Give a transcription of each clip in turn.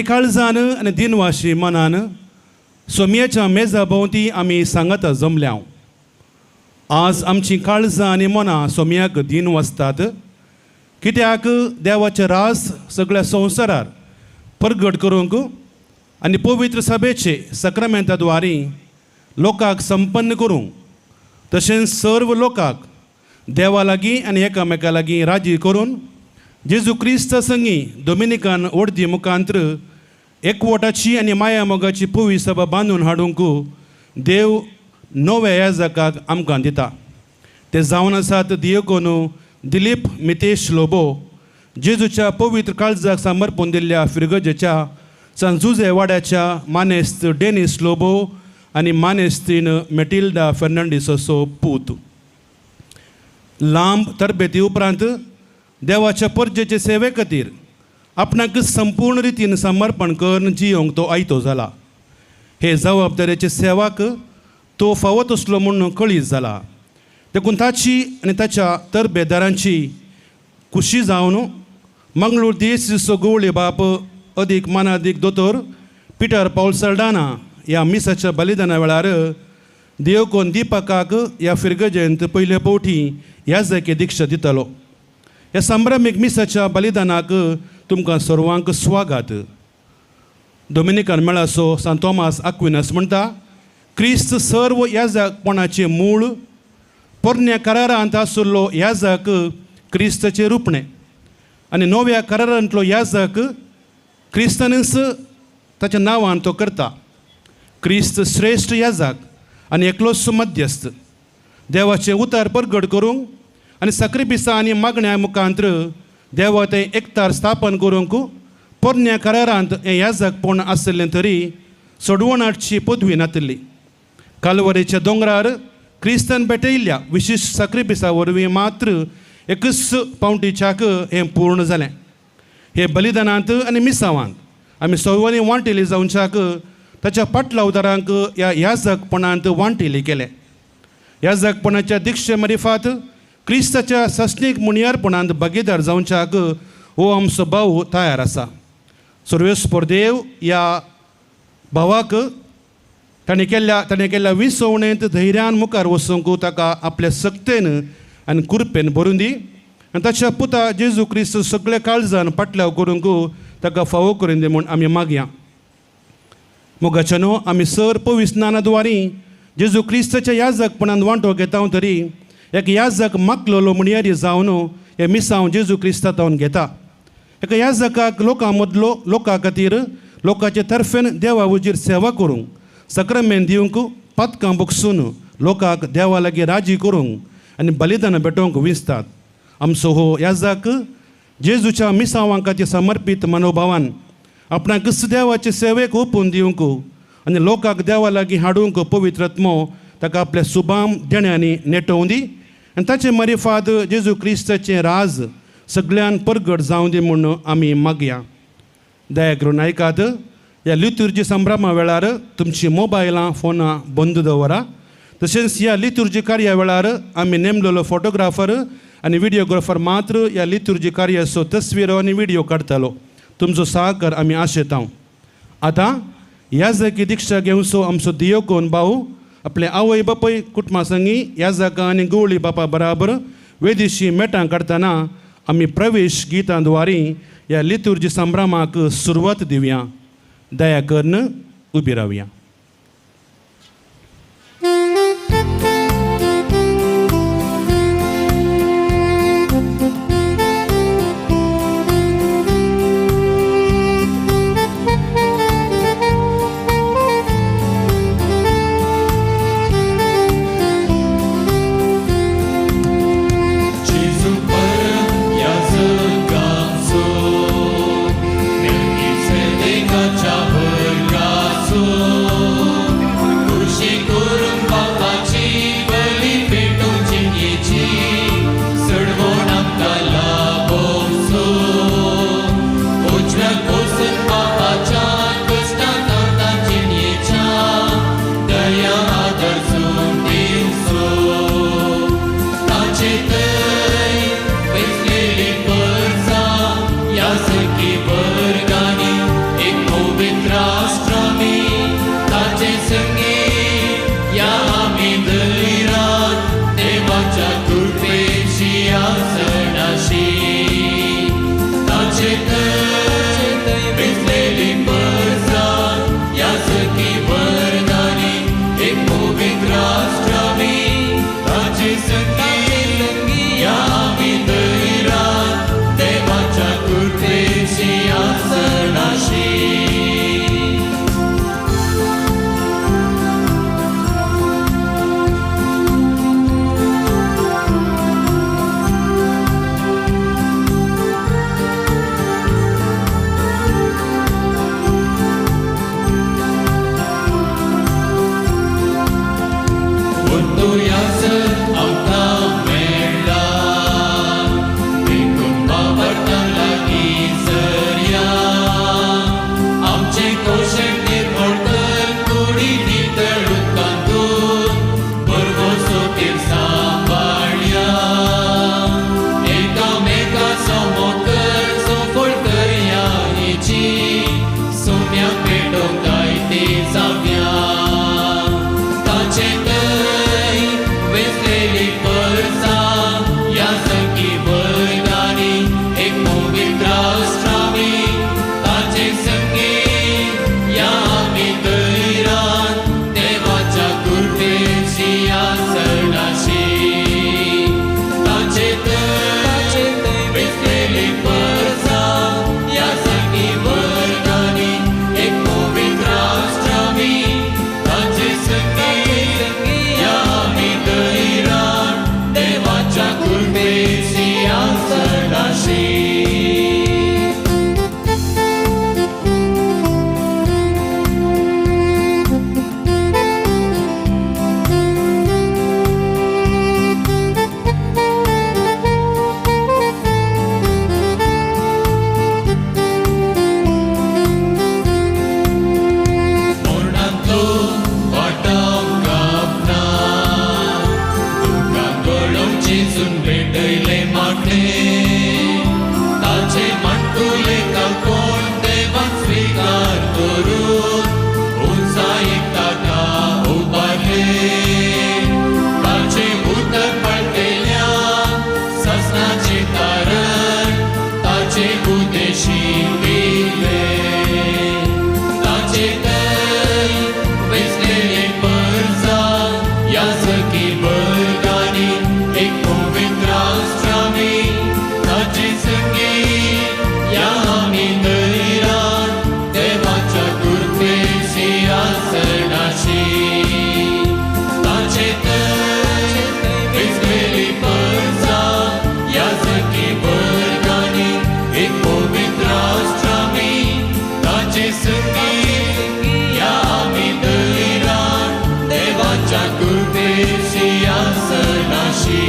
काळजान आनी दिनवाशी मनान सोमयाच्या मेजा भोंवती आमी सांगाता जमल्या. आज आमची काळजां आनी मनां सोमयाक दीन वाचतात, कित्याक देवाचें रास सगळ्या संवसारार परगट करूंक आनी पवित्र सभेचे सक्रामेंता द्वारी लोकांक संपन्न करूंक, तशेंच सर्व लोकांक देवा लागीं आनी एकामेका लागीं राजी करून जेजू क्रिस्त संगी डोमिनिकान ओडदी मुखांत्र एकवटाची आनी माया मोगाची पवी सभा बांदून हाडूंक देव नव्या याजकाक आमकां दिता. ते जावन आसात दियोकोनू दिलीप मितेश लोबो, जेजूच्या पवित्र काळजाक समर्पण दिल्ल्या फिरगजेच्या सांजुजे वाड्याच्या मानेस्त डेनीस लोबो आनी मानेस्तीन मेटिल्डा फेर्नांडीस असो पूत. लांब तरबेती उपरांत देवाच्या परजेचे सेवे खातीर आपणाक संपूर्ण रितीन समर्पण करून जियोंक तो आयतो जाला. हे जबाबदारेचे सेवाक तो फावो तसलो म्हूण कळीत जाला. देखून ताची आनी ताच्या तरबेदारांची खुशी जावन मंगळूर देसीचो गवळी बाप अदीक मानादीक दोतोर पिटर पावल सल्डाना ह्या मिसाच्या बलिदाना वेळार देवकोन दीपकाक ह्या फिरगजेंत पयले फावटी ह्या जागे दिक्षा दितालो. ह्या संभ्रमीक मिसाच्या बलिदानाक तुमकां सर्वांक स्वागत. डोमिनिकन मेळाचो सांत तोमास आक्विनस म्हणटा, क्रिस्त सर्व याजकपणाचें मूळ. पोरण्या करारांत आशिल्लो याजक क्रिस्ताचें रुपणें आनी नव्या करारांतलो याजक क्रिस्तानच ताच्या नांवान तो करता. क्रिस्त श्रेश्ठ याजक आनी एकलोच मध्यस्थ. देवाचें उतार परगट करूंक आनी साक्रिपिसां आनी मागण्या मुखांत्र देवा तें एकतार स्थापन करूंक पोरण्या करारांत हें याजकपण आशिल्लें तरी सोडवणाची पदवी नातिल्ली. कालवरीच्या दोंगरार क्रिस्तान भेटयल्ल्या विशिश्ट साक्रिपिसा वरवीं मात्र एकच पावटीच्याक हें पूर्ण जालें. हे बलिदानांत आनी मिसावांत आमी सवनी वांटेली जावच्याक ताच्या पाटलावदारांक ह्या याजकपणांत वांटेली केलें. याजकपणाच्या दिक्षे मरिफात क्रिस्ताच्या सस्नीक मुनियारपणांत भागीदार जावच्याक हो आमचो भाव तयार आसा. सर्वेस्पर देव ह्या भावाक ताणें केल्ल्या विसवणेंत धैर्यान मुखार वचूंक ताका आपल्या सक्तेन आनी कृपेन भरून दी आनी ताच्या पुता जेजू क्रिस्त सगळ्या काळजान पाटल्याव करूंक ताका फावो करून दी म्हूण आमी मागया. मोगाच्या न्हू, आमी सर पवित्र स्नाना द्वारी जेजू क्रिस्ताच्या याजकपणान वांटो घेता तरी एक याजक माकलोलो म्हणयारी जावन हे मिसांव जेजू क्रिस्ता तावन घेता. एका याजकाक लोकां मदलो लोकां खातीर लोकांचे तर्फेन देवा हुजीर सेवा करूंक, सक्रामेंत दिवंक, पातकां बगसून लोकांक देवा लागीं राजी करूंक आनी बलिदानां भेटोवंक विंचतात. आमचो हो याजक जेजूच्या मिसांवां खातीर समर्पीत मनोभावान आपणाक देवाचे सेवेक ओपून दिवंक आनी लोकांक देवा लागीं हाडूंक पवित्र आत्मो ताका आपल्या सुबाम देण्यांनी नेटोवं दी आनी ताचे मरिफाद जेजू क्रिस्ताचें राज सगळ्यान परगट जावं दी म्हूण आमी मागया. दया करून आयकात, ह्या लितुर्जी संभ्रमा वेळार तुमची मोबायलां फोनां बंद दवरा. तशेंच ह्या लितुर्जी कार्या वेळार आमी नेमलेलो फोटोग्राफर आनी विडियोग्राफर मात्र ह्या लितुर्जी कार्याचो तस्वीरो आनी विडियो काडटलो. तुमचो सहकार आमी आशेता. आतां ह्या जागी दिक्षा घेवचो आमचो दियोकोन भाऊ आपले आवय बापूय कुटुंबा संगी याजका आनी गवळी बापा बराबर वेदीशी मेटां काडटना आमी प्रवेश गितां द्वारी ह्या लितुर्जी संभ्रमाक सुरवात दिवया. दया करून उबी रावया. जेजू परम याजकाचो, मेल्कीसेदेकाच्या वर्गाचो, सोम्याक पेटोवंक जायती जावया ताचे थंय वेसलेली परसा ह्या सखी वर्गांनी एक पवित्र राष्ट्रामी ताचे संगी ह्या आमी दैरान देवाच्या कृपेची आसणाशी ताचे थंय वेसलेली परसा ह्या सखी वर्गांनी एक पवित्र राष्ट्रामी ताचे संगी ह्या आमी दैरान देवाच्या कृपेची आसणाशी. मोरणांतलो वाटावंक कापना दुकान गळोवंक जेजून भेटयलें मागणें ताचे माटकुलें कोण देवान स्विकार करून उंचायेक ताका उबारलें ताचें उतर पळटेल्या ससनाचें तारण ताचे उदेशी दिलें ताचे थंय वेसलेले परसा ह्या सखी वर्गांनी एक पवित्र राष्ट्रामी ताचे संगी ह्या आमी दैरान देवाच्या कृपेची आसणाशी ताचे थंय वेसलेली परसा ह्या सखी वर्गांनी एक पवित्र राष्ट्रामी ताचे संगी ह्या आमी दैरान देवाच्या कृपेची आसणाशी.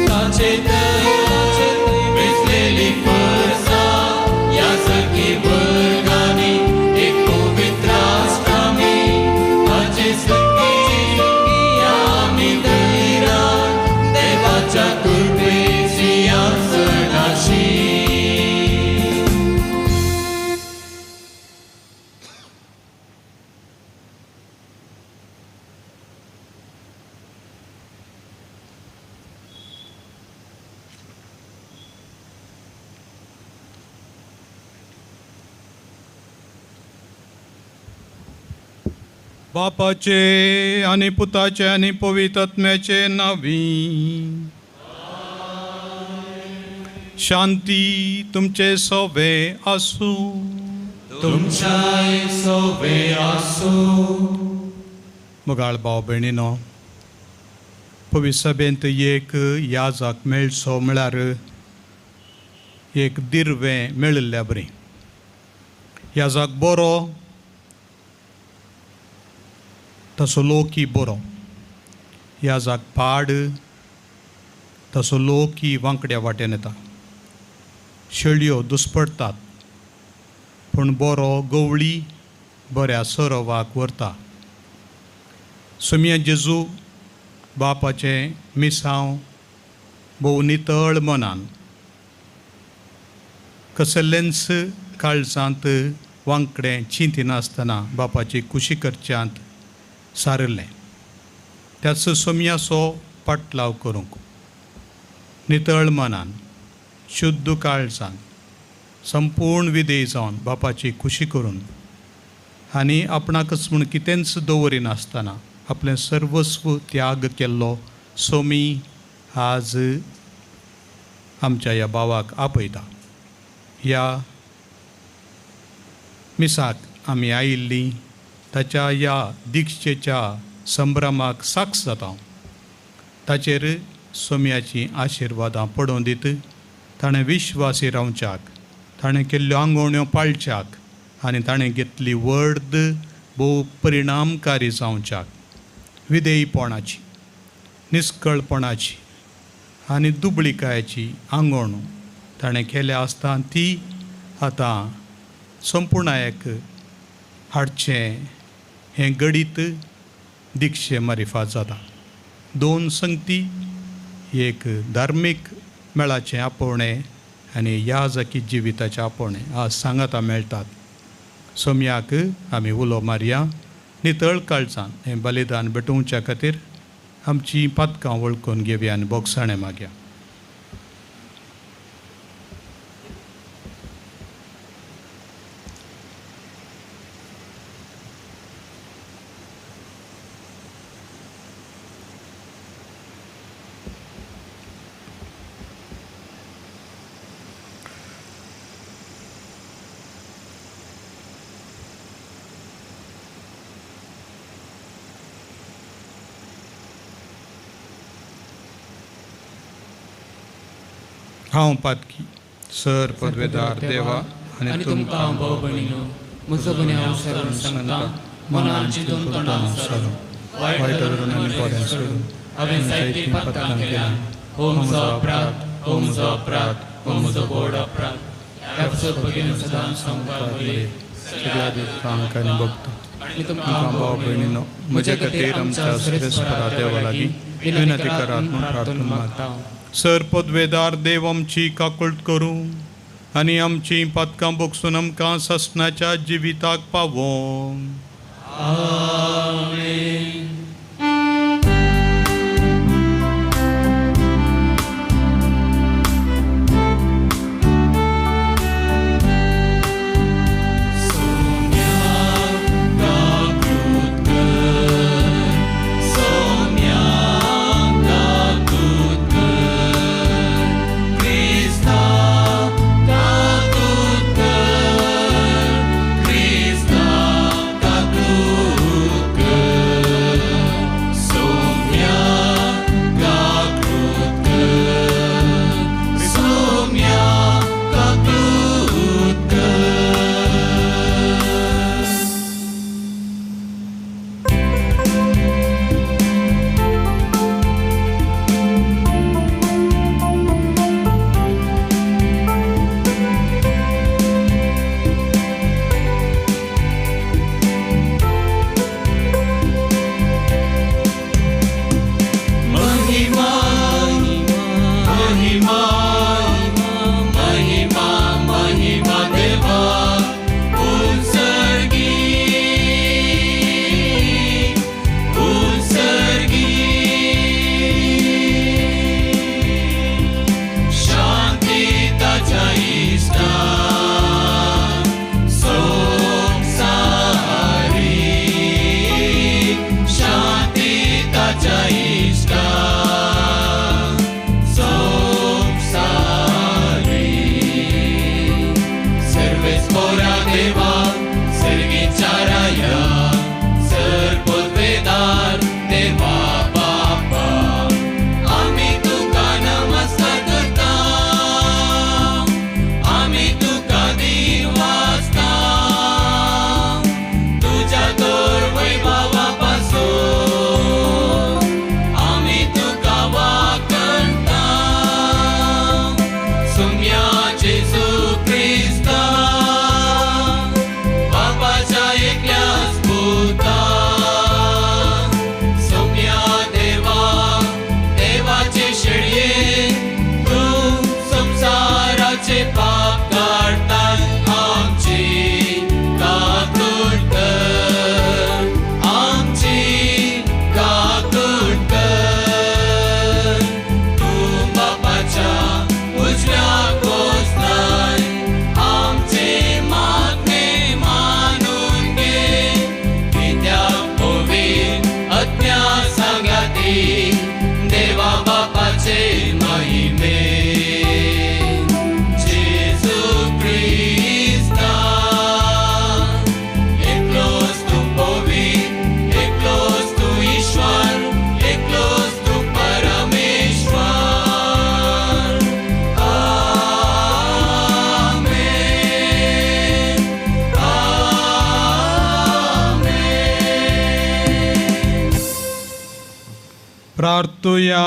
ताचे थंय वेसलेली परसा ह्या सखी वर्गांनी एक पवित्र राष्ट्रामी ताचे संगी ह्या आमी दैरान देवाच्या कृपेची आसणाशी. बापाचे आनी पुताचे आनी पवित्र आत्म्याचे नावी शांती तुमचे सोवे आसूं. तुमच्याय सोवे आसूं. मोगाळ भाव भयणीनो, पवित्र सभेंत एक याजाक मेळचो म्हळ्यार एक दिर्वें मेळिल्ल्या बरी. याजाक बरो तसो लोकी बरो, याजाक पाड तसो लोकी वांकड्या वाटेन येता. शेळयो दुस्पडटात पूण बरो गवळी बऱ्या सरोवाक व्हरता. सोमया जेजू बापाचें मिसांव भोव नितळ मनान कसलेंच काळजांत वांकडें चिंतिनासतना बापाची कुशी करच्यांत सारिल्लें. त्याच सोमयाचो पाटलाव करूंक नितळ मनान शुद्ध काळजान संपूर्ण विधेय जावन बापाची खुशी करून आनी आपणाकच म्हूण कितेंच दवरिनासतना आपलें सर्वस्व त्याग केल्लो सोमी आज आमच्या ह्या भावाक आपयता. ह्या मिसाक आमी आयिल्लीं ताच्या ह्या दिक्षेच्या संभ्रमाक साक्ष जाता. ताचेर सोम्याचीं आशिर्वादां पडोवन दीत ताणें विश्वासी रावच्याक, ताणें केल्ल्यो आंगवण्यो पाळच्याक आनी ताणें घेतली वर्द भोव परिणामकारी जावच्याक विधेयपणाची, निस्कळपणाची आनी दुबळिकायेची आंगवण ताणें केल्या आसता ती आतां संपुर्णायक हाडचें हें गणीत दिक्षे मारिफात जाता. दोन संगती, एक धार्मीक मेळाचें आपोवणें आनी याजकी जिविताचें आपोवणें आज सांगाता मेळटात. सोम्याक आमी उलो मारया, नितळ काळजान हें बलिदान भेटोवच्या खातीर आमचीं पातकां वळखून घेवया आनी बोगसाणें मागया. हांव पातकी सर पदवेदार देवा आनी तुमकां भाव भयणीनो म्हजो गुन्यांव सरून सांगता, मनान चिंतून तोंडान सरून वायट धरून आनी बरें सोडून हांवें जायतीं पातकां केल्यां. हो म्हजो अपराध, हो म्हजो अपराध, हो म्हजो व्हड अपराध. ह्या पासत भगिनी सदां संवकार बरी सगळ्या दुख्खांक आनी भोगता. आनी तुमकां भाव भयणीनो म्हजे खातीर आमच्या श्रेष्ठपरा देवा लागीं विनंती करात म्हूण प्रार्थना मागता. सर पदवेदार देव आमची काकूळट करूं आनी आमची पातकां बोगसून आमकां ससनाच्या जिविताक पावों. आमेन. प्रार्थुया.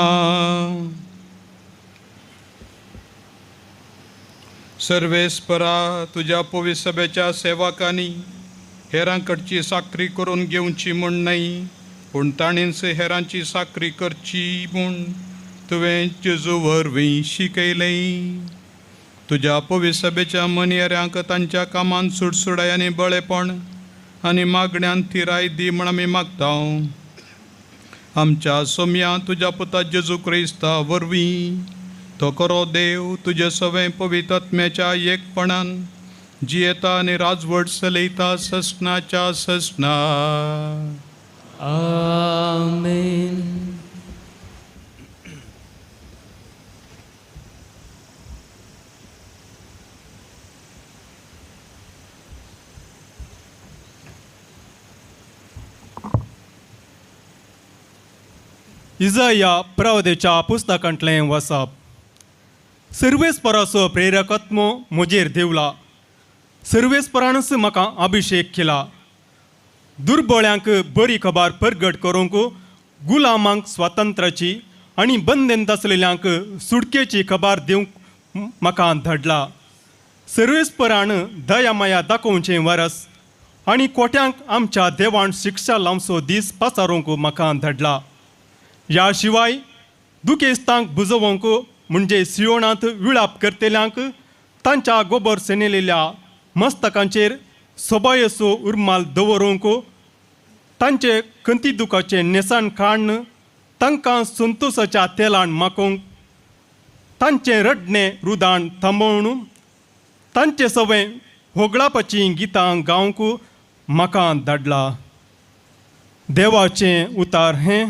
सर्वेस्परा तुज्या पवित्र सभेच्या सेवकांनी हेरांकडची साकरी करून घेवची म्हूण न्हय, पूण ताणेंच हेरांची साकरी करची म्हूण तुवें जेजू वरवीं शिकयलें. तुज्या पवित्र सभेच्या मनयेऱ्यांक तांच्या कामांत सुडसुडाय आनी बळेपण आनी मागण्यान थिराय दी म्हण आमी मागता. आमच्या सोम्या तुज्या पुता जेजू क्रिस्ता वरवीं तो खरो देव तुजे सवें पवित्र आत्म्याच्या एकपणान जियेता आनी राजवट चलयता ससनाच्या ससना. आमेन. इजाया प्रवदेच्या पुस्तकांतलें वसप. सर्वेस्पराचो प्रेरकत्मो म्हजेर देवला, सर्वेस्परानच म्हाका अभिशेक केला, दुर्बळ्यांक बरी खबर परगट करूंक, गुलामांक स्वातंत्र्याची आनी बंदेंत आसलेल्यांक सुटकेची खबर दिवंक म्हाका धाडला. सर्वेस्परान दया माया दाखोवचें वरस आनी कोट्यांक आमच्या देवान शिक्षा लावचो दीस पाचारूंक म्हाका धाडला. ह्या शिवाय दुखेस्तांक बुजोवंक म्हणजे सियोणांत विळाप करतल्यांक तांच्या गोबर सेनेलेल्या मस्तकांचेर सोबायेचो उरमाल दवरूंक, तांचे खंती दुखाचें न्हेसण काडून तांकां संतोसाच्या तेलान माकोवंक, तांचें रडणें रुदान थांबोवन तांचे सवें होगळापाचीं गितां गावंक म्हाका धाडला. देवाचें उतार हें.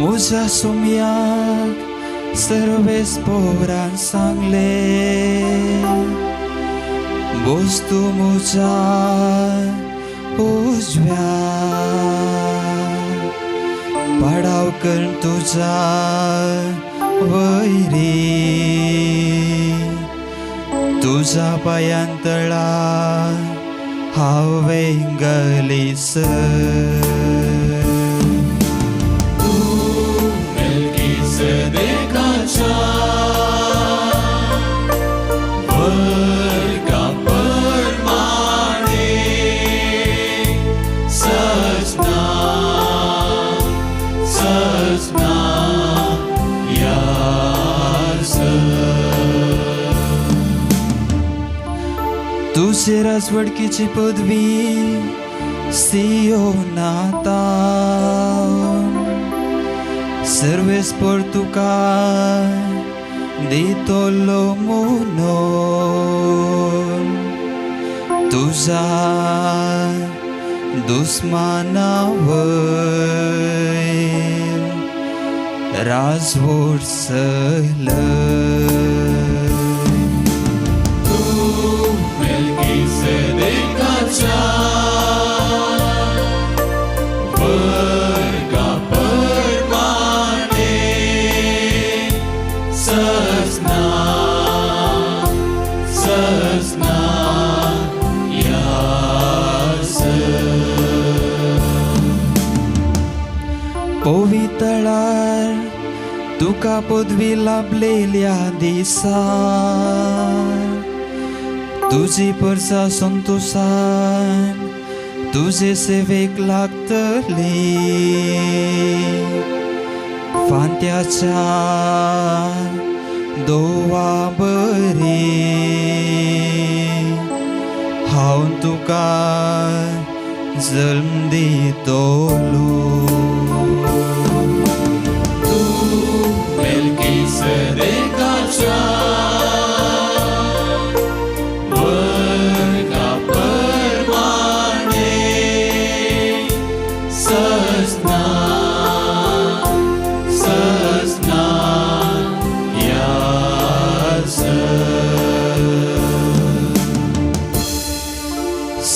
म्हज्या सोम्याक सर्वेस्परान सांगलें, बस तूं म्हज्या उजव्या पाडाव कर तुज्या वैरी, तुज्या पांयां तळा हांव वेंगलीस. तुझे राजवडकीची पदवी सियोनाता सर्वेस्पर तुका दितलो म्हणून तुझा दुस्माना वयर राजवट चलय. मेल्कीसेदेकाच्या वर्गा परमाने सजना सजना यास. पवितळार तुका पदवी लाभलेल्या दिसा तुजी परसा संतोषान तुजे सेवेक लागतली. फांत्याच्या दोवा बरी हांव तुका जल्म दितलो. मेल्कीसेदेकाच्या वर्गा परमाने सजना सजना यास.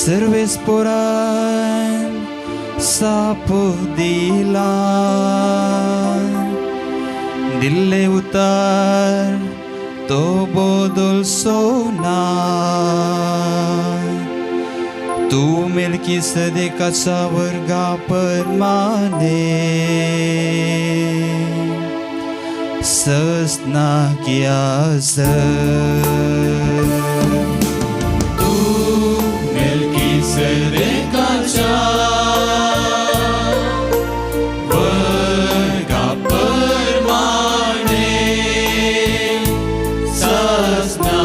सर्वेस्पोरान साप दिला दिल्ले उतार तो बदलचो ना. तूं मेल्कीसेदेकाच्या वर्गा परमाने सजनाक यास. मेल्कीसेदेकाच्या वर्गा परमाने सजना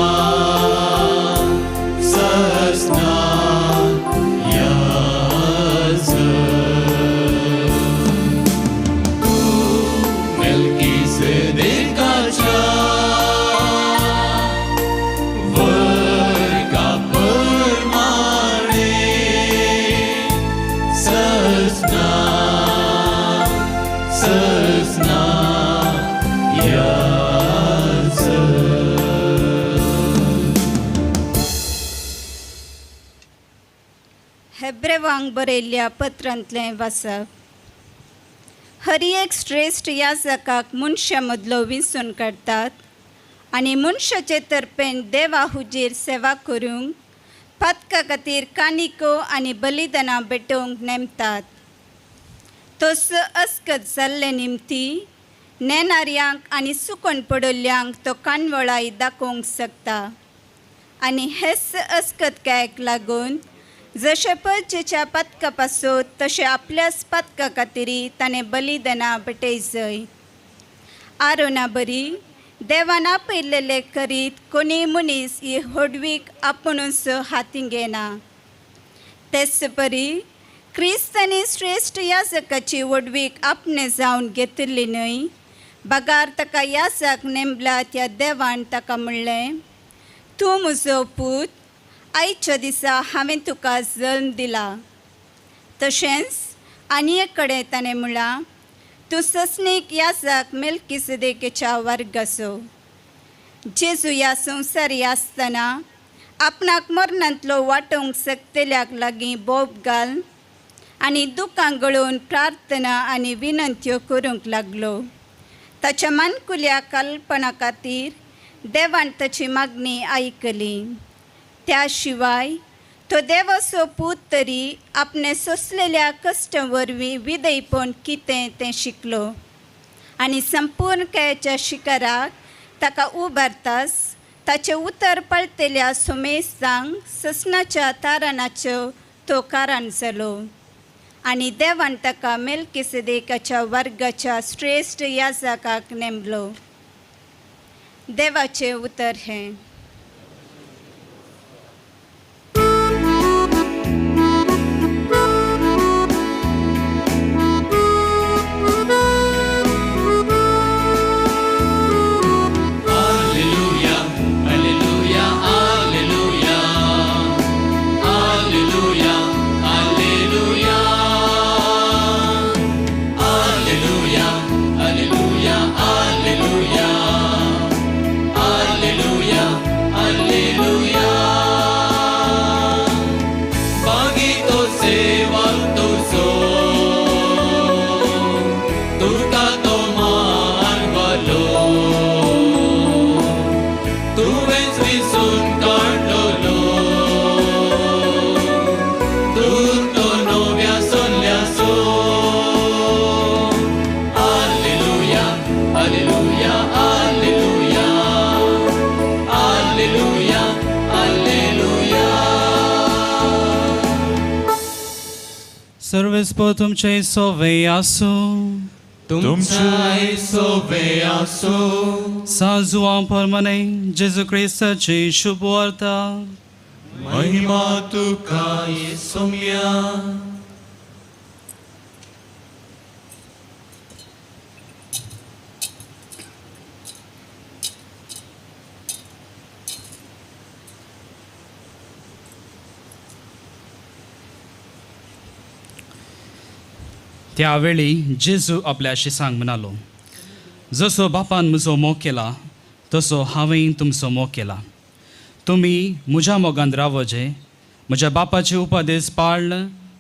सजना यास. मेल्कीसेदेकाच्या वर्गा परमाने सजना सजना यास. हेब्रेवांक बरयल्ल्या पत्रांतलें वाचप. हर एक श्रेश्ठ याजकाक मनशां मदलो विंचून काडटात आनी मनशाचे तर्फेन देवा हुजीर सेवा करूंक पातका खातीर कानिको आनी बलिदानां भेटोवंक नेमतात. तस अस्कत जाल्ले निमती नेणाऱ्यांक आनी सुकून पडिल्ल्यांक तो कानवळाय दाखोवंक शकता आनी हेच अस्कतकायेक लागून जशें परचेच्या पातका पासत तशें आपल्याच पातका खातीर ताणें बलिदानां भेटयजय. आरोना बरी देवान आपयल्लेले करीत कोणीय मनीस ही होडवीक आपुणूच हातीं घेना. तेच परी क्रिस्तांनी श्रेश्ठ याजकाची व्हडवीक आपणे जावन घेतिल्ली न्हय, बगार ताका याजक नेमला त्या देवान ताका म्हणलें, तूं म्हजो पूत, आयच्या दिसा हांवें तुका जल्म दिला. तशेंच आनी एक कडेन ताणें म्हणलां, तूं ससनीक याजक मेल्कीसेदेकाच्या वर्गाचो. जेजू ह्या संवसारी आसतना आपणाक मरणांतलो वाटोवंक शकतल्याक लागीं बोब घाल आनी दुकां गळोवन प्रार्थना आनी विनंत्यो करूंक लागलो. ताच्या मानकुल्या कल्पना खातीर देवान ताची मागणी आयकली. त्या शिवाय तो देवाचो पूत तरी आपणे सोंसलेल्या कश्टां वरवीं विदयपण कितें तें शिकलो आनी संपूर्ण कायाच्या शिखराक ताका उबारतास ताचें उतर पाळटेल्या सुमेस्तांक ससनाच्या तारणाच्यो तो कारण जालो आनी देवान ताका मेल्कीसेदेकाच्या वर्गाच्या श्रेश्ठ याजकाक नेमलो. देवाचें उतर हें. Alleluia, alleluia, alleluia. सेवक तुजो तुका तो मानवलो तुवेंच विसून काडलोलो तूं तो नव्या सोल्ल्यासो. Alleluia, alleluia, alleluia, alleluia, alleluia. सर्वेस्पर तुमचे सोवे आसूं. तुमच्याय सोवे आसूं. सां जुवांव परमाने जेजू क्रिस्ताची शुभ वार्ता. महिमा तुका येसुम्या. त्यावेळी जेजू आपल्या शिसांक म्हणालो, जसो बापान म्हजो मोग केला तसो हांवें तुमचो मोग केला. तुमी म्हज्या मोगांत रावचे. म्हज्या बापाचे उपादेश पाळ्ळ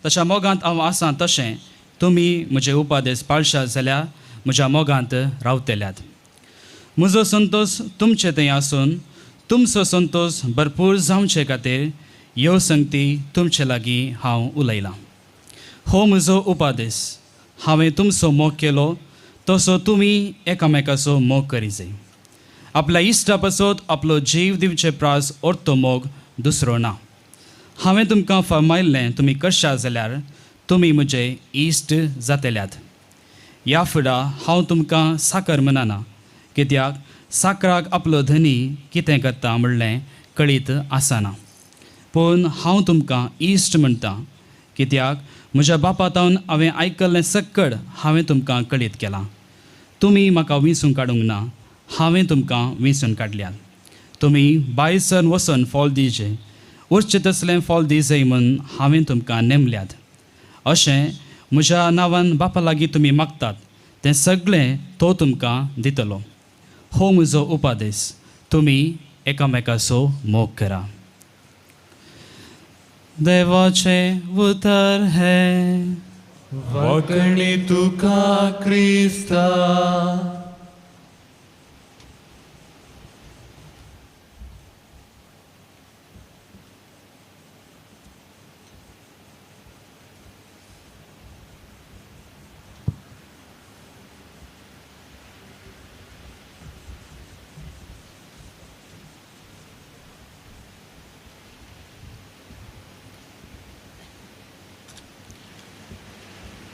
तशा मोगांत हांव आसा तशें तुमी म्हजे उपादेश पाळशात जाल्यार म्हज्या मोगांत रावतल्यात. म्हजो संतोश तुमचे थंय आसून तुमचो संतोश भरपूर जावचे खातीर ह्यो संगती तुमचे लागीं हांव उलयलां. हो म्हजो उपादेश, हांवें तुमचो मोग केलो तसो तुमी एकामेकाचो मोग करी जाय. आपल्या इश्टा पासत आपलो जीव दिवचे प्रास orto मोग दुसरो ना. हांवें तुमकां फर्मायल्लें तुमी करशात जाल्यार तुमी म्हजे इश्ट जातल्यात. ह्या फुडा हांव तुमकां साकर म्हणना, कित्याक साकराक आपलो धनी कितें करता म्हणलें कळीत आसना. पूण हांव तुमकां इश्ट म्हणटा, कित्याक म्हज्या बापा तावन हांवें आयकल्लें सक्कड हांवें तुमकां कळीत केलां. तुमी म्हाका विंचून काडूंक ना, हांवें तुमकां विंचून काडल्यात. तुमी भायर सरून वचून फॉल दिवचें, उरचें तसलें फॉल दिवचें म्हूण हांवें तुमकां नेमल्यात. अशें म्हज्या नांवान बापा लागीं तुमी मागतात तें सगळें तो तुमकां दितलो. हो म्हजो उपादेश, तुमी एकामेकाचो मोग करा. देवाचें उतर हें. वखणी तुका क्रिस्ता.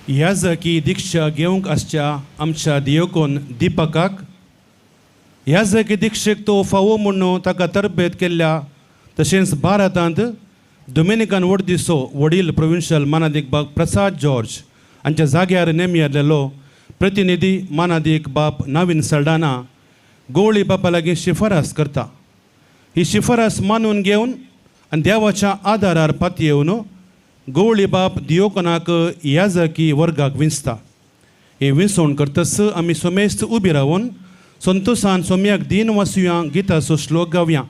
याजकी दीक्षा घेवंक आसच्या आमच्या दियोकोन दिपकाक याजकी दीक्षेक तो फावो म्हणून ताका तरबेत केल्ल्या तशेंच भारतांत डोमिनिकन वडदिसो वडील प्रोविन्शियल मानादीक बाब प्रसाद जॉर्ज हांच्या जाग्यार नेमयेल्लो प्रतिनिधी मानादीक बाब नवीन सल्डाना गोवळी बापा लागीं शिफारस करता. ही शिफारस मानून घेवन आनी देवाच्या आदारार पातयेवन गोवळी बाप दियोकनाक याजकी वर्गाक विंचता. ही विंचवण करतच आमी सोमेस्त उबी रावन संतोसान सोम्याक दीन वासुया गिताचो श्लोक गावया.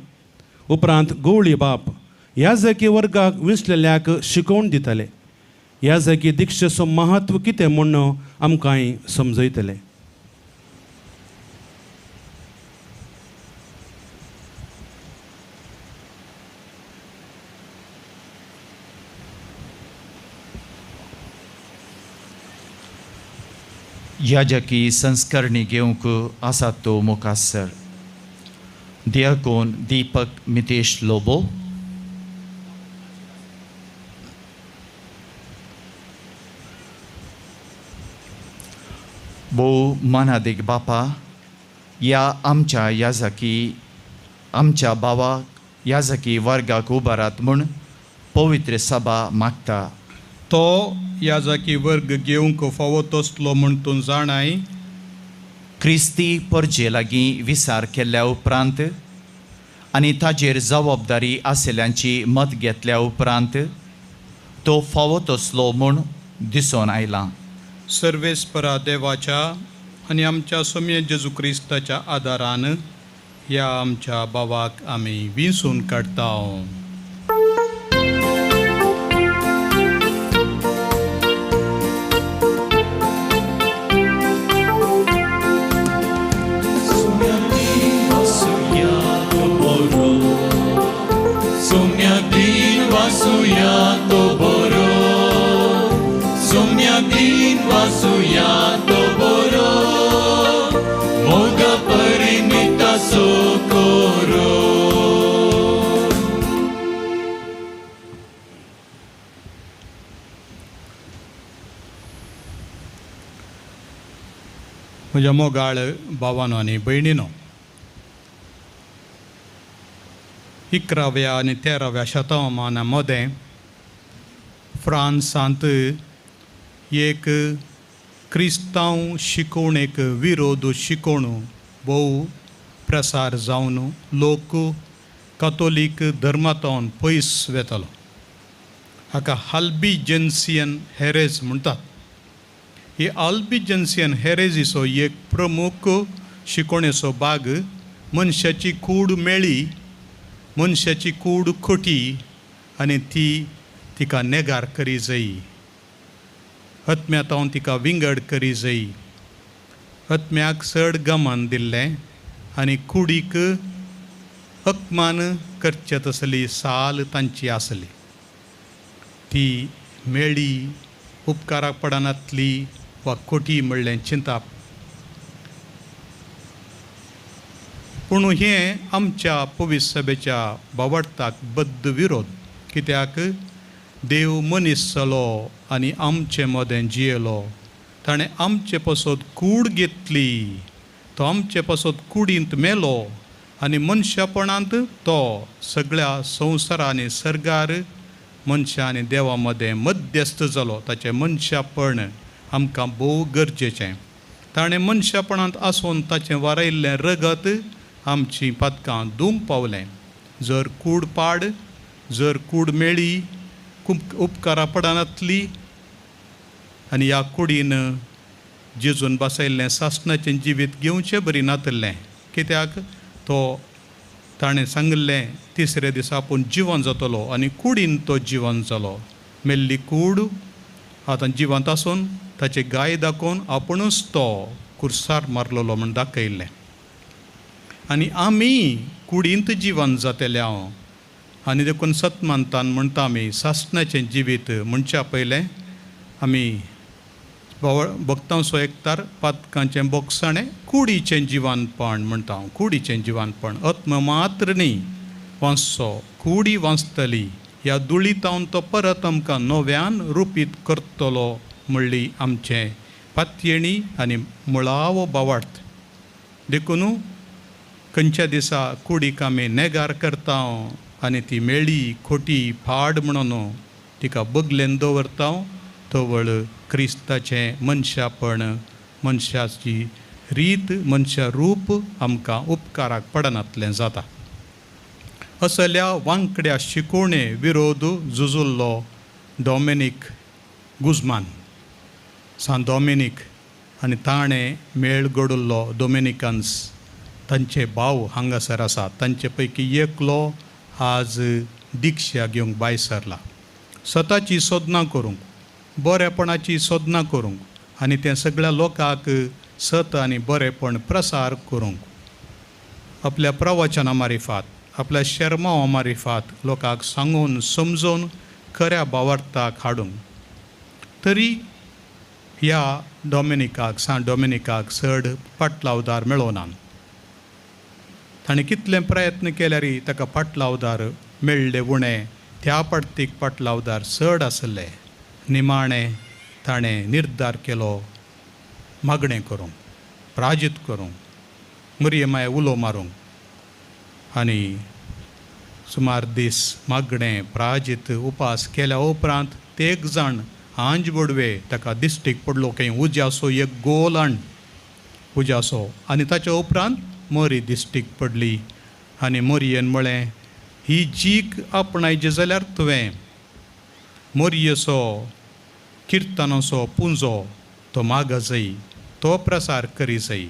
उपरांत गोवळी बाप याजकी वर्गाक विंचलेल्याक शिकोवन दितले. याजकी दीक्षेचो महत्व कितें म्हूण आमकांय समजयतले. याजकी संस्करणी घेवंक आसा तो मुखासर दियाकोन दीपक मितेश लोबो, भोव मानादीक बापा, ह्या आमच्या याजकी आमच्या भावाक याजकी वर्गाक उबारात म्हूण पवित्र सभा मागता. तो याजकी वर्ग घेवंक फावो तसलो म्हूण तूं जाणाय. क्रिस्ती परजे लागीं विचार केल्ल्या उपरांत आनी ताजेर जबाबदारी आशिल्ल्यांची मत घेतल्या उपरांत तो फावो तसलो म्हूण दिसून आयला. सर्वेस्परा देवाच्या आनी आमच्या सोम्या जेजू क्रिस्ताच्या आदारान ह्या आमच्या भावाक आमी विंचून काडटा. म्हज्या मोगाळ भावानो आनी भयणीनो, 11व्या आनी 13व्या शतमाना मदें फ्रांसांत एक क्रिस्तांव शिकोवणेक विरोध शिकोवण भोव प्रसार जावन लोक कथोलीक धर्मांतल्यान पयस वेतालो. हाका आल्बिजेन्सियन हेरेज म्हणटात. ही आल्बिजेन्सियन हेरेजीचो एक प्रमुख शिकोवणेचो भाग मनशाची कूड मेळी, मनशाची कूड खोटी आनी ती तिका नेगार करी जाय, आत्म्यातावन तिका विंगड करी जाय. आत्म्याक चड गमन दिल्लें आनी कुडीक अपमान करचे तसली साल तांची आसली. ती मेळी उपकाराक पडनातली वा खोटी म्हणलें चिंताप. पूण हें आमच्या पवित्र सभेच्या बावडताक बद्द विरोध, कित्याक देव मनीस जालो आनी आमचे मदें जियेलो, ताणें आमचे पासत कूड घेतली, तो आमचे पासत कुडींत मेलो आनी मनशापणांत तो सगळ्या संवसारा आनी सर्गार मनशां आनी देवा मदें मध्यस्थ जालो. ताचें मनशापण आमकां भोव गरजेचें. ताणें मनशापणांत आसून ताचें वारयल्लें रगत आमचीं पातकां धुवंक पावलें. जर कूड पाड, जर कूड मेळी, उपकारा पडनातली आनी ह्या कुडीन जेजून बसयल्लें सासणाचें जिवीत घेवचें बरी नातलें, कित्याक तो ताणें सांगिल्लें तिसऱ्या दिसा आपूण जिवन जातलो आनी कुडीन तो जिवन जालो. मेल्ली कूड आतां जिवंत आसून ताचे गाय दाखोवन आपुणूच तो कुर्सार मारलेलो म्हूण दाखयल्लें. आनी आमी कुडींत जिवन जातले हांव आनी देखून सतमानतान म्हणटा आमी सासणाचें जिवीत म्हणच्या पयलें आमी भक्तांचो एकतार पातकांचें बोगसाणें कुडीचें जिवानपण म्हणटा हांव. कुडीचें जिवानपण आत्म मात्र न्ही वांचचो, कुडी वांचतली. ह्या दुळीतावन तो परत आमकां नव्यान रुपीत करतलो म्हणली आमचें पातयेणी आनी मुळावो भावार्थ. देखून खंयच्या दिसा कुडीक आमी नेगार करता आनी ती मेळी खोटी फाड म्हणून तिका बगलेन दवरता, तवळ क्रिस्ताचें मनशापण, मनशाची रीत, मनशा रूप आमकां उपकाराक पडनातलें जाता. असल्या वांकड्या शिकोवणे विरोध झुजुल्लो डॉमिनीक गुजमान, सान डॉमिनीक, आनी ताणें मेळ घडुल्लो डॉमिनिकन्स तांचे भाव हांगासर आसात. तांचे पैकी एकलो आज दिक्षा घेवंक भायर सरला. सताची सोदना करूंक, बरेपणाची सोदना करूंक आनी तें सगळ्या लोकांक सत आनी बरेपण प्रसार करूंक आपल्या प्रवचना मारिफात, आपल्या शेरमांवा मारिफात लोकांक सांगून समजून खऱ्या भावार्थाक हाडूंक. तरी ह्या डॉमिनिकाक, सान डॉमिनिकाक चड पाटलावदार मेळोना. ताणें कितले प्रयत्न केल्यार ताका पाटलावदार मेळ्ळे उणें, त्या पाटतीक पाटलावदार चड आसले. निमाणें ताणें निर्धार केलो मागणें करूंक, प्राजीत करूंक, मरियमाय उलो मारूंक आनी सुमार दीस मागणें प्राजीत उपास केल्या उपरांत ते एक जाण आंज बोडवे ताका दिश्टीक पडलो खंय उज्यासो एक गोल आण उज्यासो आनी ताच्या उपरांत मोरी दिश्टीक पडली आनी मोरयेन म्हळें, ही जीक आपणायची जाल्यार तुवें मोरयेचो किर्तनाचो पुंजो तो मागा जाय, तो प्रसार करी जाय.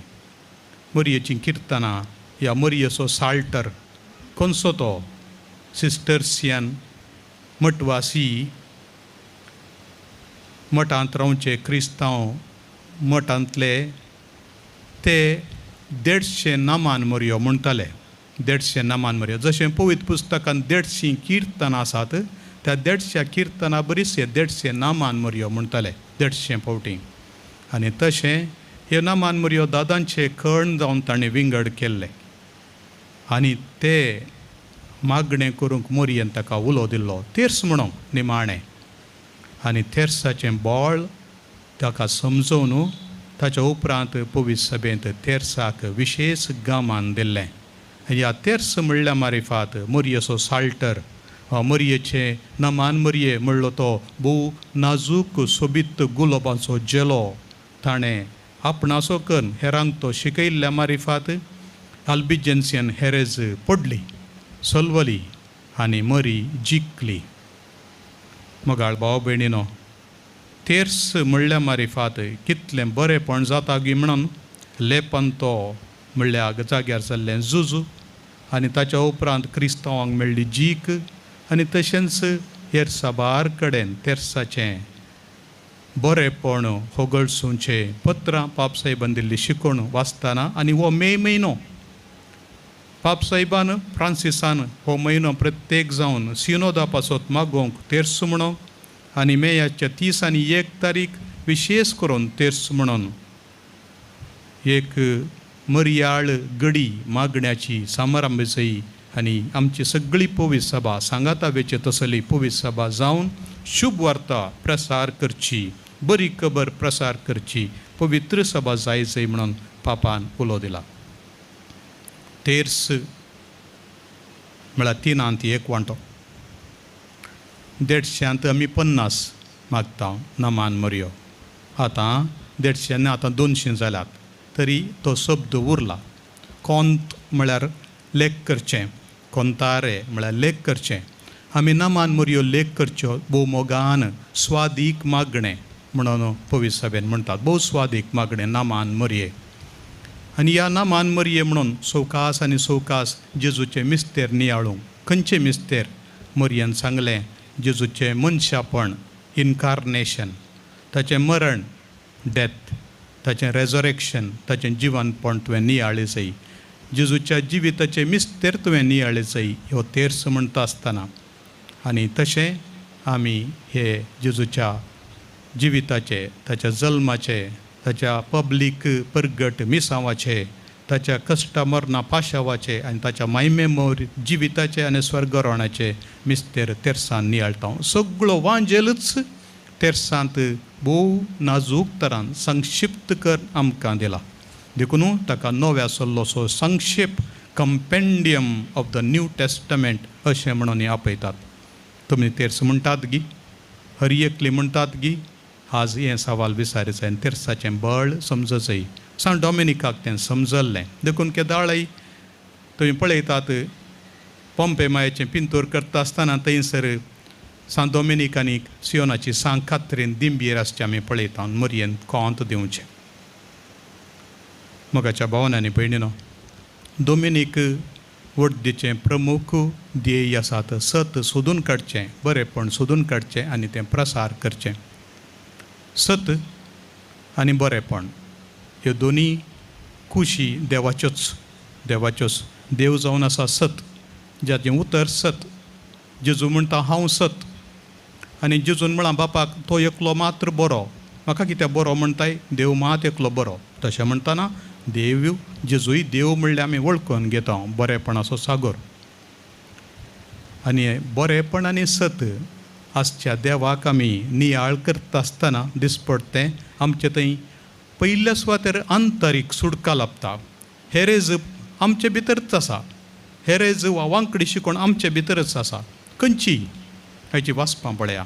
मोरयेचीं किर्तनां ह्या मोरयेचो साल्टर खंयचो तो सिस्टर्सियन मठवासी मठांत रावचे क्रिस्तांव मठांतले ते 150 नामान मोरयो म्हणटाले. 150 नामान मोरयो, जशें पवित्र पुस्तकान 150 किर्तनां आसात त्या 150 किर्तनां बरीच हे 150 नामान मोरयो म्हणटाले, 150 फावटी. आनी तशें हे नामान मोरयो दादांचे कण जावन ताणें विंगड केल्ले आनी ते मागणें करूंक मोरयेन ताका उलो दिल्लो तेर्स म्हणूंक निमाणें. आनी तेर्साचें बोळ ताका समजोवन ताच्या उपरांत पवित्र सभेंत तेर्साक विशेश गामान दिल्लें. ह्या तेर्स म्हणल्या मारिफात मोरयेचो साल्टर, मोरयेचें नमान मोरये म्हणलो तो भोव नाजूक सोबीत गुलाबांचो जेलो ताणें आपणाचो करून हेरांक तो शिकयल्ल्या मारिफात आल्बिजेन्सियन हेरेज पडली, सलवली आनी मरी जिखली. मोगाळ भाव भयणीनो, तेर्स म्हणल्या मारिफात कितलें बरेंपण जाता गी म्हणून लेपन तो म्हणल्या जाग्यार जाल्लें जुजू आनी ताच्या उपरांत क्रिस्तांवांक मेळ्ळी जीक आनी तशेंच हेर साबार कडेन तेर्साचें बरेंपण होगळसूंचें पत्रां पापसाहेबान दिल्ली शिकवण वाचतना आनी हो मे म्हयनो पापसाहेबान फ्रांसिसान हो म्हयनो प्रत्येक जावन सिनोदा पासत मागोवंक तेर्स म्हणून आनी मेयाच्या 30 आनी 1 तारीख विशेश करून तेर्स म्हणून एक मर्याळ गडी मागण्याची समारंभसई आनी आमची सगळी पवित्र सभा सांगाता वेचे तसली पवित्र सभा जावन शुभ वार्ता प्रसार करची, बरी खबर प्रसार करची, पवित्र सभा जायचय म्हणून पापान उलो दिला. तेर्स म्हळ्यार 3 1 वांटो, 150 आमी 50 मागता नमान मरयो. आतां 150 आतां 200 जाल्यात तरी तो शब्द उरला. कोंत म्हळ्यार लेख करचें, कोंतारे म्हळ्यार लेख करचें. आमी नमान मोरयो लेख करच्यो भोव मोगान स्वादीक मागणें म्हणून पवित्र सभेन म्हणटात, भोव स्वादीक मागणें नमान मोरये. आनी ह्या नमान मोरये म्हणून सवकास आनी सवकास जेजूचें मिस्तेर नियाळूंक. खंयचें मिस्तेर? मोरयेन सांगलें जेजूचें मनशापण इनकार्नेशन, ताचें मरण डेथ, ताचें रेजरेक्शन, ताचें जिवनपण तुवें नियाळें जाय, जेजूच्या जिविताचें मिस्तेर तुवें नियाळें जाय ह्यो तेर्स म्हणटा आसतना. आनी तशें आमी हे जेजूच्या जिविताचे, ताच्या जल्माचे, ताच्या पब्लीक परगट मिसांवाचे, ताच्या कश्टा मरणा पाशावाचे आनी ताच्या मायमेमोर जिविताचे आनी स्वर्गरोणाचे मिस्तेर तेर्सान नियाळटा. सगळो वांजेलूच तेर्सांत भोव नाजूक तरान संक्षिप्त कर आमकां दिला. देखून ताका नव्या सल्लोसो संक्षेप compendium of the new testament अशें म्हणून आपयतात. तुमी तेर्स म्हणटात गी, हर एकली म्हणटात गी, आज हें सवाल विचारीचें आनी तेर्साचें बळ समजचें. सांत डॉमिनिकाक तें समजल्लें. देखून केदाळय तुमी पळयतात पोंपे मायेचें पिंतूर करता आसतना थंयसर सांत डॉमिनीक आनी सियोनाची सांत कात्रीन दिंबयेर आसचें आमी पळयता, मोरयेन कोंत दिवचें. मोगाच्या भावान आनी भयणीनो, डॉमिनीक वड्दीचें प्रमुख ध्येय आसात सत सोदून काडचें, बरेंपण सोदून काडचें आनी तें प्रसार करचें. सत आनी बरेंपण ह्यो दोनी कुशी देवाच्योच, देवाच्योच. देव जावन आसा सत, जाचें उतर सत. जेजू म्हणटा हांव सत, आनी जेजून म्हळां बापाक तो एकलो मात्र बरो, म्हाका कित्याक बरो म्हणटाय, देव मात एकलो बरो. तशें म्हणटना देव जेजूय देव म्हणल्यार आमी वळखून घेता बरेपणाचो सागोर. आनी बरेपण आनी सत आसच्या देवाक आमी नियाळ करता आसतना दिसपडटें आमचे थंय पयल्या सुवातेर आंतरीक सुटका लाबता. हेरेज आमचे भितरच आसा, हेरेज वा वांकडी शिकोण आमचे भितरच आसा. खंयची हाची वाचपां पळया.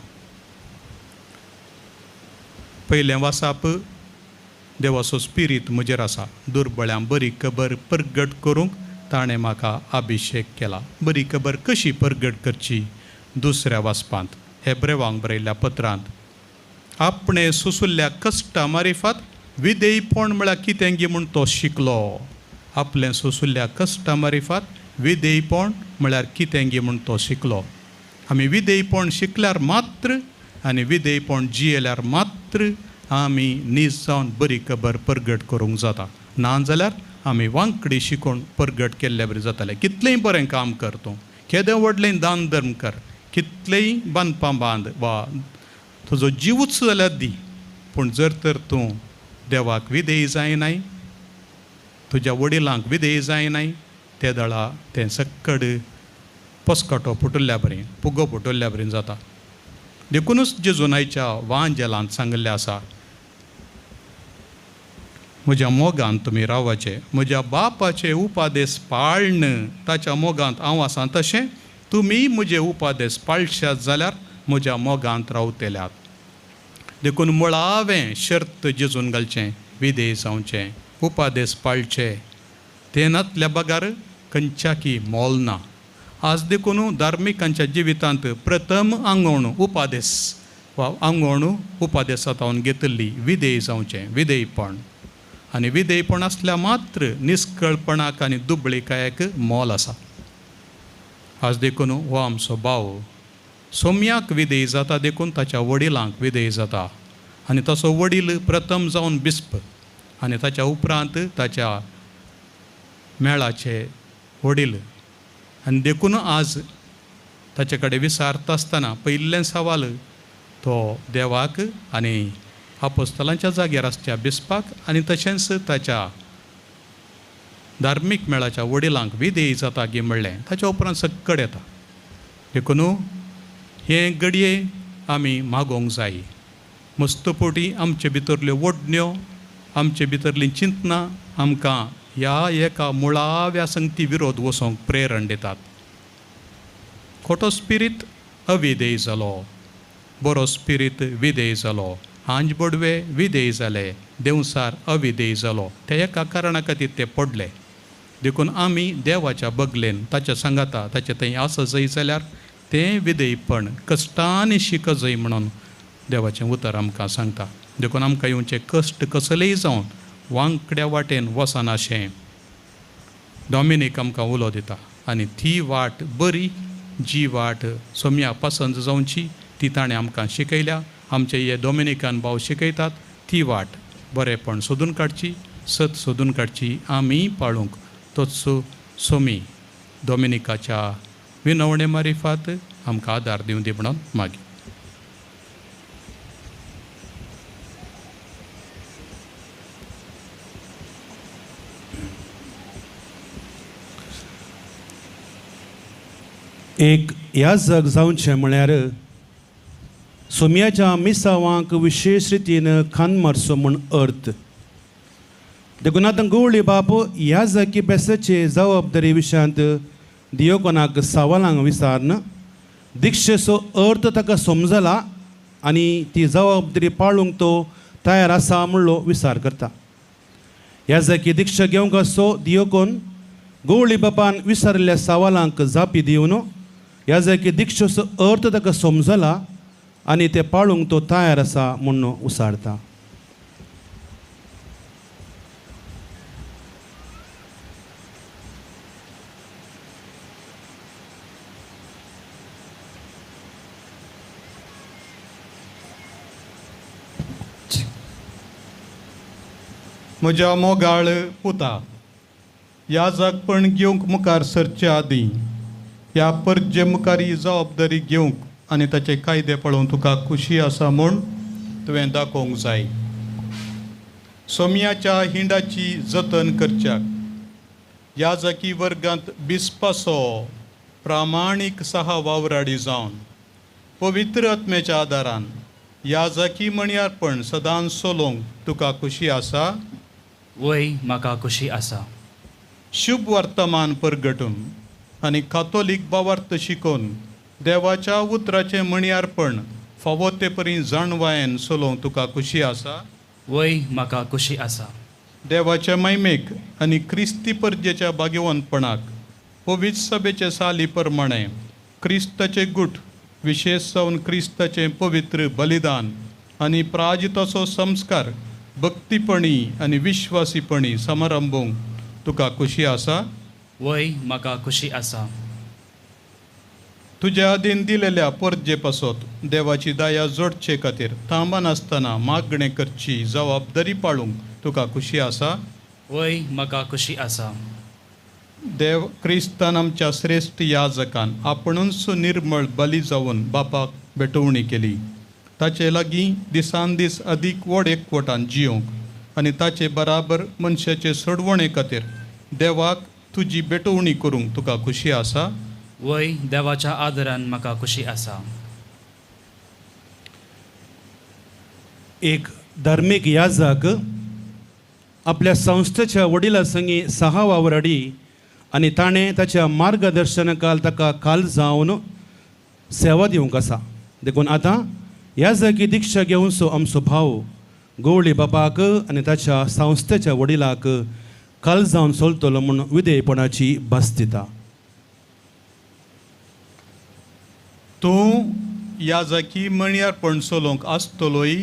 पयलें वाचप देवाचो स्पिरीत म्हजेर आसा, दुर्बळ्यां बरी खबर परगट करूंक ताणें म्हाका अभिशेक केला. बरी खबर कशी परगट करची? दुसऱ्या वाचपांत हेब्रेवांक बरयल्ल्या पत्रांत आपणें सुसुल्ल्या कश्टा मारिफात विधेयपण म्हळ्यार कितें गी म्हूण तो शिकलो. आपलें सोसुल्ल्या कश्टा मारिफात विधेयपण म्हळ्यार कितें गी म्हूण तो शिकलो. आमी विधेयपण शिकल्यार मात्र आनी विधेयपण जियेल्यार मात्र आमी नीज जावन बरी खबर परगट करूंक जाता. ना जाल्यार आमी वांकडी शिकोवन परगट केल्ल्या बरी जातालें. कितलेंय बरें काम कर तूं, केदें व्हडलें दान धर्म कर, कितलेंय बांदपां बांद वा तुजो जिवूच जाल्यार दी, पूण जर तर तूं देवाक विधेय जायनाय, तुज्या वडिलांक विधेय जायनाय, ते दळा तें सक्कड पसकाटो फुटुल्ल्या बरें, पुगो फुटुल्ल्या बरें जाता. देखुनूच जेजून आयच्या वांजेलांत सांगिल्लें आसा, म्हज्या मोगान तुमी रावचे, म्हज्या बापाचे उपादेस पाळन ताच्या मोगांत हांव आसा तशें तुमी म्हजे उपादेस पाळशात जाल्यार म्हज्या मोगांत रावतल्यात. देखून मुळावें शर्त जेजून घालचें, विधेय जावचें, उपादेस पाळचे, ते नातल्या बगार खंयच्याकी मोल ना. आज देखून धार्मिकांच्या जिवितांत प्रथम आंगवण उपादेस वा आंगवण उपादेसांत घेतिल्ली विधेय जावचें, विधेयपण. आनी विधेयपण आसल्यार मात्र निस्कळपणाक आनी दुबळीकायेक मोल आसा. आज देखून हो आमचो भाव सोम्याक विधेय जाता, देखून ताच्या वडिलांक विधेय जाता आनी ताचो वडील प्रथम जावन बिस्प आनी ताच्या उपरांत ताच्या मेळाचे वडील. आनी देखून आज ताचे कडेन विचारता आसतना पयिल्लें सवाल तो देवाक आनी आपोस्तलांच्या जाग्यार आसच्या बिस्पाक आनी तशेंच ताच्या धार्मीक मेळाच्या वडिलांक विधेय जाता गी म्हणलें ताच्या उपरांत सक्कड येता. देखून हें घडये आमी मागोवंक जाय. मस्तपोटी आमचे भितरल्यो ओडण्यो, आमचे भितरलीं चिंतनां आमकां ह्या एका मुळाव्या संगती विरोध वचोंक प्रेरण दितात. खोटो स्पिरीत अविधेय जालो, बरो स्पिरीत विधेय जालो, हांज बडवे विधेय जाले, देंवसार अविधेय जालो. त्या एका कारणा खातीर ते पडले. देखून आमी देवाच्या बगलेन ताच्या सांगाता ताचे थंय आसा जाय जाल्यार तें विधेयपण कश्टांनी शिक जाय म्हणून देवाचें उतर आमकां सांगता. देखून आमकां येवचे कश्ट कसलेय जावन वांकड्या वाटेन वचनाशें डॉमिनीक आमकां उलो दिता. आनी ती वाट बरी, जी वाट सोम्या पसंत जावची ती ताणें आमकां शिकयल्या. आमचे हे डॉमिनिकान भाव शिकयतात ती वाट बरेपण सोदून काडची, सत सोदून काडची, आमी पाळूंक तोच सोमी डॉमिनिकाच्या विनवणे मारिफात आमकां आदार दिवं दी म्हणून मागीर. एक ह्या जग जावचें म्हळ्यार सोम्याच्या मिसावांक विशेश रितीन खान मारचो म्हूण अर्थ. देखून आतां गवळी बाप ह्या जगी बेसाचे जबाबदारी विशयांत दियोकोनाक सवालांक विचारन दिक्षेचो अर्थ ताका समजला आनी ती जबाबदारी पाळूंक तो तयार आसा म्हणलो विचार करता. ह्या जागी दिक्षा घेवंक आसो दियोकोन गवळी बापान विचारिल्ल्या सवालांक जापी दिवन ह्या जागी दिक्षेचो अर्थ ताका समजला आनी ते पाळूंक तो तयार आसा म्हूण उसारता. म्हज्या मोगाळ पुता, ह्या जागपण घेवंक मुखार सरचे आदीं ह्या परजे मुखार ही जबाबदारी घेवंक आनी ताचे कायदे पळोवन तुका खुशी आसा म्हूण तुवें दाखोवंक जाय. सोम्याच्या हिंडाची जतन करच्याक ह्या जाकी वर्गांत बिस्पाचो प्रामाणीक सहा वावराडी जावन पवित्र आत्म्याच्या आदारान ह्या जाकी म्हणयारपण सदांच चलोवंक तुका खुशी आसा? वय, म्हाका खुशी आसा. शुभ वर्तमान परगटून आनी कातोलीक भावार्थ शिकोवन देवाच्या उतराचें म्हणयारपण फावो ते परी जाणवायेन चलोवंक तुका खुशी आसा? वय, म्हाका खुशी आसा. देवाच्या मैमेक आनी क्रिस्ती परजेच्या भाग्यवंतपणाक पवित्र सभेचे साली प्रमाणे क्रिस्ताचे गुट विशेश जावन क्रिस्ताचें पवित्र बलिदान आनी प्राजिताचो संस्कार भक्तीपणी आनी विश्वासीपणी समारंभूंक तुका खुशी आसा? वय, म्हाका खुशी आसा. तुज्या आदीन दिलेल्या परजे पासत देवाची दया जोडचे खातीर थांबनासतना मागणें करची जबाबदारी पाळूंक तुका खुशी आसा? वय, म्हाका खुशी आसा. देव क्रिस्तान आमच्या श्रेश्ठ याजकान आपणूच निर्मळ बली जावन बापाक भेटवणी केली. ताचे लागीं दिसान दीस अदीक व्हड एकवटान जियोंक आनी ताचे बराबर मनशाचे सोडवणे खातीर देवाक तुजी भेटवणी करूंक तुका खुशी आसा? वय, देवाच्या आदरान म्हाका खुशी आसा. एक धार्मीक याजक आपल्या संस्थेच्या वडिला संगी सहा वावराडी आनी ताणें ताच्या मार्गदर्शनाकाल ताका काल जावन सेवा दिवंक आसा. देखून आतां ह्या जागी दिक्षा घेवनसो आमचो भाव गवळी बापाक आनी ताच्या संस्थेच्या वडिलाक काल जावन चलतलो म्हूण विधेयपणाची भास दिता. तूं ह्या जाकी मणयारपण चलोवंक आसतलोय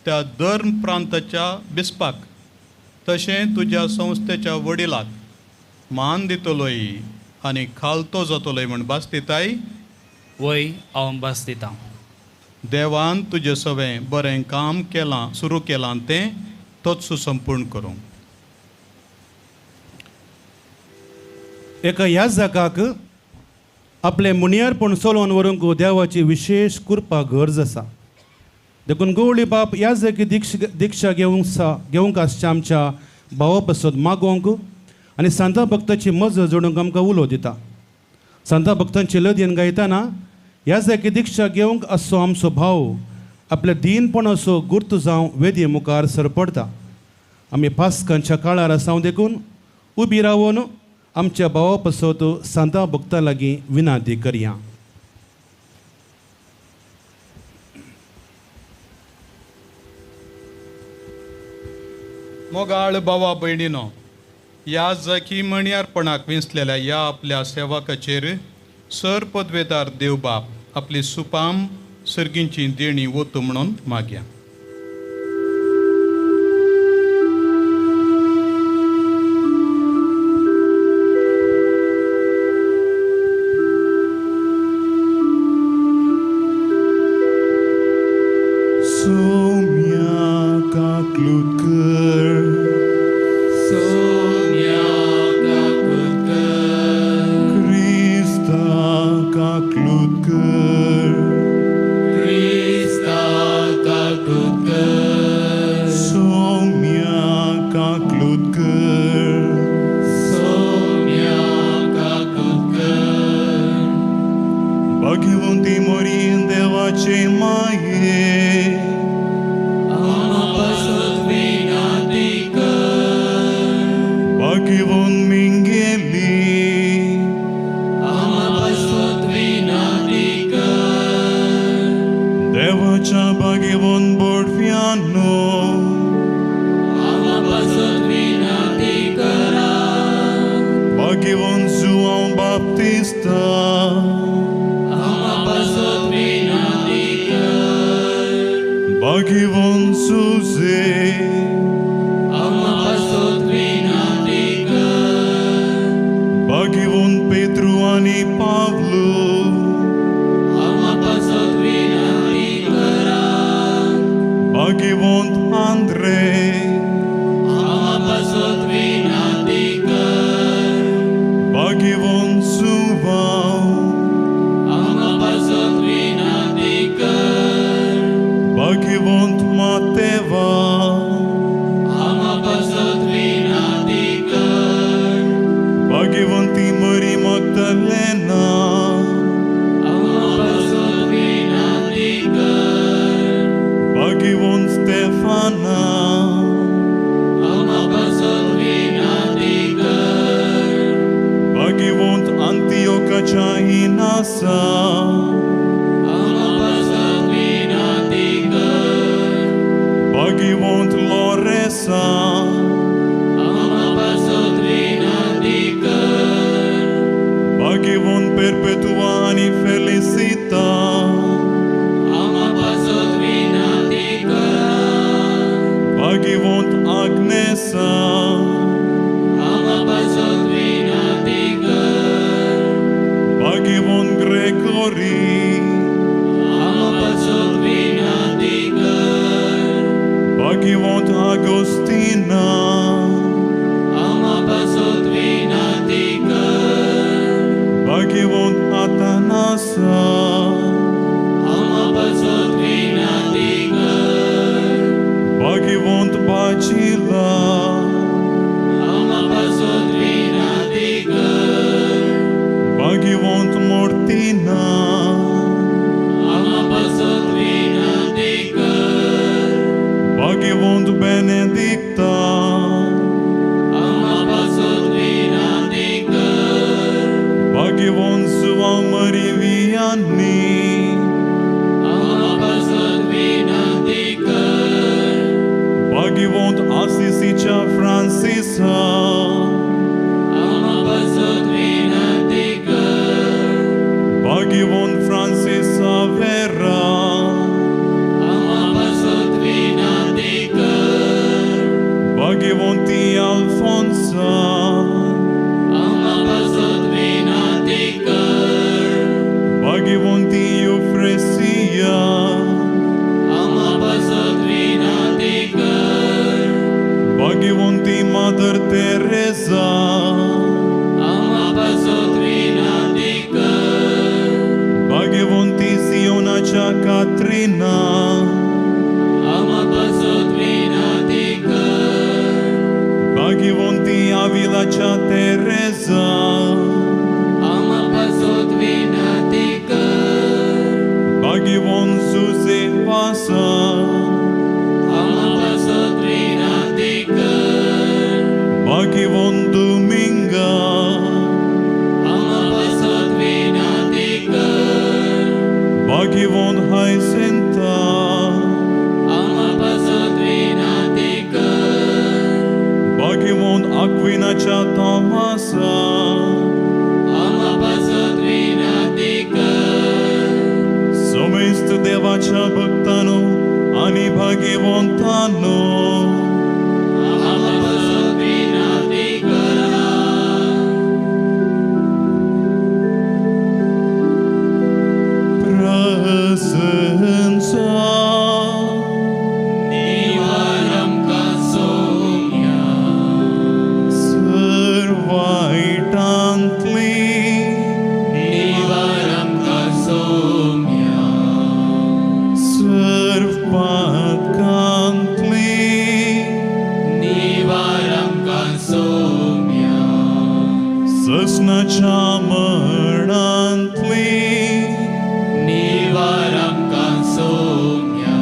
त्या धर्म प्रांताच्या बिस्पाक तशें तुज्या संस्थेच्या वडिलाक मान दितलोय आनी खालतो जातलोय म्हूण भास दिताय. वय, हांव भास दितां. देवान तुजें सवें बरें काम केलां सुरू केलां तें तोच संपूर्ण करूं. एका ह्या जागाक आपलें मुनियारपण चलोवन व्हरूंक देवाची विशेश कृपा गरज आसा. देखून गवळी बाप ह्या जागी दिक्षा घेवंक आसच्या आमच्या भावा पासत मागोवंक आनी सांता भक्ताची मजत जोडूंक आमकां उलो दिता. सांता भक्तांची लदयेन गायतना ह्या जागी दिक्षा घेवंक आसचो आमचो भाव आपल्या दीनपणाचो गुर्त जावं वेदी मुखार सरपडटा. आमी पास्कांच्या काळार आसा देखून उबी रावन आमच्या भावा पासत सांता भक्ता लागीं विनांती करया. मोगाळ भावा भयणीनो, ह्या जाकी मणयारपणाक विंचलेल्या ह्या आपल्या सेवकाचेर सर पदवेदार देवबाप आपली सुपाम सर्गींची देणी वतू म्हणून मागया. Benedicta. मरी वियानी आमा पासत विनंती कर. भाग्यवंत आसिसीच्या फ्रांसिसा आमा पासत विनंती कर. भाग्यवंत फ्रांसिसा वेरा आमा पासत विनंती कर. भाग्यवंती अल्फोन्सा आमा पासत विनंती कर. भाग्यवंती युफ्रेसिया आमा पासत विनंती कर. भाग्यवंती मादर तेरेसा आमा पासत विनंती कर. भाग्यवंती सियोनाच्या कात्रिना आमा पासत विनंती कर. भाग्यवंती आविलाच्या तेरेसा आमा पासत विनंती कर. भाग्यवंत सुसे वासा आमा पासत विनंती कर. भाग्यवंत दुमिंगा आमा पासत विनंती कर. भाग्यवंत हायसिंता आमा पासत विनंती कर. भाग्यवंत आक्विनाच्या थॉमासा आमा पासत विनंती कर. समेस्त देवाच्या भक्तानो आनी भाग्यवंतानो आमा पासत विनंती करा. प्रशंसा निवार आमकां सोम्या सर्वायटांतली निवार आमकां सोम्या सर्व पातकांतली निवार आमकां सोम्या ससनाच्या मरणांतली निवार आमकां सोम्या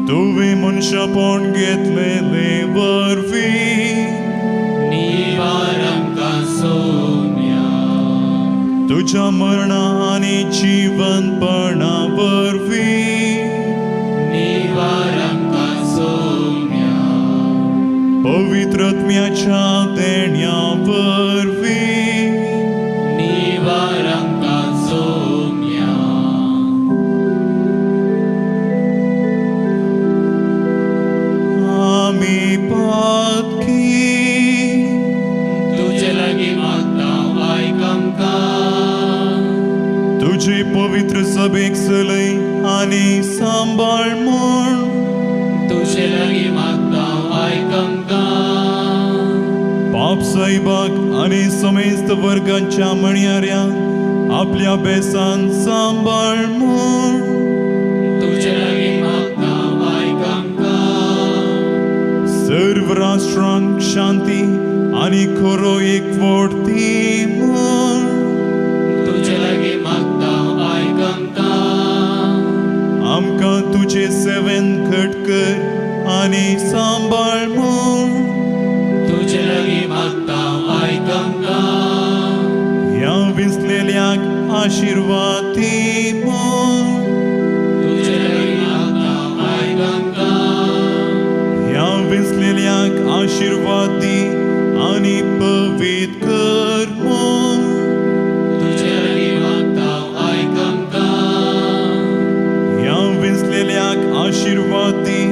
तुवें मनशापण घेतलेले वरवीं निवार आमकां सोम्या तुज्या मरणा आनी जिवनपणा वरवीं निवार आमकां सोम्या पवित्र आत्म्याच्या देण्या वरवीं निवार आमकां सोम्या आमी पातकी तुजे लागीं मागता आयक आमकां. तुजी पवित्र सभेक चलय आनी सांबाळ म्हूण तुजे लागीं मागता आयक आमकां. पाप साहेबाक आनी समेस्त वर्गाच्या म्हणयाऱ्यांक आपल्या बेसान सांबाळ म्हूण तुजे लागीं मागता आयक आमकां. सर्व राष्ट्रांक शांती आनी खरो एकवट दी म्हूण तुजे लागीं मागता आयक आमकां. आमकां तुजे सेवेन घट कर आनी सांबाळ म्हूण तुजे लागीं मागता आयक आमकां. ह्या विसलेल्याक आशिर्वाद दी म्हूण तुजे लागीं मागता आयक आमकां. ह्या विसलेल्याक आशिर्वाद दी आनी पवित्र कर म्हूण तुजे लागीं मागता आयक आमकां. ह्या विसलेल्याक आशिर्वाद दी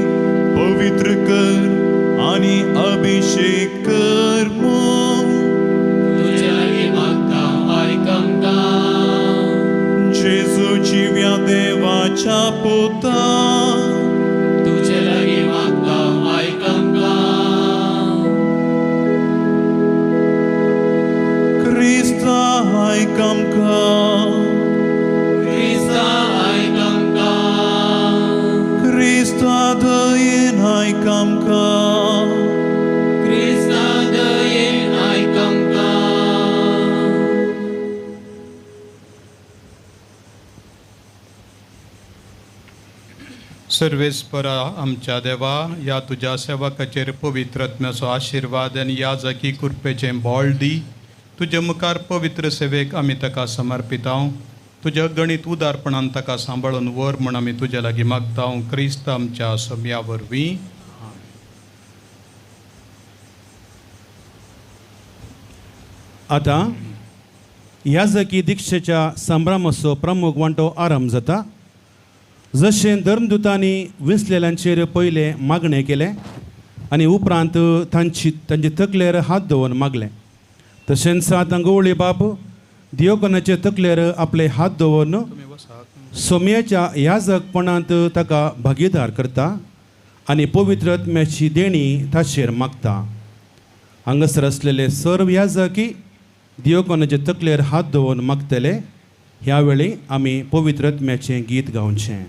पवित्र कर आनी अभिषेक कर म्हूण तुजे लागीं मागता आयक आमकां. जेजू जिव्या देवाच्या पुता तुजे लागीं मागता आयक आमकां. क्रिस्ता आयक आमकां. क्रिस्ता आयक आमकां. क्रिस्ता दयेन आयक आमकां. क्रिस्ता दयेन आयक आमकां. सर्वेस्परा आमच्या देवा ह्या तुज्या सेवकाचेर पवित्र आत्म्याचो आशिर्वाद आनी याजकी कृपेचें बळ दी. तुज्या मुखार पवित्र सेवेक आमी ताका समर्पितांव. तुज्या गणीत उदारपणान ताका सांबाळून व्हर म्हूण आमी तुज्या लागीं मागतांव, क्रिस्त आमच्या सम्या वरवीं. आतां याजकी दीक्षेच्या संभ्रमाचो प्रमुख वांटो आरंभ जाता. जशें धर्मदूतांनी विंचलेल्यांचेर पयलें मागणें केलें आनी उपरांत तांची तांचे तकलेर हात दवरून मागलें, तशेंच आतां गवळी बाब दियोकनाचे तकलेर आपले हात दवरून सोम्याच्या याजकपणांत ताका भागीदार करता आनी पवित्र आत्म्याची देणी ताचेर मागता. हांगासर आसलेले सर्व याजकी दियोकनाचे तकलेर हात दवरून मागतले. ह्या वेळी आमी पवित्र आत्म्याचें गीत गावचें.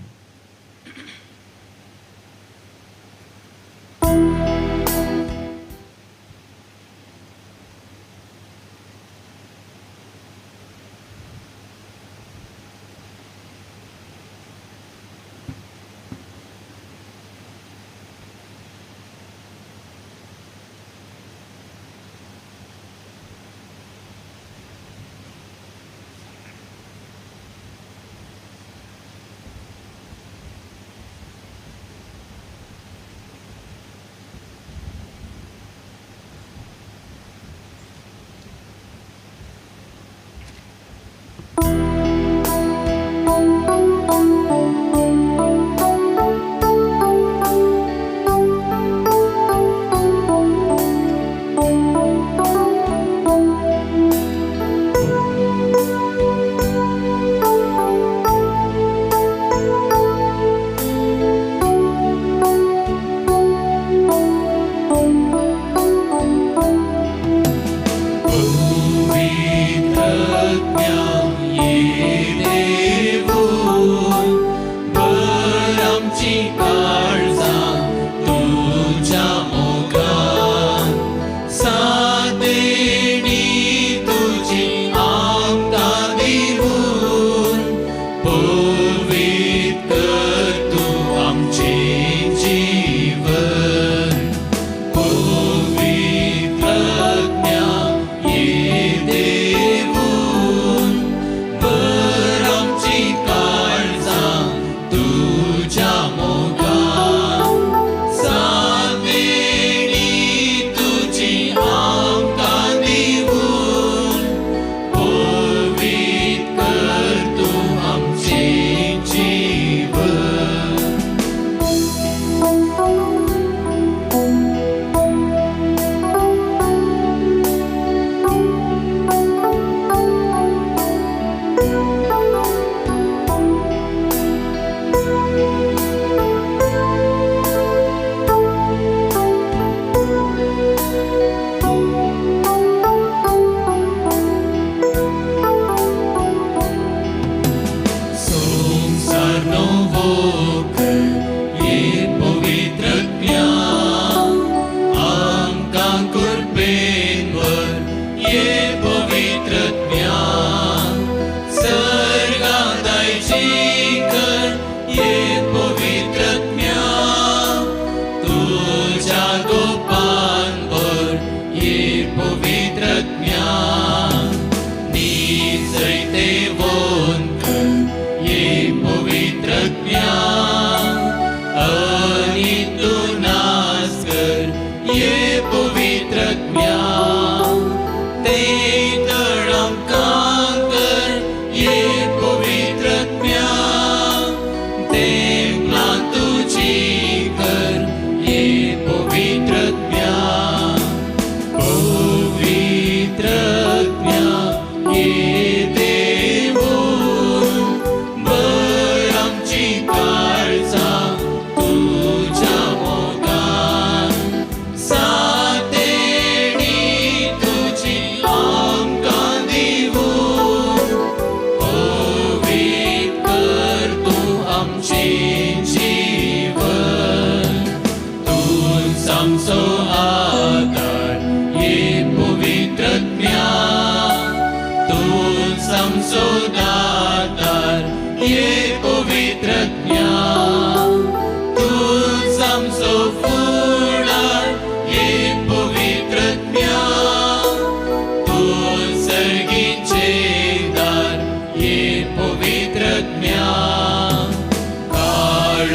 तुझ्या मोगान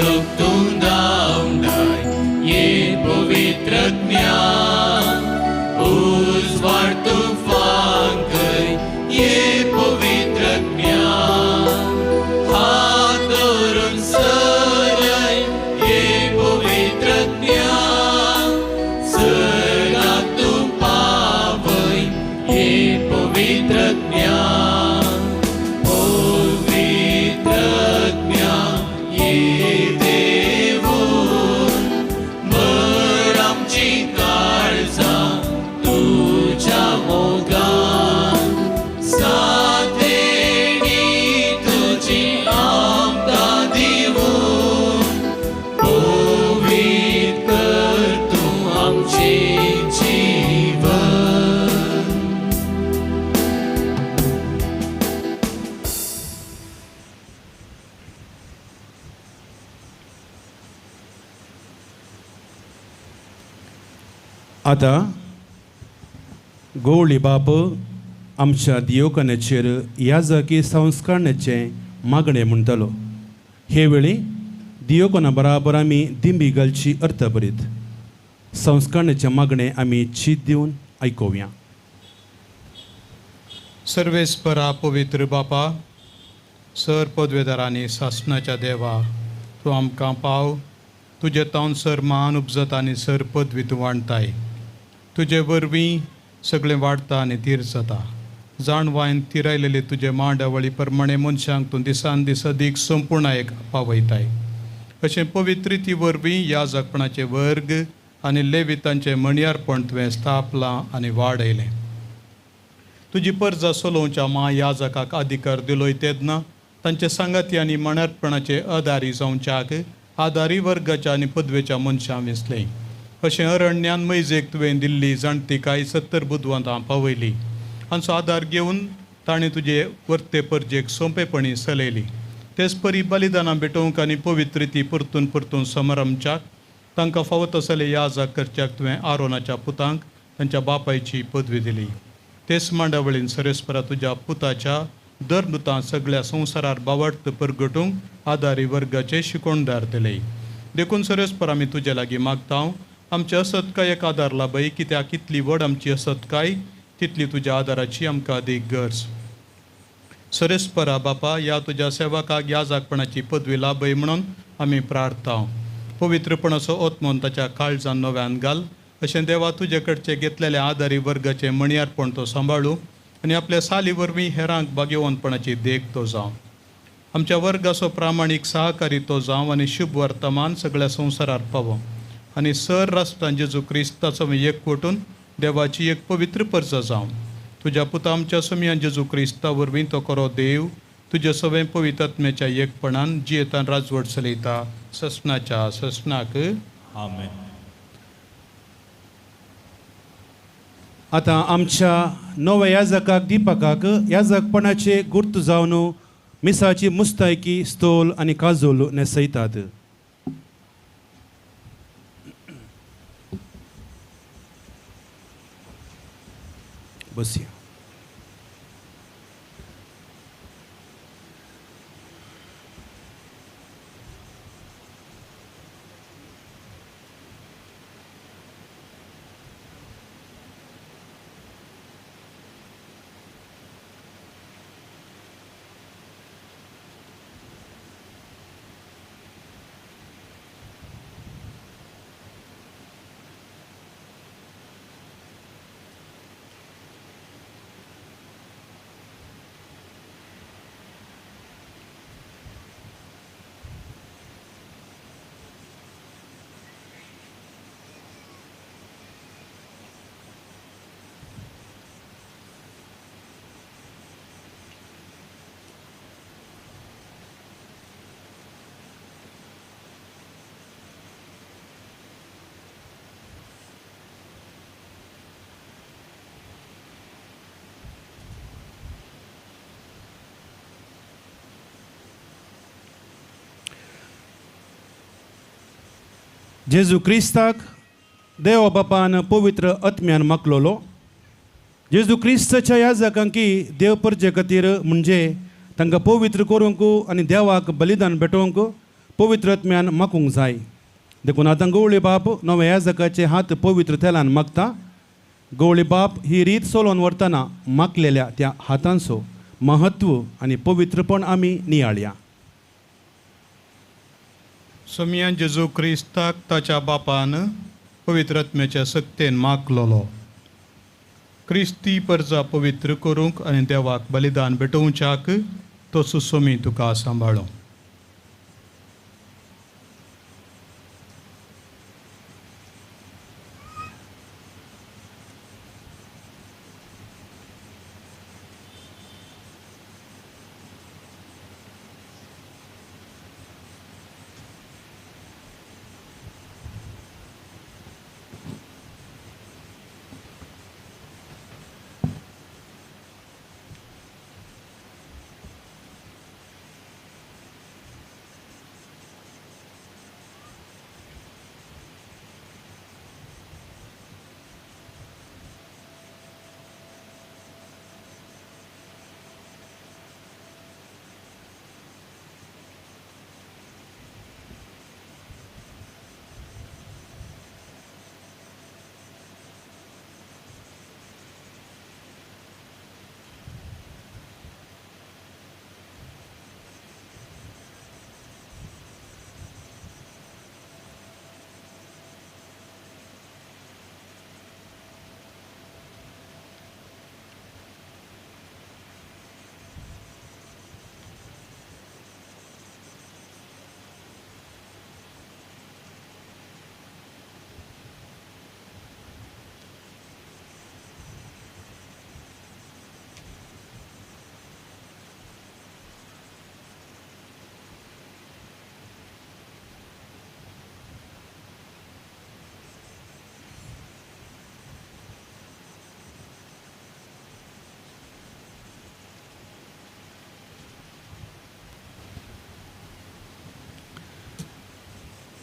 मेळूंक तूं धांवडाय ये पवित्र ज्ञान उजवाड तूं फांकय ये पवित्र ज्ञान हात धरून सरय ये पवित्र ज्ञान सर्गाक तूं पावय ये पवित्र ज्ञान पवित्र ज्ञान ये देवून भर आमची काळजां तुज्या मोगान साथेणी तुजी आमकां दिवून पवित्र कर तूं आमचें जीवन. आतां गवळी बाप आमच्या दियोकानाचेर याजकी संस्कारणाचें मागणें म्हणटलो. हे वेळी दियोकाना बराबर आमी दिंबी घालची अर्थभरीत संस्कारणाचें मागणें आमी चीत दिवन आयकुया. सर्वेस्परा पवित्र बापा, सर पदवेदार आनी सासणाच्या देवा, तूं आमकां पाव. तुजे तावन सर मान उपजता आनी सर पदवी तूं वांटताय. तुजे वरवीं सगळें वाडटा आनी तीर जाता. जाणवायन तिरायलेले तुजे मांडावळी प्रमाणे मनशांक तूं दिसान दीस अदीक संपूर्ण एक पावयताय. अशें पवित्रिती वरवीं ह्या जगपणाचे वर्ग आनी लेवितांचें मणयारपण तुवें स्थापलां आनी वाडयलें. तुजी परजा सोलोवच्या मा याजकाक अधिकार दिलोय तेन्ना तांचे सांगाती आनी मण्यारपणाचे आदारी जावच्याक आदारी वर्गाच्या आनी पदवेच्या मनशां वेंचलें. अशें अरण्यान मैजेक तुवें दिल्ली जाणतिकाय 70 बुदवंतां पावयली. हांचो आदार घेवन ताणें तुजे वर्ते परजेक सोंपेपणी चलयली. तेच परी बलिदानां भेटोवंक आनी पवित्रिती परतून परतून समारंभच्याक तांकां फावो तसले याजक करच्याक तुवें आरोनाच्या पुतांक तांच्या बापायची पदवी दिली. तेच मांडावळीन सरेस्परा तुज्या पुताच्या धर्मतां सगळ्या संवसारार बावडत परगटूंक आदारी वर्गाचे शिकोणदार दिले. देखून सरेस्पर आमी तुजे लागीं मागता, आमचे असतकायेक आदार लाभय, कित्याक कितली व्हड आमची असतकाय तितली तुज्या आदाराची आमकां अदीक गरज. सरेस्परा बापा, ह्या तुज्या सेवकाक ह्या जागपणाची पदवी लाभय म्हणून आमी प्रार्थता. पवित्रपणाचो आत्मोन ताच्या काळजान नव्यान घाल. अशें देवा तुजे कडचे घेतलेल्या आदारी वर्गाचें मणयारपण तो सांबाळू आनी आपल्या साली वरवीं हेरांक भाग्यवंतपणाची देख तो जावं. आमच्या वर्गाचो प्रामाणीक सहकारी तो जावं आनी शुभ वर्तमान सगळ्या संवसारार पावो आनी सर राष्ट्रान जेजू क्रिस्ताचो एकवटून देवाची एक पवित्र परजा जावं. तुज्या पुता आमच्या सोमयान जेजू क्रिस्ता वरवीं तो करो देव तुज्या सगळें पवित्र आत्म्याच्या एकपणान जियेतान राजवट चलयता ससनाच्या ससनाक. आमेन. आतां आमच्या नव्या याजकाक दीपकाक याजकपणाचे गुर्त जावन मिसाची मुस्तायकी स्तोल आनी काजूल न्हेसयतात. बसया. जेजू क्रिस्ताक देव बापान पवित्र आत्म्यान मागलोलो. जेजू क्रिस्ताच्या याजकांकी देव परजे खातीर म्हणजे तांकां पवित्र करूंक आनी देवाक बलिदान भेटोवंक पवित्र आत्म्यान मागूंक जाय. देखून आतां गवळी बाप नव्या याजकाचे हात पवित्र तेलान मागता. गवळी बाप ही रीत सोलोवन व्हरतना मागलेल्या त्या हातांचो महत्व आनी पवित्रपण आमी नियाळया. सोमया जेजू क्रिस्ताक ताच्या बापान पवित्र आत्म्याच्या सक्तेन मागलोलो. क्रिस्ती परजा पवित्र करूंक आनी देवाक बलिदान भेटोवच्याक तो सुसोमी तुका सांबाळो.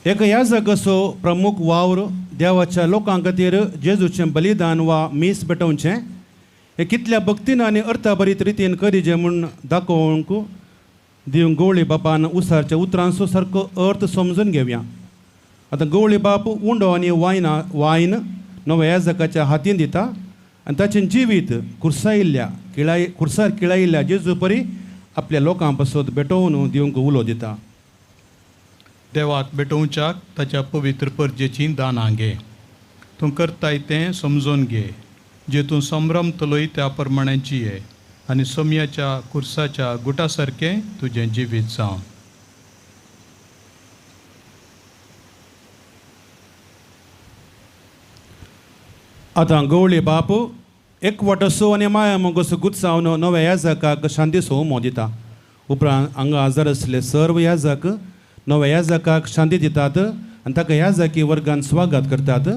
एक याजक असो प्रमुख वावर देवाच्या लोकां खातीर जेजूचें बलिदान वा मीस भेटोवचें हें कितल्या भक्तीन आनी अर्थाभरीत रितीन करीजें म्हूण दाखोवंक दिवंक गवळी बापान उसारच्या उतरांचो सारको अर्थ समजून घेवया. आतां गवळी बाप उंडो आनी वायन नव्या याजकाच्या हातीन दिता आनी ताचें जिवीत कुर्सायिल्ल्या कुर्सार किळायिल्ल्या जेजू परी आपल्या लोकां पासत भेटोवन दिवंक उलो दिता. देवाक भेटोवच्याक ताच्या पवित्र परजेची दानां घे. तूं करताय तें समजून घे, जे तूं संभ्रमतलोय त्या प्रमाणे जिये आनी सोमयाच्या कुर्साच्या गुटा सारकें तुजें जिवीत जावं. आतां गवळी बाप एकवटसो आनी माया मोगसो गुत्सावन नव्या याजकाक शांतीचो उमो दिता. उपरांत हांगा हजर आसले सर्व याजक नव्या याजकाक शांती दितात आनी ताका याजकी वर्गान स्वागत करतात.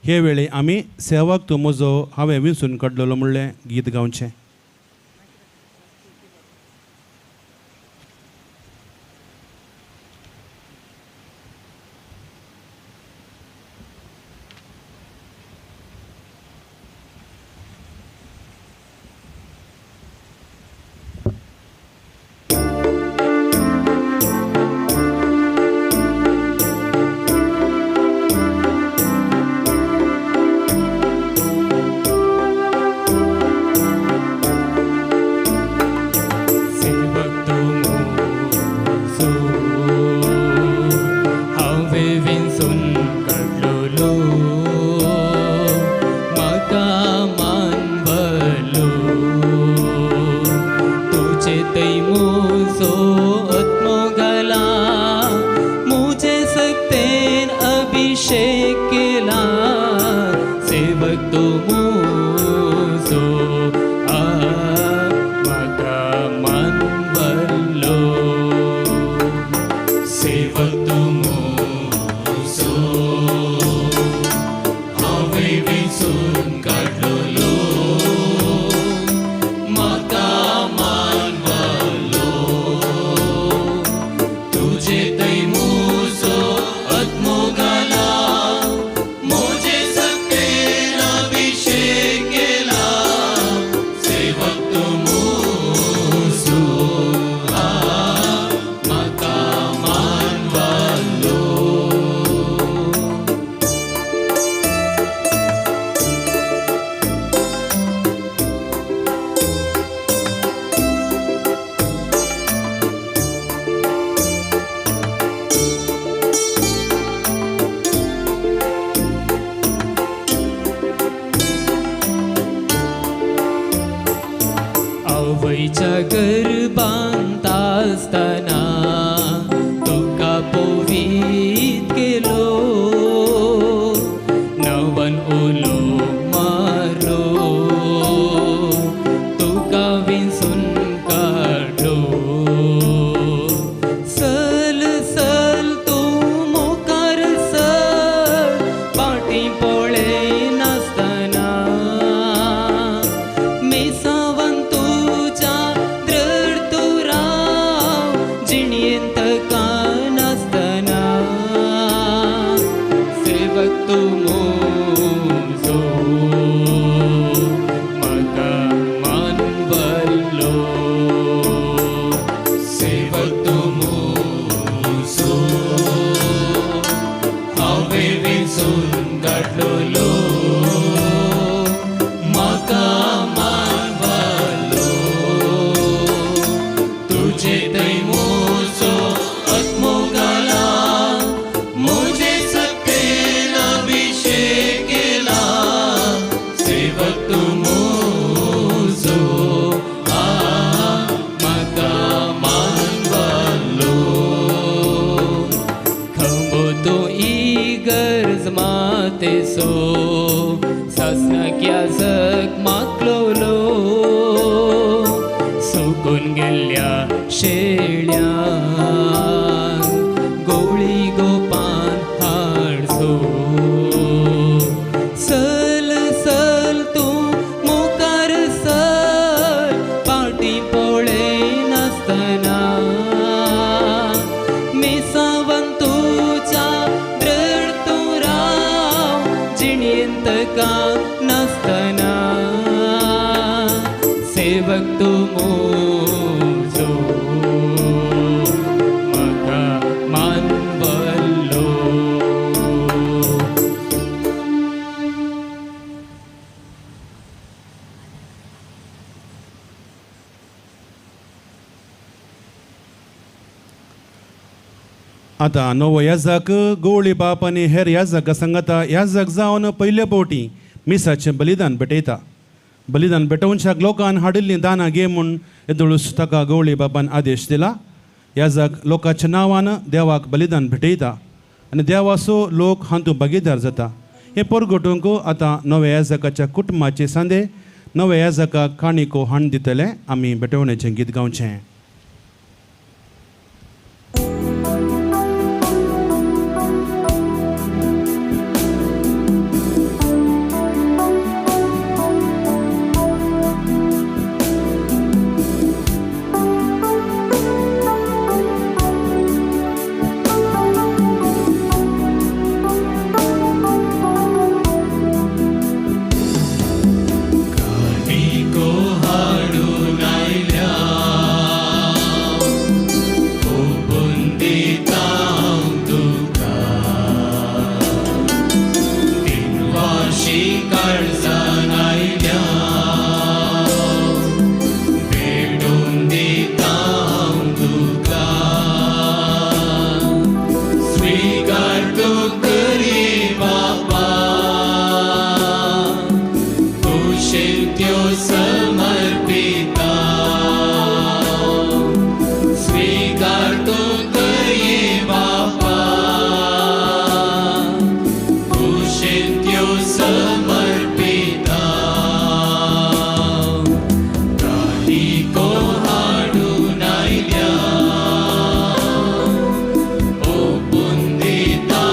हे वेळी आमी सेवक तूं म्हजो हांवें विंचून काडलेलो म्हणलें गीत गावचें. गर्भांत आसतना तुका पवीत केलो, नवन उलो मारलो, तुका विंचून काडलो. सल सल तूं मुखार सर, फाटीं पळयनासतना, मिसावन तुज्या दृढ तूं राव, जिणेंत नासतना, सेवक तूं म्हजो, म्हाका मानवल्लो. सेवक तूं म्हजो, हांवें विंचून काडलोलो, म्हाका मानवल्लो. तुजे थंय म्हजो आत्मो घाला, म्हजे सत्तेन अभिशेक केला, सेवक तूं म्हजो, आ म्हाका मानवल्लो. खंबो तूं इगर्ज मातेसो, सासणाक्या जग माकलोलो, सुकून गेल्ल्या शेळ्यांक गोळी गोपान हाडचो. सल सल तूं मुखार सर, फाटीं पळयनासतना, मिसावन तुज्या दृढ तूं राव, जिणेंत नासतना, सेवक तूं म्हजो, म्हाका मानवल्लो. आतां नवो याजक गवळी बाप आनी हेर याजका सांगाता याजक जावन पयले फावटी मिसाचें बलिदान भेटयता. बलिदान भेटोवच्याक लोकान हाडिल्लीं दानां घे म्हूण येदोळूच ताका गवळी बाबान आदेश दिला. याजक लोकाच्या नांवान देवाक बलिदान भेटयता आनी देवाचो लोक हातूंत भागीदार जाता. हें परगटूंक आतां नव्या याजकाच्या कुटुंबाचे सांदे नव्या याजकाक काणिको हाण दितले. आमी भेटवणेचें गीत गावचें. काणिको हाडून आयल्या, ओपून दिता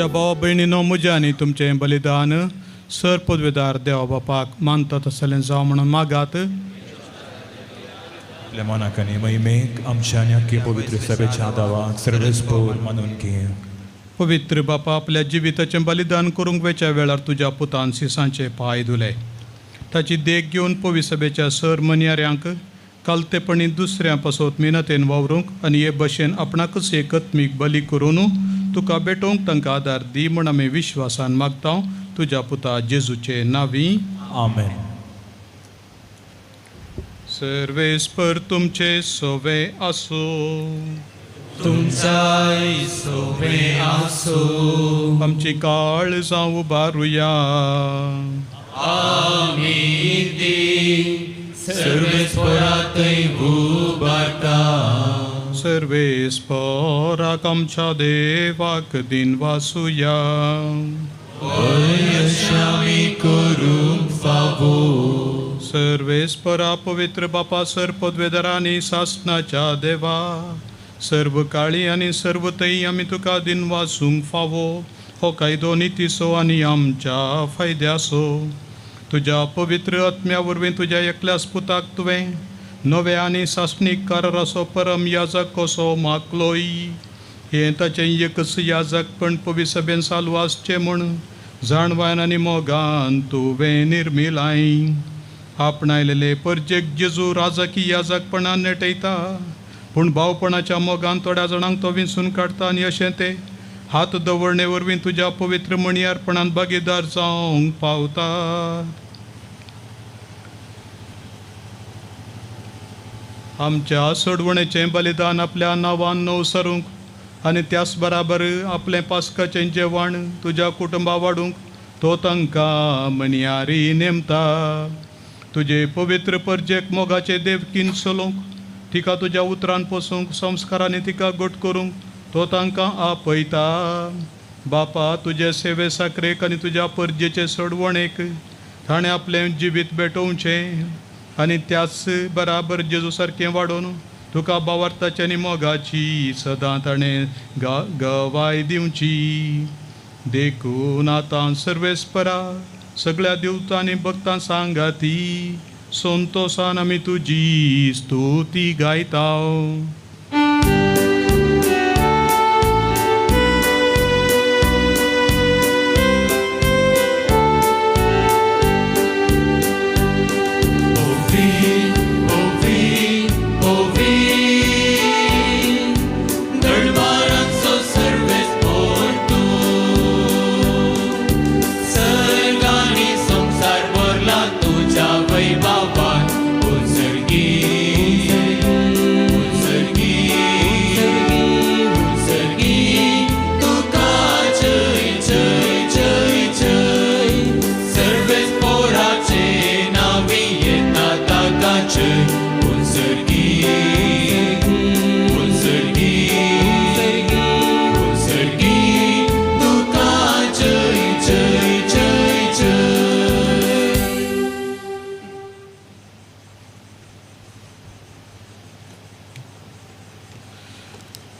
म्हज्या भावा भयणीनो, म्हज्या आनी तुमचें बलिदान सर पदवेदार देवा बापाक मानता तसलें जावं म्हणून मागात. आपल्या मनाक आनी महिमेक आमच्या आनी अख्खे पवित्र सभेच्या दावाक सर्वेस्पोर मानून घे. पवित्र बापा, आपल्या जिविताचें बलिदान करूंक वेच्या वेळार तुज्या पुतान सिसांचे पांय धुले. ताची देख घेवन पवी सभेच्या सर मनयाऱ्यांक कालतेपणी दुसऱ्या पासत मिनतेन वावरूंक आनी हे भशेन आपणाकच एक आत्मीक बली करून तुका भेटोवंक तांकां आदार दी म्हूण आमी विश्वासान मागता तुज्या पुता जेजूचे नांवी. आमेन. सर्वेस्पर तुमचे सोवे आसूं. तुमचाय सोवे आसूं. आमची काळजां उबारुया. आमी ती सर्वेस्परातय उबारता. सर्वेस्पराक आमच्या देवाक दिन वासुया. आमी करूंक फावो. सर्वेस्परा पवित्र बापा, सर पदवेदारा आनी सासनाच्या देवा, सर्व काळी आनी सर्व तय आमी तुका दिन वासूंक फावो. हो कायदो नितीचो आनी आमच्या फायद्याचो. तुज्या पवित्र आत्म्या वरवीं तुज्या एकल्याच पुताक तुवें नव्या आनी सासणीक कराराचो परम याजक कसो मागलोय. हें ताचें एकच याजकपण पवी सभेन चालू आसचें म्हूण जाणवायन आनी मोगान तुवें निर्मिलाय. आपणायलेले परजेक जेजू राजाकी याजकपणान नेटयता, पूण भावपणाच्या मोगान थोड्या जाणांक तो विंचून काडटा आनी अशें ते हात दवरणे वरवीं तुज्या पवित्र मणयारपणान भागीदार जावंक पावतात. आमच्या सोडवणेचें बलिदान आपल्या नांवान नवसरूंक आनी त्याच बराबर आपलें पास्काचें जेवण तुज्या कुटुंबा वाडूंक तो तांकां मणयारी नेमता. तुजे पवित्र परजेक मोगाचे देवकीन चलोवंक, तिका तुज्या उतरान पोसूंक, संस्कारांनी तिका गोट करूंक तो तांकां आपयता. बापा, तुजे सेवे साकरेक आनी तुज्या परजेचे सोडवणेक ताणें आपलें जिवीत भेटोवचें आनी त्याच बराबर जेजू सारकें वाडोवन तुका बावार्थाची आनी मोगाची सदां ताणें गवाय दिवची. देखून आतां सर्वेस्परा सगळ्या देवतां आनी भक्तां सांगाती संतोसान आमी तुजी स्तुती गायता.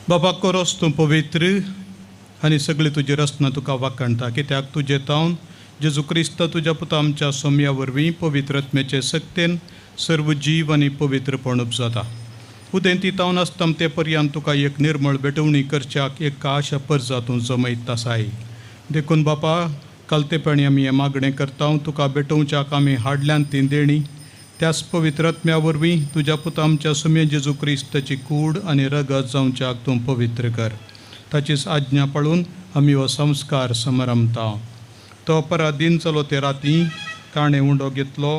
बाबा, कोरोस तूं पवित्र आनी सगळी तुजी रचना तुका वाखाणटा, कित्याक तुजें तावन जेजू क्रिस्त तुज्या पुता आमच्या सोम्या वरवीं पवित्र आत्म्याचे सक्तेन सर्व जीव आनी पवित्रपण उपजाता. उदेंती तावन आसता ते पर्यंत तुका एक निर्मळ भेटवणी करच्याक एक आशा परजा तूं जमयत आसाय. देखून बापा, कालतेपणी आमी हें मागणें करता, तुका भेटोवच्याक आमी हाडल्यान ती देणी त्याच पवित्र आत्म्या वरवीं तुज्या पुता आमच्या सुमे जेजू क्रिस्ताची कूड आनी रगत जावच्याक तूं पवित्र कर. ताचीच आज्ञा पाळून आमी हो संस्कार समारंभता. तो परादीन चलो ते राती ताणें उंडो घेतलो,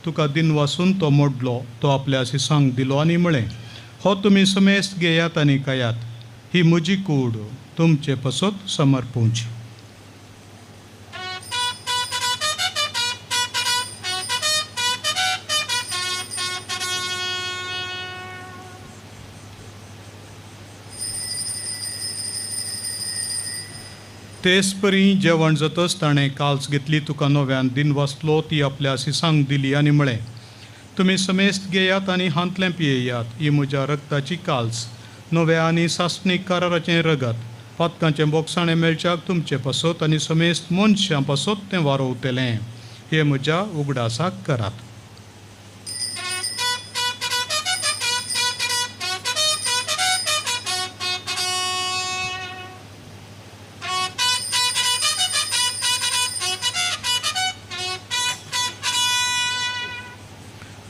तुका दिन वासून तो मोडलो, तो आपल्या शिसांक दिलो आनी म्हळें, हो तुमी समेस्त घेयात आनी खायात, ही म्हजी कूड तुमचे पसत समर्पूंची. तेच परी जेवण जातच ताणें काल्स घेतली, तुका नव्यान दिन वाचलो, ती आपल्या शिसांक दिली आनी म्हळें, तुमी समेस्त घेयात आनी हांतलें पियेयात, ही म्हज्या रक्ताची काल्स, नव्या आनी सासणीक कराराचें रगत. पातकांचें बोगसाणें मेळच्याक तुमचे पासत आनी समेस्त मनशां पासत तें वारोवतलें. हें म्हज्या उगडासाक करात.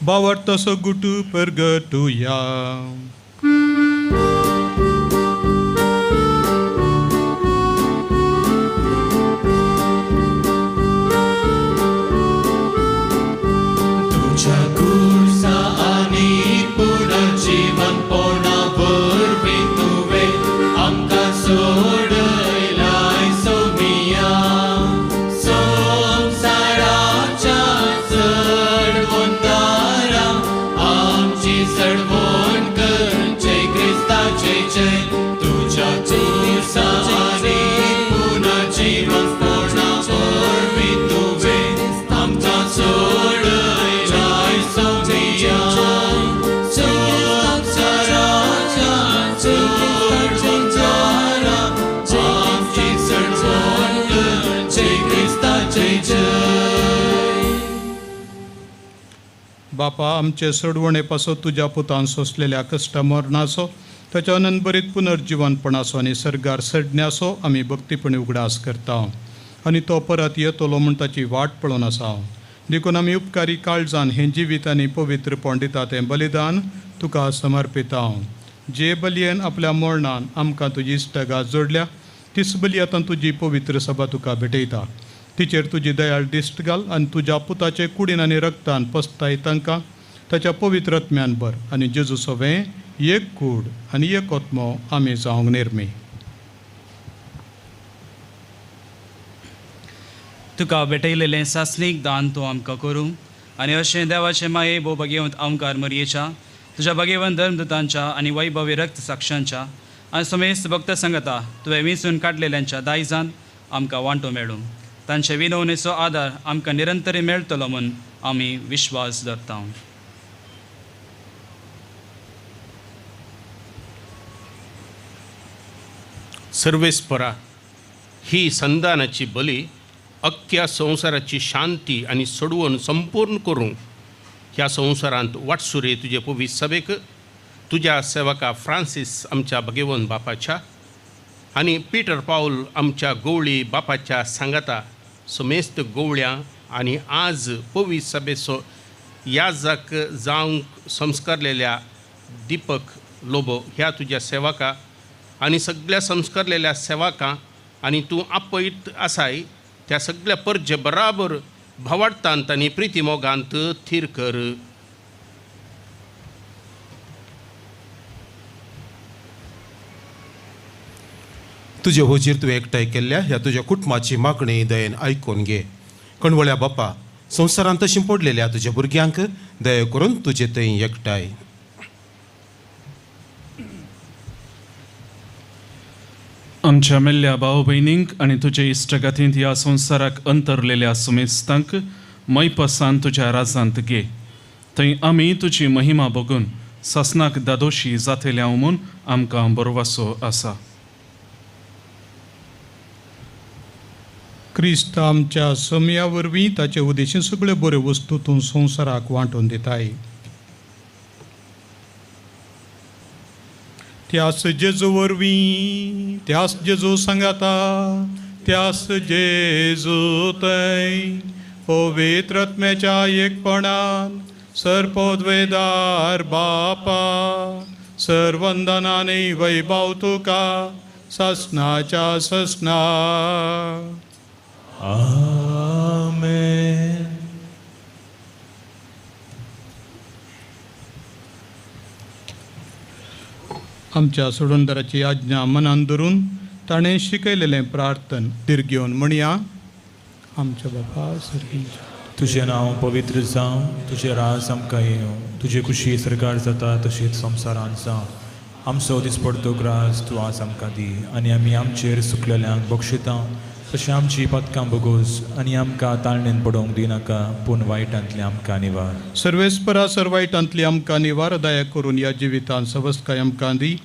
बावर तसो गुटू परगटुया. तुझ्या कुर्सा आनी पुनर्जीवनपणा वरवीं तुवें आमकां सोडयलाय सोमिया. संवसाराच्या चडवणदारा आमची चडवण करचे क्रिस्ताचे जय. तुझ्या कुर्सा आनी पुनर्जीवनपणा वरवीं तुवें आमकां सोडयलाय सोमिया. संवसाराच्या चडवणदारा आमची चडवण करचे क्रिस्ताचे जय. बापा, आमचे सोडवणे पासत तुज्या पुतान सोंसलेल्या कश्ट मरणाचो, ताच्या अनंतभरीत पुनर्जिवनपणाचो आनी सर्गार सडण्याचो आमी भक्तीपणी उगडास करता आनी तो परत येतलो म्हूण ताची वाट पळोवन आसा. देखून आमी उपकारी काळजान हें जिवीत आनी पवित्रपण दिता तें बलिदान तुका समर्पिता. जे बलयेन आपल्या मरणान आमकां तुजी इश्टगात जोडल्या तीच बली आतां तुजी पवित्र सभा तुका भेटयता. तिचेर तुजी दयाळ दिश्ट घाल आनी तुज्या पुताचे कुडीन आनी रक्तान पसताय तांकां ताच्या पवित्र आत्म्यान भर आनी जेजू सवें एक कूड आनी एक आत्मो आमी जावंक निर्मी. तुका भेटयलेलें सासणीक दान तूं आमकां करूं आनी अशें देवाचें माये भोव भगेवंत आमकार मरयेच्या तुज्या भगेवंत धर्मदूतांच्या आनी वैभवी रक्त साक्षांच्या आनी समेस्त भक्त संगता तुवें विंचून काडलेल्यांच्या दायजान आमकां वांटो मेळूं. तांचे विनवणेचो आदार आमकां निरंतरी मेळटलो म्हूण आमी विश्वास धरता. सर्वेस्परा, ही संधानाची बली अख्ख्या संवसाराची शांती आनी सोडवण संपूर्ण करूंक ह्या संवसारांत वाटसुरे तुजे पवित्र सभेक तुज्या सेवका फ्रांसीस आमच्या भगेवन बापाच्या आनी पीटर पावल आमच्या गवळी बापाच्या सांगाता समेस्त गवळ्यां आनी आज पवित्र सभेचो याजक जावंक संस्कारलेल्या दीपक लोबो ह्या तुज्या सेवका आनी सगळ्या संस्कारलेल्या सेवकां आनी तूं आपयत आसाय त्या सगळ्या परजे बराबर भावार्थांत आनी प्रिती मोगांत थीर कर. तुजे हुजीर तुवें एकठांय केल्ल्या ह्या तुज्या कुटुंबाची मागणी दयेन आयकून घे. कणवळ्या बापा, संवसारांत तशी पडलेल्या तुज्या भुरग्यांक दया करून तुजे थंय एकठांय. आमच्या मेल्ल्या भाव भयणींक आनी तुजे इश्टगातींत ह्या संवसाराक अंतरलेल्या सुमेस्तांक मैपसान तुज्या राजांत घे. थंय आमी तुजी महिमा बघून सासनाक दादोशी जातल्या म्हूण आमकां बरवासो आसा. क्रिस्त आमच्या समया वरवीं ताचे उदेशीं सगळ्यो बऱ्यो वस्तू तूं संवसाराक वांटून दिताय. त्यास जेजू वरवीं, त्यास जेजू सांगाता, त्यास जेजू थंय पवित्र आत्म्याच्या एकपणान सर्पोद्वेदार बापा सर्वंदनाने वैभव तुका ससनाच्या ससना. आमेन. आमच्या सोडूनदाराची आज्ञा मनान धरून ताणें शिकयलेलें प्रार्थन दीर्घ घेवन म्हणया. आमच्या बापा सर्गीच्या, तुजें नांव पवित्र जावं, तुजें राज आमकां येवं, तुजी खुशी सरकार जाता तशीच संवसारांत जावं. आमचो दिसपडतो ग्रास तूं आज आमकां दी आनी आमी आमचेर सुकलेल्यांक बक्षिता तशें आमची पदकां बगोस आनी आमकां ताळणेन पडोवंक दिनाका, पूण वायटांतली आमकां निवार. सर्वेस्परा सर वायटांतली आमकां निवार, दया करून ह्या जिवितांत सवस्काय आमकां दी.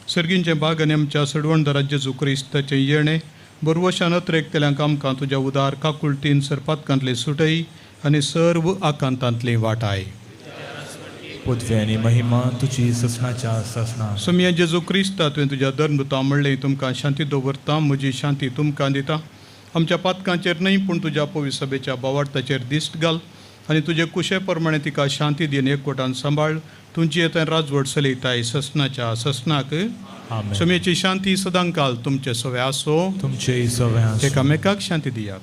सर्गींचें भाग आनी आमच्या सडवणदारा जेजू क्रिस्ताचें येणें बरवशान अत्रेकतल्यांक आमकां तुज्या उदार काकुळटीन सरपातकांतले सुटय आनी सर्व आकांतांतली वाटाय. पृथ्वी आनी महिमा तुजी ससणाच्या ससणा. सोमया जेजू क्रिस्ता तुवें तुज्या धर्मदुता म्हणलें तुमकां शांती दवरता, म्हजी शांती तुमकां दिता. आमच्या पातकांचेर न्हय पूण तुज्या पवित्र सभेच्या बावार्थाचेर दिश्ट घाल आनी तुजे कुशे प्रमाणे तिका शांती दीन एकवटान सांबाळ. तुमची येता राजवट चलयताय ससनाच्या ससनाक. सोमयेची शांती सदांकाल तुमचे सवे आसो, तुमचे सवे आसो. एकामेकाक शांती दियात.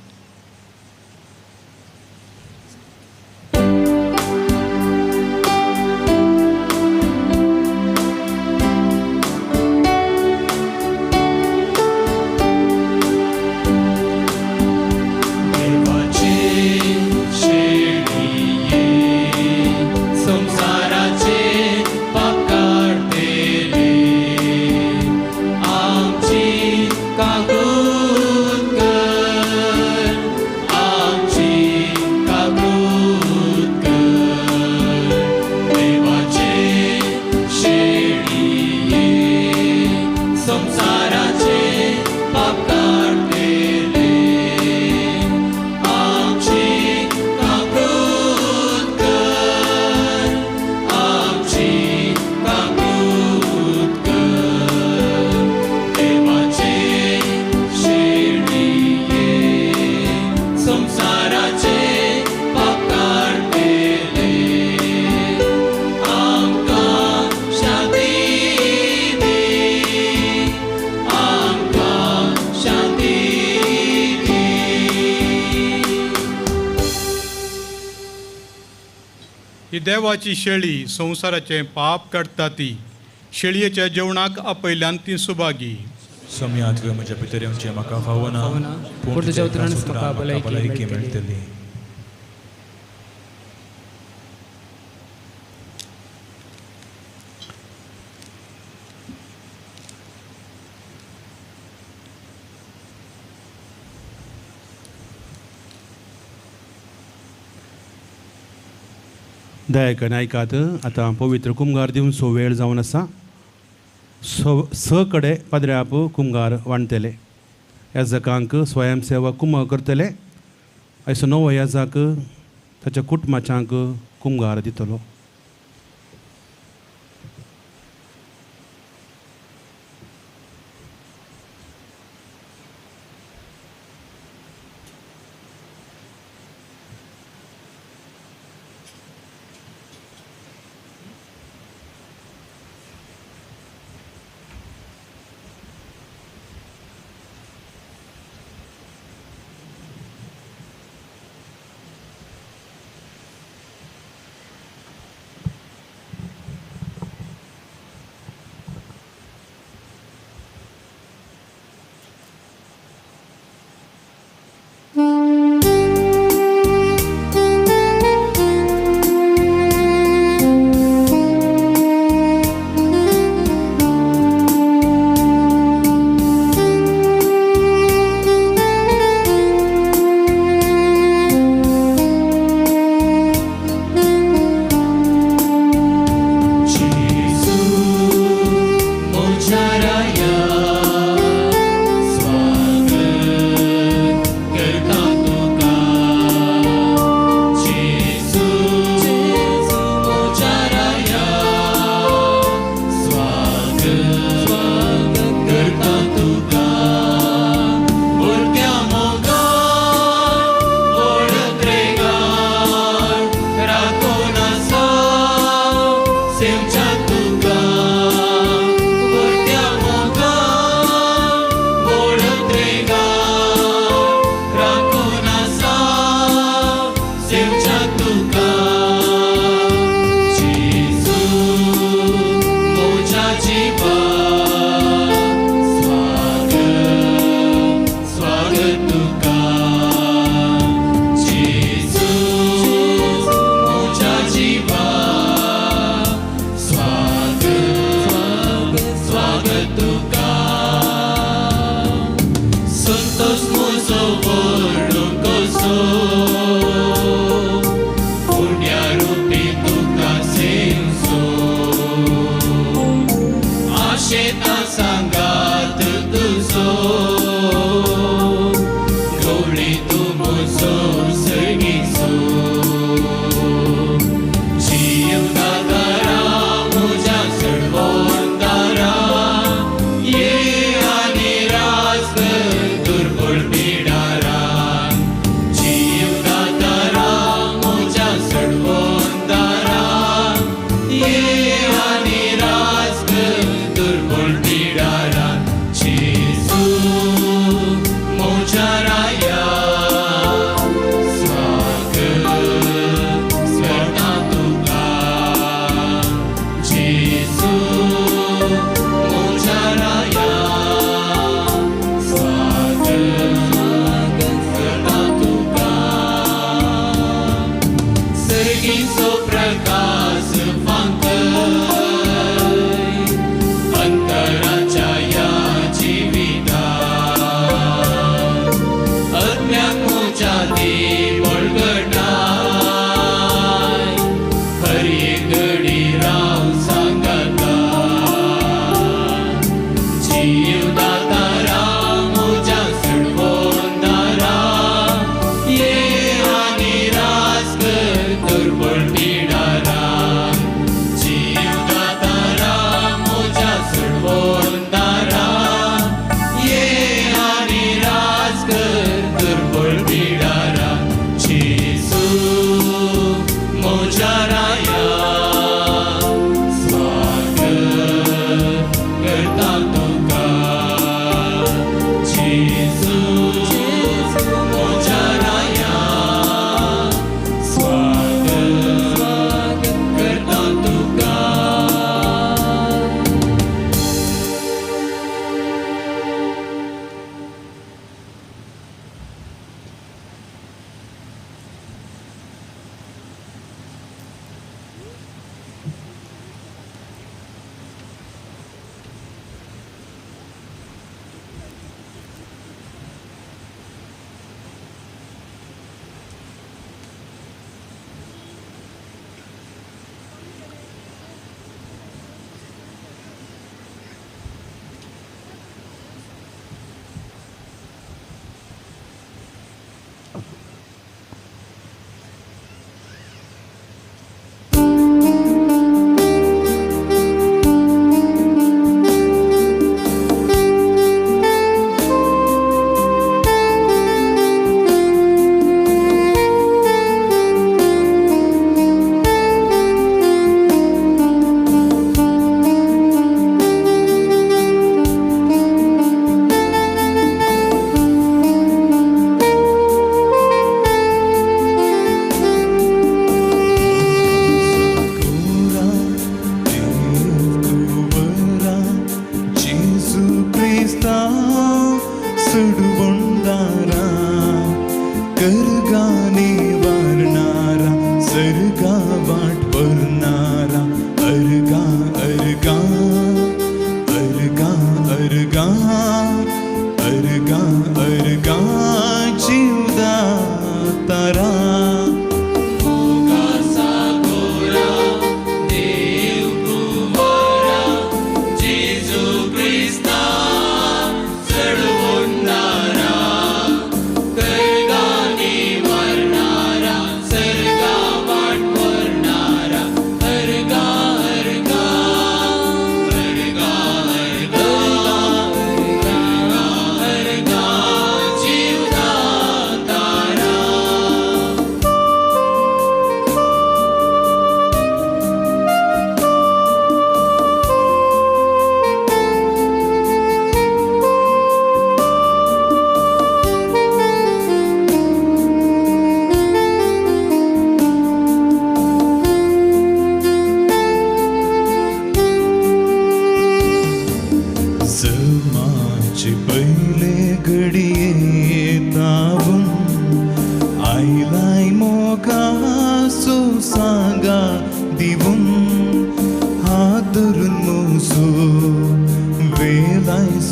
देवाची शेळी संवसाराचें पाप काडटा ती शेळयेच्या जेवणाक आपयल्यान ती सुभागी. सोमया तुवें म्हज्या भितर येवचें म्हाका फावना, पूण तुज्या उतरान म्हाका भलायकी मेळटली. दयाकन आयकात आतां पवित्र कुमगार दिवन सो वेळ जावन आसा. स कडे पाद्र्याप कुमगार वांटतले, याजकांक स्वयंसेवक कुम करतले, आयसो नवो याजक ताच्या कुटुंबाच्यांक कुमगार दितलो.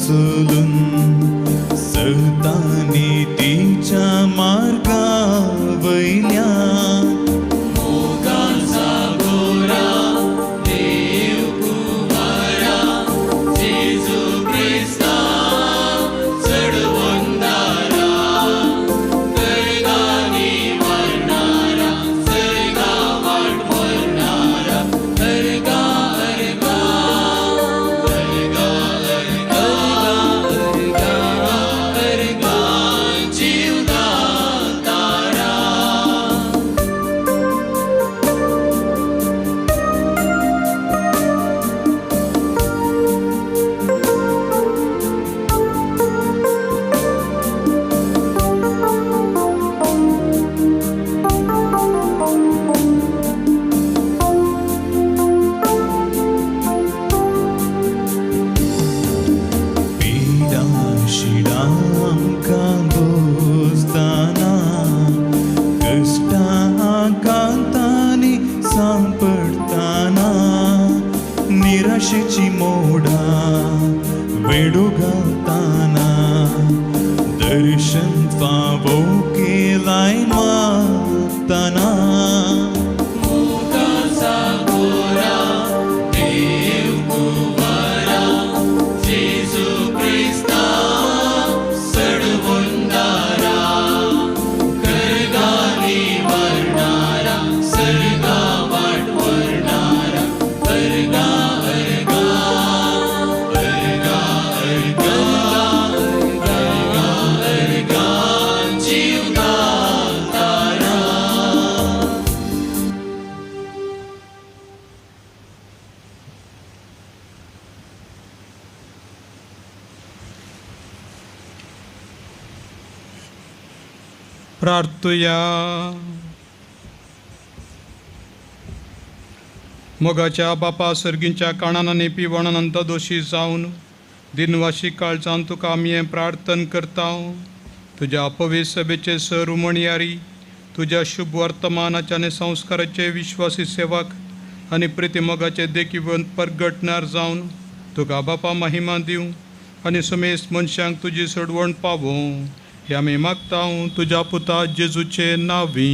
चलून सतानी तिच्या मार्गा वयल्या मोगाचा गोरा देव कुंवरा जेजू क्रिस्ता चडवंदारा करगानी मरणारा सर्गा वाट मरणारा अर्गा अर्गा अर्गा अर्गा अर्गा अर्गा जीवदातारा. पिडा शिडा आमकां भोजताना कश्टां आकांतांनी सांपडटाना निराशेची मोडा वेडू घालताना दर्शन फावो केलाय मागताना मोगाचा गोरा देव कुंवरा जेजू क्रिस्ता सडवंदारा करगानी मरणारा सर्गा वाट वरणारा अर्गा अर्गा अर्गा अर्गा अर्गा अर्गा जीवदातारा. प्रार्थुया. मोगाच्या बापा सर्गींच्या काणान आनी पिवणान अंत दोशी जावन दिनवाशी काळजान तुका आमी हें प्रार्थन करता. तुज्या पवित्र सभेचे सर उमणयारी तुज्या शुभ वर्तमानाचे आनी संस्काराचे विश्वासी सेवक आनी प्रिती मोगाचे देखीवंत परगटणार जावन तुका बापा महिमा दिवं आनी सुमेस मनशांक तुजी सोडवण पावों हे आमी मागता तुज्या पुता जेजूचे नावी.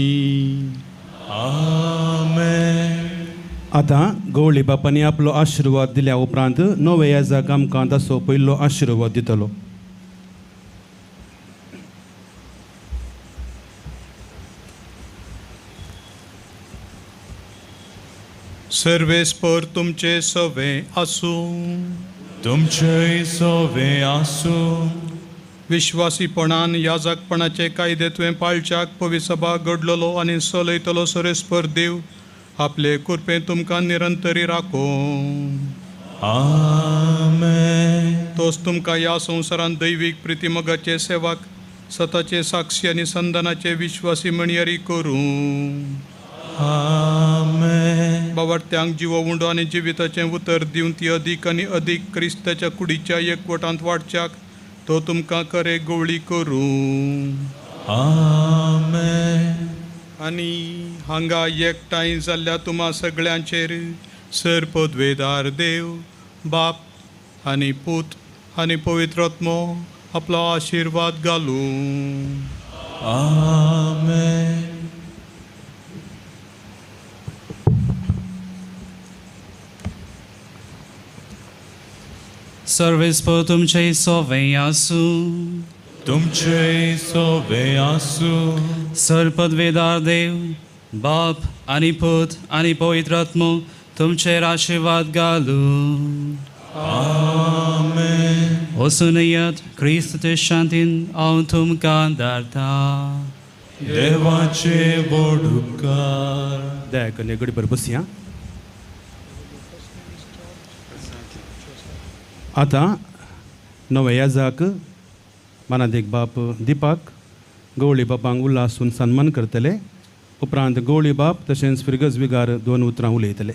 आमेन. आतां गवळी बापांनी आपलो आशिर्वाद दिल्या उपरांत नवे याजाक आमकां ताचो पयलो आशिर्वाद दितलो. सर्वेस्पर तुमचे सवे आसूं. तुमचेय सवे आसूं. विश्वासीपणान याजकपणाचे कायदे तुवें पाळच्याक पविसभा घडलेलो आनी चलयतलो सर्वेस्पर देव आपले कृपेन तुमकां निरंतरी राखूं. आमेन. तोच तुमकां ह्या संवसारांत दैवीक प्रितीमोगाचे सेवक सताचे साक्षी आनी संदानाचे विश्वासी म्हणयारी करूं. आमेन. बावडत्यांक जिवो उंडो आनी जिविताचें उतर दिवन ती अदीक आनी अदीक क्रिस्ताच्या कुडीच्या एकवटांत वाडच्याक तो तुमकां खरे गवळी करूं. आमेन. आनी हांगा एकठांय जाल्ल्या तुमा सगळ्यांचेर सर पदवेदार देव बाप आनी पूत आनी पवित्र आत्मो आपलो आशिर्वाद घालूं. आमेन. सर्वेस्पर तुमचे सोवे आसूं. तुमचे सोवे आसूं. सर पदवेदार देव बाप आनी पूत आनी पवित्र आत्मो तुमचेर आशिर्वाद घालूं. आमेन. वचून येत क्रिस्त शांतीन हांव तुमकां धाडटा. देवाचे व्हड उपकार. दया करून घडीभर बसया. आतां नवे याजाक मानादीक बाप दिपाक गवळी बापांक उल्हासून सन्मान करतले. उपरांत गवळी बाप तशेंच फिरगज विगार दोन उतरां उलयतले.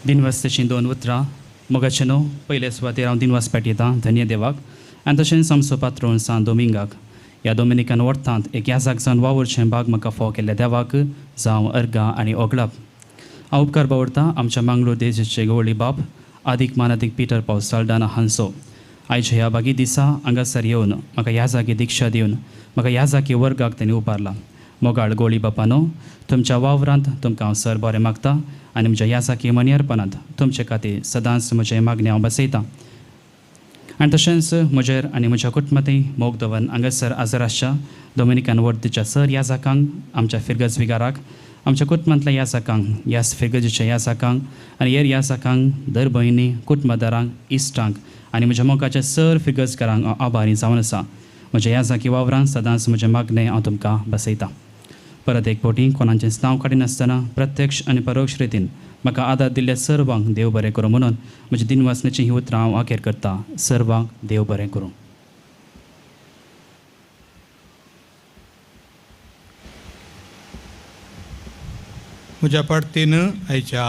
दिनवासतेचीं दोन उतरां. मोगाचें न्हू, पयले सुवातेर हांव दिनवास पेटयतां धन्य देवाक आनी तशेंच आमचो पात्रोन सान दोमिंगाक. ह्या दोमिनिकान वर्थांत एक याजाक जावन वावुरचें भाग म्हाका फावो केल्ल्या देवाक जावं अर्गां आनी ओगळाप. हांव उपकार बावडटा आमच्या मांगलोर देशाचे गवळी बाप आदीक मानादीक पिटर पावल साल्डाना हांचो. आयच्या ह्या बागी दिसा हांगासर येवन म्हाका ह्या जागी दिक्षा दिवन म्हाका ह्या जागी वर्गाक तेणी उबारला. मोगाळ गोळी बापानो, तुमच्या वावरांत तुमकां हांव सर बरें मागता आनी म्हज्या ह्या जागी मनियरपणांत तुमचे खातीर सदांच म्हजें मागणें हांव बसयतां. आनी तशेंच म्हजेर आनी म्हज्या कुटुंबांतय मोग दवरून हांगासर आजर आसच्या दोमिनिकान वर्दीच्या सर ह्या जाकांक, आमच्या फिरगज विगाराक, आमच्या कुटुंबांतल्या ह्या जाकांक, ह्या फिरगजीच्या ह्या जाकांक आनी हेर ह्या जाकांक, दर भयणी, कुटुंबादारांक, इश्टांक आनी म्हज्या मोगाच्या सर फिरगजकारांक हांव आभारी जावन आसा. म्हज्या ह्या जाकी वावरांत सदांच म्हजें मागणें हांव तुमकां बसयतां. परत एक फावटी कोणाचेंच नांव काडिनासतना प्रत्यक्ष आनी परोक्ष रितीन म्हाका आदार दिल्ल्या सर्वांक देव बरें करूं म्हणून म्हज्या दिनवासनेचीं हीं उतरां हांव अखेर करता. सर्वांक देव बरें करूं. म्हज्या पार्टीन आयच्या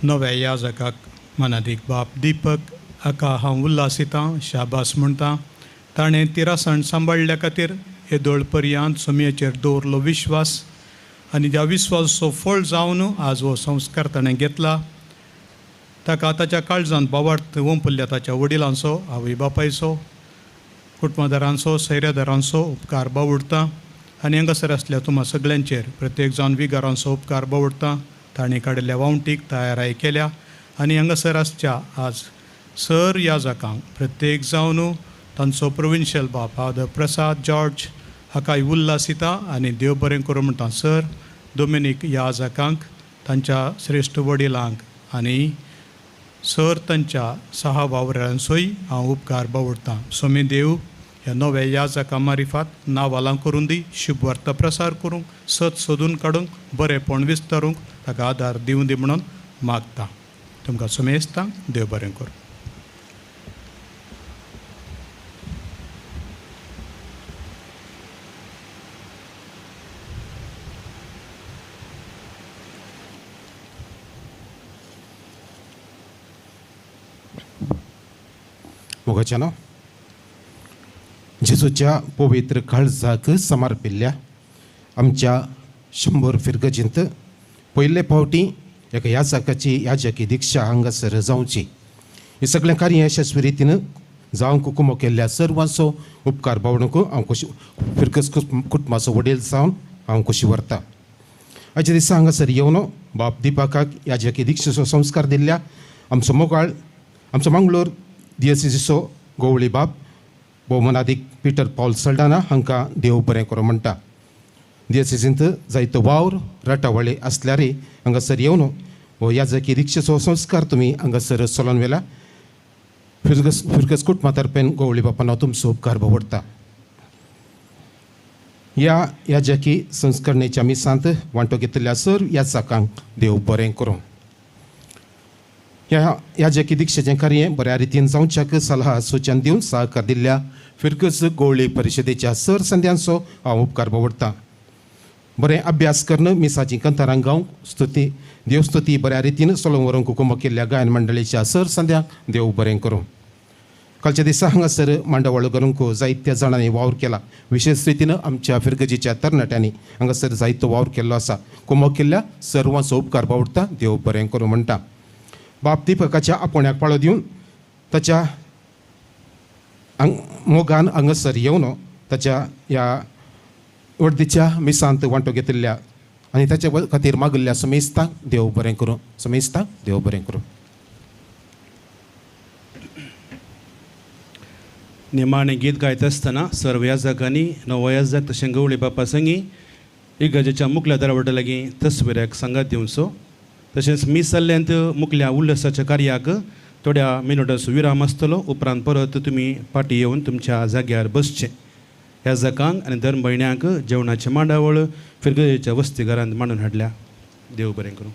नव्या याजकाक मनादीक बाप दीपक हाका हांव उल्हासितां, शाबास म्हणटा. ताणें तिरासण सांबाळ्ळ्या खातीर येदोळ पर्यांत सोमयेचेर दवरलो विश्वास आनी त्या विश्वासाचो फळ जावन आज हो संस्कार ताणें घेतला. ताका ताच्या काळजांत भावार्थ वंपल्ल्या ताच्या वडिलांचो, आवय बापायचो, कुटुंबादारांचो, सैऱ्यादारांचो उपकार बावुडटा आनी हांगासर आसल्या तुमा सगळ्यांचेर प्रत्येक जावन विगारांचो उपकार बावुडटा. ताणें काडिल्ल्या वावटीक तयाराय केल्या आनी हांगासर आसच्या आज सर याजकांक प्रत्येक जावन तांचो प्रोविन्शियल बाप फादर प्रसाद जॉर्ज हाकाय उल्हासिता आनी देव बरें करूं म्हणटा. सर दोमिनीक याजकांक, तांच्या श्रेश्ठ वडिलांक आनी सर तांच्या सहा वावरांचोय हांव उपकार बावडटां. स्वामी देव ह्या नव्या याजका मारिफात नावालां करून दी, शुभवार्ता प्रसार करूंक, सत सोदून काडूंक, बरेंपण विस्तारूंक ताका आदार दिवं दी म्हणून मागता. तुमकां सुमेस्तांक देव बरें करूं. मोगाच्यानो, जेजूच्या पवित्र काळजाक समर्पिल्ल्या आमच्या 100 फिरगजींत पयले फावटी एका याजकाची याजकी दिक्षा हांगासर जावची. हे सगळें कार्य यशस्वी रितीन जावंक कुमो केल्ल्या सर्वांचो उपकार बावडूंक हांव खोशी फिरगज कुटुंबाचो वडील जावन हांव खोशी व्हरता. आयच्या दिसा हांगासर येवन बाप दीपकाक याजकी दिक्षेचो संस्कार दिल्ल्या आमचो मोगाळ आमचो मंगळूर दियसिचो गोवळी बाप भोवमनादीक पिटर पॉल सल्डाना हांकां देव बरें करूं म्हणटा. दियसिसींत जायतो वावर राटावळी आसल्यारय हांगासर येवन हो याजकी दिक्षेचो संस्कार तुमी हांगासर चलोवन व्हेला. फिरगस फिरगस कुटुंबा तर्फेन गोवळी बापान हांव तुमचो उपकार भोवडटा. ह्या याजकी संस्करणेच्या मिसांत वांटो घेतिल्ल्या सर याजकांक देव बरें करूं. ह्या याजकी दिक्षेचें कार्य बऱ्या रितीन जावच्याक सलाह सुचन दिवन सहकार दिल्ल्या फिरगज गोवळी परिशदेच्या सर संद्यांचो हांव उपकार बावडटा. बरें अभ्यास करून मिसाचीं कंतारां गावंक स्तुती देवस्तुती बऱ्या रितीन चलोवन व्हरूंक कुकुम केल्ल्या गायन मंडळीच्या सर संद्यांक देव बरें करूं. कालच्या दिसा हांगासर मांडावळ करूंक जायत्या जाणांनी वावर केला. विशेश रितीन आमच्या फिरगजीच्या तरणाट्यांनी हांगासर जायतो वावर केल्लो आसा. कुमक केल्ल्या सर्वांचो उपकार बावडटा. देव बरें करूं म्हणटा. बाप दीपकाच्या आपोवण्याक पाळो दिवन ताच्या मोगान हांगासर येवन ताच्या ह्या वर्दीच्या मिसांत वांटो घेतिल्ल्या आनी ताच्या खातीर मागिल्ल्या समेस्तांक देव बरें करूं. समेस्तांक देव बरें करूं. निमाणें गीत गायता आसतना सर्व याजकांनी नवो याजक तशें गवळी बापा संगी इगर्जेच्या मुखल्या दरवट्या लागीं तस्वीराक सांगात दिवचो. तशेंच मीस जाल्ल्यांत मुखल्या उल्हासाच्या कार्याक थोड्या मिनटांचो विराम आसतलो. उपरांत परत तुमी फाटीं येवन तुमच्या जाग्यार बसचें. ह्या जाकांक आनी धर्म भयण्यांक जेवणाची मांडावळ फिरगजेच्या वस्ती घरांत मांडून हाडल्या. देव बरें करूं.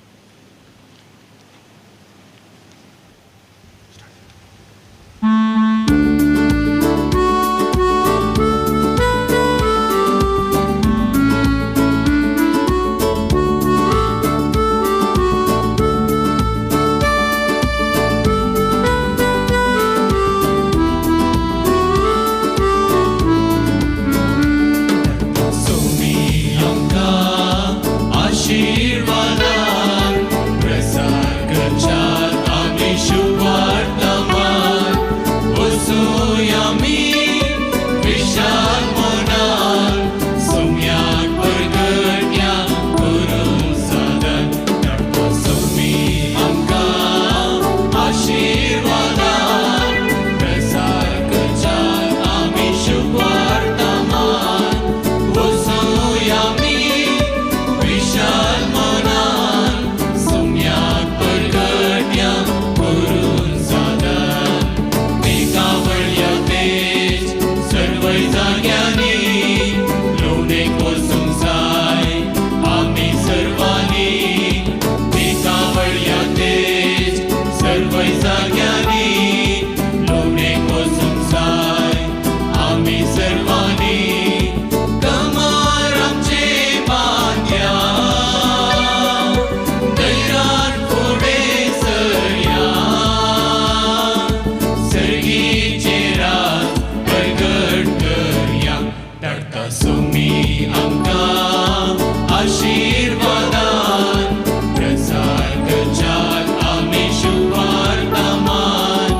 सोमी आमकां आशिर्वादान प्रसार करच्याक आमी शुभार्तमान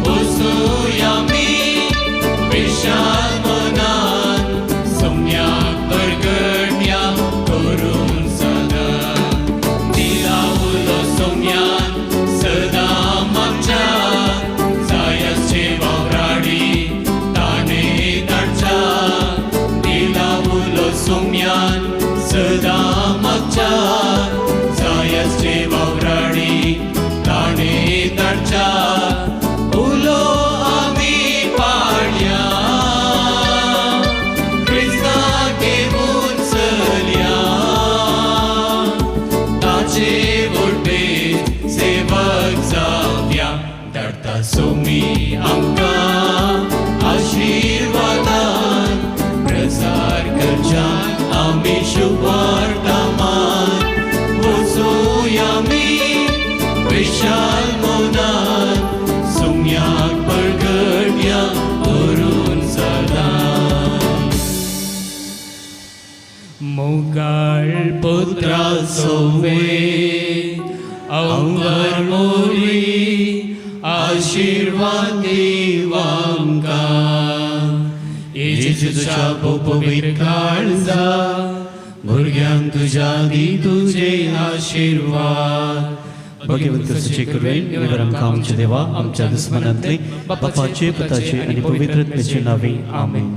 वचुया आमी विशाल मनान सोम्याक परगट्या करून सदां दिला उलो सोम्यान सदां मागच्या जायसचे वावराडी ताणें धाडच्या दिला उलो सोम्यान सदां मागच्या जायसचे वावराडी ताणें धाडच्या उलो आमी पाळया क्रिस्ताक घेवन चलया ताचे वटेन सेवक जावया धाडता सोमी आमकां आशिर्वादान प्रसार करच्याक आमी शुभार्तमान वचुया आमी विशाल मनान सोम्याक परगट्या करून सदां. मोगाळ पुत्रा सोवे अंबर मोरी आशिर्वाद दिवांका जेजूच्या पवित्र काळजा भुरग्यांक तुज्या दी तुजे आशिर्वाद. भगवंत कृपेन निवर आमकां आमच्या देवा आमच्या दुस्मनांतले बापाचे पुताचे आनी पवित्र आत्म्याचे नांवे आमेन.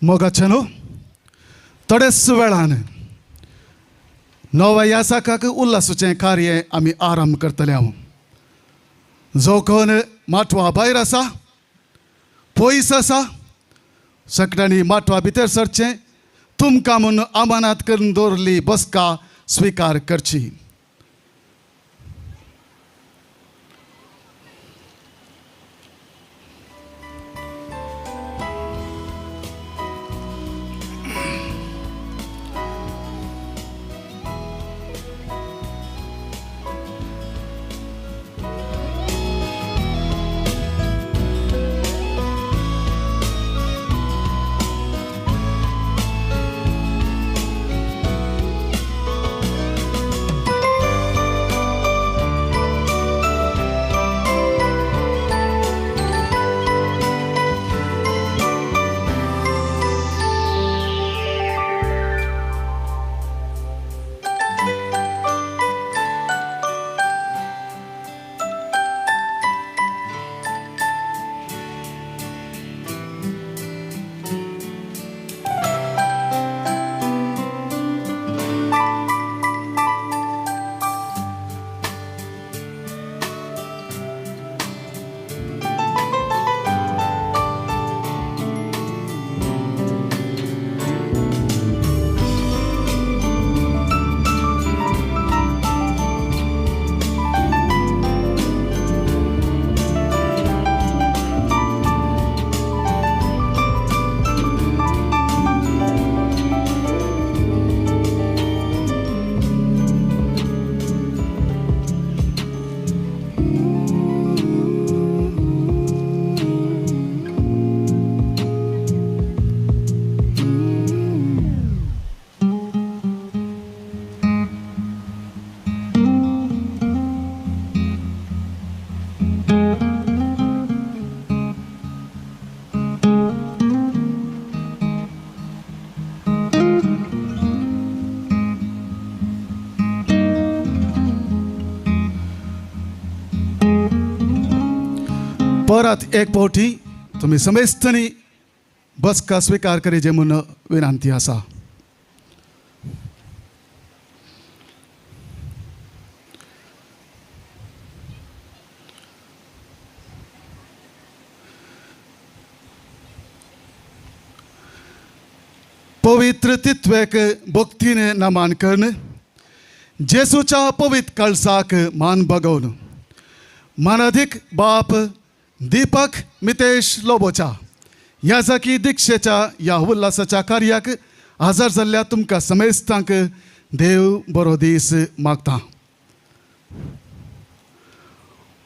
मोगाच्यानो, थोडेच वेळान नव्या याजकाक उल्हासूचें कार्य आमी आरंभ करतले. हांव जो कोण माटवा भायर आसा, पयस आसा, सगळ्यांनी माटवा भितर सरचें. तुमकां म्हूण अमानात करून दवरली बसका स्विकार करची. परत एक फावटी तुमी समेस्तनी बसका स्विकार करीजे म्हूण विनंती आसा. पवित्र तित्वेक भक्तीने नमन करून जेसूच्या पवित्र कळसाक मान बगोवन मानाधीक बाप दीपक मितेश लोबोच्या याजकी दीक्षेच्या ह्या उल्हासाच्या कार्याक हजर जाल्ल्या तुमकां समेस्तांक देव बरो दीस मागता.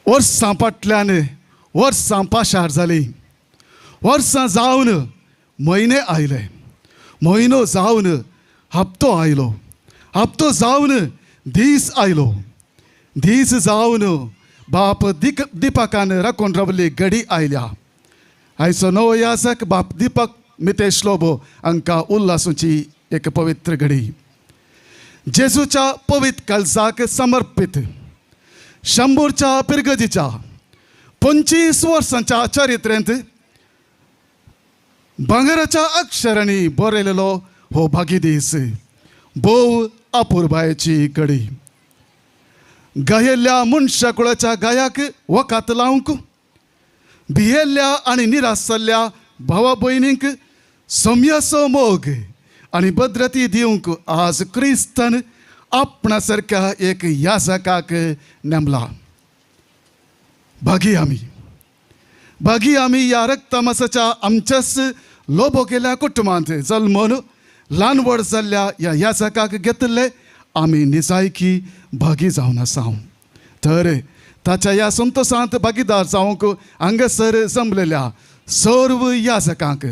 वर्सां फाटल्यान वर्सां पाशार जालीं, वर्सां जावन म्हयने आयले, म्हयनो जावन हप्तो आयलो, हप्तो जावन दीस आयलो, दीस जावन बाप दीपकान राखून रावली घडी आयल्या. आयचो नवो याजक बाप दीपक मितेश लोबो हांकां उल्हासूची एक पवित्र घडी. जेजूच्या पवित्र कळसाक समर्पीत शंबूरच्या पिरगजीच्या 25 वर्सांच्या चरित्रेंत भांगराच्या अक्षरांनी बरयलेलो हो भागी दीस, भोव अपुरबायेची घडी. गायेल्ल्या मनशाकुळाच्या गायाक वखात लावंक, भियेल्ल्या आनी निराश जाल्ल्या भावा भयणींक सम्याचो मोग आनी भद्रती दिवंक आज क्रिस्तान आपणा सारक्या एक याजकाक नेमला. भागी आमी, भागी आमी ह्या रक्तमासाच्या आमच्याच लोबो केल्या कुटुंबांत जल्मून ल्हान व्हड जाल्ल्या ह्या याजकाक घेतिल्ले आमी निजायकी भागी जावन आसा. तर ताच्या ह्या संतोशांत भागीदार जावंक हांगासर जमलेल्या सर्व याजकांक,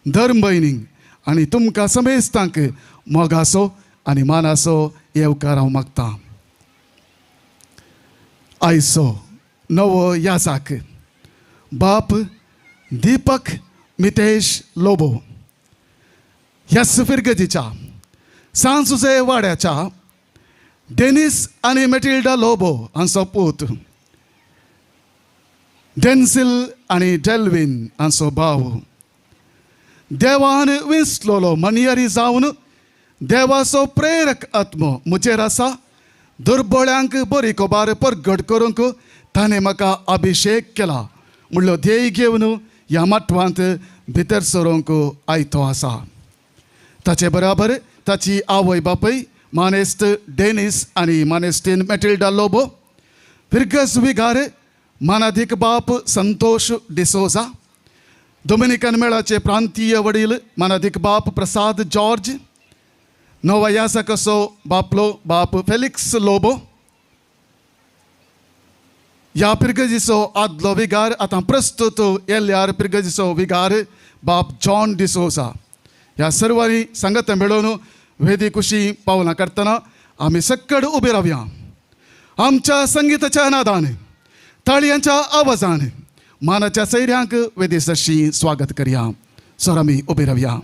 धर्म भयणींक आनी तुमकां समेस्तांक मोगाचो आनी मानाचो येवकार हांव मागतां. आयचो नवो याजक बाप दीपक मितेश लोबो ह्या फिरगजीच्या सांजुजे वाड्याच्या डेनिस आनी मेटिल्डा लोबो हांचो पूत, डेन्सिल आनी डेल्विन हांचो भाव, देवान विंचलोलो मनियारी जावन देवाचो प्रेरक आत्मो म्हजेर आसा. दुर्बळ्यांक बरी खबर परगट करूंक ताणें म्हाका अभिशेक केला म्हणलो ध्येय घेवन ह्या माटवांत भितर सरूंक आयतो आसा. ताचे बराबर ताची आवय बापूय मानेस्त डेनिस आनी मानेस्तीन मेटिल्डा लोबो, फिर्गज विगार मानादीक बाप संतोष डिसोजा, डोमिनिकन मेळाचे प्रांतीय वडील मानादीक बाप प्रसाद जॉर्ज, नवा याजकाचो बापलो बाप फेलिक्स लोबो, ह्या पिरगजीचो आदलो विगार आतां प्रस्तुत एल आर पिरगजीचो विगार बाप जॉन डिसोजा. ह्या सर्वांनी सांगत मेळोवन वेदी कुशी पावलां काडटना आमी सक्कड उबे रावया. आमच्या संगीताच्या नादान, ताळयांच्या आवाजान मानाच्या सैऱ्यांक वेदी सरशी स्वागत करया. सर आमी उबे रावया.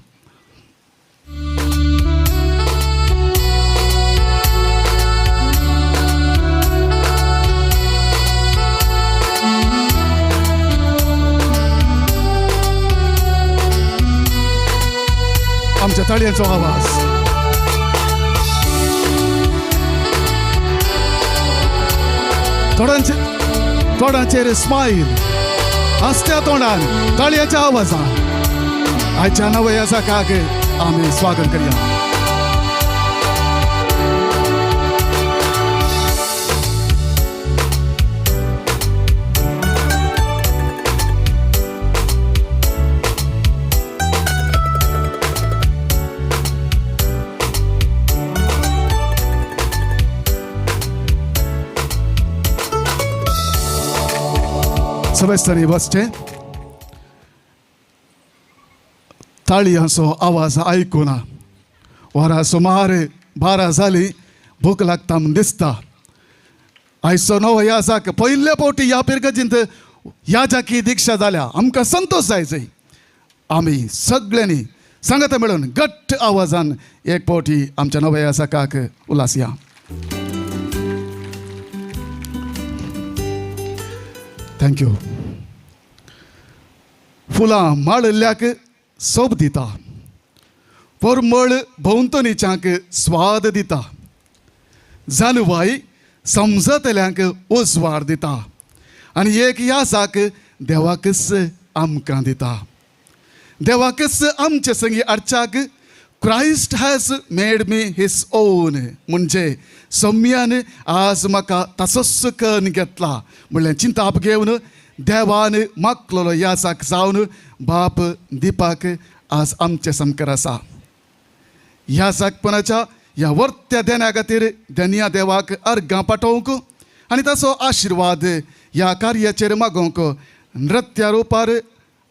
आमच्या ताळयांचो आवाज. तोंडाचेर स्मायल, हांसत्या तोंडान, ताळयांच्या आवाजान आयच्या नव्या जाकाक आमी स्वागत करया. समेस्तांनी बसचें. ताळयांचो आवाज आयकुना. वरां सुमार 12 जाली. भूक लागता म्हूण दिसता. आयचो नवो याजक पयले फावटी ह्या पिरगजींत याजकी दीक्षा जाल्या. आमकां संतोश जाय जाय. आमी सगळ्यांनी सांगता मेळून घट्ट आवाजान एक फावटी आमच्या नव्या याजकाक उलासया. Thank you. फुलां माळिल्ल्याक सोब दिता, परमळ भोंवतणीच्यांक स्वाद दिता, जानवाय समजतल्यांक उजवाड दिता आनी एक याजाक देवाकच आमकां दिता. देवाकच आमचे संगी हाडच्याक Christ has made me his own म्हणजे सम्यान आज म्हाका ताचोच कन्न घेतला म्हणल्यार चिंताप घेवन देवान मागलेलो याजाक जावन बाप दिपाक आज आमचे सामकार आसा. याजकपणाच्या ह्या वर्त्या देण्या खातीर धनया देवाक अर्गां पाठोवंक आनी ताचो आशिर्वाद ह्या कार्याचेर मागोवंक नृत्या रुपार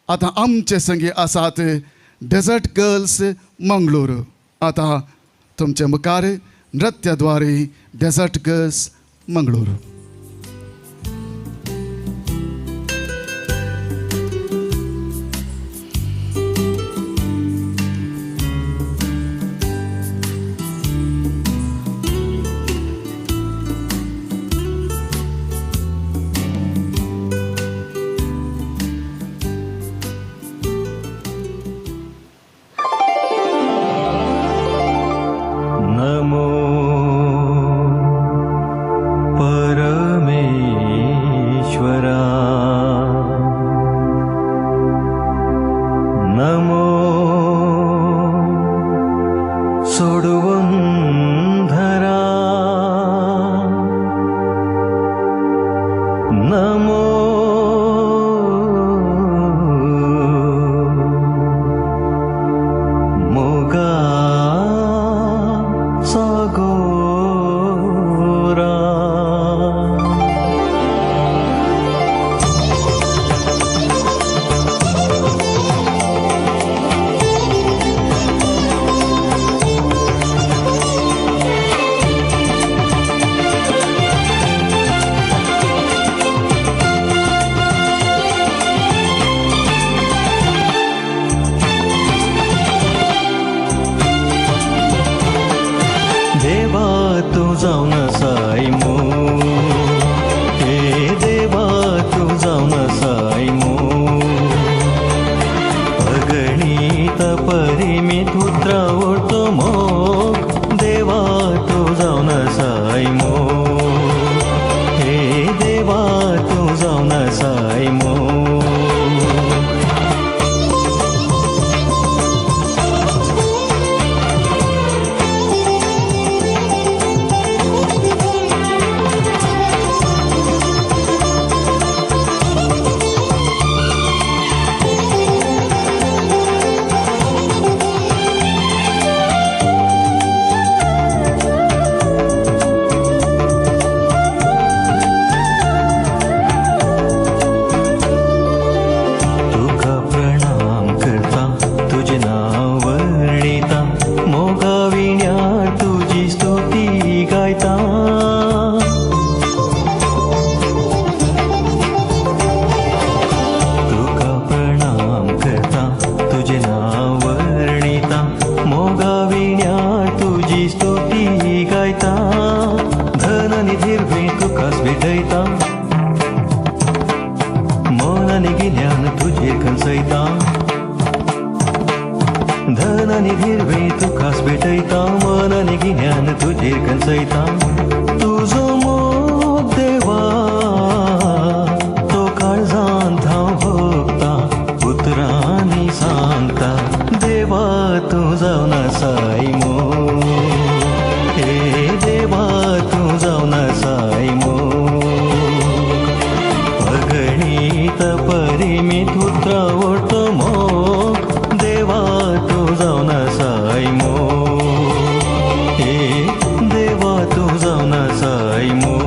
आतां आमचे संगी आसात डेजर्ट गर्ल्स मंगळूर. आतां तुमचे मुखार नृत्याद्वारे डेजर्ट गर्ल्स मंगळूर. जावन आसाय मो अगणीत आनी हिरवें तुकाच भेटयता, मन आनी गिन्यान तुजेर गंजयता. तुजो मोग देवा तो काळजांत हांव भोगता, उतरांनी सांगता देवा तूं जावन आसाय मोग, हे देवा तूं जावन आसाय मोग. अगणीत परिमीत उतरां ओडतो मोग देवा तूं जावन आसाय मोग, हे देवा तूं जावन आसाय मोग.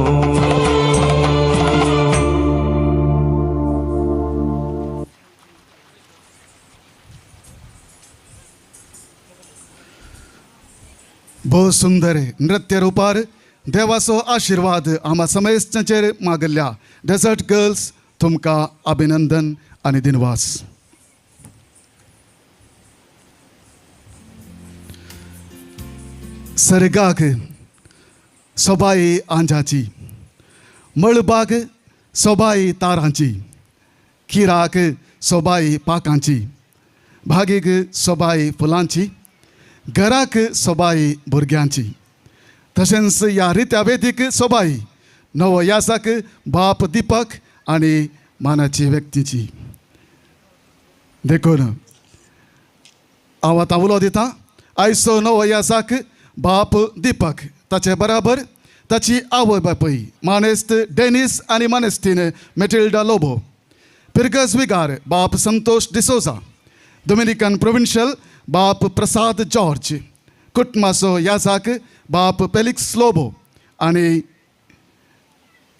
भोव सुंदर नृत्य रुपार देवाचो आशिर्वाद आमा समेस्तांचेर मागल्ल्या डेझर्ट गर्ल्स तुमकां अभिनंदन आनी दिनवास. सर्गाक सोबाई आंजाची, मळबाक सोबाई तारांची, किराक सोबाई पाकांची, भागीक सोबाई फुलांची, घराक सोबाई भुरग्यांची, तशेंच ह्या रित्या वेदीक सोबाई नवो यासाक बाप दीपक आनी मानाची व्यक्तीची. देखून हांव आतां उलो दिता आयचो नवो यासाक बाप दीपक, ताचे बराबर ताची आवय बापूय मानेस्त डेनीस आनी मानेस्तीन मेटिल्डा लोबो, पिरगज विगार बाप संतोष डिसोजा, डोमिनिकन प्रोविन्शियल बाप प्रसाद जॉर्ज, कुटुंबाचो याजाक बाप फेलिक्स लोबो आनी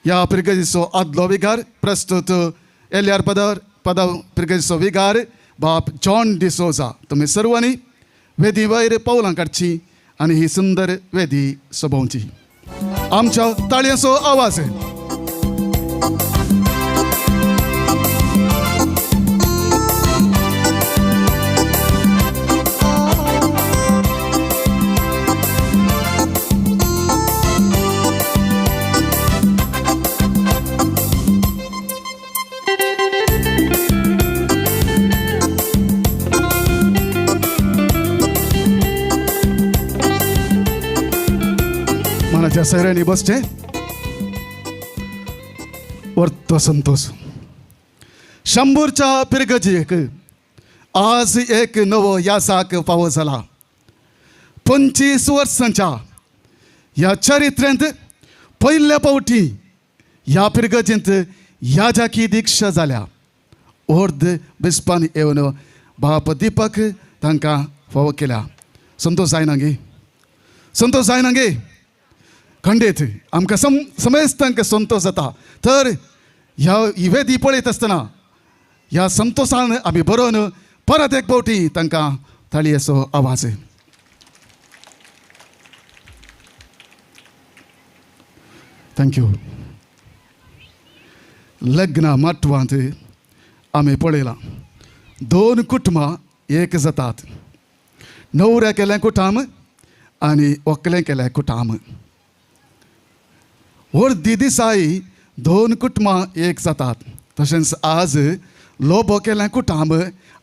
ह्या पिरगजीचो आदलो विगार प्रस्तुत एल आर पदार पदा पिरगजीचो विगार बाप जॉन डिसोजा. तुमी सर्वांनी वेदी वयर पावलां काडची आनी ही सुंदर वेदी सोबोवची. आमच्या ताळयांचो आवाज. मनाच्या सैऱ्यांनी बसचे वर्तो संतोष. शंभूरच्या पिरगजीक आज एक नवो यासाक फावो जाला. 25 वर्सांच्या ह्या चरित्रेंत पयल्या फावटी ह्या पिरगजींत याजाकी दीक्षा जाल्या. अर्द बिस्पान येवन बाप दीपक तांकां फावो केल्या. संतोष जायना गे, संतोष जायना गे. खंडीत आमकां समेस्तांक संतोष जाता. तर ह्या ही वेदी पळयत आसतना ह्या संतोषान आमी बरोवन परत एक फावटी तांकां ताळयेचो आवाज. Thank you. लग्न माटवांत आमी पळयलां दोन कुटुंबां एक जातात. न्हवऱ्या केलें कुटाम आनी व्हंकलें केलें कुटाम. अर्दी दिसाय दोन कुटुंबां एक जातात. तशेंच आज लोबो केलें कुटाम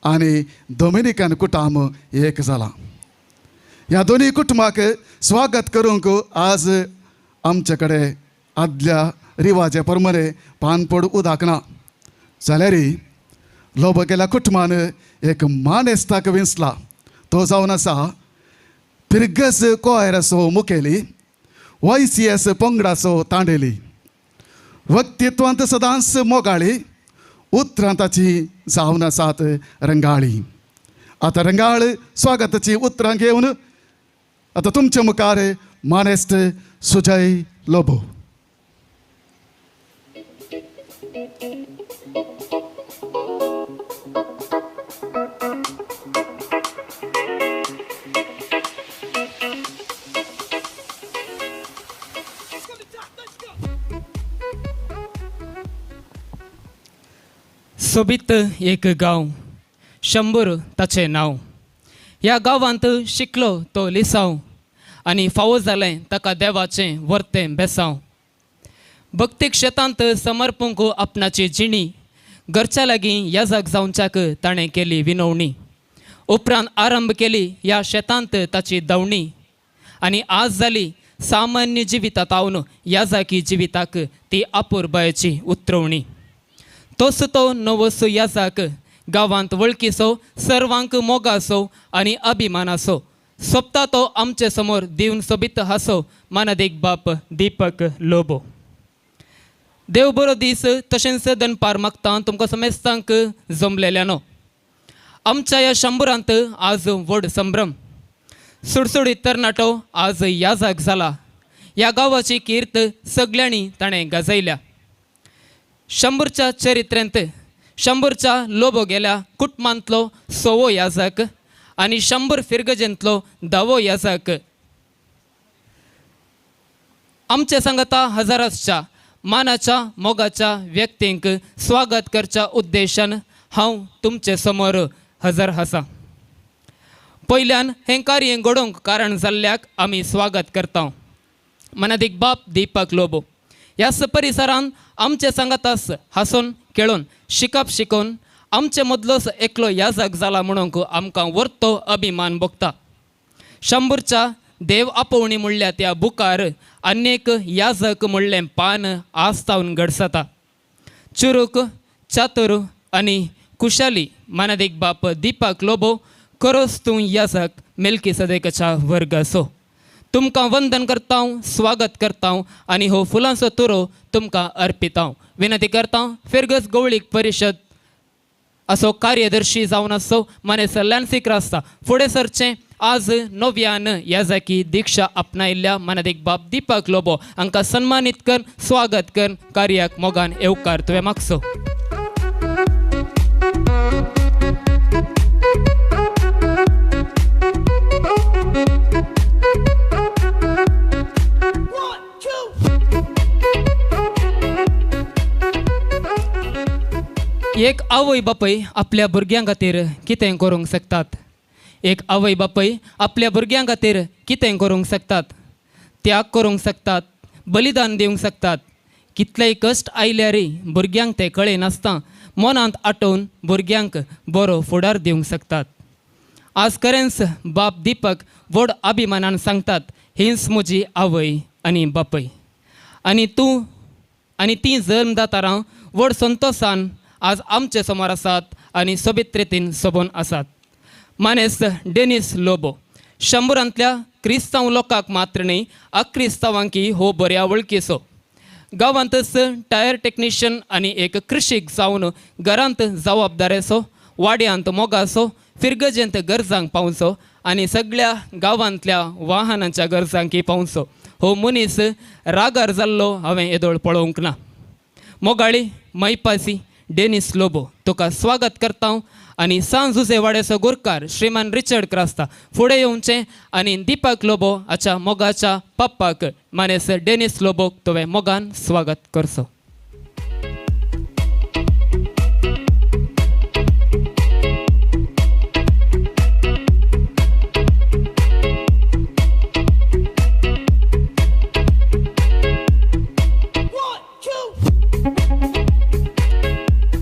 आनी डोमिनिकन कुटाम एक जालां. ह्या दोनूय कुटुंबाक स्वागत करूंक आज आमचे कडेन आदल्या रिवाजे प्रमाणे पानपड उदक ना. जाल्यार लोबो केल्या कुटुंबान एक मानेस्ताक विंचला. तो जावन आसा पिरगज कोयराचो मुखेली, YCS पंगडाचो तांडेली, वक्तित्वांत सदांच मोगाळी, उतरां ताची जावन आसात रंगाळी. आतां रंगाळ स्वागताची उतरां घेवन आतां तुमचे मुखार मानेस्त सुजय लोबो. सोबीत एक गांव, शंबर ताचें नांव. ह्या गांवांत शिकलो तो लिसांव आनी फावो जालें ताका देवाचें वर्तें बेसांव. भक्तीक शेतांत समर्पूंक आपणाची जिणी, घरच्या लागीं याजक जावच्याक ताणें केली विनवणी. उपरांत आरंभ केली ह्या शेतांत ताची धांवणी आनी आज जाली सामान्य जिवितांत आवन याजाकी जिविताक ती अपुरबायेची उतरवणी. तोस तो नवोसो याजाक गांवांत वळखीचो, सर्वांक मोगाचो आनी अभिमानाचो सोपता तो आमचे समोर दिवन सोबीत हासो मानादीक बाप दीपक लोबो. देव बरो दीस तशेंच दनपार मागता तुमकां समेस्तांक जमलेल्यानो. आमच्या ह्या शंबरांत आज व्हड संभ्रम, सुडसुडीत तरणाटो आज याजाक जाला. ह्या गांवाची कीर्त सगळ्यांनी ताणें गाजयल्या. शंबरच्या चरित्रेंत शंबरच्या लोबो गेल्या कुटुंबांतलो सवो याजक आनी 100 फिरगजेंतलो धावो याजक. आमचे सांगता हजाराच्या मानाच्या मोगाच्या व्यक्तींक स्वागत करच्या उद्देशान हांव तुमचे समोर हजर आसा. पयल्यान हें कार्य घडोवंक कारण जाल्ल्याक आमी स्वागत करता. मनादीक बाप दीपक लोबो ह्याच परिसरान आमचे सांगातास हांसून खेळून शिकप शिकोवन आमचे मदलोच एकलो याजक जाला म्हणूंक आमकां वर्तो अभिमान भोगता. शंबरच्या देव आपोवणी म्हणल्या त्या बुकार अनेक याजक म्हणलें पान आस्तावन घडसता. चुरूक चातुर आनी कुशाली मानादीक बाप दीपक लोबो खरोच तूं याजक मेलकी सदेकाच्या वर्गाचो. तुमकां वंदन करता, स्वागत करता आनी हो फुलांचो तुरो तुमकां अर्पिता. विनंती करता फिरगज गवळीक परिशद असो कार्यदर्शी जावन आसो मानेस्त लॅन्सी क्रास्ता फुडें सरचें आज नव्यान याजकी दीक्षा आपणायल्ल्या मानादीक बाप दीपक लोबो हांकां सन्मानीत कर स्वागत कर कार्याक मोगान येवकार तुवें मागचो. एक आवय बापूय आपल्या भुरग्यां खातीर कितें करूंक शकतात, एक आवय बापूय आपल्या भुरग्यां खातीर कितें करूंक शकतात, त्याग करूंक शकतात, बलिदान दिवंक शकतात. कितलेय कश्ट आयल्यारय भुरग्यांक ते कळनासतना मनांत आठोवन भुरग्यांक बरो फुडार दिवंक शकतात. आज खरेंच बाप दीपक व्हड अभिमानान सांगतात, हीच म्हजी आवय आनी बापूय आनी तूं आनी तीं जल्मदातारां व्हड संतोशान आज आमचे समोर आसात आनी सोबीत रितीन सोबून आसात. मानेस्त डेनीस लोबो शंबरांतल्या क्रिस्तांव लोकांक मात्र न्ही अक्रिस्तांवांकी हो बऱ्या वळखीचो. गांवांतच टायर टेक्निशियन आनी एक कृशीक जावन घरांत जबाबदारेचो, वाड्यांत मोगाचो, फिरगजेंत गरजांक पावचो आनी सगळ्या गांवांतल्या वाहनांच्या गरजांकी पावचो हो मनीस रागार जाल्लो हांवें येदोळ पळोवंक ना. मोगाळी मैपासी डेनीस लोबो तुका स्वागत करता आनी सांज जुजे वाड्याचो गोरकार श्रीमान रिचर्ड क्रास्ता फुडें येवचें आनी दीपक लोबो हाच्या मोगाच्या पप्पाक मानेस्त डेनीस लोबोक तुवें मोगान स्वागत करचो.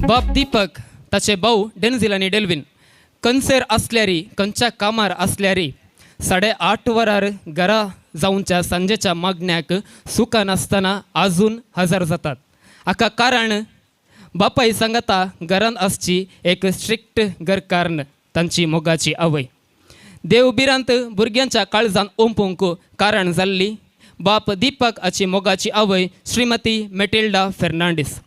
बाप दीपक ताचे भाऊ डेन्झिल आनी डेल्विन कंसेर आसल्यारी खंयच्या कामार आसल्यारी 8:30 वरार घरा जावच्या सांजेच्या मागण्याक सुखान नासतना आजून हजर जातात. हाका कारण बापाय सांगता घरांत आसची एक स्ट्रिक्ट घरकान्न तांची मोगाची आवय. देव भिरांत भुरग्यांच्या काळजान ओंपूंक कारण जाल्ली बाप दीपक हाची मोगाची आवय श्रीमती मेटिल्डा फेर्नांडीस.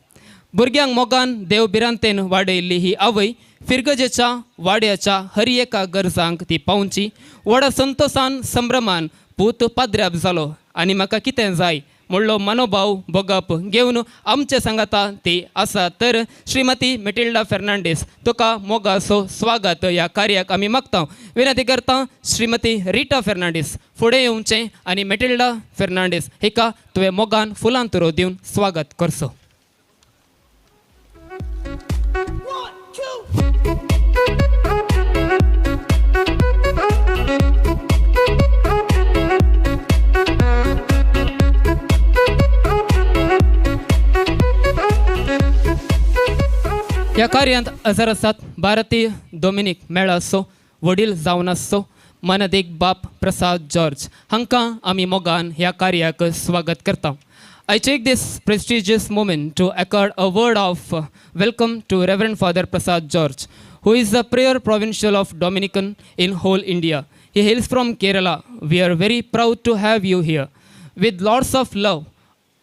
भुरग्यांक मोगान देव भिरांतेन वाडयल्ली ही आवय फिरगजेच्या वाड्याच्या हर एका गरजांक ती पावची व्हडा संतोशान संभ्रमान पूत पाद्र्याब जालो आनी म्हाका कितें जाय म्हणलो मनोभाव भोगप घेवन आमचे सांगाता ती आसा. तर श्रीमती मेटिल्डा फेर्नांडीस तुका मोगाचो स्वागत ह्या कार्याक आमी मागता. विनंती करता श्रीमती रिटा फेर्नांडीस फुडें येवचें आनी मेटिल्डा फेर्नांडीस हिका तुवें मोगान फुलां तुरो दिवन स्वागत करचो. ह्या कार्यांत हजर आसात भारतीय डोमिनीक मेळासो वडील जावन आसचो मानादीक बाप प्रसाद जॉर्ज हांकां आमी मोगान ह्या कार्याक स्वागत करता. I take this prestigious moment to accord a word of welcome to Reverend Father Prasad George, who is the Prior Provincial of Dominican in whole India. He hails from Kerala. We are very proud to have you here. With lots of love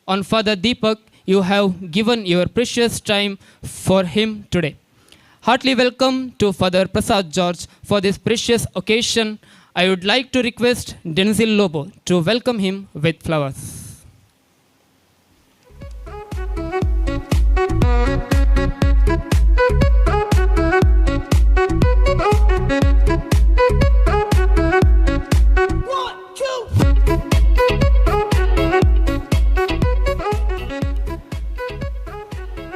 on Father Deepak, you have given your precious time for him today. Heartily welcome to Father Prasad George for this precious occasion. I would like to request Denzil Lobo to welcome him with flowers.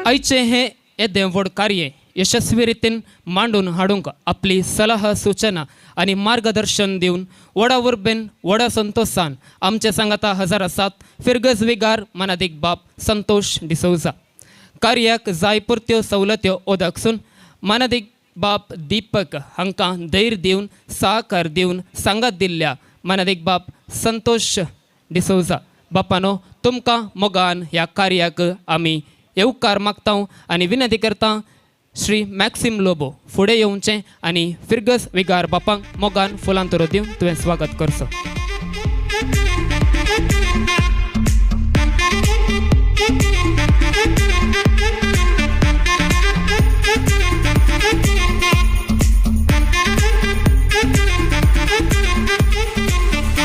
आयचें हें येदें व्हड कार्य यशस्वी रितीन मांडून हाडूंक आपली सलाह सूचना आनी मार्गदर्शन दिवन व्हडा उर्बेन व्हडा संतोशान आमचे सांगाता हजर आसात फिरगज विगार मानादीक बाप संतोष डिसोजा. कार्याक जाय पुरत्यो सवलत्यो ओदकसून मानादीक बाप दीपक हांकां धैर्य दिवन सहकार दिवन सांगात दिल्ल्या मानादीक बाप संतोष डिसोजा बापानो तुमकां मोगान ह्या कार्याक आमी येवकार मागता आनी विनंती करता श्री मॅक्सिम लोबो फुडें येवचें आनी फिरगज विगार बापांक मोगान फुलां तुरो दिवन तुवें स्वागत करचो.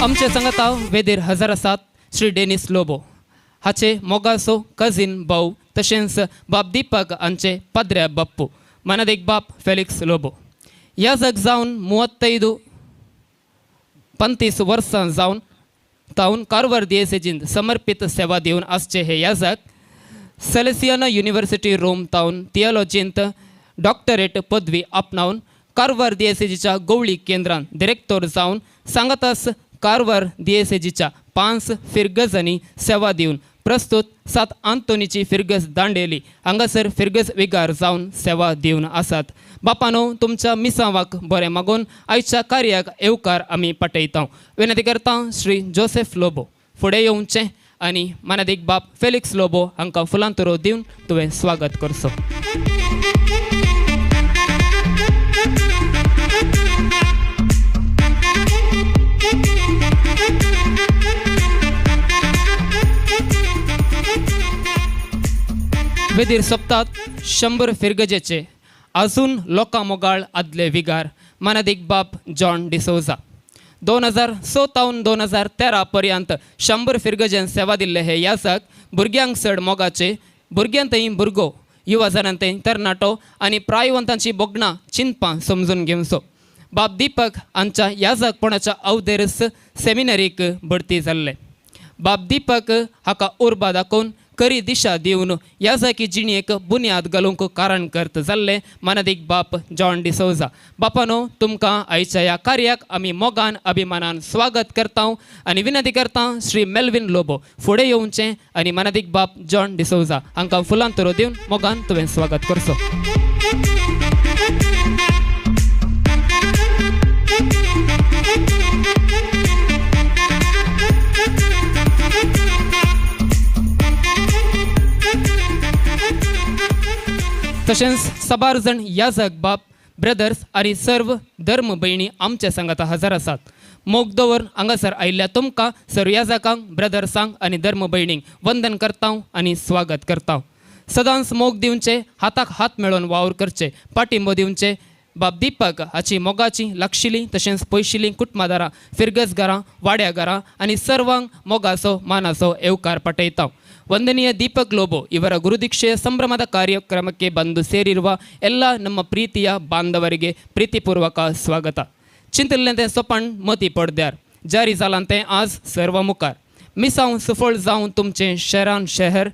आमचे सांगाता वेदीर हजर आसात श्री डेनिस लोबो हाचे मोगासो कजीन भाव तशेंच बाप दीपक हांचे पाद्र्या बाप्पू मानादीक बाप फेलिक्स लोबो. ह्या जग जावन 35 वर्सां जावन तावन कारवार दियेसेजींत समर्पीत सेवा दिवन आसचे हे याजक सेलेसियाना युनिव्हर्सिटी रोम तावन थियोलॉजींत डॉक्टरेट पदवी आपणावन कारवार दियेसेजीच्या गोवळी केंद्रांत डिरेक्टोर जावन सांगातास कारवार दियेसेजीच्या 5 फिरगजांनी सेवा दिवन प्रस्तुत 7 आंतोनीची फिरगज दांडेली हांगासर फिरगज विगार जावन सेवा दिवन आसात. बापानो तुमच्या मिसांवाक बरें मागून आयच्या कार्याक येवकार आमी पाठयता. विनंती करता श्री जोसेफ लोबो फुडें येवचें आनी मानादीक बाप फेलिक्स लोबो हांकां फुलां तुरो दिवन तुवें स्वागत करचो. वेदीर सोपतात 100 फिरगजेचे अजून लोकां मोगाळ आदले विगार मानादीक बाप जॉन डिसोजा. 2006 तावन 2013 पर्यंत 100 फिरगजेन सेवा दिल्ले हे याजक भुरग्यांक चड मोगाचे भुरग्यांतय भुरगो युवा जाणांतय तरणाटो आनी प्रायवंतांची भोगणां चिंतपां समजून घेवचो. बाप दीपक हांच्या याजकपणाच्या अवदेरस सेमिनरीक भरती जाल्ले. बाप दीपक हाका उर्बा दाखोवन करी दिशा दिवन याजकी जिणेक बुन्याद घालूंक कारण करत जाल्ले मानादीक बाप जॉन डिसोजा. बापानो तुमकां आयच्या ह्या कार्याक आमी मोगान अभिमानान स्वागत करता आनी विनंती करता श्री मेल्विन लोबो फुडें येवचें आनी मानादीक बाप जॉन डिसोजा हांकां फुलां तुरो दिवन मोगान तुवें स्वागत करचो. तशेंच साबार जाण याजक बाप ब्रदर्स आनी सर्व धर्म भयणी आमच्या सांगाता हजर आसात. मोग दवर हांगासर आयिल्ल्या तुमकां सर्व याजकांक ब्रदर्सांक आनी धर्म भयणींक वंदन करता आनी स्वागत करता. सदांच मोग दिवचे हाताक हात मेळोवन वावर करचे पाठिंबो दिवचे बाप दीपक हाची मोगाची लागशिल्ली तशेंच पयशिल्लीं कुटुंबादारां फिरगज घरां वाड्या घरां आनी सर्वांक मोगाचो मानाचो येवकार पाठयता. ವಂದನೀಯ ದೀಪಕ್ ಲೋಬೋ ಇವರ ಗುರುದೀಕ್ಷೆಯ ಸಂಭ್ರಮದ ಕಾರ್ಯಕ್ರಮಕ್ಕೆ ಬಂದು ಸೇರಿರುವ ಎಲ್ಲ ನಮ್ಮ ಪ್ರೀತಿಯ ಬಾಂಧವರಿಗೆ ಪ್ರೀತಿಪೂರ್ವಕ ಸ್ವಾಗತ. ಚಿಂತಲೆಂತೆ ಸೊಪಣ್ ಮತಿ पडद्यार जारी जालां तें आज सर्व मुखार मिसांव सुफळ जावन तुमचें शहरान शहर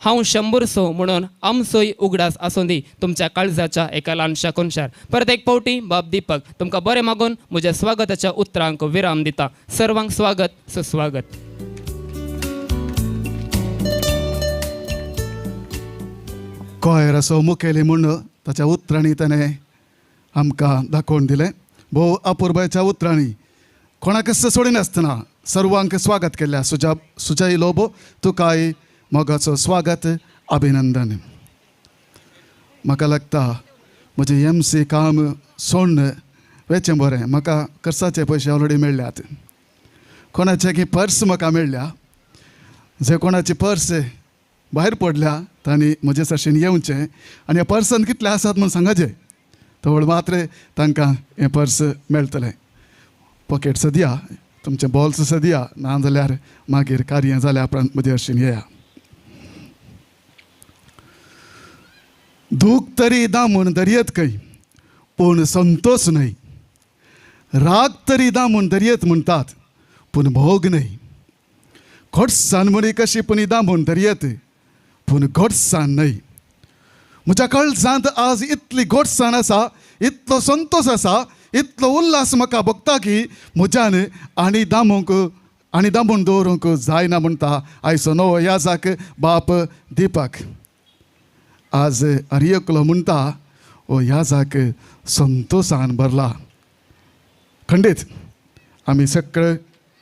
हांव शंबरसो म्हणून आमचोय उगडास आसूं दी तुमच्या काळजाच्या एका ल्हानशा कोनशार. परत एक फावटी बाब दीपक तुमकां बरें मागून म्हज्या स्वागताच्या उतरांक विराम दिता. सर्वांक स्वागत सुस्वागत. कोयर असो मुखेली म्हूण ताच्या उतरांनी ताणें आमकां दाखोवन दिलें. भोव अपुरबायच्या उतरांनी कोणाकच सोडिनासतना सर्वांक स्वागत केल्ल्या सुजाई लोबो तुकाय मोगाचो स्वागत अभिनंदन. म्हाका लागता म्हजें एम सी काम सोडून वेचें बरें. म्हाका कर्साचे पयशे ऑलरेडी मेळ्ळ्यात. कोणाचे की पर्स म्हाका मेळ्ळ्या, जे कोणाची पर्स भायर पडल्या तांणी म्हजे सरशीन येवचें आनी ह्या पर्सान कितले आसात म्हूण सांगाचें, तवळ मात्र तांकां हें पर्स मेळटलें. पॉकेट सद्या तुमचें बॉल्स सद्या, ना जाल्यार मागीर कार्य जाल्या उपरांत म्हजे हरशीन येया. दूख तरी दामून दर्येत खंय पूण संतोष न्हय, राग तरी दामून दर्येत म्हणटात पूण भोग न्हय, घोटसान म्हणी कशी पुणी दामून दर्येत पूण घोटसान न्हय. म्हज्या काळजांत आज इतली घोटसान आसा, इतलो संतोष आसा, इतलो उल्हास म्हाका भोगता की म्हज्यान आनी दामूंक आनी दामून दवरूंक जायना म्हणटा आयचो नवो याजाक बाप दीपक. आज हर एकलो म्हणटा हो याजाक संतोशान भरला. खंडीत आमी सगळे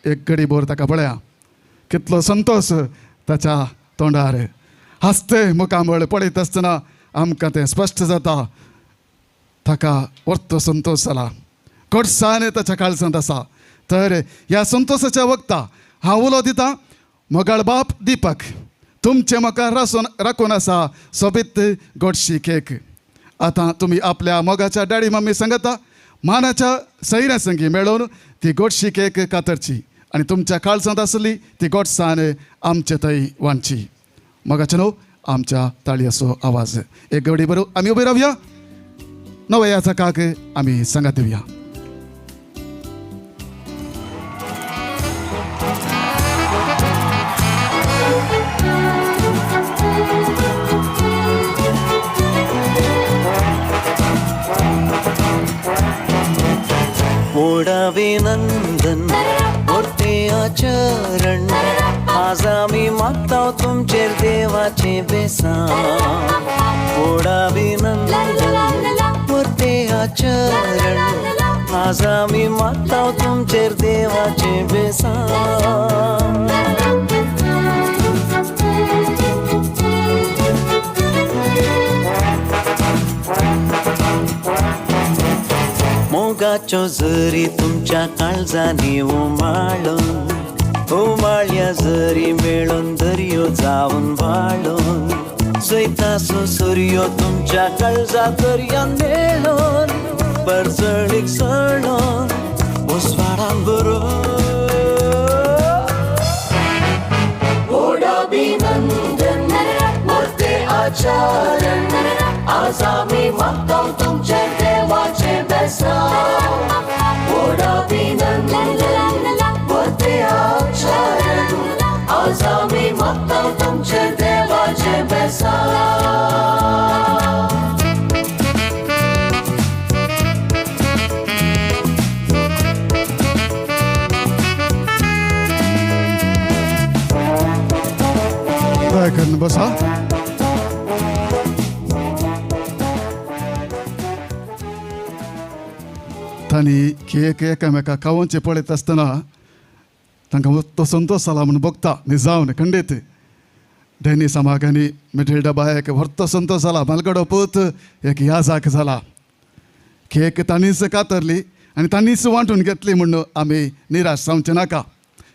एक घडी भर ताका पळया कितलो संतोश ताच्या तोंडार हांसते मुखामळ पळयत आसतना आमकां तें स्पश्ट जाता ताका वर्तो संतोश जाला, गोडसाण ताच्या काळजांत आसा. तर ह्या संतोशाच्या वखता हांव उलो दिता मोगाळ बाप दीपक तुमचें म्हाका रासून राखून आसा सोबीत गोडशी केक. आतां तुमी आपल्या मोगाच्या डॅडी मम्मी सांगता मानाच्या सैऱ्या संगी मेळोवन ती गोडशी केक कातरची आनी तुमच्या काळजांत आसली ती गोडसाण आमचे थंय वांटची. मोगाचें न्हू आमच्या ताळयेचो आवाज एक गवडी बरोबर आमी उबे रावया, नव्या काक आमी सांगात दिवया. मोडाभिनंदन मोठे आचरण आज आमी मागता तुमचेर देवाचें बेसांव. मोडाभिनंदन मोठे आचरण आज आमी मागता तुमचेर देवाचें बेसांव. मोगाचो जरी तुमच्या काळजांनी उमाळून उमाळ्या जरी मेळून दर्यो जावन वाळून जैतासो सुर्यो तुमच्या काळजा दर्यान मेळून परजळीक सळून उस्वाडान बरोवन. अभिनंदन मोठे आचरण आज आमी मागता तुमचेर देवाचें बेसांव. अभिनंदन मोठे आचरण आज आमी मागता तुमचेर देवाचें बेसांव. दया बसा. तांणी केक एकामेका खावोवचे पळयत आसतना तांकां तो संतोश जाला म्हूण भोगता निजावन खंडीत. डॅनी समागांनी मिटिल्डा बायक व्हरतो संतोश जाला, मालगडो पूत एक याजाक जाला. केक तांणीच कातरली आनी तांणीच वांटून घेतली म्हूण आमी निराश जावचें नाका.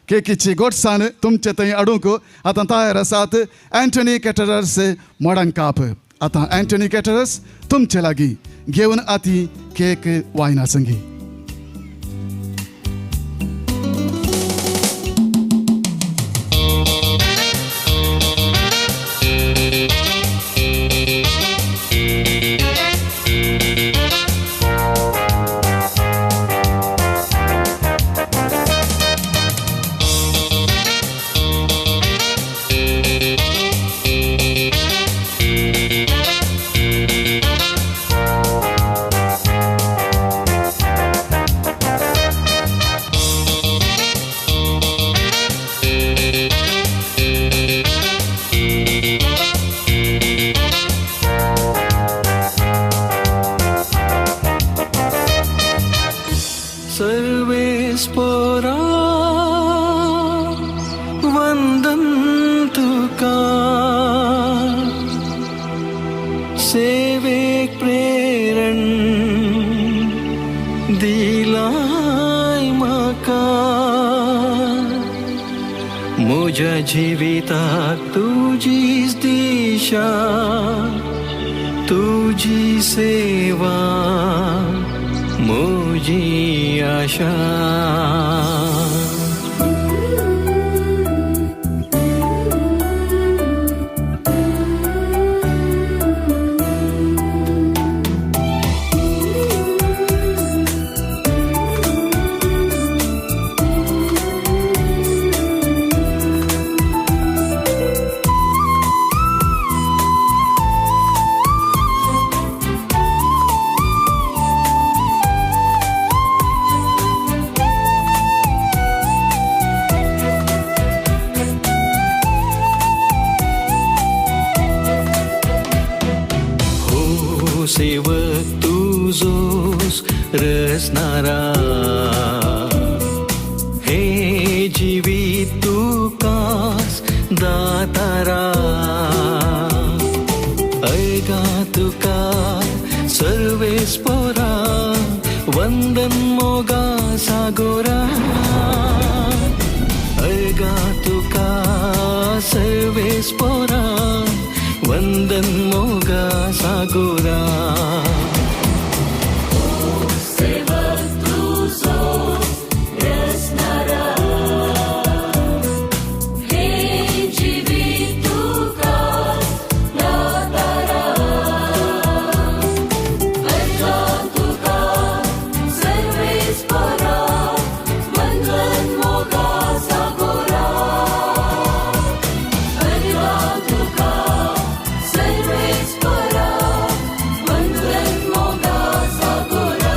केकीची गोडसाण तुमचे थंय हाडूंक आतां तयार आसात अँटनी कॅटरर्स मोडांकाप. आतां अँटनी कॅटरर्स तुमचे लागीं घेवन आती केक वायना संगी. म्हज्या जिविताक तुजीच दिशा, तुजी सेवा म्हजी आशा. सेवक तुजोस रसनारा, हे जिवीत तुकास दातारा. अर्गा तुका सर्वेस्पोरा, वंदन मोगा सागोरा. अर्गा तुका सर्वेस्पोरा, वंदन मोगा सागोरा. सेवक तुजो रसनारा, हे जिवीत तुका दातारा. अर्गा तुका सर्वेस्पोरा, वंदन मोगा सागोरा. अर्गा तुका सर्वेस्पोरा, वंदन मोगा सागोरा.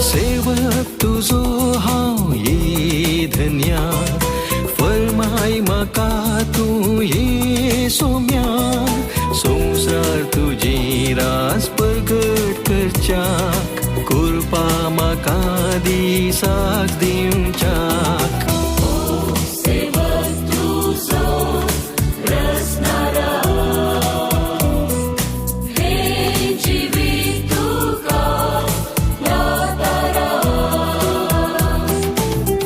सेवक तुजो हांव ये धन्या, फरमाय म्हाका तूं ये सोम्या. संवसार तुजी रास परगट करच्याक, कृपा म्हाका दिसाक दिवच्याक. सेवक तुजो रसनारा, हे जिवीत तुका दातारा.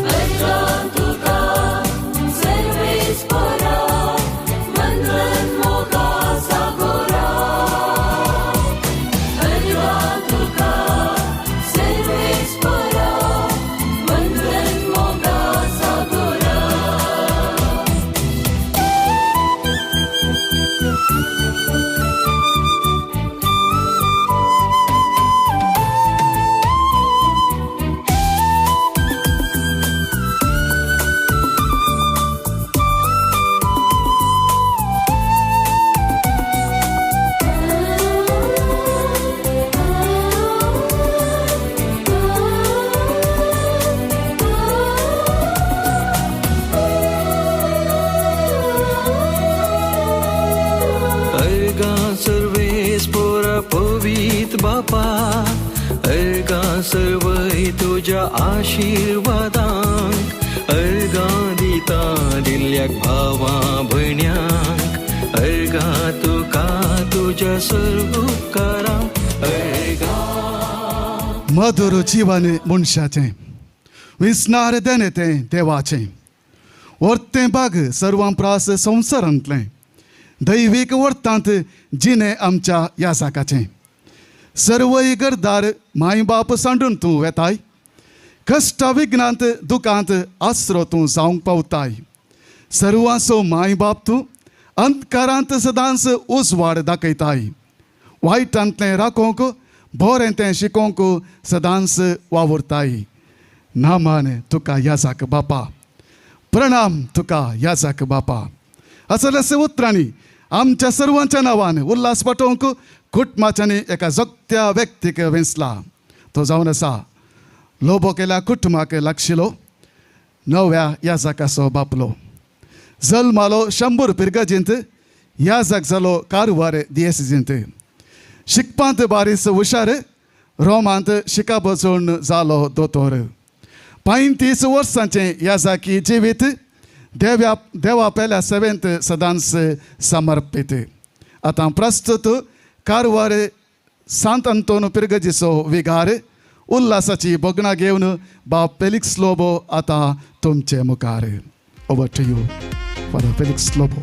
अर्गा तुका सर्वेस्पोरा, वंदन मोगा सागोरा. अर्गा तुका सर्वेस्पोरा, वंदन मोगा सागोरा. अर्गा सर्वेस्पोरा पवित्र बापा, अर्गा सर्वय तुज्या आशिर्वादांक. अर्गा दिता दिल्ल्याक भावा भयण्यांक, अर्गा तुका तुज्या सर्व उपकारांक. अर्गा मधुर जीवन मनशाचें, विसनार देणें तें देवाचें. वर्तें बाग सर्वां प्रास संवसारांतलें, दैवीक वर्तांत जिणें आमच्या ह्या साकाचें. सर्वय गरदार माय बाप सांडून तूं वेताय, कश्टा विघ्नांत दुकांत आसरो तूं जावंक पावताय. सर्वांचो माय बाप तूं अंधकारांत सदांच उजवाड दाखयताय. वायटांतलें राखोवंक बरें तें शिकोवंक सदांच वावुरताय. नामान तुका याजाक बापा, प्रणाम तुका याजाक बापा. असलेसे उतरांनी आमच्या सर्वांच्या नांवान उल्हास पाठोवंक कुटुंबाच्यांनी एका जगत्या व्यक्तीक वेंचला. तो जावन आसा लोबो केल्या कुटुंबाक लागशिलो नव्या याजकाचो बापलो. जल्मालो 100 पिरगजींत, याजक जालो कारवार दियेसीजींत. शिकपांत बारीस हुशार, रोमांत शिका बसून जालो दोतोर. 35 वर्सांचें याजकी जिवीत देवा पेल्या सेवेंत सदांच समर्पीत. आतां प्रस्तुत कारवार सांत अंतोन पिरगजीचो विगार उल्हासाची भोगणां घेवन बाब फेलिक्स लोबो आतां तुमचे मुखार. Over to you father Felix Lobo.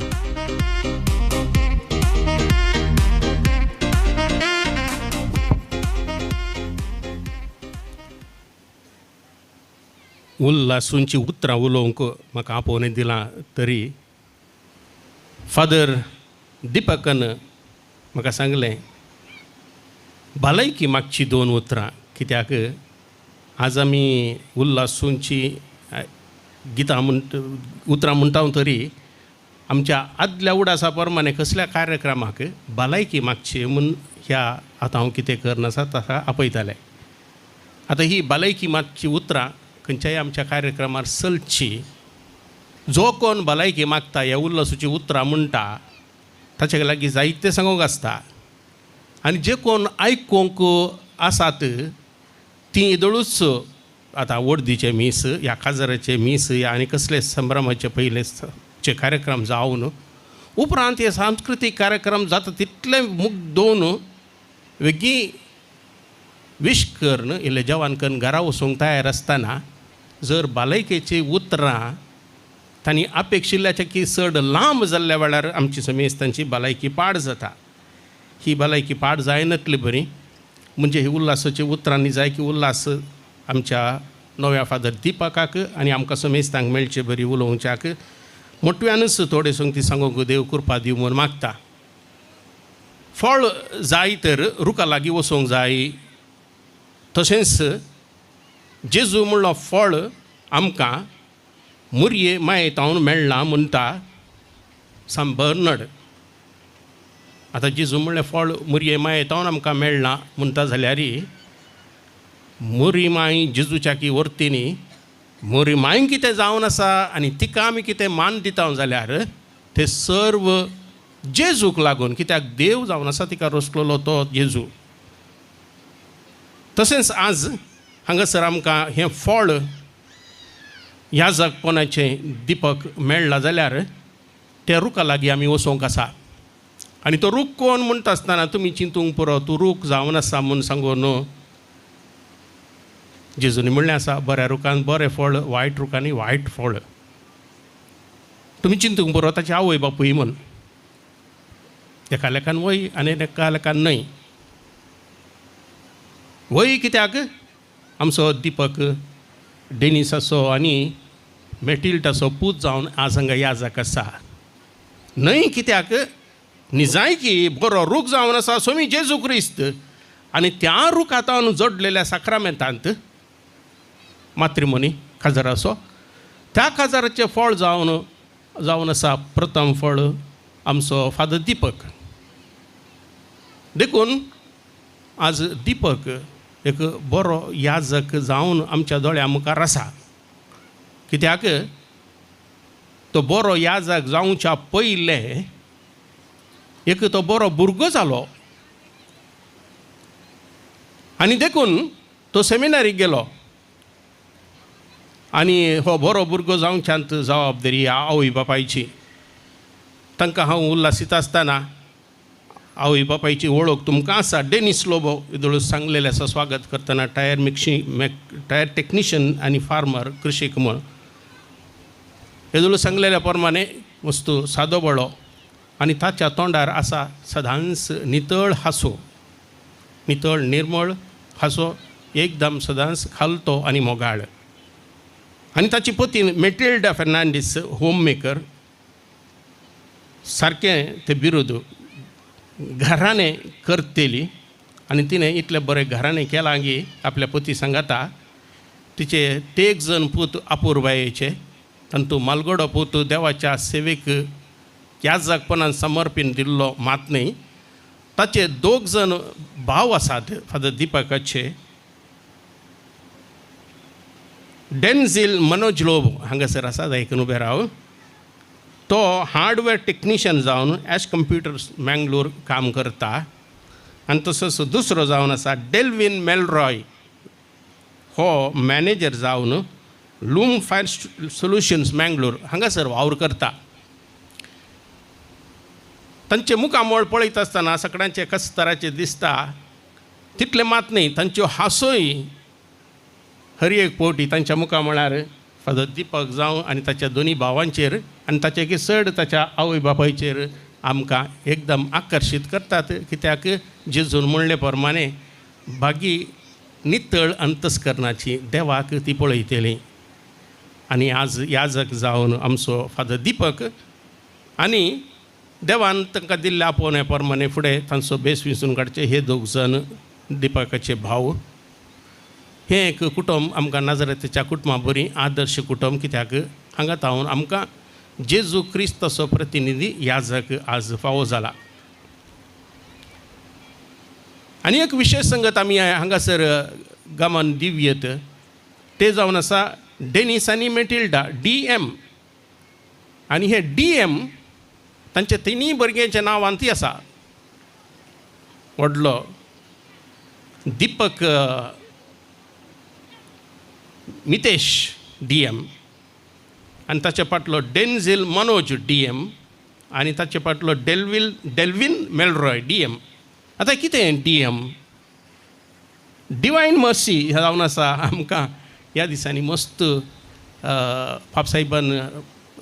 उल्हासूंची उतरां उलोवंक म्हाका आपोवणें दिलां तरी फादर दिपकान म्हाका सांगलें भलायकी मागची 2 उतरां, कित्याक आज आमी उल्हासूंची गितां म्हण उतरां म्हणटा तरी आमच्या आदल्या उडासा प्रमाणे कसल्या कार्यक्रमाक भलायकी मागची म्हूण ह्या आतां हांव कितें करनासा ताका आपयतालें. आतां ही भलायकी मागची उतरां खंयच्याय आमच्या कार्यक्रमार चलची. जो कोण भलायकी मागता ह्या उल्हासूची उतरां म्हणटा ताचे लागीं जायतें सांगूंक आसता आनी जे कोण आयकूंक आसात तीं येदोळूच आतां वडदीचें मीस ह्या काजाराचें मीस ह्या आनी कसले संभ्रमाचे पयले चे कार्यक्रम जावन उपरांत हे सांस्कृतीक कार्यक्रम जाता तितले मुग्दोवन वेगीं विश करून इल्लें जेवण करून घरा वचूंक तयार आसतना जर भलायकेचीं उतरां तांणी अपेक्षिल्ल्याच्या की चड लांब जाल्ल्या वेळार आमची समेस्तांची भलायकी पाड जाता. ही भलायकी पाड जायनातली बरी म्हणजे ही उल्हासाच्या उतरांनी जाय की उल्हास आमच्या नव्या फादर दिपकाक आनी आमकां समेस्तांक मेळचे बरी उलोवच्याक मोटव्यानूच थोडे संगती सांगूंक देव कृपा दिवं म्हूण मागता. फळ जाय तर रुखा लागीं वचूंक जाय, तशेंच जेजू म्हणलो फळ आमकां मुरये मायेतावन मेळ्ळां म्हणटा सांत बर्नड. आतां जेजू म्हणलें फळ मुरये मायेतावन आमकां मेळ्ळां म्हणटा जाल्यार मुरी माय जेजूच्या की वर्तीनी मुरी माय कितें जावन आसा आनी तिका आमी कितें मान दिता जाल्यार ते सर्व जेजूक लागून, कित्याक देव जावन आसा तिका रचलेलो तो जेजू. तशेंच आज हांगासर आमकां हें फळ ह्या जगपणाचें दिपक मेळ्ळां जाल्यार त्या रुखा लागीं आमी वचोंक आसा. आनी तो रूख कोण म्हणटा आसतना तुमी चिंतूंक पुरो तूं रूख जावन आसा म्हूण सांगून न्हू. जेजूनी म्हणलें आसा बऱ्या रुखान बरें फळ, वायट रुखांनी वायट फळ. तुमी चिंतूंक पुरो ताची आवय बापूय म्हूण, एका लेखान वय आनी एका लेखान न्हय. वय कित्याक आमचो दिपक डेनिसाचो आनी मेटिल्टाचो पूत जावन आज हांगा याजक आसा. न्हय कित्याक निजायकी बरो रूख जावन आसा स्वामी जेजू क्रिस्त आनी त्या रुखांत जोडलेल्या साक्रामेंतांत मात्रिमोनी काजाराचो त्या काजाराचें फळ जावन जावन आसा प्रथम फळ आमचो फादर दिपक. देखून आज दिपक एक बरो याजक जावन आमच्या दोळ्या मुखार आसा, कित्याक तो बरो याजक जावच्या पयलें एक तो बरो भुरगो जालो आनी देखून तो सेमिनारीक गेलो आनी हो बरो भुरगो जावच्यांत जबाबदारी ह्या आवय बापायची. तांकां हांव उल्हासीत आसतना आवय बापायची वळख तुमकां आसा. डेनिस लोबो येदोळ सांगलेलें आसा स्वागत करतना टायर मिक्शी टायर टॅक्निशियन आनी फार्मर कृषीक म्हूण येदोळ सांगलेल्या प्रमाणे वस्तू सादो बळो आनी ताच्या तोंडार आसा सदांच नितळ हांसो, नितळ निर्मळ हांसो, एकदम सदांच खालतो आनी मोगाळ. आनी ताची पतीन मेटिल्डा फेर्नांडीस होम मेकर सारकें ते बिरुद घराणें करतली आनी तिणें इतलें बरें घराणें केलां की आपल्या पती सांगाता तिचे तेग जण पूत अपुरबायेचे, तांतू मालगडो पूत देवाच्या सेवेक याजकपणान समर्पण दिल्लो मात न्हय, ताचे दोग जण भाव आसात फादर दिपकाचे, डेन्झील मनोज लोबो हांगासर आसा, आयकून उबे राव. तो हार्डवेअर टेक्निशियन जावन एश कंप्युटर्स मँगलोर काम करता. आनी तसोच दुसरो जावन आसा डेल्विन मेलरॉय, हो मॅनेजर जावन लूम फायर सोल्युशन्स मँगलोर हांगासर वावर करता. तांचे मुखामळ पळयत आसतना सगळ्यांचे कस्तराचे दिसता, तितलें मात न्हय तांच्यो हांसोय हर एक पवटी तांच्या मुखामळार फादर दीपक जावं आनी ताच्या दोनी भावांचेर आनी ताचे चड ताच्या आवय बापायचेर आमकां एकदम आकर्शीत करतात. कित्याक जेजून म्हणले प्रमाणे भागी नितळ अंतस्करणाची देवाक ती पळयतली. आनी आज याजक जावन आमचो फादर दीपक आनी देवान तांकां दिल्ल्या आपोवण्या प्रमाणे फुडें तांचो बेस विंचून काडचे हे दोग जाण दीपकाचे भाव. हें एक कुटुंब आमकां नाजरेताच्या कुटुंबा बरी आदर्श कुटुंब, कित्याक हांगा तावन आमकां जेजू क्रिस्ताचो प्रतिनिधी याजक आज फावो जाला. आनी एक विशेश संगत आमी हांगासर गामान दिवयेत ते जावन आसा डेनीस आनी मेटिल्डा डी एम. आनी हे डी एम तांच्या तिनूय भुरग्यांच्या नांवान ती आसा. व्हडलो दीपक मितेश डी एम आनी ताचे फाटलो डेन्झील मनोज डी एम आनी ताचे फाटलो डेल्विन मेलरॉय डी एम. आतां कितें डी एम? डिवायन मर्सी जावन आसा आमकां ह्या दिसांनी मस्त पापसाहेबान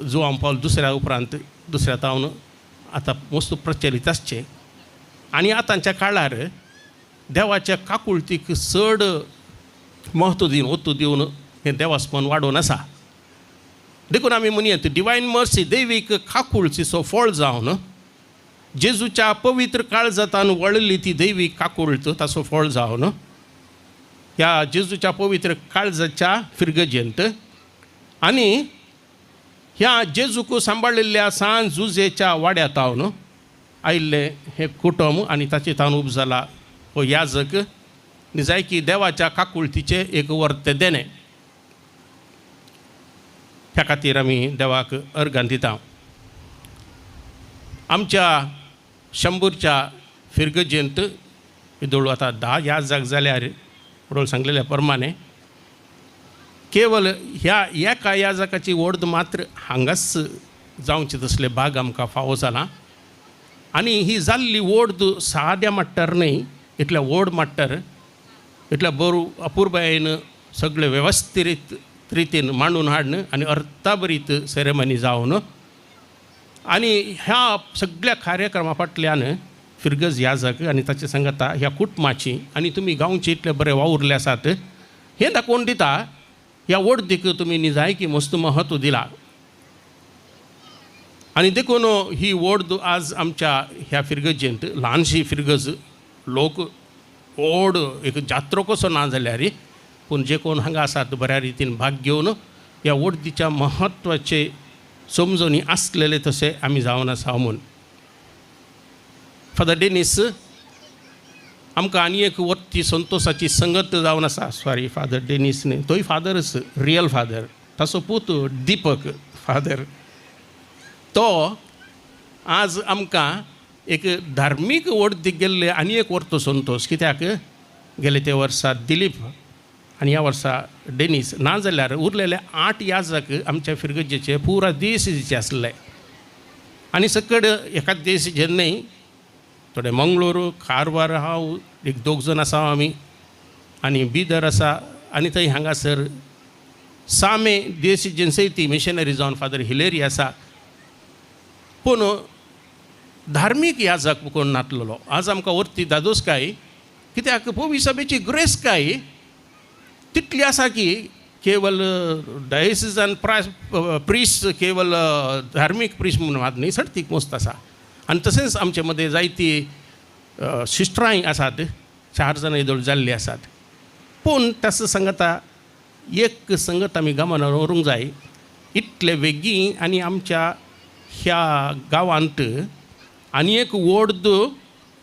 जुआंव पावल दुसऱ्या उपरांत दुसऱ्या तावन आतां मस्त प्रचलीत आसचें. आनी आतांच्या काळार देवाच्या काकुळतीक चड म्हत्व दिवन ओतू दिवन हें देवास्पन वाडोवन आसा. देखून आमी म्हणयत डिवायन मर्सी देवीक काकुळतीचो फळ जावन जेजूच्या पवित्र काळजातान वळिल्ली ती देवीक काकुळत ताचो फळ जावन ह्या जेजूच्या पवित्र काळजाच्या फिरगजेंत आनी ह्या जेजूक सांबाळिल्ल्या सान जुजेच्या वाड्या तावन आयिल्लें हें कुटुंब आनी ताचे तावन उब जाला हो याजक निजायकी देवाच्या काकुळतीचें एक वर्ते देणें. ह्या खातीर आमी देवाक अर्गां दिता. आमच्या शंबूरच्या फिरगजेंत येदोळ आतां 10 याजक जाल्यार वडोल सांगलेल्या प्रमाणे केवल ह्या एका याजकाची ओर्द मात्र हांगाच जावचे तसले भाग आमकां फावो जाला. आनी ही जाल्ली ओर्द साद्या माट्टार न्हय, इतल्या व्हड माट्टार इतल्या बरो अपुरबायेन सगळे वेवस्थीत रितीन मांडून हाडून आनी अर्थाभरीत सेरेमनी जावन आनी ह्या सगळ्या कार्यक्रमा फाटल्यान फिरगज याजक आनी ताचे सांगाता ह्या कुटुंबाची आनी तुमी गांवचे इतले बरे वावुरले आसात हें दाखोवन दिता ह्या वडदीक तुमी निजायकी मस्त म्हत्व दिला. आनी देखून ही वड आज आमच्या ह्या फिरगजेंत ल्हानशी फिरगज लोक व्हड एक जात्रो कसो ना जाल्यार पूण जे कोण हांगा आसात बऱ्या रितीन भाग घेवन ह्या वडदीच्या म्हत्वाचे समजणी आसलेले तशें आमी जावन आसा म्हूण. फादर डेनीस आमकां आनी एक वत्ती संतोसाची संगत जावन आसा. सॉरी फादर डेनीस न्हय, तोय फादरच, रियल फादर, ताचो पूत दीपक फादर तो आज आमकां एक धार्मीक वडदीक गेल्ले आनी एक वर्तो संतोश. कित्याक गेले ते वर्सा दिलीप आनी ह्या वर्सा डेनीस ना जाल्यार उरलेले 8 याजक आमच्या फिरगजेचे पुरा देश आसले आनी सकड एकाच देश जे न्हय, थोडे मंगळूर कारवार आहा एक दोग जाण आसा आमी आनी बिदर आसा आनी थंय हांगासर सामे देश जेन्सयती मिशनरी जावन फादर हिलेरी आसा. पूण धार्मीक याजक कोण नातलेलो आज आमकां वरती दादोसकाय कित्याक पवी सभेची ग्रेसकाय तितली आसा की केवल डायसिसान प्रिस्ट केवल धार्मीक प्रिस्ट म्हणून मात न्हय, सर्तीक मस्त आसा. आनी तशेंच आमचे मदें जायती सिस्टरांय आसात, 4 जाणां येदोळ जाल्ली आसात. पूण ताचो सांगता एक संगत आमी गमनार व्हरूंक जाय इतले वेगीं आनी आमच्या ह्या गांवांत आनी एक वोर्द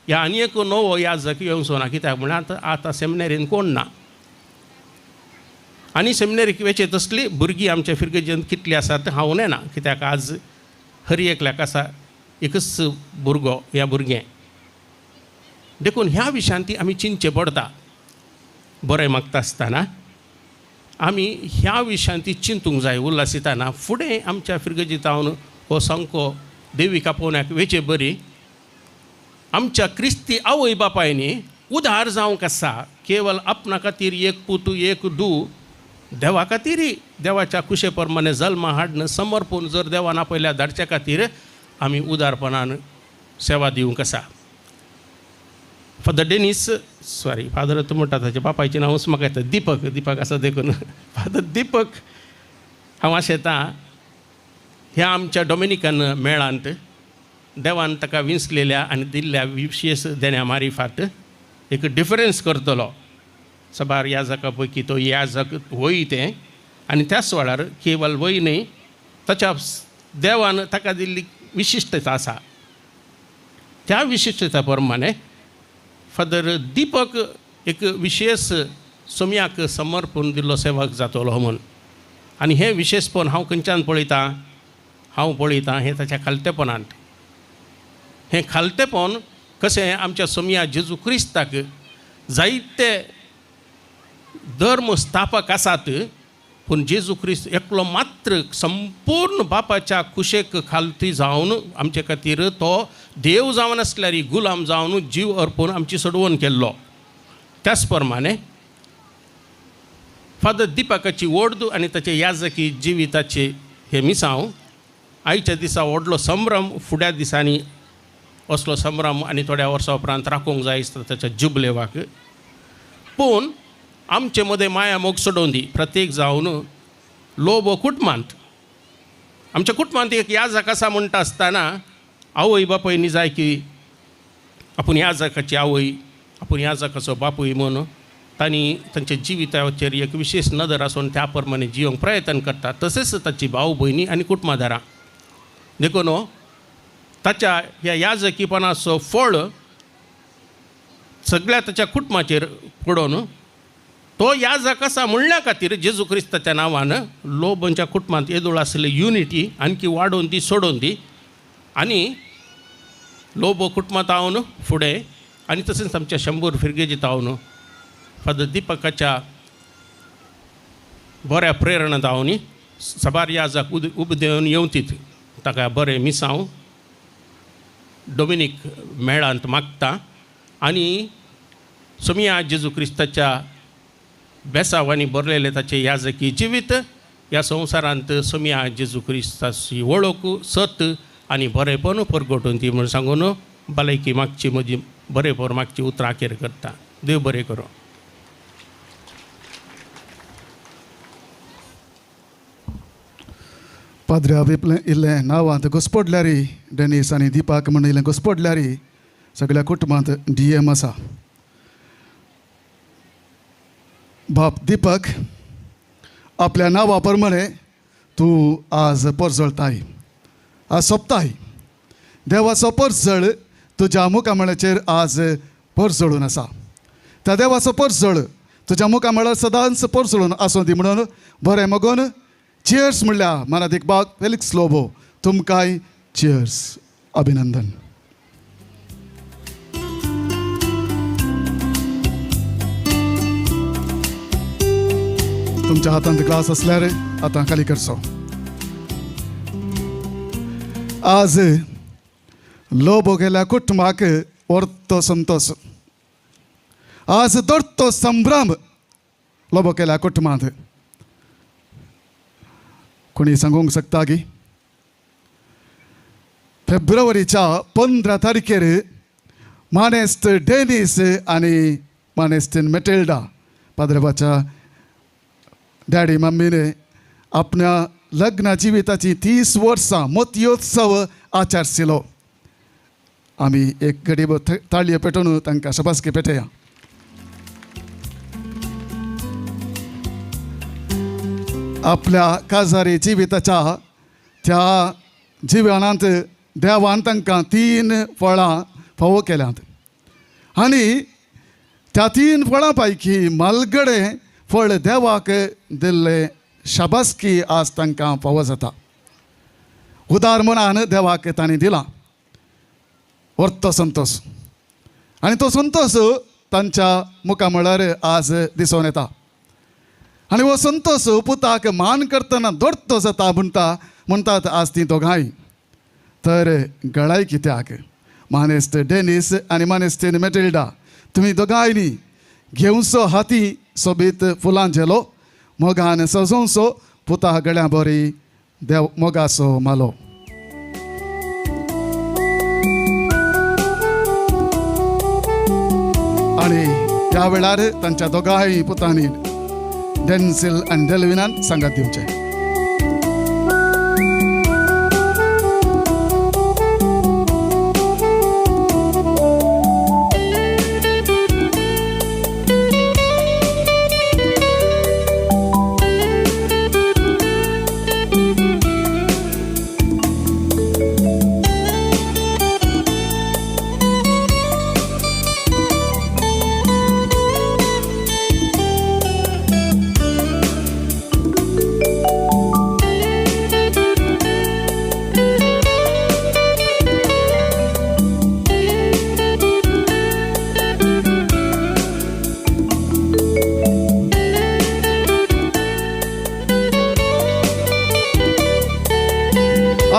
ह्या आनी एक नवो याजक येवचो ना. कित्याक म्हणल्यार आतां आतां सेमिनरीन कोण ना आनी सेमिनरीक वेचे तसली भुरगीं आमच्या फिरगजेंत कितली आसात हांव नेना, कित्याक आज हर एकल्याक आसा एकच भुरगो ह्या भुरगें. देखून ह्या विशयांत ती आमी चिंतचें पडटा. बरें मागता आसतना आमी ह्या विशयांत ती चिंतूंक जाय. उल्हासिताना फुडें आमच्या फिरगजीतावन हो सामको देवी कापोवण्याक वेचे बरी आमच्या क्रिस्ती आवय बापायनी उदार जावंक आसा. केवल आपणा खातीर एक पूत एक धूव देवा खातीर देवाच्या कुशे प्रमाणे जल्मा हाडून समर्पून जर देवान आपयल्या धाडच्या खातीर आमी उदारपणान सेवा दिवंक आसा. फादर डेनीस, सॉरी फादर तूं म्हणटा ताच्या बापायचें नांवूच म्हाका येता, दीपक, दीपक आसा देखून फादर दीपक हांव आशेतां ह्या आमच्या डॉमिनिकन मेळांत देवान ताका विंचलेल्या आनी दिल्ल्या विशेश देण्या मारिफात एक डिफरन्स करतलो. सबार याजका पैकी तो याजक वय तें आनी त्याच वेळार केवल वय न्हय ताच्या देवान ताका दिल्ली विशिश्टता आसा. त्या विशिश्टता प्रमाणे फादर दीपक एक विशेश सोम्याक समर्पण दिल्लो सेवक जातलो म्हूण. आनी हें विशेशपण हांव खंयच्यान पळयतां, हांव पळयतां हें ताच्या खालतेपणांत. हें खालतेपण कशें आमच्या सोम्या जेजू क्रिस्ताक जायते धर्म स्थापक आसात पूण जेजू क्रिस्त एकलो मात्र संपूर्ण बापाच्या कुशेक खालती जावन आमचे खातीर तो देव जावन आसल्यार गुलाम जावन जीव अर्पून आमची सोडवण केल्लो. त्याच प्रमाणे फादर दीपकाची ओर्द आनी ताचे याजकी जिविताचे हे मिसांव आयच्या दिसा व्हडलो संभ्रम फुड्या दिसांनी असलो संभ्रम आनी थोड्या वर्सां उपरांत राखूंक जाय आसता ताच्या जुबलेवाक. पूण आमचे मदें माया मोग सोडोवन दी प्रत्येक जावन लोबो कुटुंबांत आमच्या कुटुंबांत एक याजक आसा म्हणटा आसतना आवय बापूय जाय की आपूण याजकाची आवय आपूण याजकाचो बापूय म्हूण तांणी तांच्या जिविताचेर एक विशेश नदर आसून त्या प्रमाणे जिवंक प्रयत्न करतात. तशेंच ताची भाव भयणी आनी कुटुंबादारां. देखून ताच्या ह्या याजकीपणाचो फळ सगळ्या ताच्या कुटुंबाचेर पडोवन तो याजक आसा म्हणल्या खातीर जेजू क्रिस्ताच्या नांवान लोबोंच्या कुटुंबांत येदोळ आसली युनिटी आणखी वाडोवन ती सोडोवन दी आनी लोबो कुटुंबांत हांव फुडें आनी तशेंच आमच्या शंबर फिरगेजीत हांव फादर दीपकाच्या बऱ्या प्रेरणांत हांव सबार याजक उपदेवन येवतीत ताका बरें मिसांव डॉमिनीक मेळांत मागता आनी सोमिया जेजू क्रिस्ताच्या बेसावांनी बरलेले ताचे याजकी जिवीत ह्या संवसारांत सोमिया जेजू क्रिस्ताची वळख सत आनी बरेपण परगटून ती म्हूण सांगून भलायकी मागची म्हजी बरेपण मागची उतरां अखेर करता. देव बरें करूं. पाद्र्या इल्लें नांवांत घुसपडल्यारी डेनीस आनी दीपाक म्हण इल्लें घुसपडल्यारी सगळ्या कुटुंबांत डी एम आसा. बाप दीपक आपल्या नांवा प्रमाणे तूं आज परजळताय, आज सोंपताय. देवाचो परजळ तुज्या मुखामळाचेर आज परजळून आसा. त्या देवाचो परजळ तुज्या मुखामळार सदांच परजळून आसूं दी म्हणून बरें मगोन चियर्स म्हणल्या मानादीक बाग फेलिक्स लोबो तुमकांय चियर्स, अभिनंदन. तुमच्या हातांत ग्लास आसल्यार आतां खाली करचो. आज लोबो गेल्या कुटुंबाक व्हरतो संतोश, आज दोडतो संभ्रम लोबो केल्या कुटुंबांत. कोणी सांगूंक शकता की फेब्रुवारीच्या 15 तारखेर मानेस्त डेनीस आनी मानेस्तीन मेटेल्डा पाद्रेबाच्या डॅडी मम्मीने आपल्या लग्न जिविताची 30 वर्सां मोतयोत्सव आचरशिलो. आमी एक घडी ताळयो पेटोवन तांकां शाबासकी पेटया. आपल्या काजारी जिविताच्या त्या जिवनांत देवान तांकां 3 फळां फावो केल्यांत आनी त्या 3 फळां पैकी मालगडे फळ देवाक दिल्ले शाबासकी आज तांकां फावो जाता. उदार मनान देवाक तांणी दिला व्हडलो संतोश आनी तो संतोश तांच्या मुखा म्हळ्यार आज दिसून येता. आनी हो संतोश पुताक मान करतना दोडतो जाता म्हणटात आज ती दोगांय. तर गळाय कित्याक मानेस्त डेनीस आनी मानेस्तीन मेटिल्डा तुमी दोगांयनी घेवचो हाती सोबीत फुलां झेलो मोगान सजोवचो पुता गळ्या बरी देव मोगाचो मालो. आनी ह्या वेळार तांच्या दोगांय पुतांनी डेन्सिल आनी डेल्विनान सांगात दिवचें.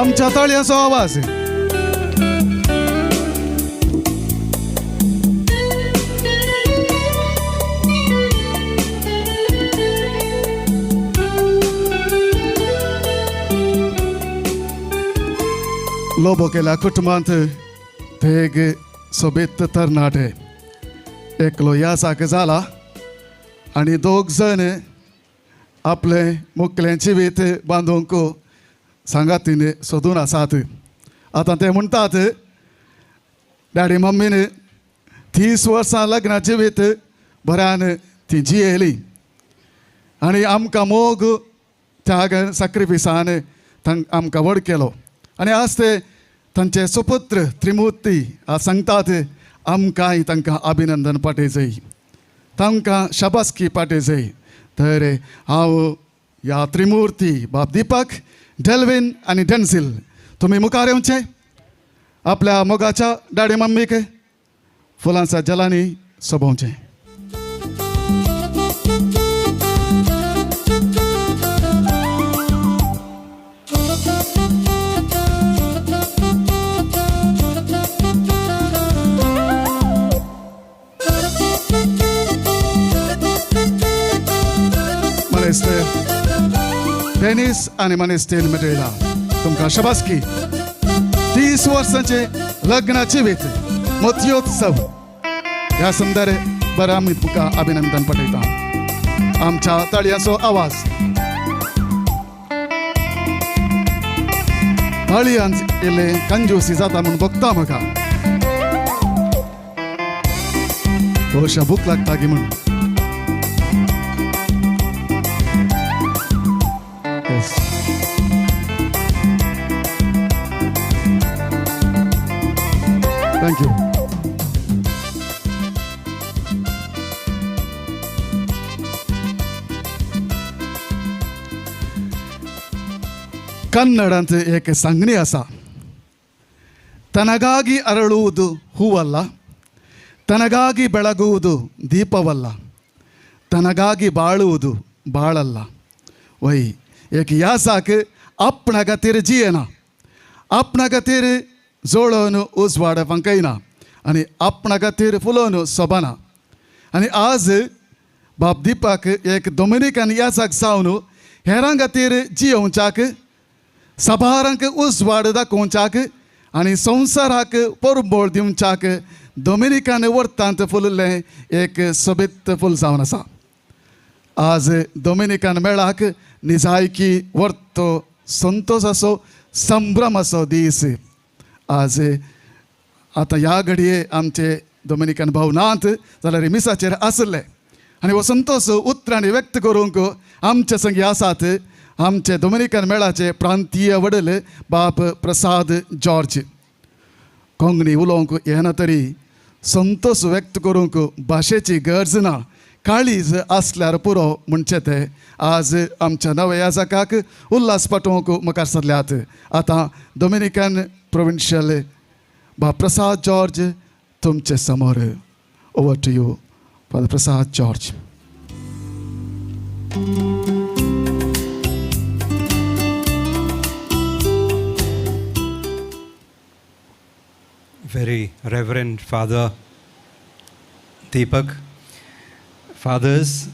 आमच्या ताळयांचो आवाज. लोबो केल्या कुटुंबांत थेग सोबीत तरणाटे एकलो यासाक जाला आनी दोग जण आपलें मुकलें जिवीत बांदूंक सांगातीन सोदून आसात. आतां ते म्हणटात डॅडी मम्मीन 30 वर्सां लग्ना जिवीत बऱ्यान ती जियेली आनी आमकां मोग त्याग साक्रिफिसान आमकां व्हड केलो आनी आज ते तांचे सुपुत्र त्रिमुर्ती आज सांगतात आमकांय तांकां अभिनंदन पाठयजय, तांकां शाबासकी पाठयजय. तर हांव ह्या त्रिमुर्ती बाब दीपक, डेल्विन आनी डेन्सिल तुमी मुखार येवचे आपल्या मोगाच्या डॅडी मम्मीक फुलांच्या जलांनी सोबोवचें. डेनीस आनी मानेस्तीन मेटिल्डा तुमकां शाबासकी. 30 वर्सांचे लग्न जिवीत मोतयोत्सव ह्या सुंदर बऱ्या आमी तुमकां अभिनंदन पाठयता. आमच्या ताळयांचो आवाज ताळयांत इल्लें कंजूसी जाता म्हूण भोगता म्हाका, बहुशा भूक लागता की म्हूण. Thank you. ಕನ್ನಡಂತ ಏಕ ಸಂಜ್ಞೆ ಅಸ ತನಗಾಗಿ ಅರಳುವುದು ಹೂವಲ್ಲ, ತನಗಾಗಿ ಬೆಳಗುವುದು ದೀಪವಲ್ಲ, ತನಗಾಗಿ ಬಾಳುವುದು ಬಾಳಲ್ಲ. ವೈ ಏಕ ಯಾಸಾಕ आपणा खातीर जियेना, आपणा खातीर जोळोवन उजवाड फांकयना आनी आपणा खातीर फुलोवन सोबना. आनी आज बाब दीपाक एक दोमिनिकन याजाक जावन हेरां खातीर जियोवच्याक, सभारांक उजवाड दाखोवच्याक आनी संवसाराक परबोळ दिवच्याक दोमिनिकान वर्तांत फुलिल्लें एक सोबीत फूल जावन आसा. आज दोमिनिकान मेळाक निजायकी वर्तो संतोषाचो संभ्रमाचो दीस. आज आतां ह्या घडये आमचे दोमिनिकन भाव नात जाल्यार मिसाचेर आसले आनी हो संतोष उतरांनी व्यक्त करूंक आमचे संगी आसात आमचे दोमिनिकन मेळाचे प्रांतीय वडील बाप प्रसाद जॉर्ज. कोंकणी उलोवंक येना तरी संतोष व्यक्त करूंक भाशेची गरज ना, काळीज आसल्यार पुरो म्हणचे ते आज आमच्या नव्या याजकाक उल्हास पाठोवंक मुखार सरल्यात. आतां डोमिनिकन प्रोविन्शियल बा प्रसाद जॉर्ज तुमचे समोर. Over to you father Prasad George. Very Reverend Father Deepak, fathers,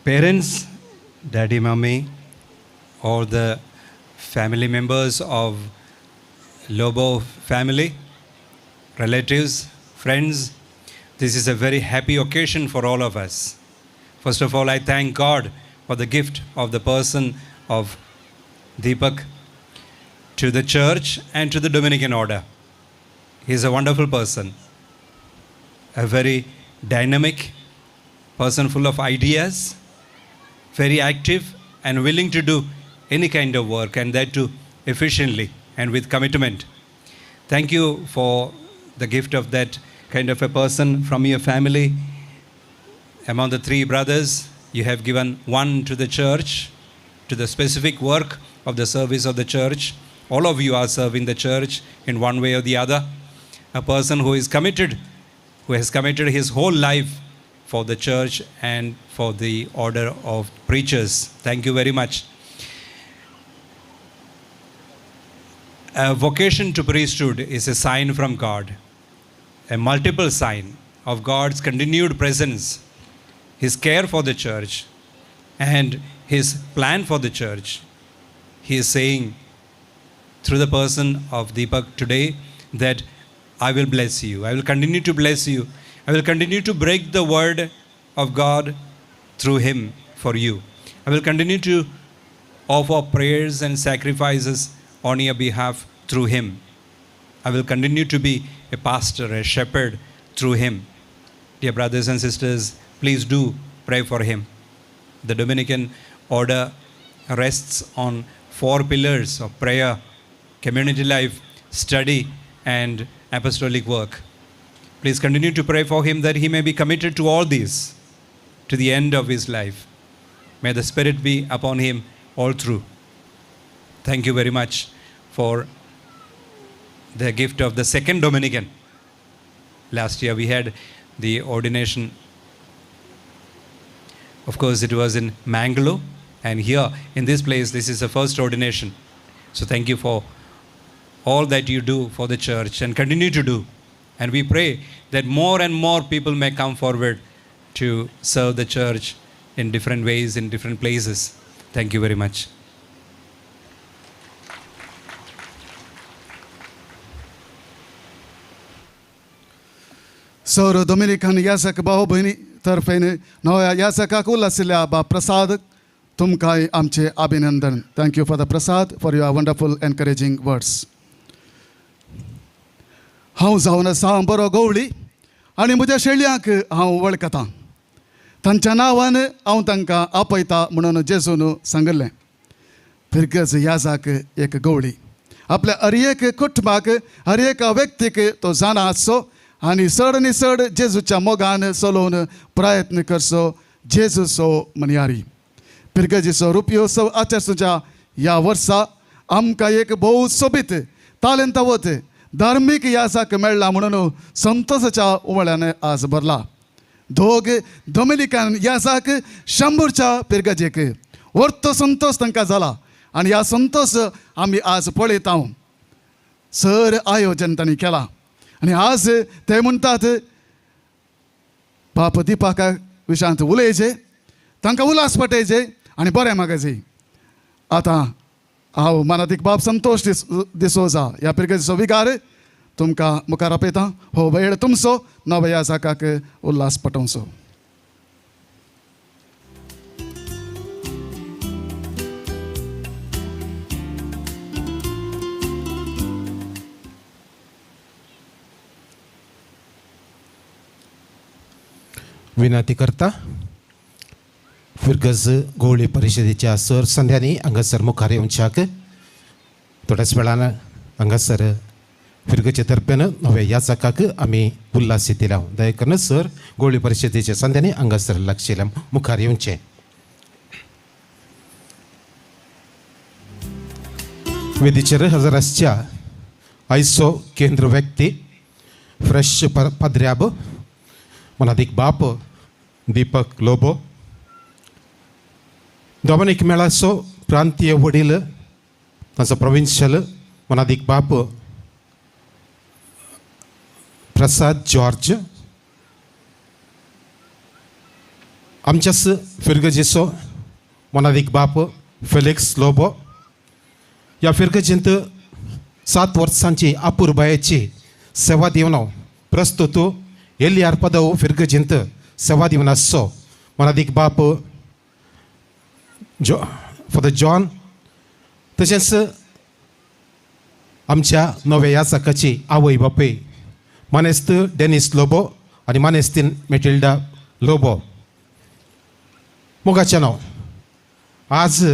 parents, daddy, mommy, all the family members of Lobo family, relatives, friends, this is a very happy occasion for all of us. First of all, I thank God for the gift of the person of Deepak to the church and to the Dominican order. He is a wonderful person, a very dynamic person full of ideas, very active and willing to do any kind of work, and that too efficiently and with commitment. Thank you for the gift of that kind of a person from your family. Among the three brothers, you have given one to the church, to the specific work of the service of the church. All of you are serving the church in one way or the other. A person who is committed, who has committed his whole life for the church and for the order of preachers. Thank you very much. A vocation to priesthood is a sign from God, a multiple sign of God's continued presence, His care for the church, and His plan for the church. He is saying through the person of Deepak today that I will bless you. I will continue to bless you. I will continue to break the word of God through him for you. I will continue to offer prayers and sacrifices on your behalf through him. I will continue to be a pastor, a shepherd through him. Dear brothers and sisters, please do pray for him. The Dominican order rests on 4 pillars of prayer, community life, study, and apostolic work. Please continue to pray for him that he may be committed to all these to the end of his life. May the Spirit be upon him all through. Thank you very much for the gift of the second Dominican. Last year we had the ordination. Of course, it was in Mangalore, and here in this place, this is the first ordination. So thank you for all that you do for the church and continue to do. And we pray that more and more people may come forward to serve the church in different ways, in different places. Thank you very much. Sir Dominican याजक भाव भयणी तर्फेन नव्या याजकाक उल्हासिल्ल्या बा प्रसाद तुमकांय आमचें अभिनंदन. Thank you father Prasad for your wonderful encouraging words. हांव जावन आसा बरो गवळी आनी म्हज्या शेळयांक हांव वळखतां, तांच्या नांवान हांव तांकां आपयता म्हणून जेजून सांगिल्लें. फिरगज याजाक एक गवळी आपल्या हर एक कुटुंबाक हर एका व्यक्तीक तो जाणा आसचो आनी चड आनी चड जेजूच्या मोगान चलोवन प्रयत्न करचो जेजूचो मनयारी. पिरगजीचो रुपयोत्सव आचरच्या ह्या वर्सा आमकां एक भोव सोबीत तालेंतावत धार्मीक याजाक मेळ्ळा म्हणून संतोषाच्या उमळ्यान आज भरला. दोग डोमिनिकन याजाक शंबूरच्या पिरगजेक वर्तो संतोष तांकां जाला आनी ह्या संतोष आमी आज पळयता. सर आयोजन तांणी केलां आनी आज ते म्हणटात बाप दिपाका विशांत उलयचे, तांकां उल्हास पटयचे आनी बरें मागचे. आतां हांव मनातीक बाब संतोष डिसोजा ह्या पिरगेचो विगार तुमकां मुखार आपयता. हो वेळ तुमचो नव्या जाकाक उल्हास पटोवचो. विनंती करता फिरगज गोवळी परिशदेच्या सर संध्यांनी हांगासर मुखार येवच्याक थोड्याच वेळान हांगासर फिरगचे तर्फेन नव्या याचकाक आमी उल्हास दिला. दया करून सर गोळी परिशदेच्या संध्यानी हांगासर लागशिल्ल्या मुखार येवचें. वेदीचेर हजर आसच्या आयचो केंद्र व्यक्ती फ्रेश पाद्र्याब मनादीक बाप दीपक लोबो, डॉमिनीक मेळाचो प्रांतीय वडील तांचो प्रोविन्शियल मनादीक बाप प्रसाद जॉर्ज, आमच्याच फिरगजेचो मनादीक बाप फेलिक्स लोबो. ह्या फिरगजेंत 7 वर्सांची अपुरबायेची सेवा दिवन प्रस्तुत एलियार पदव फिरगजेंत सेवा दिवन आसचो मनादीक बाप फादर जॉन, तशेंच आमच्या नव्या याचकाची आवय बापूय मानेस्त डेनिस लोबो आनी मानेस्तीन मेटिल्डा लोबो. मोगाचें नांव आज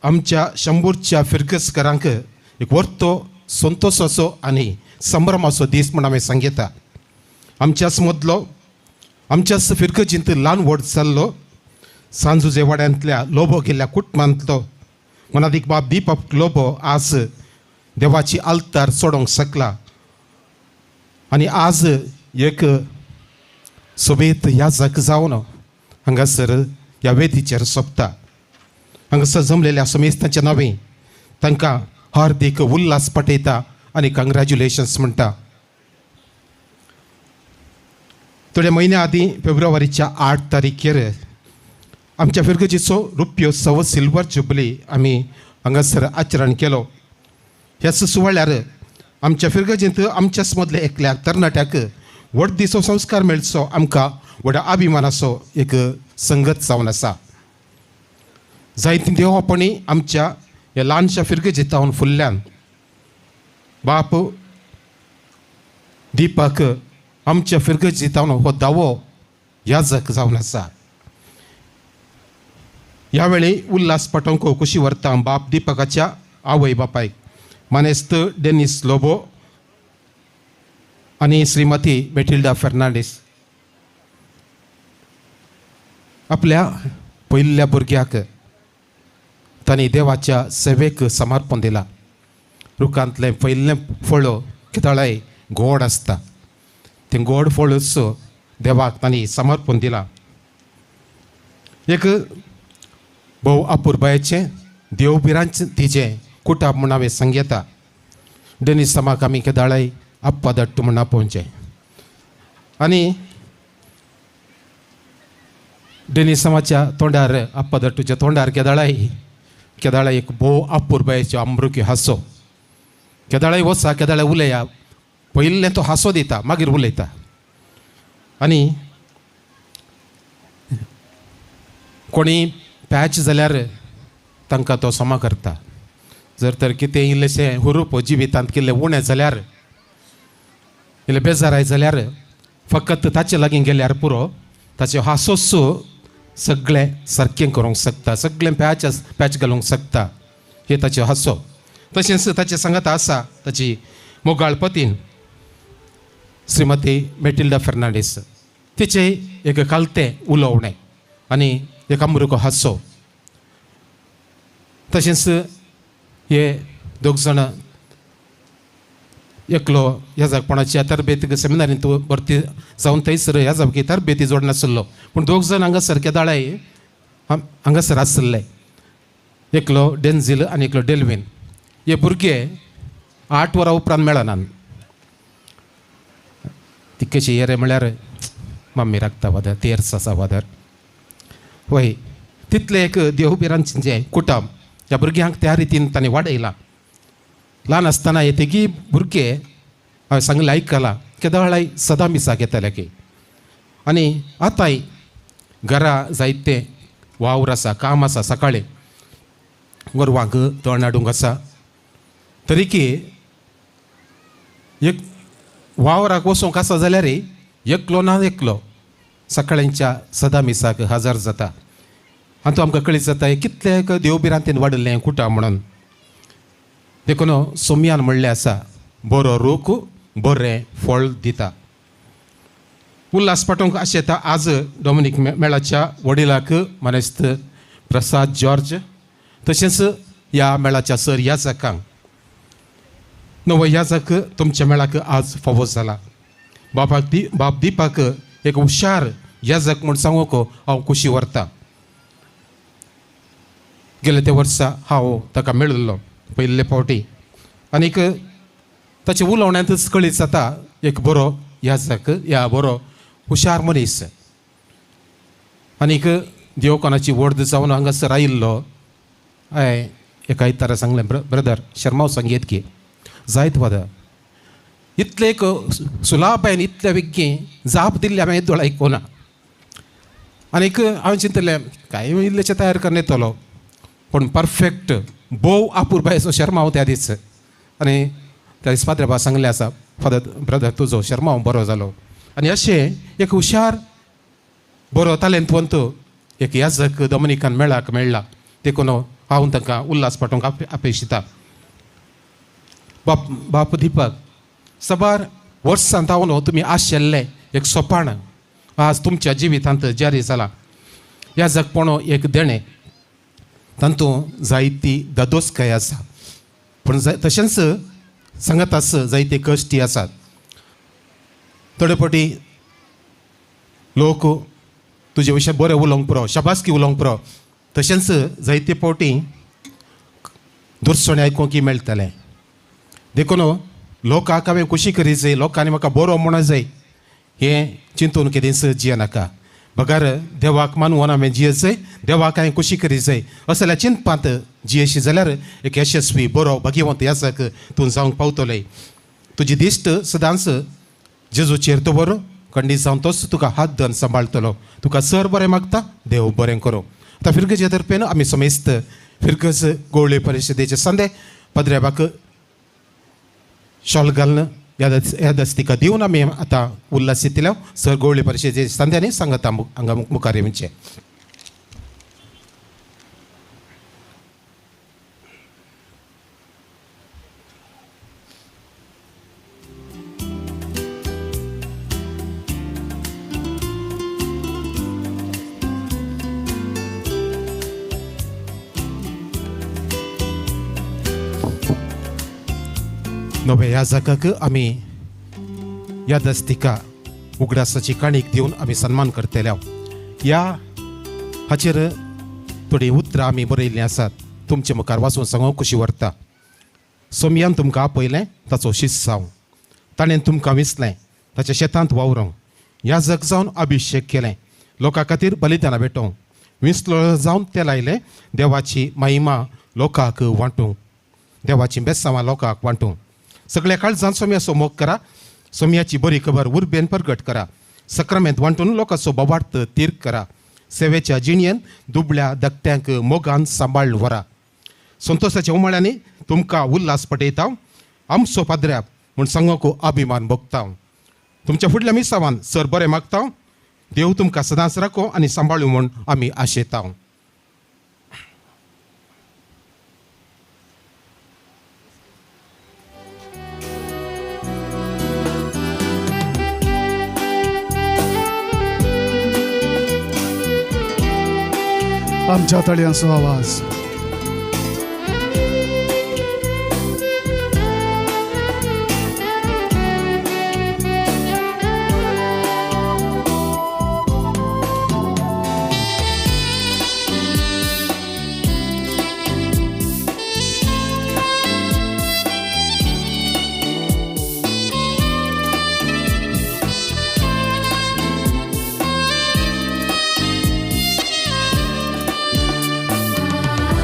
आमच्या शंबूरच्या फिरगजकारांक एक वर्तो संतोसाचो आनी संभ्रमाचो दीस म्हूण आमी सांगता. आमच्याच मदलो आमच्याच फिरगजींत ल्हान व्हड जाल्लो सांजुजे वाड्यांतल्या लोबो गेल्ल्या कुटुंबांतलो मनादीक बाब दीपक लोबो आज देवाची आल्तार चडोवंक शकला आनी आज एक सोबीत याजक जावन हांगासर ह्या वेदीचेर सोंपता. हांगासर जमलेल्या समेस्तांच्या नांवे तांकां हार्दीक उल्हास पाठयता आनी कंग्रेच्युलेशन्स म्हणटा. थोड्या म्हयन्या आदीं फेब्रुवारीच्या 8 तारखेर आमच्या फिरगजीचो रुप्योत्सव सिल्वर जुबली आमी हांगासर आचरण केलो. ह्याच सुवाळ्यार आमच्या फिरगजींत आमच्याच मदल्या एकल्या तरणाट्याक व्हड दिसो संस्कार मेळचो आमकां व्हडा अभिमानाचो एक संगत जावन आसा. जायतीं देवापणी आमच्या ह्या ल्हानशा फिरगजेंत फुल्ल्यान बाप दीपक आमच्या फिरगजेंत हो दावो याजक जावन आसा. ह्या वेळी उल्हास पाटोवंक खुशी व्हरता बाप दीपकाच्या आवय बापायक मानेस्त डेनिस लोबो आनी श्रीमती मेटिल्डा फेर्नांडीस. आपल्या पयल्या भुरग्याक तांणी देवाच्या सेवेक समर्पण दिलां. रुखांतलें पयलें फळ कितळाय गोड आसता, तें गोड फळूच देवाक तांणी समर्पण दिलां. एक भोव अपुरबायेचें देवभिरांच तिचें कुटाप म्हूण हांवें सांगता. डेनिस समाक आमी केदाळाय आप्पा दट्टू म्हूण आपोवचें आनी डेनिस समाच्या तोंडार आप्पा दट्टूच्या तोंडार केदाळाय केदाळाय एक भोव अपुरबायेचो आमरुकी हांसो. केदाळाय वचा केदाळाय उलया, पयलें तो हांसो दिता मागीर उलयता. आनी कोणी पॅच जाल्यार तांकां तो समा करता. जर तर कितें इल्लेशें हुरूप जिवितांत किल्लें उणें जाल्यार इल्लें बेजाराय जाल्यार फकत ताचे लागीं गेल्यार पुरो, ताचें हांसोच सगळें सारकें करूंक शकता, सगळें पॅच पॅच घालूंक शकता, हे ताचें हांसो. तशेंच ताचें सांगात आसा ताची मोगाळ पतीन श्रीमती मेटिल्डा फेर्नांडीस, तिचें एक खालतें उलोवणें आनी एक अमरुको हांसो. तशेंच हे दोग जाणां एकलो याजकपणाच्या तरबेतीक सेमिनारींत भरती जावन थंयसर याजकी तरबेती जोडनासलो, पूण दोग जाण हांगासर केदाळाय हांगासर आसले, एकलो डेन्झील आनी एकलो डेल्वीन. हे भुरगे 8 वरां उपरांत मेळनात. ती कशी येरे म्हळ्यार मम्मी राखता वादर तेर्स आसा वादर वय तितलें एक देवभिरांचें कुटुंब ह्या भुरग्यांक त्या रितीन तांणी वाडयलां. ल्हान आसतना हे तेगी भुरगे हांवें सांगलें आयकलां केदोळाय सदां मिसाक येताले की आनी आतांय घरा जायते वावर आसा, काम आसा, सकाळीं गोरवांक तण हाडूंक आसा, तरीकी एक वावराक वचूंक आसा जाल्यार एकलो ना एकलो सकाळींच्या सदां मिसाक हजर जाता. आनी तो आमकां कळीत जाता कितले देवभिरांतीन वाडिल्लें कुटां म्हणून. देखून सोमयान म्हणलें आसा, बरो रूख बरें फळ दिता. उल्हास पाटोवंक आशेता आज डॉमिनीक मेळाच्या वडिलाक मानेस्त प्रसाद जॉर्ज, तशेंच ह्या मेळाच्या सर याजकांक. नवो याजक तुमच्या मेळाक आज फावो जाला. बापाक दी बाप दीपाक एक हुशार याजक म्हूण सांगूंक हांव खुशी व्हरता. गेले ते वर्सा हांव ताका मेळिल्लो पयले फावटी आनीक ताच्या उलोवण्यांतच कळीत जाता एक बरो याजक, ह्या बरो हुशार मनीस. आनीक देव कोणाची वोर्द जावन हांगासर आयिल्लो. हांवें एका आयतारा सांगलें, ब्रदर शर्माव सांगयत की जायत वाद इतलें एक सुलाबायन इतले वेगळी जाप दिल्ली हांवें येदोळ आयकुना. आनीक हांवें चिंतलें कांय इल्लेशें तयार करून येतलो, पूण परफेक्ट भोव आपुरबायेचो शर्माव त्या दीस. आनी त्या दीस पाद्रे बाबा सांगलें आसा, फादर ब्रदर तुजो शर्माव बरो जालो. आनी अशें एक हुशार बरो तालेंतवंत एक याजक डॉमिनिकान मेळाक मेळ्ळा. देखून हांव तांकां उल्हास पाटोवंक अपेक्षिता. बाप बाप दीपक, साबार वर्सां जावन तुमी आशिल्लें एक सोपाण आज तुमच्या जिवितांत जारी जाला. याजकपण एक देणें, तातूंत जायती दादोसकाय आसा, पूण तशेंच सांगत आस जायते कश्टी आसात. थोडे फावटी लोक तुजे विशय बरें उलोवंक पुरो, शाबासकी उलोवंक पुरो, तशेंच जायते फावटी दुरसोणें आयकूंक मेळटलें. देखून लोकांक हांवें खुशी करी जाय, लोकांनी म्हाका बरो म्हणूंक जाय हें चिंतून केदींच जियेनाका. बगर देवाक मानून हांवें जिये जाय, देवाक हांवें खुशी करी जाय असल्या चिंतपांत जियेशी जाल्यार एक यशस्वी बरो भाग्यवंत याजक तूं जावंक पावतलें. तुजी दिश्ट सदांच जेजूचेर दवर, खंडीत जावन तोच तुका हात धरून सांबाळटलो. तुका सर बरें मागता, देव बरें करूं. आतां फिरगजे तर्फेन आमी समेस्त फिरगज गोवळे परिशदेचे संदे पदऱ्याबाक शॉल घालून यादस्तिका दिवन आमी आतां उल्हास येतले. सर गोवळे परिशदेचे संद्यांनी सांगता हांगा मुखार येवचें. नव्या याजकाक आमी यादस्तिका उगडासाची काणीक दिवन आमी सन्मान करतले. ह्या हाचेर थोडीं उतरां आमी बरयल्लीं आसात, तुमचे मुखार वाचून सांगूंक खुशी व्हरता. सोमयान तुमकां आपयलें ताचो शिस्सांव, ताणें तुमकां विसलें ताच्या शेतांत वावरूंक, याजक जावन अभिशेक केलें, लोकां खातीर बलिदानां भेटोवंक, विसलो जावन तें लायलें देवाची महिमा लोकांक वांटूंक, देवाची बेसांवां लोकांक वांटूंक. सगळ्या काळजान सोम्याचो मोग करा, सोम्याची बरी खबर उर्बेन परगट करा, सक्रामेंत वांटून लोकांचो बोवार्थ तीर करा, सेवेच्या जिणयेन दुबळ्या धाकट्यांक मोगान सांबाळ व्हरा. संतोषाच्या उमाळ्यांनी तुमकां उल्हास पटयता, आमचो पाद्र्याप म्हूण सांगूंक अभिमान भोगता. तुमच्या फुडल्या मिसावान सर बरें मागता, देव तुमकां सदांच राखो आनी सांबाळू म्हूण आमी आशेता. आमच्या ताळयांचो आवाज. Thank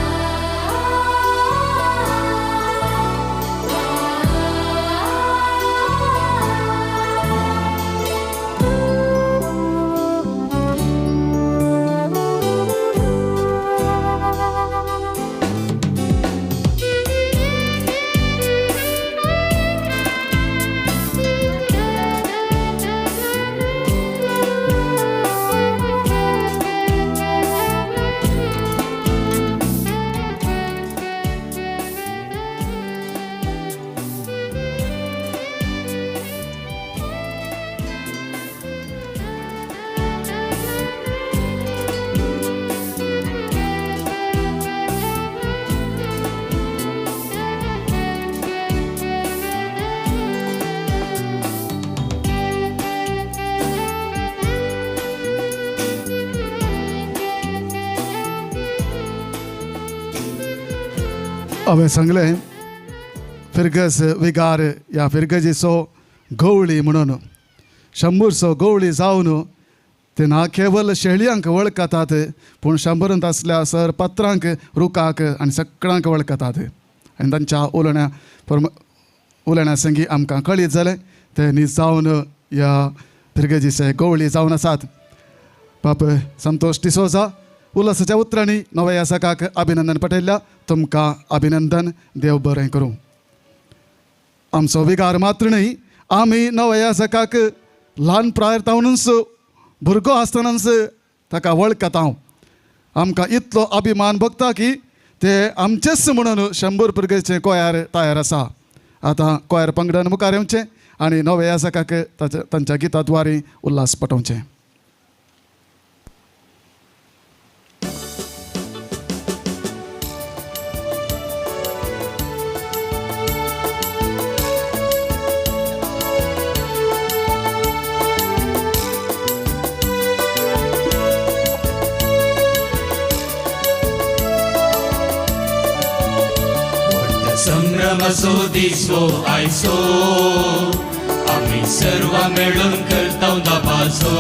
हांवें सांगलें फिरगज विगार ह्या फिरगजीचो गवळी म्हणून शंबूरचो गवळी जावन ते ना केवल शेळयांक वळखतात पूण शंबरांत आसल्या सर पत्रांक रुखाक आनी सगळ्यांक वळखतात आनी तांच्या उलोवण्या उलोवण्या संगी आमकां कळीत जालें ते न्ही जावन ह्या फिरगजीचे गवळी जावन आसात. बाप संतोष डिसोजा उल्हासाच्या उतरांनी नव्या सकाक अभिनंदन पटयल्ल्या तुमकां अभिनंदन. देव बरें करूं. आमचो विगार मात्र न्ही आमी नव्या सकाक ल्हान प्रायर तावनूच भुरगो आसतनाच ताका वळखता. आमकां इतलो अभिमान भोगता की ते आमचेच म्हणून शंबर भुरग्याचें कोयार तयार आसा. आतां कोयार पंगडान मुखार येवचें आनी नव्या सकाक ताच्या तांच्या गिता द्वारे उल्हास पटोवचें. संभ्रमाचो दिसो आयचो आमी सर्वां मेळून करता दबाजो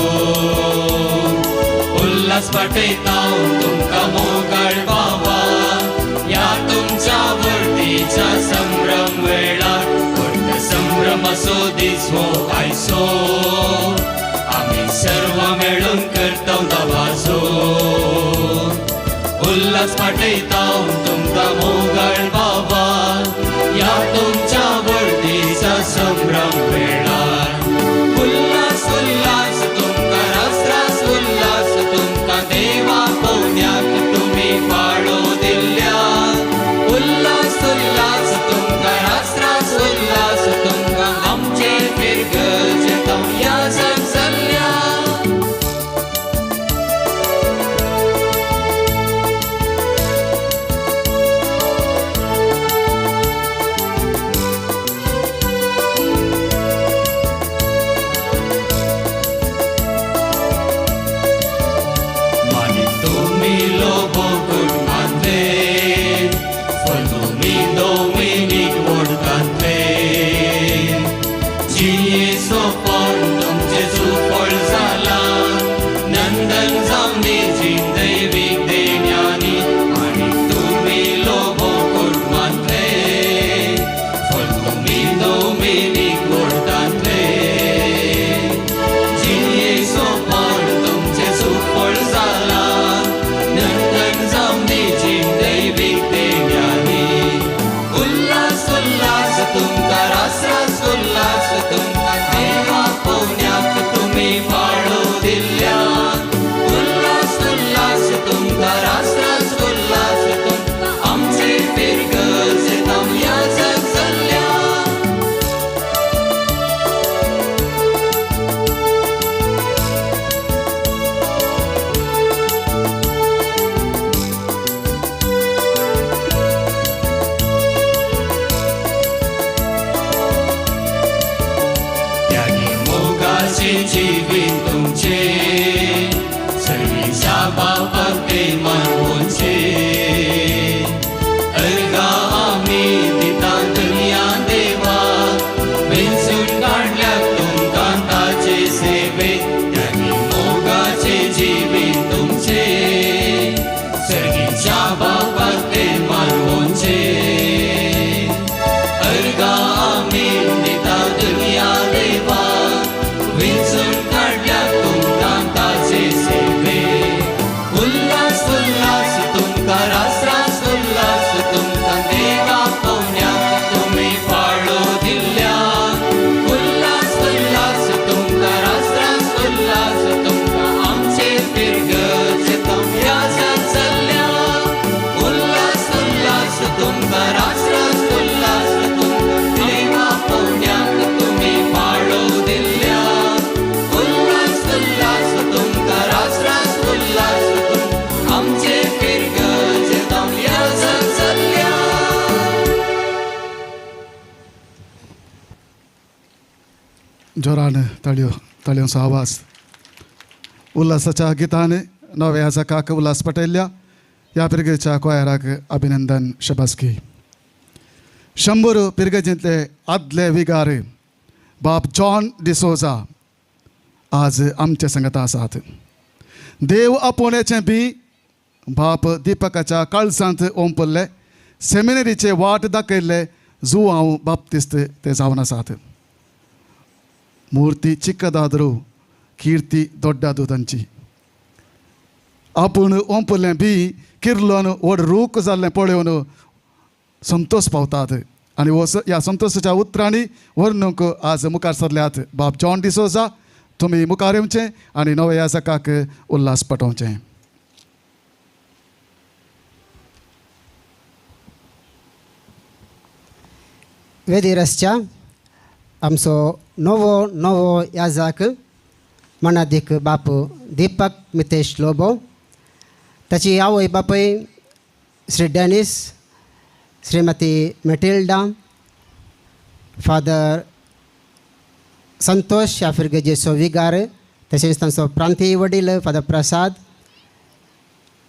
उल्हास पाठयता तुमकां मोगाळ बाबा ह्या तुमच्या वर्दीच्या संभ्रम वेळार. व्हडलो संभ्रमाचो दिसो आयचो आमी सर्वां मेळून करता दबाजो उल्हास पाठयता तुमकां मोगाळ बाबा ह्या तुमच्या वर्दीचा संभ्रम वेळार. उल्हास उल्हास तुमकां रास रास उल्हास तुमकां देवा पोवण्याक तुमी पाळो दिल्ल्या. उल्हास उल्हास तुमकां रास रास उल्हास तुमकां आमचे फिरगज ह्या जग चल्ल्या. जोरान ताळयो ताळयांचो आवाज. उल्हासाच्या गितान नव्या जकाक उल्हास पटयल्ल्या ह्या पिरगेच्या कोयराक अभिनंदन शबासकी. शंबर पिरगजेंतले आदले विगार बाब जॉन डिसोजा आज आमचे संगता आसात. देव आपोवण्याचें बी बाप दिपकाच्या काळजांत ओंपल्ले सेमिनरीचे वाट दाखयल्ले जुवांव बाप्तिस्त ते जावन आसात. मूर्ती चिक्कदादरू किर्ती दोड्डादू तांची आपूण ओंपल्लें बी किर्लोन व्हड रूख जाल्लें पळोवन संतोष पावतात आनी हो ह्या संतोषाच्या उतरांनी वर्णूंक आज मुखार सरल्यात बाब जॉन डिसोजा. तुमी मुखार येवचें आनी नव्या याजकाक उल्हास पटोवचें. वेदीरसच्या आमचो नवो नवो याजक मनादीक बापू दीपक मितेश लोबो, ताची आवय बापूय श्री डेनिस, श्रीमती मेटिल्डा, फादर संतोष ह्या फिरगेजेचो विगार, तशेंच तांचो प्रांतीय वडील फादर प्रसाद,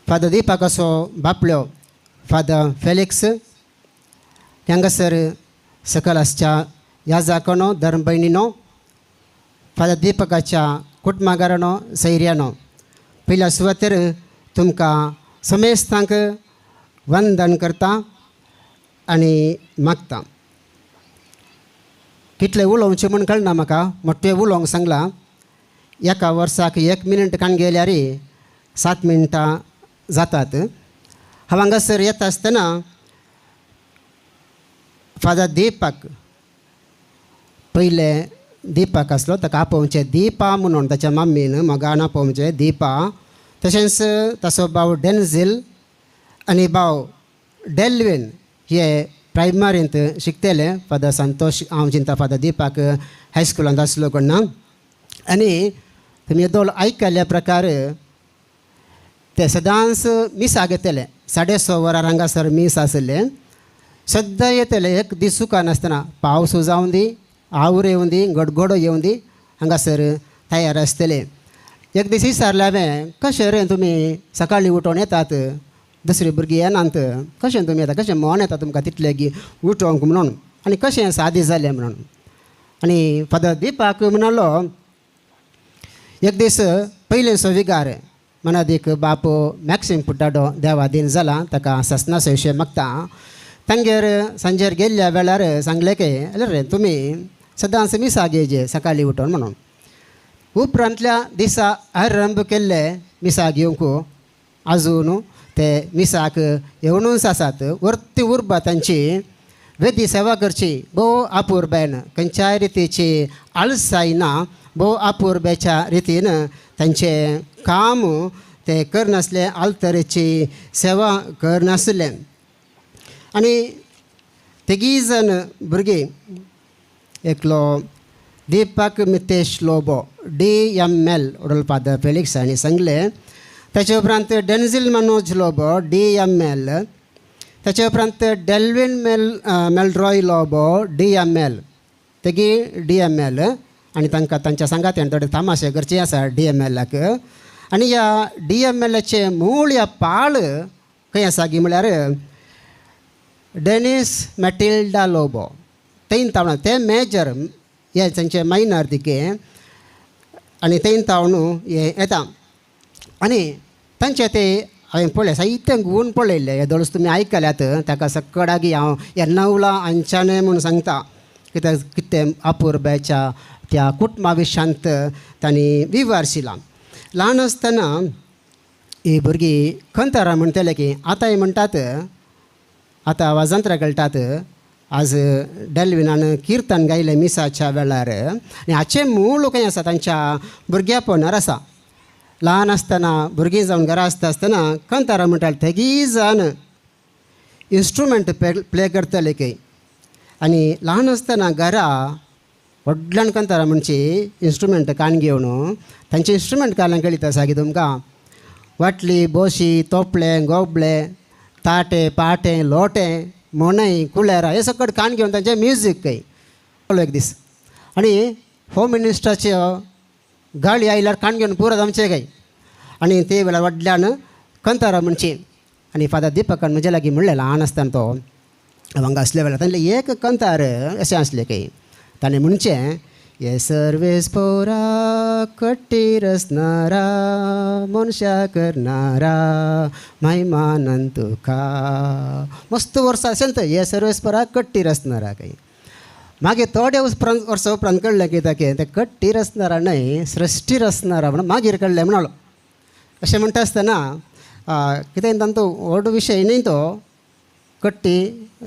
फादर दीपकाचो बापल्यो फादर फेलिक्स, हांगासर सकयल आसच्या याजाकानो धर्मभयणीनो, फादर दीपकाच्या कुटुंबागारानो सैर्यानो, पयल्या सुवातेर तुमकां समेस्तांक वंदन करता आनी मागता. कितलें उलोवचें म्हूण कळना म्हाका, मोठें उलोवंक सांगलां. एका वर्साक 1 मिनट काण गेल्यार 7 मिनटां जातात. हांव हांगासर येता आसतना फादर दीपक पयलें दीपक आसलो ताका आपोवचें दीपा म्हणून ताच्या मम्मीन मोगान आपोवचें दीपा, तशेंच ताचो भाव डेन्झील आनी भाव डेल्विन हे प्रायमरींत शिकतले. फादर संतोष हांव चिंता फादर दीपक हायस्कुलांत आसलो कोण. आनी तुमी येदोळ आयकल्ल्या प्रकार ते सदांच मिसाक येतले. 6:30 वरार हांगासर मीस आसलें, सद्दां येतले, एक दीस चुकनासतना. पावस जावं दी, आवर येवं दी, गडगडो येवं दी, हांगासर तयार आसतले. एक दीस विचारलें हांवें, कशें रे तुमी सकाळीं उठोवन येतात, दुसरी भुरगीं येनात, कशें तुमी येता, कशें मन येता तुमकां तितलें गी उठोवंक म्हणून, आनी कशें सादी जालें म्हणून. आनी फादर दीपक म्हणालो, एक दीस पयलेंचो विगार मनादीक बापू मॅक्सीम पुट्टाडो देवादीन जाला, ताका सासनाचो विशय मागता. तांगेर सांजेर गेल्ल्या वेळार सांगलें की रे तुमी सदांच मिसाक येवचे सकाळीं उठोवन म्हणून. उपरांतल्या दिसा आरंभ केल्ले मिसाक येवंक आजून ते मिसाक येवनूच आसात. वर्ती उर्बा तांची वेदी सेवा करची भोव आपुरबेन, खंयच्याय रितीची आळसाय ना, भोव आपुरबेच्या रितीन तांचें काम ते करनासलें, आल्तरेची सेवा करनासलें. आनी तेगी जाण भुरगीं, एकलो Deepak Mitesh Lobo DML Odol father Felix हांणी सांगलें, ताचे उपरांत Denzil Manoj Lobo DML, ताचे उपरांत डेल्विन मेलरॉय लोबो DML, तेगी DML. आनी तांकां तांच्या सांगात्यान थोडे तामाशे करचे आसा DMLाक. आनी ह्या DMLाचें मूळ ह्या पाळ खंय आसा गी म्हळ्यार डेनिस मॅटिल्डा लोबो तेन तावण, ते मेजर हे तांचे मायनर तिके, आनी तेन तावण हें येता. आनी तांचे ते हांवें पळयलें साहित्य गूण पळयल्लें, हे दोळस तुमी आयकल्यात, ताका सकडागी हांव ह्या नवला हांच्यान म्हूण सांगता कित्याक कितें अपुरबायेच्या त्या कुटुंबा विशांत तांणी विवारशिला. ल्हान आसतना ही भुरगीं खंतरां म्हणटले की आतांय म्हणटात, आतां वाजंत्रां कळटात. आज डेल्विनान किर्तन गायलें मिसाच्या वेळार, आनी हाचें मूळ खंय आसा तांच्या भुरग्यापणार आसा. ल्हान आसतना भुरगीं जावन घरा आसता आसतना कंतारां म्हणटाले, तेगी जाण इन्स्ट्रुमेंट प्ले करतले खंय. आनी ल्हान आसतना घरा व्हडल्यान कंतारां म्हणची इन्स्ट्रुमेंट कान घेवन, तांचे इन्स्ट्रुमेंट काल्यान कळीत आसा की तुमकां वाटली, बोशी, तोपले, गोबले, ताटे, पाटे, लोटे, मोनय, कुलेरां हे सगळें कान घेवन तांचें म्युजीक खंय. एक दीस आनी होम मिनिस्टराचे गाळी आयल्यार कान घेवन पुरो आमचें खंय. आनी ते वेळार व्हडल्यान कंतारां म्हणची. आनी फादर दीपकान म्हजे लागीं म्हणलें ल्हान आसतना तो, हांगा आसल्या वेळार तांणे एक कंतार अशें आसलें की ताणें म्हणचें हे सर्वेस पोरा कट्टी रचणारा मनशा करणारा महिमानंद तुका मस्त वर्सां अशें न्हय हे सर्वेस पोरा कट्टी रचणारा काय मागीर थोडे वर्सां उपरांत कळ्ळें कित्याक तें कट्टी रचणारा न्हय सृश्टी रचणारा म्हणून मागीर कळ्ळें म्हणलो. अशें म्हणटा आसतना कितें तांचो व्हड विशय न्हय तो कट्टी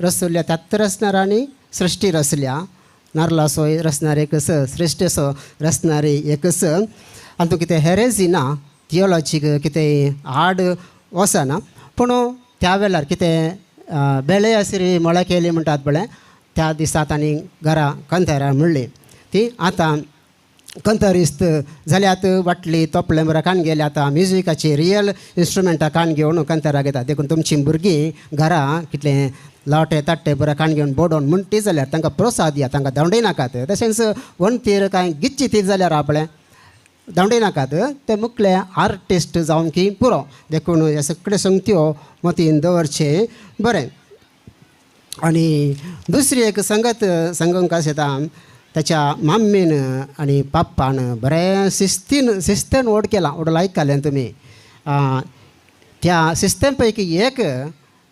रसल्या त्यात रचणारा आनी सृश्टी रचल्या नारलाचो रचणार एकच सृश्टेचो रचणारी एकच आनी तूं कितें हेरेजी ना थियोलॉजीक कितें आड वचना पूण त्या वेळार कितें बेळे आसरी मळा केली म्हणटात पळय त्या दिसा तांणी घरा कंतारां म्हणली ती आतां कंतारिस्त जाल्यात वाटली तोपलें बरें कान गेले आतां म्युजिकाची रियल इन्स्ट्रुमेंटां कान घेवन कंतारां घेता देखून तुमची भुरगीं घरा कितलें लोटे ताट्टे बरें कान घेवन बोडोवन म्हणटी जाल्यार तांकां प्रोत्साह दिया तांकां धांवडय नाकात. तशेंच वणतीर कांय गिच्ची ती जाल्यार आपलें धांवडय नाकात ते मुखले आर्टिस्ट जावन की पुरो देखून हे सगळे संगत्यो मतीन दवरचें बरें. आनी दुसरी एक संगत सांगूंक आसता ताच्या माम्मीन आनी पप्पान बरें शिस्तीन शिस्तेन व्हड केलां व्हड आयकलें तुमी त्या शिस्ते पैकी एक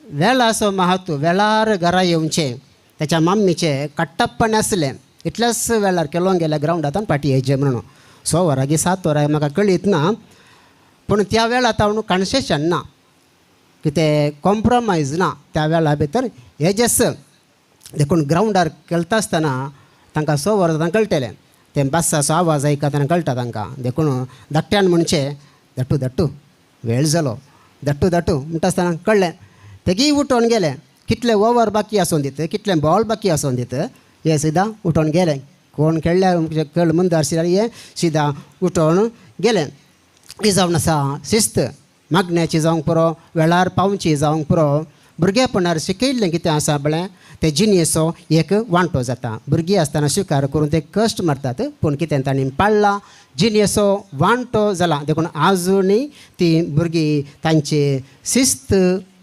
वेळाचो महत्व वेळार घरा येवचें ताच्या माम्मीचें कट्टप्पण आसलें इतल्याच वेळार केलोंक गेल्या ग्रावंडांत फाटीं येयचें म्हणून 6 वरां की 7 वरां म्हाका कळीत ना पूण त्या वेळार हांव कन्सेशन ना कितें कॉम्प्रोमायज ना त्या वेळा भितर हेजेस देखून ग्रावंडार खेळटा आसतना तांकां 6 वरां तांकां कळटलें तें बस्साचो आवाज आयकतना कळटा तांकां देखून धाकट्यान म्हणचें धाटू धाटू वेळ जालो धाटू धाटू म्हणटा आसतना कळ्ळें तेगी उठोवन गेले कितले ओवर बाकी आसून दित कितले बॉल बाकी आसून दित हे सिदा उठोवन गेले कोण खेळ्ळ्यार खेळ मुंदार हे सिदा उठोवन गेले. ही जावन आसा शिस्त मागण्याची जावंक पुरो वेळार पावची जावंक पुरो भुरगेपणार शिकयल्लें कितें आसा पळय ते जिणेचो एक वांटो जाता. भुरगीं आसतना स्विकार करून ते कश्ट मारतात पूण कितें तांणी पाळ्ळा जिणेचो वांटो जाला देखून आजुनूय ती भुरगीं तांची शिस्त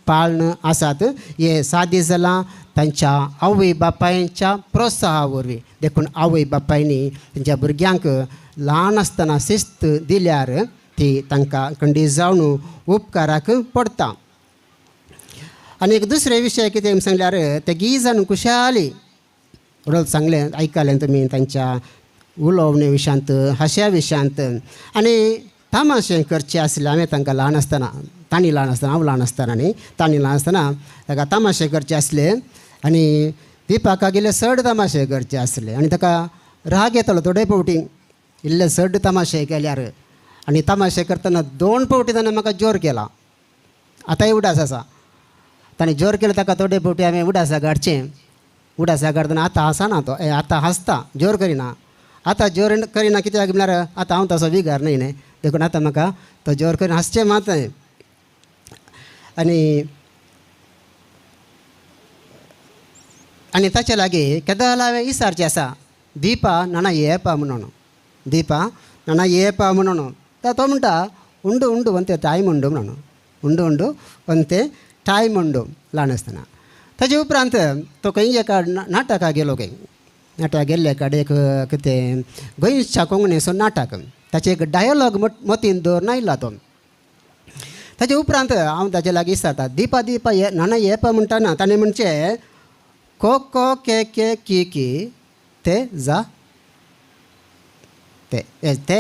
पाळण आसात. हे सादी जालां तांच्या आवय बापायच्या प्रोत्साहा वरवीं देखून आवय बापायनी तांच्या भुरग्यांक ल्हान आसतना शिस्त दिल्यार ती तांकां खंडीत जावन उपकाराक पडटा. आनी एक दुसरे विशय कितें सांगल्यार ते गीजान खुशाली रोज सांगलें आयकलें तुमी तांच्या उलोवणे विशयांत हांश्या विशयांत आनी तामाशे करचे आसले. हांवें तांकां ल्हान आसतना तांणी ल्हान आसतना हांव ल्हान आसतना न्ही तांणी ल्हान आसतना ताका तामाशे करचे आसले आनी दीपाका गेले चड तामाशे करचे आसले आनी ताका राग येतालो थोडे फावटी इल्ले चड तामाशे केल्यार आनी तामाशे करतना 2 फावटी ताणें म्हाका जोर केला. आतांय उडास आसा ताणें जोर केलो ताका थोडे फावटी हांवें उडासा काडचें उडासा काडटना आतां हांसना तो आतां हांसता जोर करिना आतां जोर करिना कित्याक म्हळ्यार आतां हांव तसो विगार न्हय न्हय देखून आतां म्हाका तो जोर करून हांसचें मात. आनी आनी ताचे लागीं केदल हांवें विचारचें आसा दीपा नाना येपा म्हणून दीपा नाना येपा म्हणून तो म्हणटा उंडू उंडू वंते टायम उंडू म्हणून उंडू उंडू वंते टायम उंडू ल्हान आसतना. ताजे उपरांत तो खंय एका नाटका गेलो खंय नाटक गेल्ले कडेन एक कितें गोंयच्या कोंकणीचो नाटक ताचे एक डायलॉग मतीन दवरून आयला तो. ताजे उपरांत हांव ताजे लागीं विचारता दीपा दीपा ये नाना येपा म्हणटा ना ताणें म्हणचें को को के के की की ते जा ते ते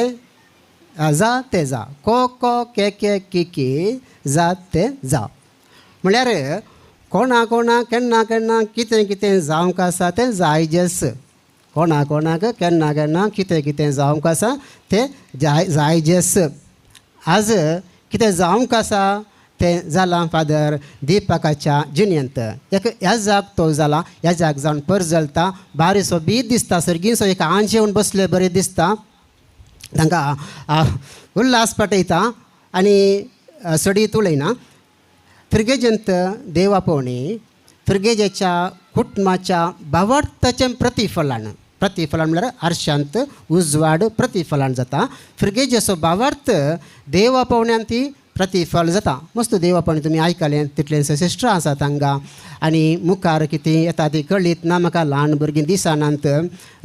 जा ते जा को को के के की की जा ते जा म्हळ्यार कोणा कोणा केन्ना केन्ना कितें कितें जावंक आसा तें जायजेस कोणा कोणाक केन्ना केन्ना कितें कितें जावंक आसा तें जायजेस. आज कितें जावंक आसा तें जालां फादर दीपकाच्या जिणेंत एक ह्या जाग तो जाला ह्या जाग जावन परजलता बारी सोबीत दिसता सर्गींसो एक आंज येवन बसले बरें दिसता तांकां उल्हास पाटयता आनी सडीत उलयना. फिर्गेजंत देवा पळोवणी फिर्गेजेच्या कुटुंबाच्या भावार्थाचें प्रतिफलन प्रतिफलन म्हळ्यार आरशांत उजवाड प्रतिफलन जाता. फिर्गेजेचो भावार्थ देवा पळोवण्यान ती प्रतिफल जाता. मस्त देवापण तुमी आयकलें तितलें सिस्टरां आसात हांगा आनी मुखार कितें येता ती कळीत ना म्हाका. ल्हान भुरगीं दिसनात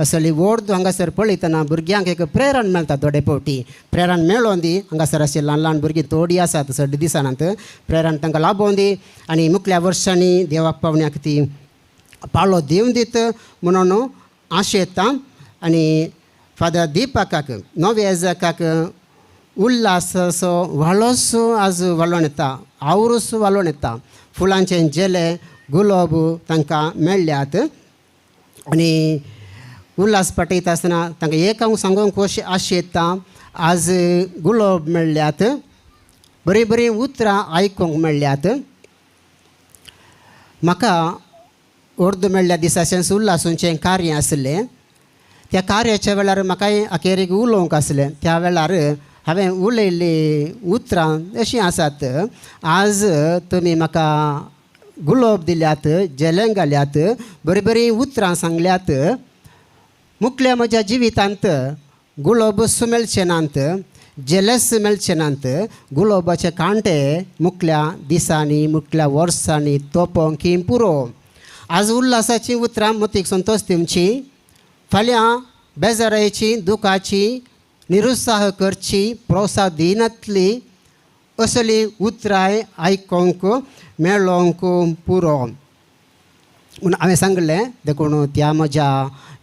असली व्हड हांगासर पळयतना भुरग्यांक एक प्रेरण मेळटा. थोडे फावटी प्रेरण मेळोन दी हांगासर अशीं ल्हान ल्हान भुरगीं थोडीं आसात चड दिसनात प्रेरण तांकां लाबोवन दी आनी मुखल्या वर्सांनी देवाक पावण्याक ती पाळो दिवन दीत म्हणून आशेता. आनी फादर दीपकाक नव्या येजकाक उल्हास असो व्हाळोसो आज व्हालोवन येता, आवरोस व्हालोवन येता. फुलांचे जेले गुलाब तांकां मेळ्ळ्यात आनी उल्हास पाठयता आसतना तांकां एक हांव सांगूंक खोश आशेता, आज गुलाब मेळ्ळ्यात, बरीं बरीं उतरां आयकूंक मेळ्ळ्यात. म्हाका अर्द मेळ्ळ्या दिसाचें उल्हासूचें कार्य आसलें. त्या कार्याच्या वेळार म्हाकाय अखेरेक उलोवंक आसलें. त्या वेळार हांवें उलयल्लीं उतरां अशीं आसात, आज तुमी म्हाका गुलाब दिल्यात, जेलें घाल्यात, बरीं बरीं उतरां सांगल्यात. मुखल्या म्हज्या जिवितांत गुलाबूच मेळचे नात, जेलेस मेळचे नात. गुलाबाचे कांटे मुखल्या दिसांनी मुखल्या वर्सांनी तोपोंक पुरो. आज उल्हासाचीं उतरां मतीक संतोश दिवची, फाल्यां बेजारायेची दुखाची निरुत्साह करची प्रोत्साह दिनातली असली उतरांय आयकूंक मेळोंक पुरो म्हूण हांवें सांगलें. देखून त्या म्हज्या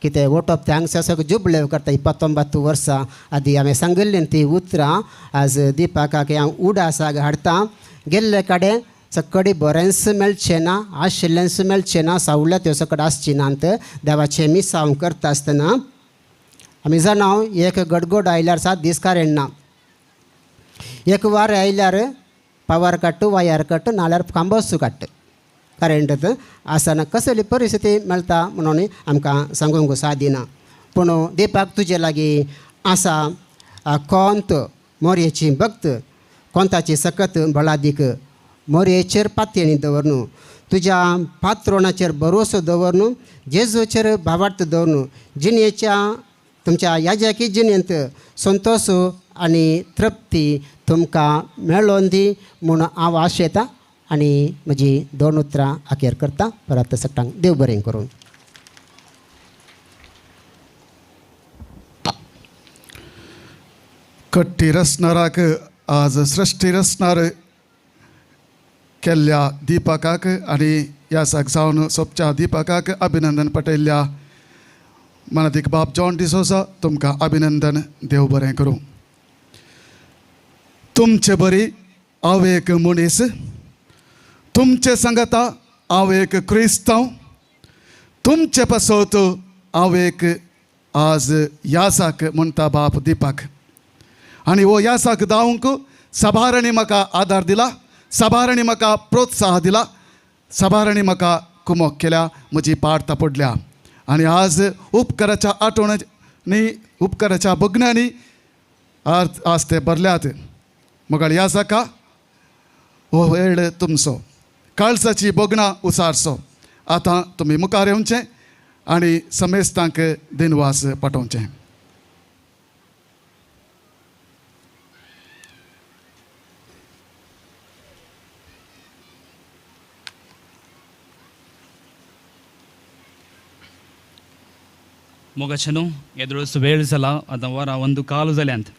कितें वोट ऑफ thanks असो जुबले करता 29 वर्सां आदी हांवें सांगिल्लीं ती उतरां आज दीपकाक हांव उडासाक हाडटा. गेल्ले कडेन सकडी बरेंच मेळचें ना, आशिल्लेंच मेळचें ना, सावल्या त्यो सकड आसची नात. देवाचें मिसांव करता आसतना आमी जाणा एक गडगड आयल्यार 7 दीस करेंट ना, एक वारें आयल्यार पावर कट्ट, वायर कट्ट, नाल्यार खांबोस कट्ट, करेंट आसना. कसली परिस्थिती मेळटा म्हणून आमकां सांगूंक सादिना. पूण दीपक तुजे लागीं आसा कोंत मोरयेची भक्त, कोंताची सकत बळादीक मोरयेचेर पातयेणी दवरनु, तुज्या पात्रोणाचेर भरोसो दवरनु, जेजूचेर भावार्थ दवरनु, जिणेच्या तुमच्या याजकी जिणेंत संतोश आनी तृप्ती तुमकां मेळोन दी म्हूण हांव आशेतां आनी म्हजी 2 उतरां अखेर करता. परत सगळ्यांक देव बरें करूं. कट्टी रचणाराक आज सृश्टी रचणार केल्ल्या दीपकाक आनी ह्या साक जावन सोपच्या दीपकाक अभिनंदन पटयल्ल्या मनादीक बाब जॉन डिसोजा तुमकां अभिनंदन. देव बरें करूं. तुमचे बरी हांव एक मनीस, तुमचे सांगता हांव एक क्रिस्तांव, तुमचे पासत हांव एक आज यासाक म्हणटा बाप दीपक. आनी हो यासाक धांवंक साबारांनी म्हाका आदार दिला, साबारांनी म्हाका प्रोत्साह दिला, साबारांनी म्हाका कुमोक केल्या, म्हजी पाड तापडल्या. आनी आज उपकाराच्या आठवणांनी उपकाराच्या बगण्यांनी आज ते भरल्यात. मगाळ यासाका हो वेळ तुमचो, काळजाची बगणां उसारचो. आतां तुमी मुखार येवचें आनी समेस्तांक दिनवास पाठोवचें. मोगाचें न्हू येदोळच वेळ जाला, आतां वरां 1 काल जाल्यांत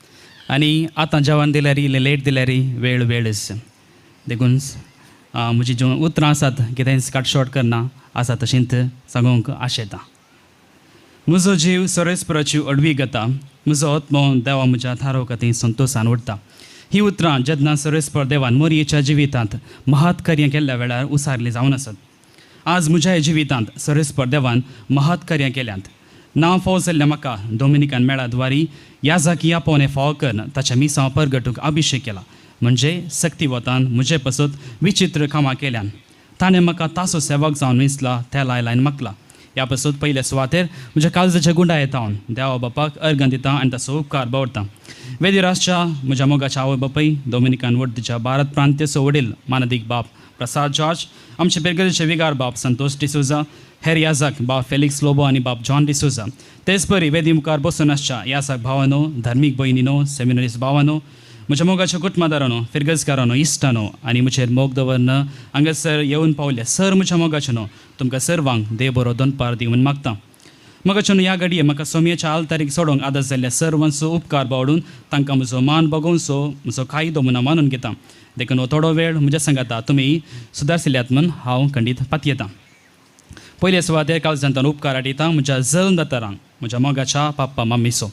आनी आतां जेवण दिल्यार इल्लें लेट दिल्यार वेळ वेळच. देखून म्हजी ज्यो उतरां आसात कितेंच कट शॉर्ट करना आसा तशींच सांगूंक आशेता. म्हजो जीव सरेस्पराची अडवी गता, म्हजो आत्मो देवा म्हज्या थारो खातीर संतोशान उरता. ही उतरां जेन्ना सरेस्पर देवान मोरयेच्या जिवितांत महत् कार्यां केल्ल्या वेळार उसारली जावन आसत. आज म्हज्या जिवितांत सरेस्पर देवान महत् कार्यां केल्यांत. नांव फोव जाल्ल्या म्हाका डोमिनिकान मेळा द्वारी याजाकी आपोवणें फोव करून ताच्या मिसांव परगटूंक अभिशेक केला, म्हणजे सक्ती वतान म्हजे पसत विचित्र कामां केल्यान. ताणें म्हाका तासो सेवक जावन विंचला, त्या लायलायन मागला. ह्या पसत पयल्या सुवातेर म्हज्या काळजाच्या गुंडा येता देवा बापाक अर्गां दिता आनी ताचो उपकार बावडटा. वेदिरासच्या म्हज्या मोगाच्या आवय बापूय डोमिनिकान वड्दीच्या भारत प्रांत्याचो वडील मानदीक बाप प्रसाद जॉर्ज, आमचे बेरगजेचे विगार बाप संतोष डिसोजा, हेर याजक बाब फेलिक्स लोबो आनी बाब जॉन डिसोजा, तेच परी वेदी मुखार बसून आसच्या याजक भावानो, धार्मीक भयणीनो, सेमिनरीस भावानो, म्हज्या मोगाच्या कुटुंबादारानो, फिरगजकारानो, इश्टानो आनी म्हजेर मोग दवरन हांगासर येवन पावल्या सर म्हज्या मोगाचें न्हू तुमकां सर्वांक देव बरो दनपार दी म्हूण मागता. मोगाचें न्हू ह्या घडये म्हाका सोमयेच्या आल्तारीक सोडोवंक आदर जाल्ल्या सर्वांचो उपकार बावडून तांकां म्हजो मान बगोवचो म्हजो कायदो म्हूण हांव मानून घेता. देखून हो थोडो वेळ म्हज्या सांगाता तुमी सुदारशिल्ल्यात म्हूण हांव खंडीत पातयेतां. पयले सुवातेर काळजांतल्यान उपकार हाडयता म्हज्या जल्मदातारांक, म्हज्या मोगाच्या पाप्पा मम्मीचो.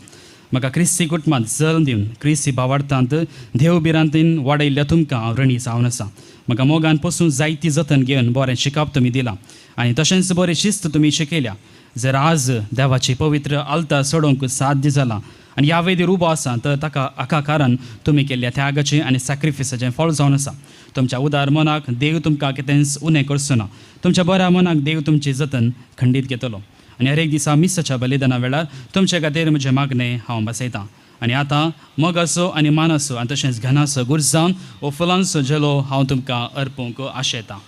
म्हाका क्रिस्ती कुटुंबांत जल्म दिवन क्रिस्ती भावार्थांत देव भिरांतीन वाडयल्ल्या तुमकां हांव ऋणी जावन आसा. म्हाका मोगान पसून जायती जतन घेवन बरें शिकप तुमी दिलां आनी तशेंच बरी शिस्त तुमी शिकयल्या. जर आज देवाची पवित्र आल्तार सोडोवंक साध्य जालां आनी ह्या वेदीर उबो आसा तर ताका हाका कारण तुमी केल्ल्या त्यागाचें आनी सॅक्रिफिसाचें फळ जावन आसा. तुमच्या उदार मनाक देव तुमकां कितेंच उणें करचो ना. तुमच्या बऱ्या मनाक देव तुमचें जतन खंडीत घेतलो आनी हर एक दिसा मिसाच्या बलिदाना वेळार तुमचे खातीर म्हजें मागणें हांव बसयतां. आनी आतां मोगाचो आनी मानाचो आनी तशेंच घनाचो गुर्ज जावन हो फुलांचो झेलो हांव तुमकां अर्पूंक आशेतां.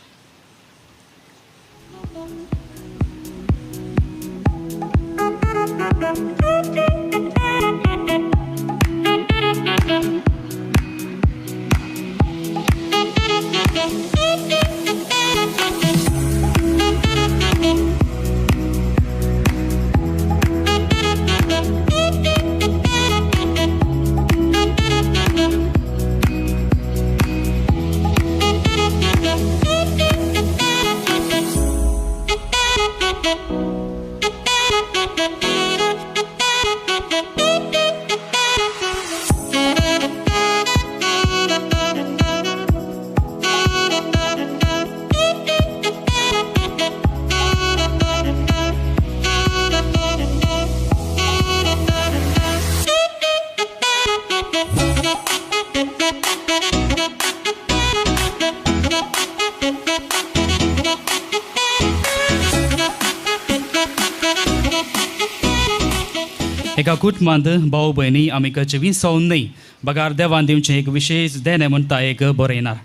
एका कुटुंबांत भाव भयणी आमी करचें विसव न्हय बगार देवान दिवचें एक विशेश देणें म्हणटा एक बरें येणार.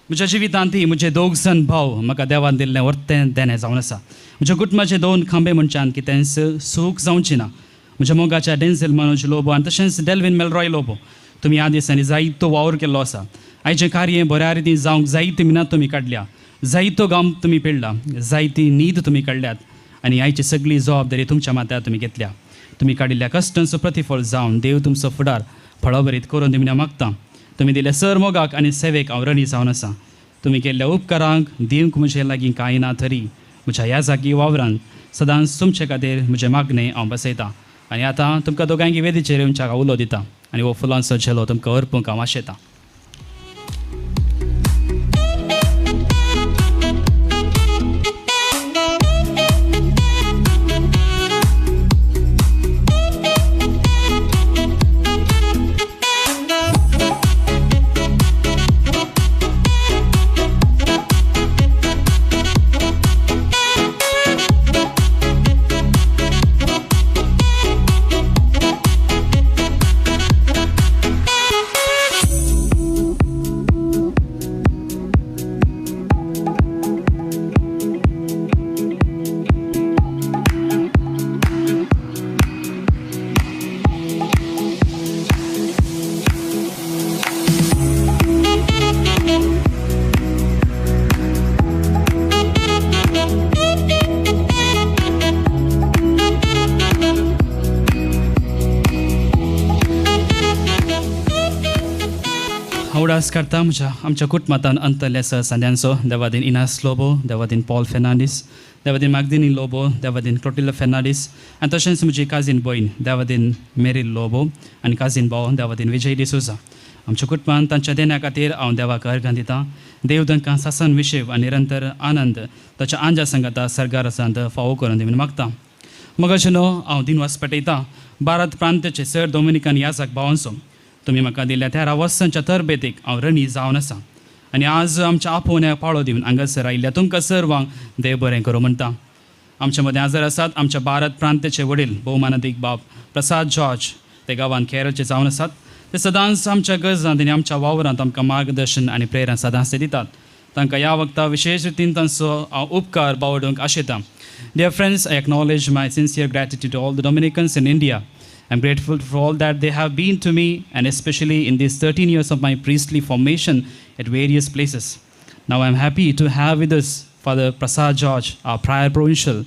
म्हज्या जिवितांत म्हजे दोग जाण भाव म्हाका देवान दिल्लें वर्तें देणें जावन आसा. म्हज्या कुटुंबाचे दोन खांबे मनशान कितेंच सूख जावचें ना. म्हज्या मोगाच्या डेन्झल मनोज लोबो आनी तशेंच डेल्विन मेलरॉय लोबो तुमी ह्या दिसांनी जायतो वावर केल्लो आसा. आयचें कार्य बऱ्या रितीन जावंक जायती मिनात तुमी काडल्या, जायतो गाम तुमी पेडला, जायती न्हीद तुमी काडल्यात आनी आयची सगळी जबाबदारी तुमच्या माथ्यार तुमी घेतल्या. तुमी काडिल्ल्या कश्टांचो प्रतिफळ जावन देव तुमचो फुडार फळाभरीत करून दिवण्या मागता. तुमी दिल्या सर मोगाक आनी सेवेक हांव ऋणी जावन आसा. तुमी केल्ल्या उपकारांक दिवंक म्हजे लागीं कांय ना तरी म्हज्या ह्या जागी वावरान सदांच तुमचे खातीर म्हजें मागणें हांव बसयतां. आनी आतां तुमकां दोगांयकी वेदीचेर येवच्याक हांव उलो दिता आनी हो फुलांचो झेलो तुमकां अर्पूंक हांव आशेतां. उडास करता म्हज्या आमच्या कुटुंबांत अंतरल्या सहसांद्यांचो देवादीन इनास लोबो, देवादीन पॉल फेर्नांडीस, देवादीन मागदिनी लोबो, देवादीन क्लोटिल्डा फेर्नांडीस आनी तशेंच म्हजी काजीन भयण देवादीन मेरील लोबो आनी काजीन भाव देवादीन विजय डिसोजा. आमच्या कुटुंबांत तांच्या देण्या खातीर हांव देवाक अर्घां दितां. देव तांकां सासन विशेव आनी निरंतर आनंद ताच्या आंजा सांगाता सरगारासांत फावो करून दी मागता. मगाचे न्हू हांव दिनवास पेटयतां भारत प्रांताचे सर डोमिनिकन याजक भावांचो. तुमी म्हाका दिल्या 13 वर्सांच्या तरबेतीक हांव ऋणी जावन आसा आनी आज आमच्या आपोवण्याक पाळो दिवन हांगासर आयिल्ल्या तुमकां सर्वांक देव बरें करूं म्हणटा. आमच्या मदें हजर आसात आमच्या भारत प्रांताचे वडील भोवमानादीक बाब प्रसाद जॉर्ज, ते गांवांत केरळचे जावन आसात. ते सदांच आमच्या गरजांत आनी आमच्या वावरांत आमकां मार्गदर्शन आनी प्रेरणा सदांच ते दितात. तांकां ह्या वखता विशेश रितीन तांचो हांव उपकार बावडूंक आशेतां. Dear friends, I acknowledge my sincere gratitude to all the Dominicans in India I'm grateful for all that they have been to me, and especially in these 13 years of my priestly formation at various places. Now I'm happy to have with us Father Prasad George, our prior provincial.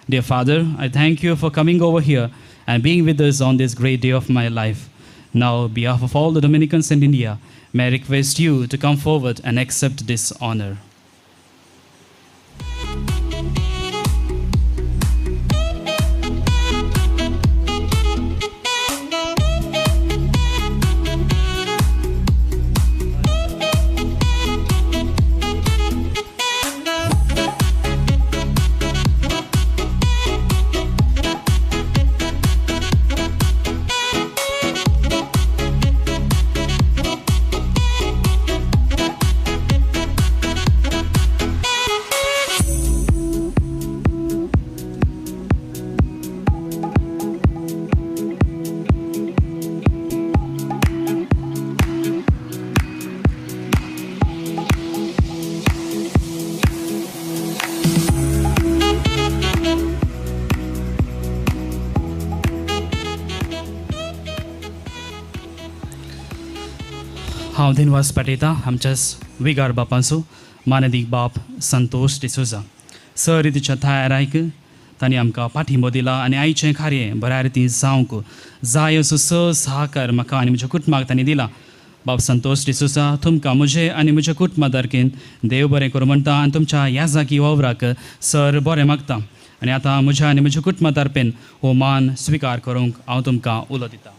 Dear Father, I thank you for coming over here and being with us on this great day of my life. Now, on behalf of all the Dominicans in India, may I request you to come forward and accept this honor. हांव दिनवास पाटयता आमच्याच विगार बापांचो मानदीक बाप Santosh D'Souza sir रितीच्या तयारायक तांणी आमकां पाठिंबो दिला आनी आयचें कार्य बऱ्या रितीन जावंक जाय असो सहकार म्हाका आनी म्हज्या कुटुंबाक तांणी दिला. बाब संतोष डिसोजा, तुमकां म्हजें आनी म्हज्या कुटुंबा तारखेन देव बरें करूं म्हणटा आनी तुमच्या ह्या जागी वावराक सर बरें मागता आनी आतां म्हज्या आनी म्हज्या कुटुंबा तारपेन हो मान स्विकार करूंक हांव तुमकां उलो दितां.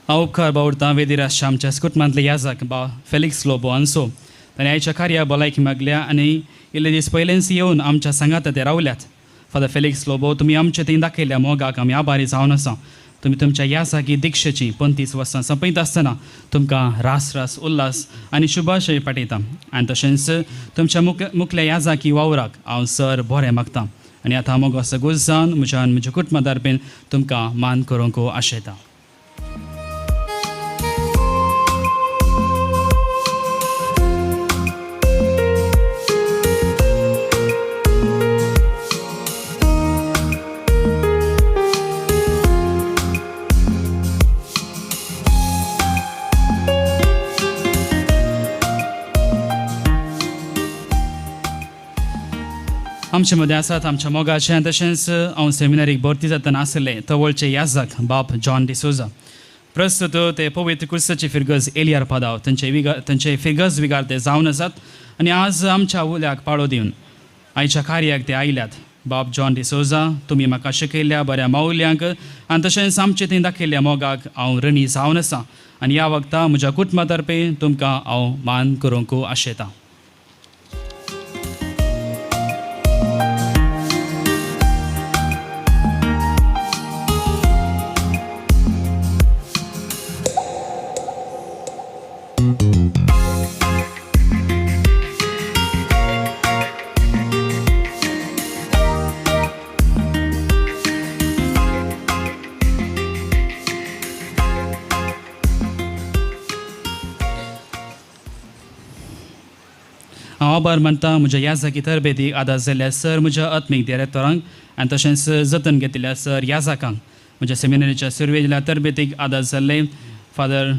हांव उपकार बावडतां वेदीर आसच्या आमच्या कुटुंबांतले याजक बा फेलिक्स लोबो हांचो. ताणें आयच्या कार्या भलायकी मागल्या आनी इल्ले दीस पयलेंच येवन आमच्या सांगाता ते रावल्यात. फादर फेलिक्स लोबो, तुमी आमचे थंय दाखयल्ल्या मोगाक आमी आभारी जावन आसा. तुमी तुमच्या याजाकी दिक्षेची 35 वर्सां सोंपयता आसतना तुमकां रास रास उल्हास आनी शुभाशय पाठयता आनी तशेंच तुमच्या मुखल्या याजाकी वावराक हांव सर बरें मागता आनी आतां मोग सगळो जावन म्हज्या आनी म्हज्या कुटुंबा दारपेन तुमकां मान करूंक आशयता. आमचे मदें आसात आमच्या मोगाचे आनी तशेंच हांव सेमिनारीक भरती जातना आसले तवळचे याजक बाप जॉन डिसोजा. प्रस्तुत ते पवित्र कुर्साची फिरगज एलियार पादाव तांचे फिरगज विगार ते जावन आसात आनी आज आमच्या उल्याक पाळो दिवन आयच्या कार्याक ते आयल्यात. बाप जॉन डिसोजा, तुमी म्हाका शिकयल्ल्या बऱ्या मावल्यांक आनी तशेंच आमचे थंय दाखयल्ल्या मोगाक हांव ऋणी जावन आसा आनी ह्या वखता म्हज्या कुटुंबा तर्फे तुमकां हांव मान करूंक आशेतां. हांव आभार मानता म्हज्या याजाकी तरबेतीक आदार जाल्ल्या सर म्हज्या आत्मीक दिरेक्टोरांक आनी तशेंच जतन घेतिल्ल्या सर याजाकांक. म्हज्या सेमिनरीच्या सुरवेच्या तरबेतीक आदार जाल्ले फादर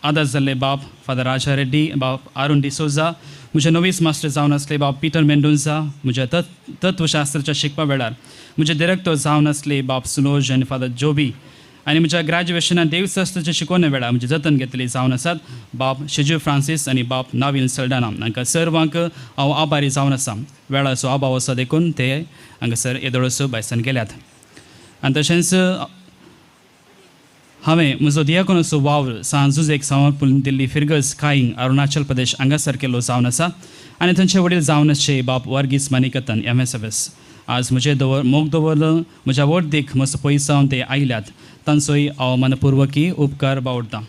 आदार जाल्ले बाप फादर राजा रेड्डी, बाप अरुण डिसोजा, म्हजे नवीस मास्टर जावन आसले बाप पिटर मेंडोन्सा, म्हज्या तत्वशास्त्राच्या शिकपा वेळार म्हजे डिरेक्टर जावन आसले बाप सुनोज आनी फादर जोबी आनी म्हज्या ग्रॅज्युएशनान देवशास्त्राचे शिकोवणे वेळार म्हजें जतन घेतले जावन आसात बाप शेजू फ्रांसीस आनी बाप नावीन सल्डाना. हांकां सर्वांक हांव आभारी जावन आसा. वेळाचो अभाव आसा देखून ते हांगासर येदोळसो भायसान गेल्यात. आनी तशेंच हांवें म्हजो दियाकोनाचो वावर सांत जुजेक समर्पण दिल्ली फिरगज कायिंग अरुणाचल प्रदेश हांगासर केल्लो जावन आसा आनी थंयचे वडील जावन आसचे बाप वर्गीस मानिकतन एम.एस.एफ.एस. आज म्हजे मोग दवरलो म्हज्या वर्दीक म्हजो पयस जावन ते आयल्यात तांचोय हांव मनपुर्वकी उपकार बावडटा.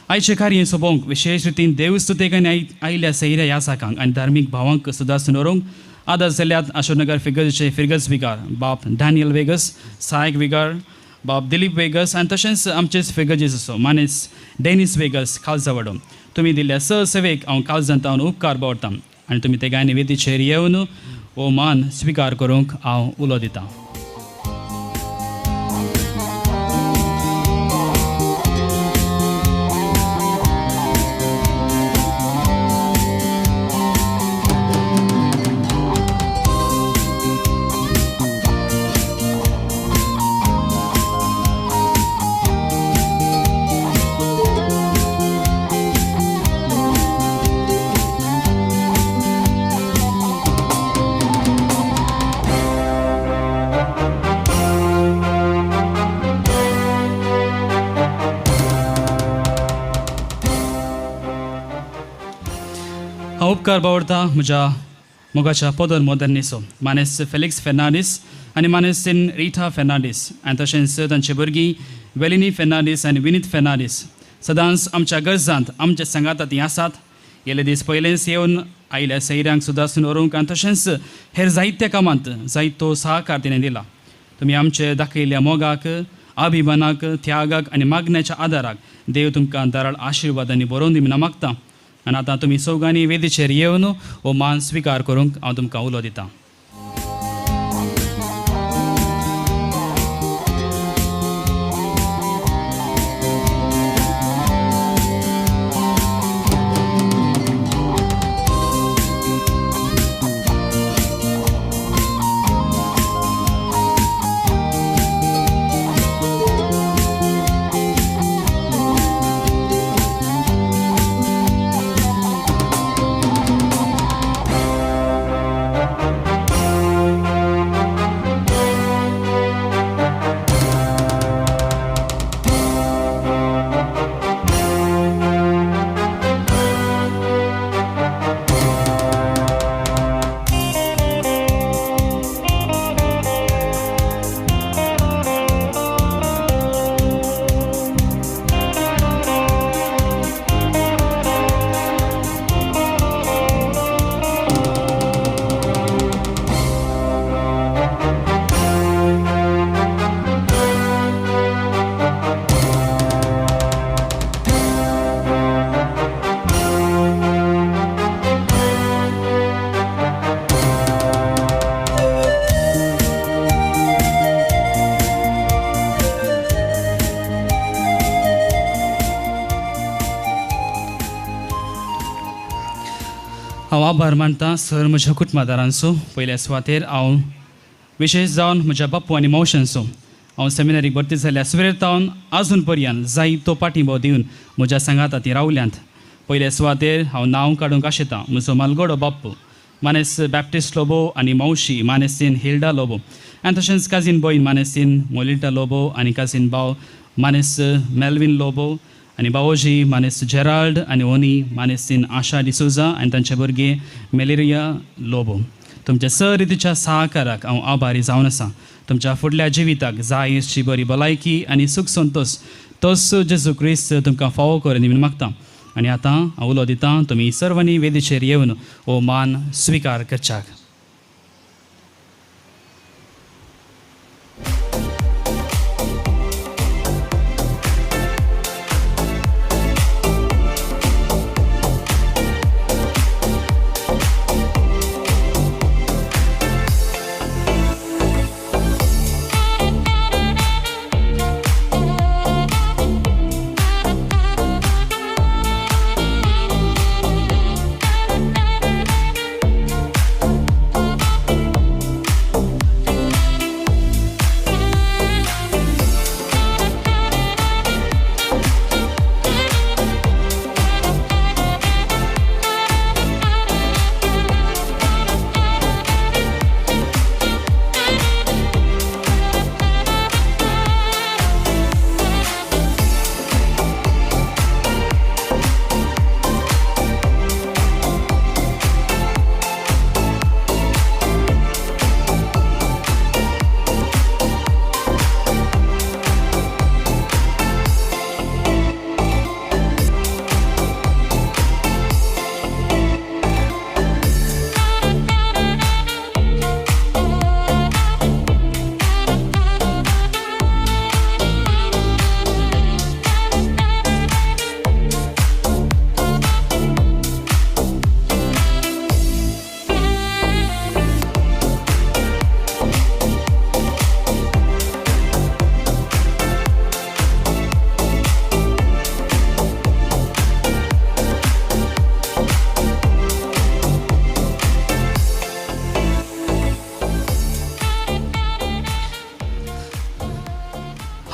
आयचें कार्य सोबोवंक विशेश रितीन देवस्तुतेक आनी आयिल्ल्या सैऱ्या यासाकांक आनी धार्मीक भावांक सुद्दां सुनोरूंक आदर जाल्यात आशोनगर फिगर्जचे फिरगज विगार बाप डॅनियल वेगस, सहायक विगार बाब दिलीप वेगस आनी तशेंच आमचेच फिगर्जीस आसो मानेस डेनीस वेगस खालसा वाडो. तुमी दिल्ल्या सहसेवेक हांव काळजांत हांव उपकार बावडटा आनी तुमी ते गायनी वेदीचेर येवन हो मान स्विकार करूंक हांव उलो दितां. हांव उपकार बावडटा म्हज्या मोगाच्या पदर मोदर्निसो मानेस फेलिक्स फेर्नांडीस आनी मानेसीन रिटा फेर्नांडीस आनी तशेंच तांचे भुरगीं वेलिनी फेर्नांडीस आनी विनीत फेर्नांडीस सदांच आमच्या गरजांत आमच्या सांगातात तीं आसात. गेले दीस पयलेंच येवन आयिल्ल्या सैऱ्यांक सुद्दां व्हरूंक आनी तशेंच हेर जायत्या कामांत जायतो सहकार तिणें दिला. तुमी आमचे दाखयल्ल्या मोगाक, अभिमानाक, त्यागाक आनी मागण्याच्या आदाराक देव तुमकां दाराळ आशिर्वादांनी बरोवन दी म्हणून मागता. आनी आतां तुमी सगळ्यांनी वेदीचेर येवन हो मान स्विकार करूंक हांव तुमकां उलो दितां. हांव आभार मानता सर म्हज्या कुटुंबादारांचो. पयल्या सुवातेर हांव विशेश जावन म्हज्या बाप्पू आनी मावशांचो. हांव सेमिनारीक भरती जाल्ल्या सुरेर तावन आजून पर्यंत जायतो पाठिंबो दिवन म्हज्या सांगाता तीं रावल्यांत. पयल्या सुवातेर हांव नांव काडूंक आशेतां म्हजो मालगडो बाप्पू मानेस बॅप्टिस्ट लोबो आनी मावशी मानेसीन हिल्डा लोबो आनी तशेंच काजीन भयण मानेसीन मोलिटा लोबो आनी काजीन भाव मानेस मेल्विन लोबो आनी बावोजी मानेस जेराल्ड आनी ओनी मानेसीन आशा डिसोजा आनी तांचे भुरगे मेलेरिया लोबो. तुमच्या सर रितीच्या सहकाराक हांव आभारी जावन आसा. तुमच्या फुडल्या जिविताक जाय अशी बरी भलायकी आनी सूख संतोश तोच जेजू क्रिस्त तुमकां फावो करून दी म्हूण मागता. आनी आतां हांव उलो दितां तुमी सर्वांनी वेदीचेर येवन हो मान स्विकार करच्याक.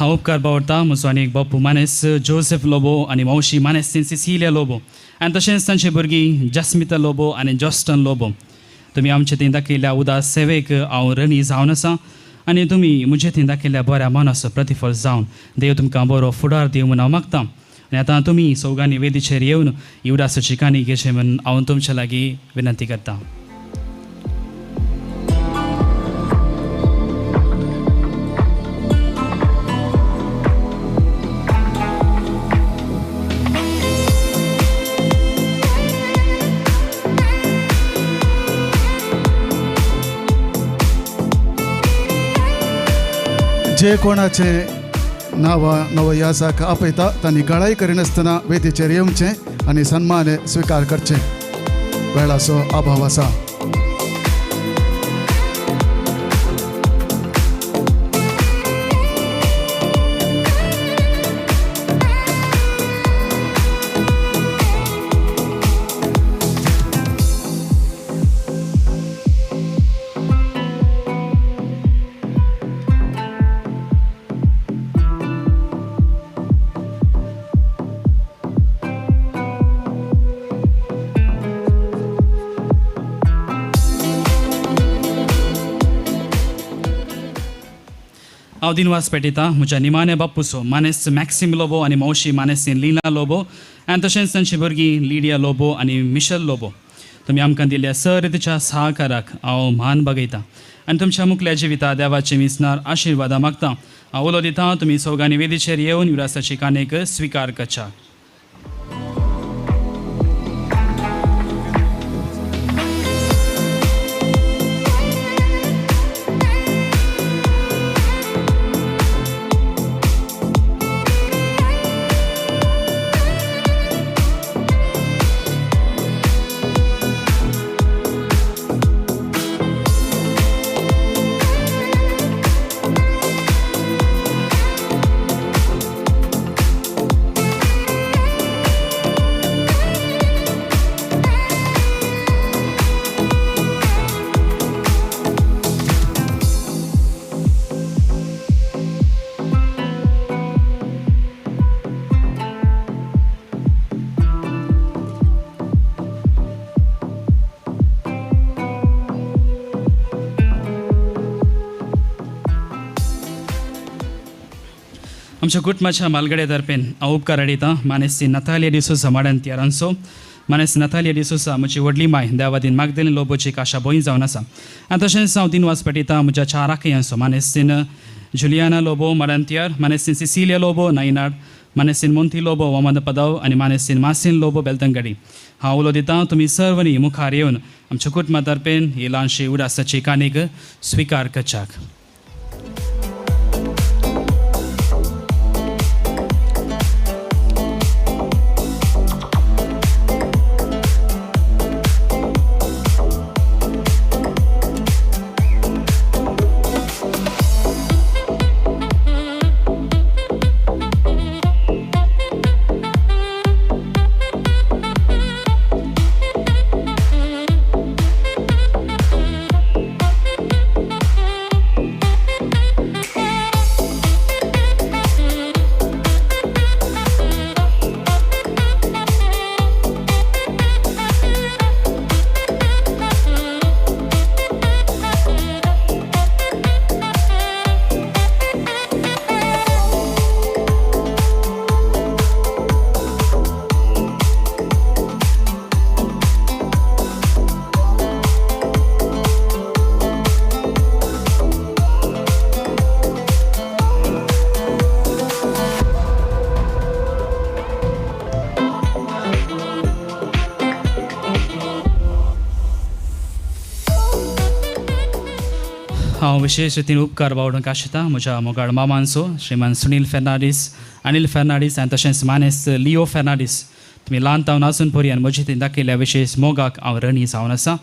हांव उपकार बावडटा म्हजो आनी एक बापू मानेस जोसेफ लोबो आनी मावशी मानेस सिसिलिया लोबो आनी तशेंच तांची भुरगीं जस्मिता लोबो आनी जॉस्टन लोबो. तुमी आमचे थंय दाखयल्ल्या उदास सेवेक हांव रणी जावन आसा आनी तुमी म्हजे थंय दाखयल्ल्या बऱ्या मनाचो प्रतिफळ जावन देव तुमकां बरो फुडार दिवं म्हूण हांव मागतां. आनी आतां तुमी सौगांनी वेदीचेर येवन ही उदासाची काणी घेवची म्हूण हांव तुमचे लागीं विनंती करतां. जे कोणाचे नांव नवो याजाक आपयता तांणी गळाय करिनासतना वेदीचेर येवचें आनी सन्मान स्विकार करचें. वेळाचो अभाव आसा. हांव दिनवास पेटयता म्हज्या निमाण्या बाप्पूचो मानेस्त मॅक्सिम लोबो आनी मावशी मानेस्त लिना लोबो आनी तशेंच तांची भुरगीं लिडिया लोबो आनी मिशल लोबो. तुमी आमकां दिल्ल्या सरितीच्या सहकाराक हांव मान बगयता आनी तुमच्या मुखल्या जिविता देवाचे मिसनार आशिर्वादां मागता. हांव उलो दिता तुमी सौगांनी वेदीचेर येवन युरासाची कानेक स्विकार करच्या. आमच्या कुटुंबाच्या मालगडे तर्फेन हांव उपकार हाडिता मानेस्ती नतालिया डिसोजा माड्यान तियारांचो. मानेस्त नतालिया डिसोजा म्हजी व्हडली माय देवादीन मागदेलीन लोबोची काशा भंय जावन आसा. आनी तशेंच हांव दिनवास पेटयता म्हज्या चार आखयांचो मानेस्तीन जुलियाना लोबो माड्यान मानेस्तीन सिसिलिया लोबो नायनाड, मानेस्तीन मोंती लोबो वामन पदाव आनी मानेस्तीन मासीन लोबो बेलतंगडी. हांव उलो दिता तुमी सर्वांनी मुखार येवन आमच्या कुटुंबा तर्फेन ही ल्हानशी उडासाची काणीक स्विकार करच्याक. हांव विशेश रितीन उपकार बावडूंक आशिता म्हज्या मोगाळ मामांचो श्रीमान सुनील फेर्नांडीस, अनिल फेर्नांडीस आनी तशेंच मानेस्त लिओ फेर्नांडीस. तुमी ल्हान तावन आसून पर्यंत म्हजे थंय दाखयल्ल्या विशेश मोगाक हांव रणी जावन आसा.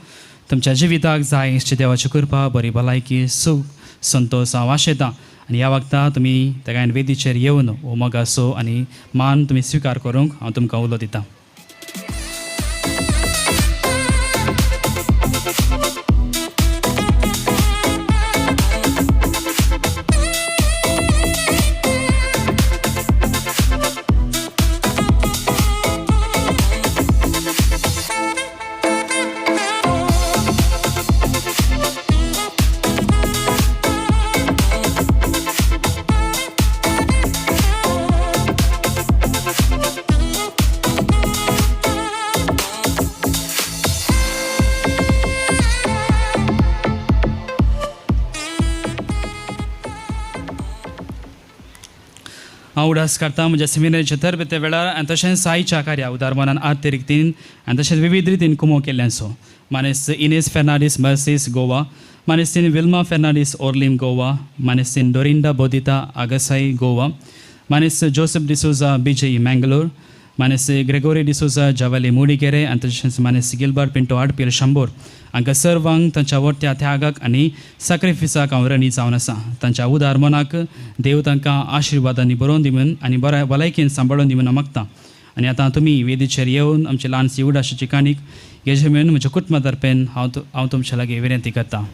तुमच्या जिविताक जाय इश्ट देवाची कृपा, बरी भलायकी, सूख, संतोश हांव आशेतां आनी ह्या वखदां तुमी तेगायन वेदीचेर येवन हो मोगाचो आनी मान तुमी स्विकार करूंक हांव तुमकां उलो दितां. हांव उडास करता म्हज्या सेमिनारीच्या तरबेते वेळार आनी तशेंच साईच्या कार्या उदारमनान आर्ती रितीन आनी तशेंच विविध रितीन कुमो केल्ल्यांचो मानेस्त इनेस फेर्नांडीस मर्सीस गोवा, मानेस्तीन विल्मा फेर्नांडीस ओर्लीम गोवा, मानेस्तीन डोरिंडा बोदिता आगसाई गोवा, मानेस्त जोसेफ डिसोजा बिजय मँगलोर, मानेस्त ग्रेगोरी डिसोजा जावाली मुडीकेरे आनी तशेंच मानेस्त गिलबर्ट पिंटो आडपीर शंबोर हांकां सर्वांक तांच्या वट्ट्या त्यागाक आनी साक्रिफिसाक हांव रणी जावन आसा. तांच्या उदार मनाक देव तांकां आशिर्वादांनी बरोवन दी म्हूण आनी बऱ्या भलायकेन सांबाळून दी म्हूण हांव मागता. आनी आतां तुमी वेदीचेर येवन आमचे ल्हानशी उडाशाची काणीक घेजे म्हूण म्हज्या कुटुंबा तर्फेन हांव तुमच्या लागीं विनंती करता.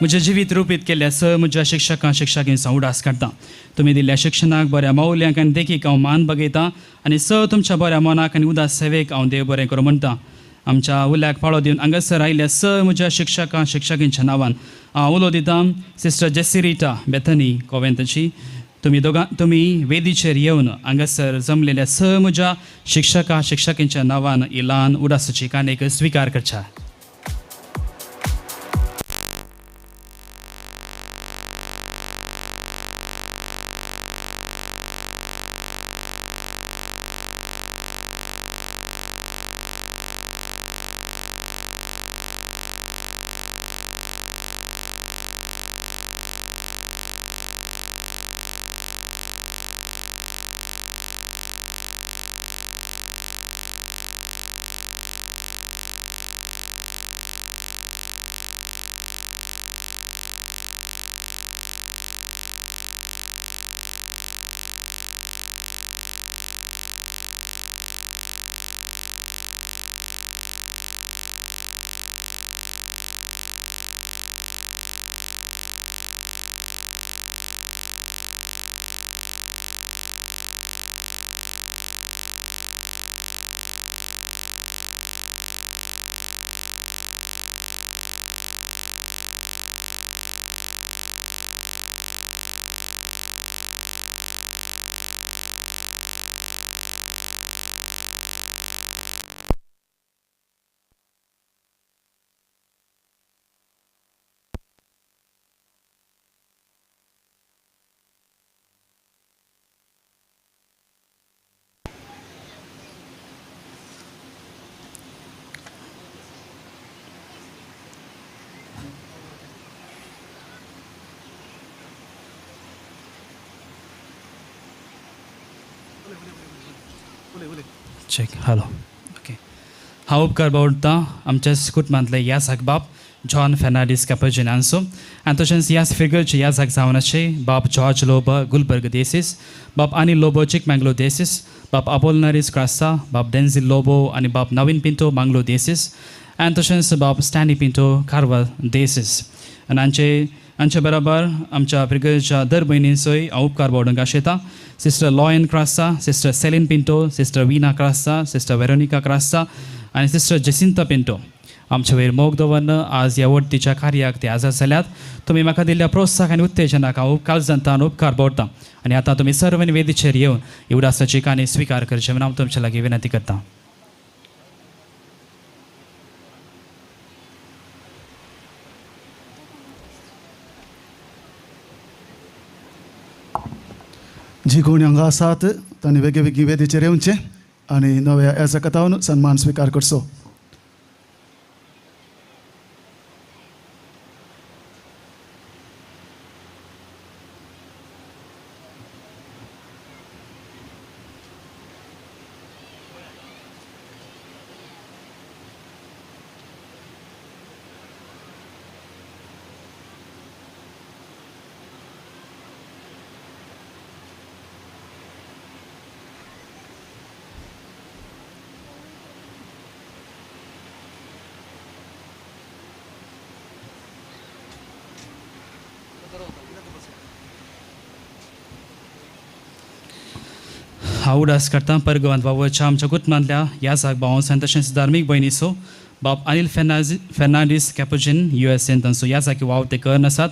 म्हजें जिवीत रुपीत केल्ल्या स म्हज्या शिक्षकां शिक्षकींचो उडास काडटा. तुमी दिल्ल्या शिक्षणाक बऱ्या मौल्यांक आनी देखीक हांव मान बगयता आनी स तुमच्या बऱ्या मनाक आनी उदास सेवेक हांव देव बरें करूं म्हणटा. आमच्या उल्याक पाळो दिवन हांगासर आयिल्ल्या स म्हज्या शिक्षकां शिक्षकींच्या नांवान हांव उलो दिता सिस्टर जेसिरिटा बेथनी कोवेंतची. तुमी दोगां तुमी वेदीचेर येवन हांगासर जमलेल्या स म्हज्या शिक्षकां शिक्षकींच्या नांवान ही ल्हान उडासाची काणीक स्विकार करच्या. Check hello okay. हांव उपकार बावडटा आमच्याच कुटुंबांतले यासाक बाब जॉन फेर्नांडीस कापजिनांसो आनी तशेंच ह्याच फिगरचे यासाक जावन आसचे बाब जॉर्ज लोबो गुलबर्ग देसीस, बाब आनी लोबो चिकमँगलोर देसीस, बाब आपोलनारीस क्रास्ता, बाब डेन्झील लोबो आनी बाब नवीन पिंटो मांगलोर देसीस आनी तशेंच बाब स्टॅनी पिंटो कारवार देसीस. आनी हांचे बराबर आमच्या फिगरच्या दर भयणींचोय हांव उपकार बावडूंक आशेता. Sister Loyan Crasta, sister Celine Pinto, sister Veena Crasta, sister Veronica Crasta आनी सिस्टर जेसिंता पिंटो. आमचे वयर मोग दवरन आज ह्या वडतीच्या कार्याक ते आजाद जाल्यात. तुमी म्हाका दिल्ल्या प्रोत्साहन आनी उत्तेजनाक हांव काळजांतान उपकार बावडटा आनी आतां तुमी सर्वांनी वेदीचेर येवन उडासाची काणी स्विकार करचे म्हूण हांव तुमच्या लागीं विनंती करता. जी कोणी हांगा आसात तांणी वेगळे वेगळी वेदीचेर येवचें आनी नव्या याजकातावन सन्मान स्विकार करचो. हांव उडास करता परगवांत बाबाच्या आमच्या कुटुंबांतल्या ह्या जाग भावांचो आनी तशेंच धार्मीक भयणीचो बाब अनिल फेर्नांडीस कॅपुजीन USA तांचो ह्या जागी वावर ते करन आसात.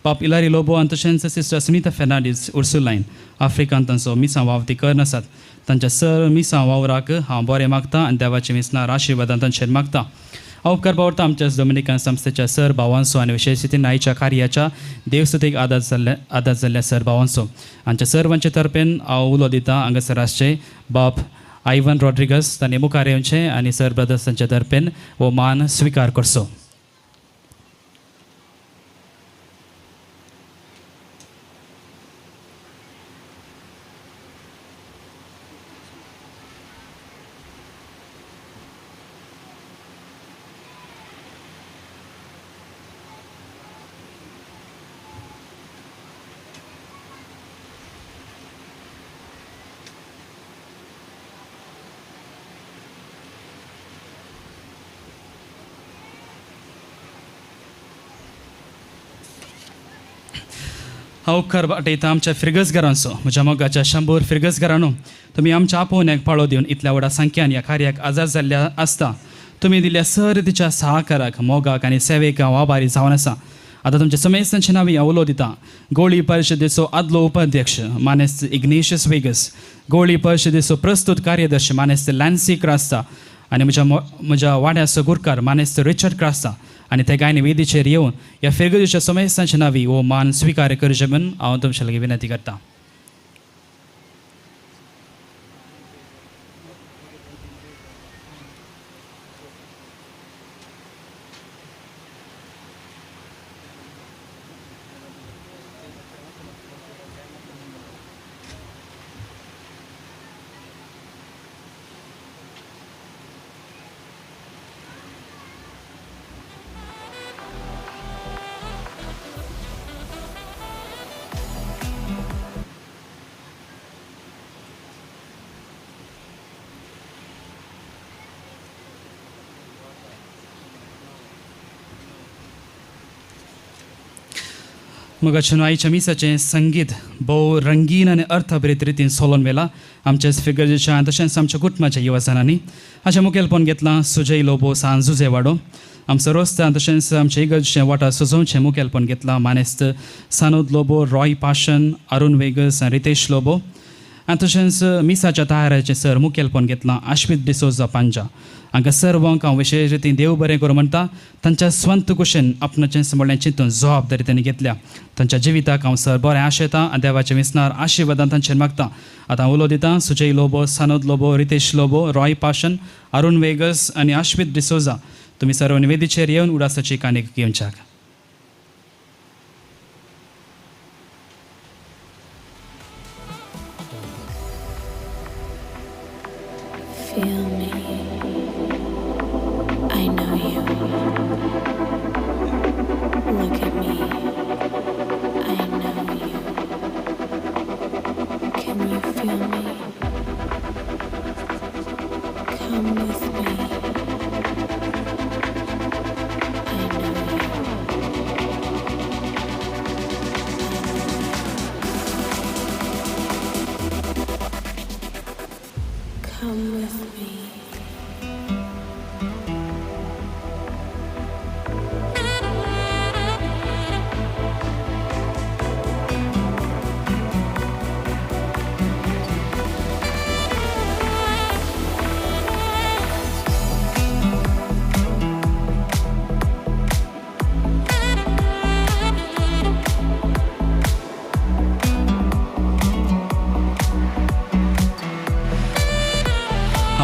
बाब इलारी लोबो आनी तशेंच सिस्टर सुनीता फेर्नांडीस उर्सुलायन आफ्रिकान तांचो मिसां वावर ते करन आसात. तांच्या सर मिसां वावराक हांव बरें मागता आनी देवाचे मिसनार आशिर्वादान तांचेर मागता. हांव उपकार पावता आमच्याच डोमिनिकन संस्थेच्या सर भावांचो आनी विशेश रितीन आयच्या कार्याच्या देवस्तुतीक आदार जाल्ल्या सर भावांचो. आमच्या सर्वांचे तर्फेन हांव उलो दिता हांगासर आसचे बाब आयवन रॉड्रिगस तांणी मुखार येवचें आनी सर ब्रदर्स तांच्या तर्फेन हो मान स्विकार करचो. हांव उपकार वाटयता आमच्या फिर्गजगारांचो, म्हज्या मोगाच्या 100 फिर्गजगारांनो, तुमी आमच्या आपोवण्याक पाळो दिवन इतल्या व्हडा संख्यान ह्या कार्याक आजार जाल्ल्या आसता. तुमी दिल्ल्या सर तिच्या सहकाराक, मोगाक आनी सेवेक हांव आभारी जावन आसा. आतां तुमच्या समेस्तांचे नांवी हांव उलो दिता गोळी परिशदेचो आदलो उपाध्यक्ष मानेस्त इग्नेशियस वेगस, गोळी परिशदेचो प्रस्तुत कार्यदर्शी मानेस्त लॅन्सी क्रास्ता आनी म्हज्या वाड्याचो गुरकार मानेस्त रिचर्ड क्रास्ता आनी ते गायनी वेदीचेर येवन ह्या फिर्गजेच्या समेस्तांचे नांवी हो मान स्विकार करचे म्हूण हांव तुमचे लागीं विनंती करता. मगाचें आयच्या मिसाचें संगीत भोव रंगीन आनी अर्थभरीत रितीन सोलोन व्हेलां आमच्याच फिगर्जेच्या तशेंच आमच्या कुटुंबाच्या युवजनांनी. हाचें मुखेलपण घेतलां सुजय लोबो सान जुजेवाडो. आमचो रस्ता तशेंच आमच्या इगर्जेचें वाठार सजोवचें मुखेलपण घेतलां मानेस्त सानोद लोबो, रॉय पाशन, अरुण वेगस आनी रितेश लोबो. आनी तशेंच मिसाच्या तयाराचें सर मुखेलपण घेतलां आश्वित डिसोजा पांजा. हांकां सर्वांक हांव विशेश रितीन देव बरें करूं म्हणटा. तांच्या स्वंत कुशेन आपणाचें म्हणल्यार चिंतून जबाबदारी तांणी घेतल्या. तांच्या जिविताक हांव सर बरें आशेता आनी देवाच्या विसनार आशिर्वादान तांचेर मागता. आतां उलो दिता सुजय लोबो, सानोद लोबो, रितेश लोबो, रॉय पाशन, अरुण वेगस आनी आश्वित डिसोजा. तुमी सर्वांनी वेदीचेर येवन उडासाची काणीक घेवच्याक. Feel me. I know you. Look at me. I know you. Can you feel me? Come with me. I know you. Come with me.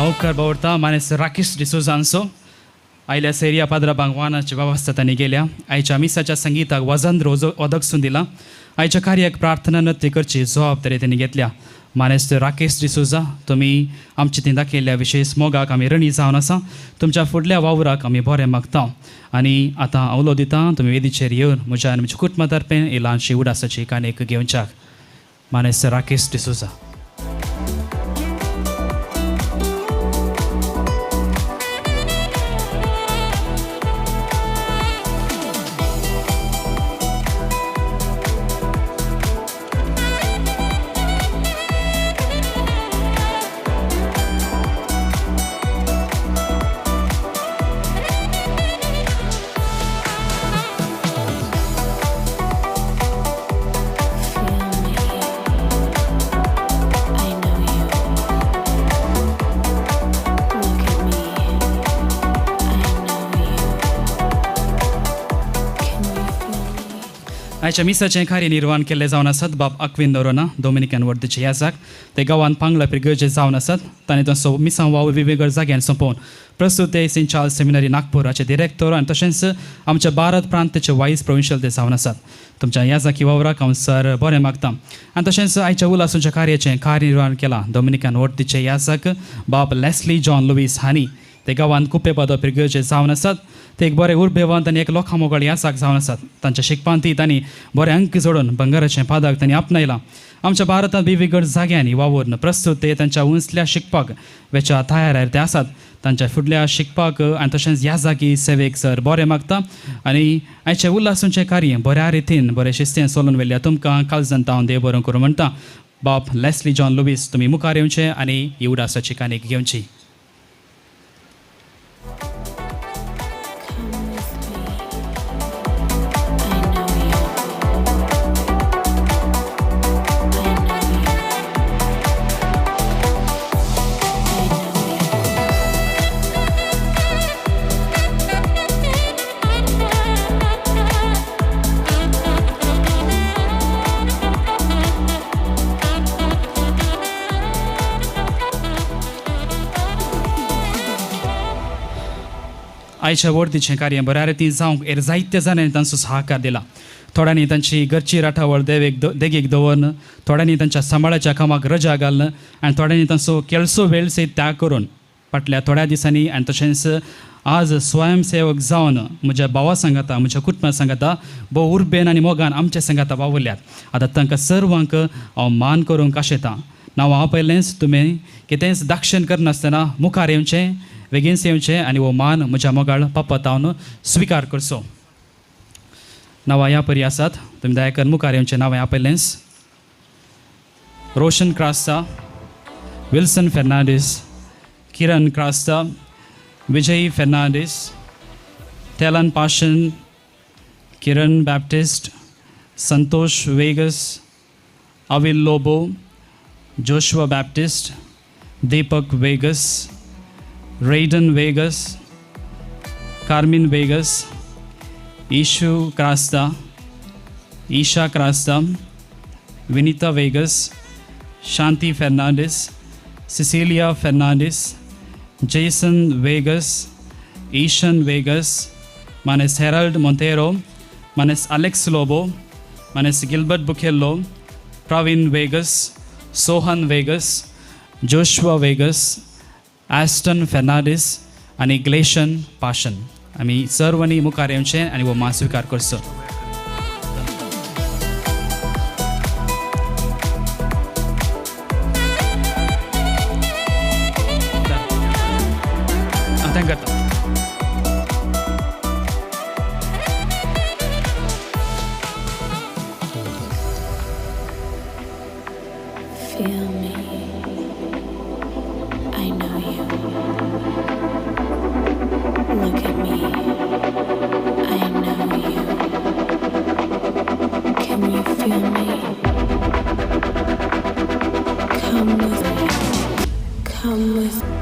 उपकार बावडता मानेस्त राकेश डिसोजांचो. आयल्या सेरिया पाद्रा बांगवानाच्या वेवस्था तांणी गेल्या. आयच्या मिसाच्या संगीताक वजन रोज वदकसून दिलां. आयच्या कार्याक प्रार्थना नृत्य करची जबाबदारी तांणी घेतल्या. मानेस्त राकेश डिसोजा, तुमी आमची थंय दाखयल्ल्या विशेश मोगाक आमी ऋणी जावन आसा. तुमच्या फुडल्या वावराक आमी बरें मागता. आनी आतां उलो दिता तुमी वेदीचेर येवन म्हज्या आनी म्हज्या कुटुंबा तर्फे ही ल्हानशी उडासाची काणीक घेवच्याक. मानेस्त राकेश डिसोजा. आयच्या मिसाचें कार्य निर्वाण केल्लें जावन आसात बाब अक्विन नोरोना डोमिनिकन वर्दीचे याजाक. ते गांवांत पांगला पिरगर्जे जावन आसात. ताणें तांचो मिसां वावर विवेगळ जाग्यान सोंपोवन प्रस्तुत ते सेंट चार्ल्स सेमिनरी नागपूर हाचे डिरेक्टर आनी तशेंच आमच्या भारत प्रांताचे वायस प्रोविन्शियल ते जावन आसात. तुमच्या याजाकी वावराक हांव सर बरें मागता. आनी तशेंच आयच्या उलासूंच्या कार्याचें कार्यनिर्वाण केलां डोमिनिकन वर्दीचे याजाक बाब लेस्ली जॉन लुईस हांणी. ते गांवांत कुपेपादो पिरगर्जे जावन आसात. ते एक बरे उर्बेवंत आनी एक लोकां मोगळ याजाक जावन आसात. तांच्या शिकपांत तांणी बरे अंक जोडून बंगाराचें पादक तांणी आपणायलां. आमच्या भारतांत विविगड जाग्यांनी वावुरून प्रस्तुत ते तांच्या उंचल्या शिकपाक वेच्या तयारार ते आसात. तांच्या फुडल्या शिकपाक आनी तशेंच ह्या जागी सेवेक सर बरें मागता आनी आयचें उल्हासूंचें कार्य बऱ्या रितीन बरे शिस्तेन चलून व्हेल्ल्या तुमकां काळजांत हांव देव बरो करूं म्हणटा. बाब लेस्ली जॉन लुईस तुमी मुखार येवचे आनी ही उडासाची काणीक घेवची. आयच्या वर्दीचें कार्य बऱ्या रितीन जावंक एर जायत्या जाणांनी तांचो सहकार दिला. थोड्यांनी तांची घरची राठावळ देवेक देगेक दवरून, थोड्यांनी तांच्या सांबाळाच्या कामाक रजा घालून आनी थोड्यांनी तांचो केळसो वेळ सयत त्याग करून फाटल्या थोड्या दिसांनी आनी तशेंच आज स्वयंसेवक जावन म्हज्या भावा सांगाता म्हज्या कुटुंबा सांगाता भोव उर्बेन आनी मोगान आमच्या सांगाता वावुरल्यात. आतां तांकां सर्वांक हांव मान करूंक आशेतां. नांव आपयलेंच तुमी कितेंच दाक्षण करनासतना मुखार येवचें, वेगीनच येवचें आनी हो मान म्हज्या मोगाळ पापा स्विकार करचो. नांवां ह्या परी आसात, तुमी दया करून मुखार येवचें. नांवां आपयलेंच Roshan Crasta, Wilson Fernandes, Kiran Crasta, Vijay Fernandes, Telan Pashan, Kiran Baptist, Santosh Vegas, Avil Lobo, Joshua Baptist, Deepak Vegas, Raiden Vegas, Carmen Vegas, Ishu Crasta, Isha Crasta, Vinita Vegas, Shanti Fernandes, Cecilia Fernandes, Jason Vegas, Ishan Vegas, Manes Harold Montero, Manes Alex Lobo, Manes Gilbert Bukello, Praveen Vegas, Sohan Vegas, Joshua Vegas, Aston Fernandes आनी ग्लेशन Paschen. आमी सर्वांनी मुखार येवचें आनी हो मान स्विकार करचो. Feel me. I know you. Look at me. I know you. Can you feel me? Come with me. Come with me.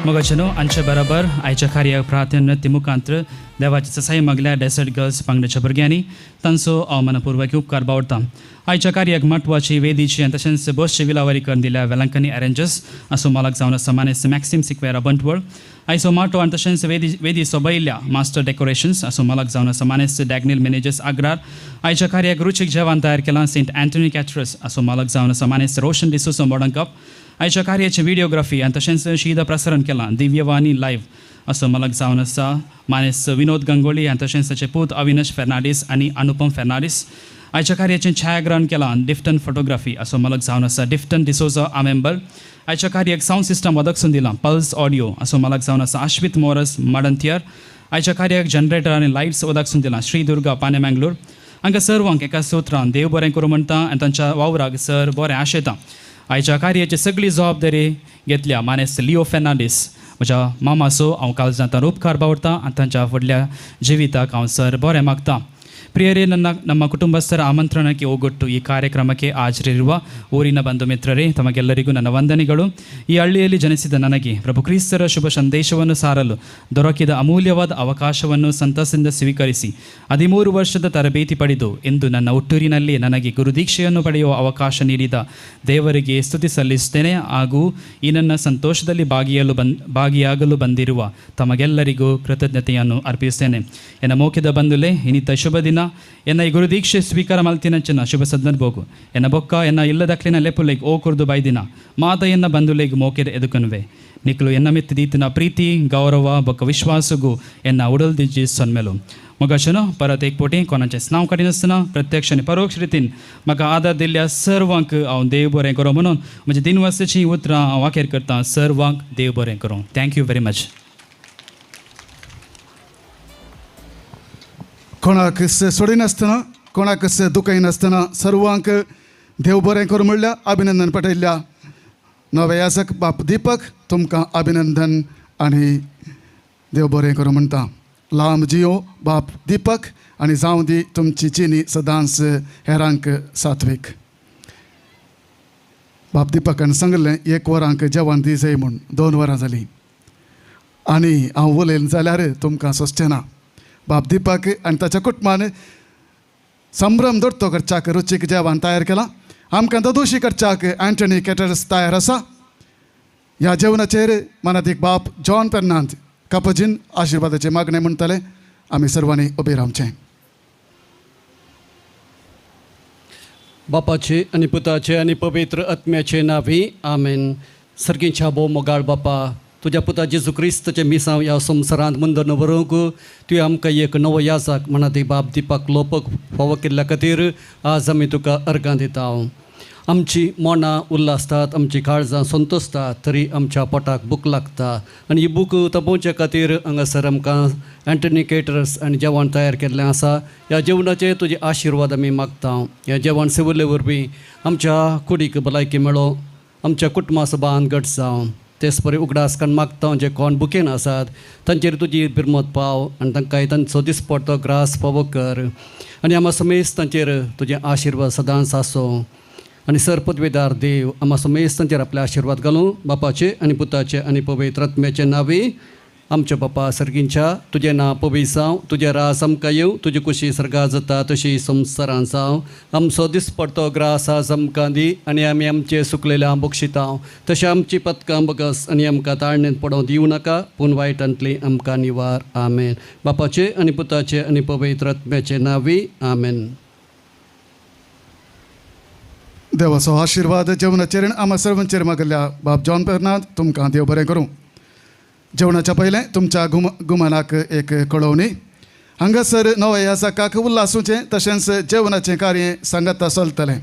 मगाचें न्हू आमचे बरोबर आयच्या कार्याक प्रार्थना ती मुखांत्र देवाची ससाई मागल्या डेसर्ट गर्ल्स पांगड्याच्या भुरग्यांनी तांचो हांव मनपूर्वक उपकार बावडटा. आयच्या कार्याक माटवाची वेदीची आनी तशेंच बसची विलावारी करून दिल्या वेलांकनी अरेंजर्स असो मालक जावन आसा मानेस मॅक्सिम सिक्वेरा बंटवळ. आयचो माटो आनी तशेंच वेदी सोबयल्ल्या मास्टर डेकोरेशन्स असो मालक जावन आसा मानेस डॅग्नील मॅनेजर्स आग्रार. आयच्या कार्याक रुचीक जेवण तयार केलां सेंट अँटनी कॅटरर्स असो मालक जावन आसा मानेस रोशन डिसोसो मोडंकप. आयच्या कार्याची व्हिडिओग्राफी आनी तशेंच शीदा प्रसारण केलां दिव्यवाणी लायव्ह असो मालक जावन आसा मानेस विनोद गंगोली आनी तशेंच ताचे पूत अविनाश फेर्नांडीस आनी अनुपम फेर्नांडीस. आयच्या कार्याचें छायाग्रहण केलां डिफ्टन फोटोग्राफी असो मालक जावन आसा डिफ्टन डिसोजा आमेंबर. आयच्या कार्याक सावंड सिस्टम वदकसून दिलां पल्स ऑडियो असो मालक जावन आसा आश्वित मोरस माडंथियर. आयच्या कार्याक जनरेटर आनी लायट्स वदकसून दिलां श्री दुर्गा पाने मँगलोर. हांकां सर्वांक एका सूत्रान देव बरें करूं म्हणटा आनी तांच्या वावराक सर बरें आशेता. आयच्या कार्याची सगळी जबाबदारी घेतल्या मानेस लिओ फेर्नांडीस, म्हज्या मामाचो हांव काळजांत उपकार बावडटा आनी तांच्या फुडल्या जिविताक हांव सर बरें मागता. ಪ್ರಿಯರೇ, ನನ್ನ ನಮ್ಮ ಕುಟುಂಬಸ್ಥರ ಆಮಂತ್ರಣಕ್ಕೆ ಓಗೊಟ್ಟು ಈ ಕಾರ್ಯಕ್ರಮಕ್ಕೆ ಹಾಜರಿರುವ ಊರಿನ ಬಂಧು ಮಿತ್ರರೇ, ತಮಗೆಲ್ಲರಿಗೂ ನನ್ನ ವಂದನೆಗಳು. ಈ ಹಳ್ಳಿಯಲ್ಲಿ ಜನಿಸಿದ ನನಗೆ ಪ್ರಭು ಕ್ರಿಸ್ತರ ಶುಭ ಸಂದೇಶವನ್ನು ಸಾರಲು ದೊರಕಿದ ಅಮೂಲ್ಯವಾದ ಅವಕಾಶವನ್ನು ಸಂತಸದಿಂದ ಸ್ವೀಕರಿಸಿ 13 ವರ್ಷದ ತರಬೇತಿ ಪಡೆದು ಇಂದು ನನ್ನ ಹುಟ್ಟೂರಿನಲ್ಲಿ ನನಗೆ ಗುರುದೀಕ್ಷೆಯನ್ನು ಪಡೆಯುವ ಅವಕಾಶ ನೀಡಿದ ದೇವರಿಗೆ ಸ್ತುತಿ ಸಲ್ಲಿಸುತ್ತೇನೆ. ಹಾಗೂ ಈ ನನ್ನ ಸಂತೋಷದಲ್ಲಿ ಭಾಗಿಯಾಗಲು ಬಂದಿರುವ ತಮಗೆಲ್ಲರಿಗೂ ಕೃತಜ್ಞತೆಯನ್ನು ಅರ್ಪಿಸುತ್ತೇನೆ. ಎನ್ನ ಮೋಕ್ಯದ ಬಂಧುಲೆ, ಇನ್ನಿತ ಶುಭ ದಿನ ಎನ್ನ ಈ ಗುರುದೀಕ್ಷೆ ಸ್ವೀಕಾರ ಮಲ್ತಿನಂಚಿನ ಶುಭ ಸಂದರ್ಭೋಗು ಎನ್ನ ಬೊಕ್ಕ ಎನ್ನ ಇಲ್ಲದಕ್ಲಿನ ಲೆಪ್ಪುಲೆಗ್ ಓ ಕುರ್ದು ಬೈದಿನ ಮಾತ ಎನ್ನ ಬಂಧುಲೆಗ್ ಮೋಕೆದ ಎದುಕನುವೆ. ನಿಕ್ಲು ಎನ್ನ ಮಿತ್ತಿದೀತನ ಪ್ರೀತಿ ಗೌರವ ಬೊಕ್ಕ ವಿಶ್ವಾಸಗು ಎನ್ನ ಉಡಲ್ದಿಜ್ಜಿ ಸೊನ್ಮೆಲು ಮಗಶನು ಪರತ್ एक पोटी कोणाचें नांव काडिनासतना प्रत्यक्ष आनी परोक्ष रितीन म्हाका आदार दिल्ल्या सर्वांक हांव देव बरें करूं म्हणून म्हज्या दिनवासाचीं उतरां हांव वाखेर करतां. सर्वांक देव बरें करूं. Thank you very much. कोणाक सोडिनासतना, कोणाक दुखयनासतना सर्वांक देव बरें करूं म्हणल्यार अभिनंदन पटयल्ल्या नवे याजक बाप दीपक तुमकां अभिनंदन आनी देव बरें करूं म्हणटा. लांब जियो बाप दीपक आनी जावं दी तुमची जिणी सदांच हेरांक सात्वीक. बाप दीपकान सांगलें 1 वरांक जेवण दी जाय म्हूण, 2 वरां जालीं आनी हांव उलयलें जाल्यार तुमकां सोंसचें ना. बाप दीपक आनी ताच्या कुटुंबान संभ्रम दोडतो करच्याक रुचीक जेवण तयार केलां. आमकां ददोशी करच्याक अँटनी केटर्स तयार आसा. ह्या जेवणाचेर मनादीक बाप जॉन पेर्नांत कापजीन आशिर्वादाचें मागणें म्हणटले. आमी सर्वांनी उबे रावचें. बापाचे आनी पुताचे आनी पवित्र आत्म्याचे नांवी आमेन. सर्गीच्या भोव मोगाळ बापा, तुज्या पुता जेजू क्रिस्ताचें मिसांव ह्या संवसारांत मुंदर व्हरूंक तुवें आमकां एक नवो याजक म्हणाती बाप दीपक लोपक फावो केल्ल्या खातीर आज आमी तुका अर्गां दिता. आमची मनां उल्हासतात, आमची काळजां संतोसतात, तरी आमच्या पोटाक भूक लागता आनी ही भूक तपोवचे खातीर हांगासर आमकां अँटनी केटर्स आनी जेवण तयार केल्लें आसा. ह्या जेवणाचे तुजे आशिर्वाद आमी मागता. ह्या जेवण सेवले वरवीं आमच्या कुडीक भलायकी मेळो, आमच्या कुटुंबा सभान घट जावं. तेच परी उगडास करून मागता जे कोण बुकेन आसात तांचेर तुजी बिरमत पाव आनी तांकां तांचो दिसपडतो ग्रास पावो कर आनी आमा समेस्त तांचेर तुजे आशिर्वाद सदांच आसूं. आनी सर पदवेदार देव आमा समेस्त तांचेर आपले आशिर्वाद घालूं. बापाचे आनी पुताचे आनी पवित्र आत्म्याचे नांवी. आमच्या बापा सर्गींच्या, तुजें नांव पवित्र जावं, तुजें राज आमकां येवं, तुजी कुशी सर्गा जाता तशी संवसारांत जावं. आमचो दिसपडतो ग्रास आज आमकां दी आनी आमी आमचे सुकलेल्या बक्षिता तशें आमची पदकां बगस आनी आमकां ताळणेंत पडोवंक दिवं नाका, पूण वायटांतली आमकां निवार. आमेन. बापाचे आनी पुताचे आनी पवित्र आत्म्याचे नांवी आमेन. देवाचो आशिर्वाद जेवणाचेर आमा सर्वांचेर मागल्या बाप जॉन पेर्नांत तुमकां देव बरें करूं. जेवणाच्या पयलें तुमच्या गुमानाक एक कळोवणी. हांगासर नव्या याजकाक उल्हासूचें तशेंच जेवणाचें कार्य सांगाता चलतलें.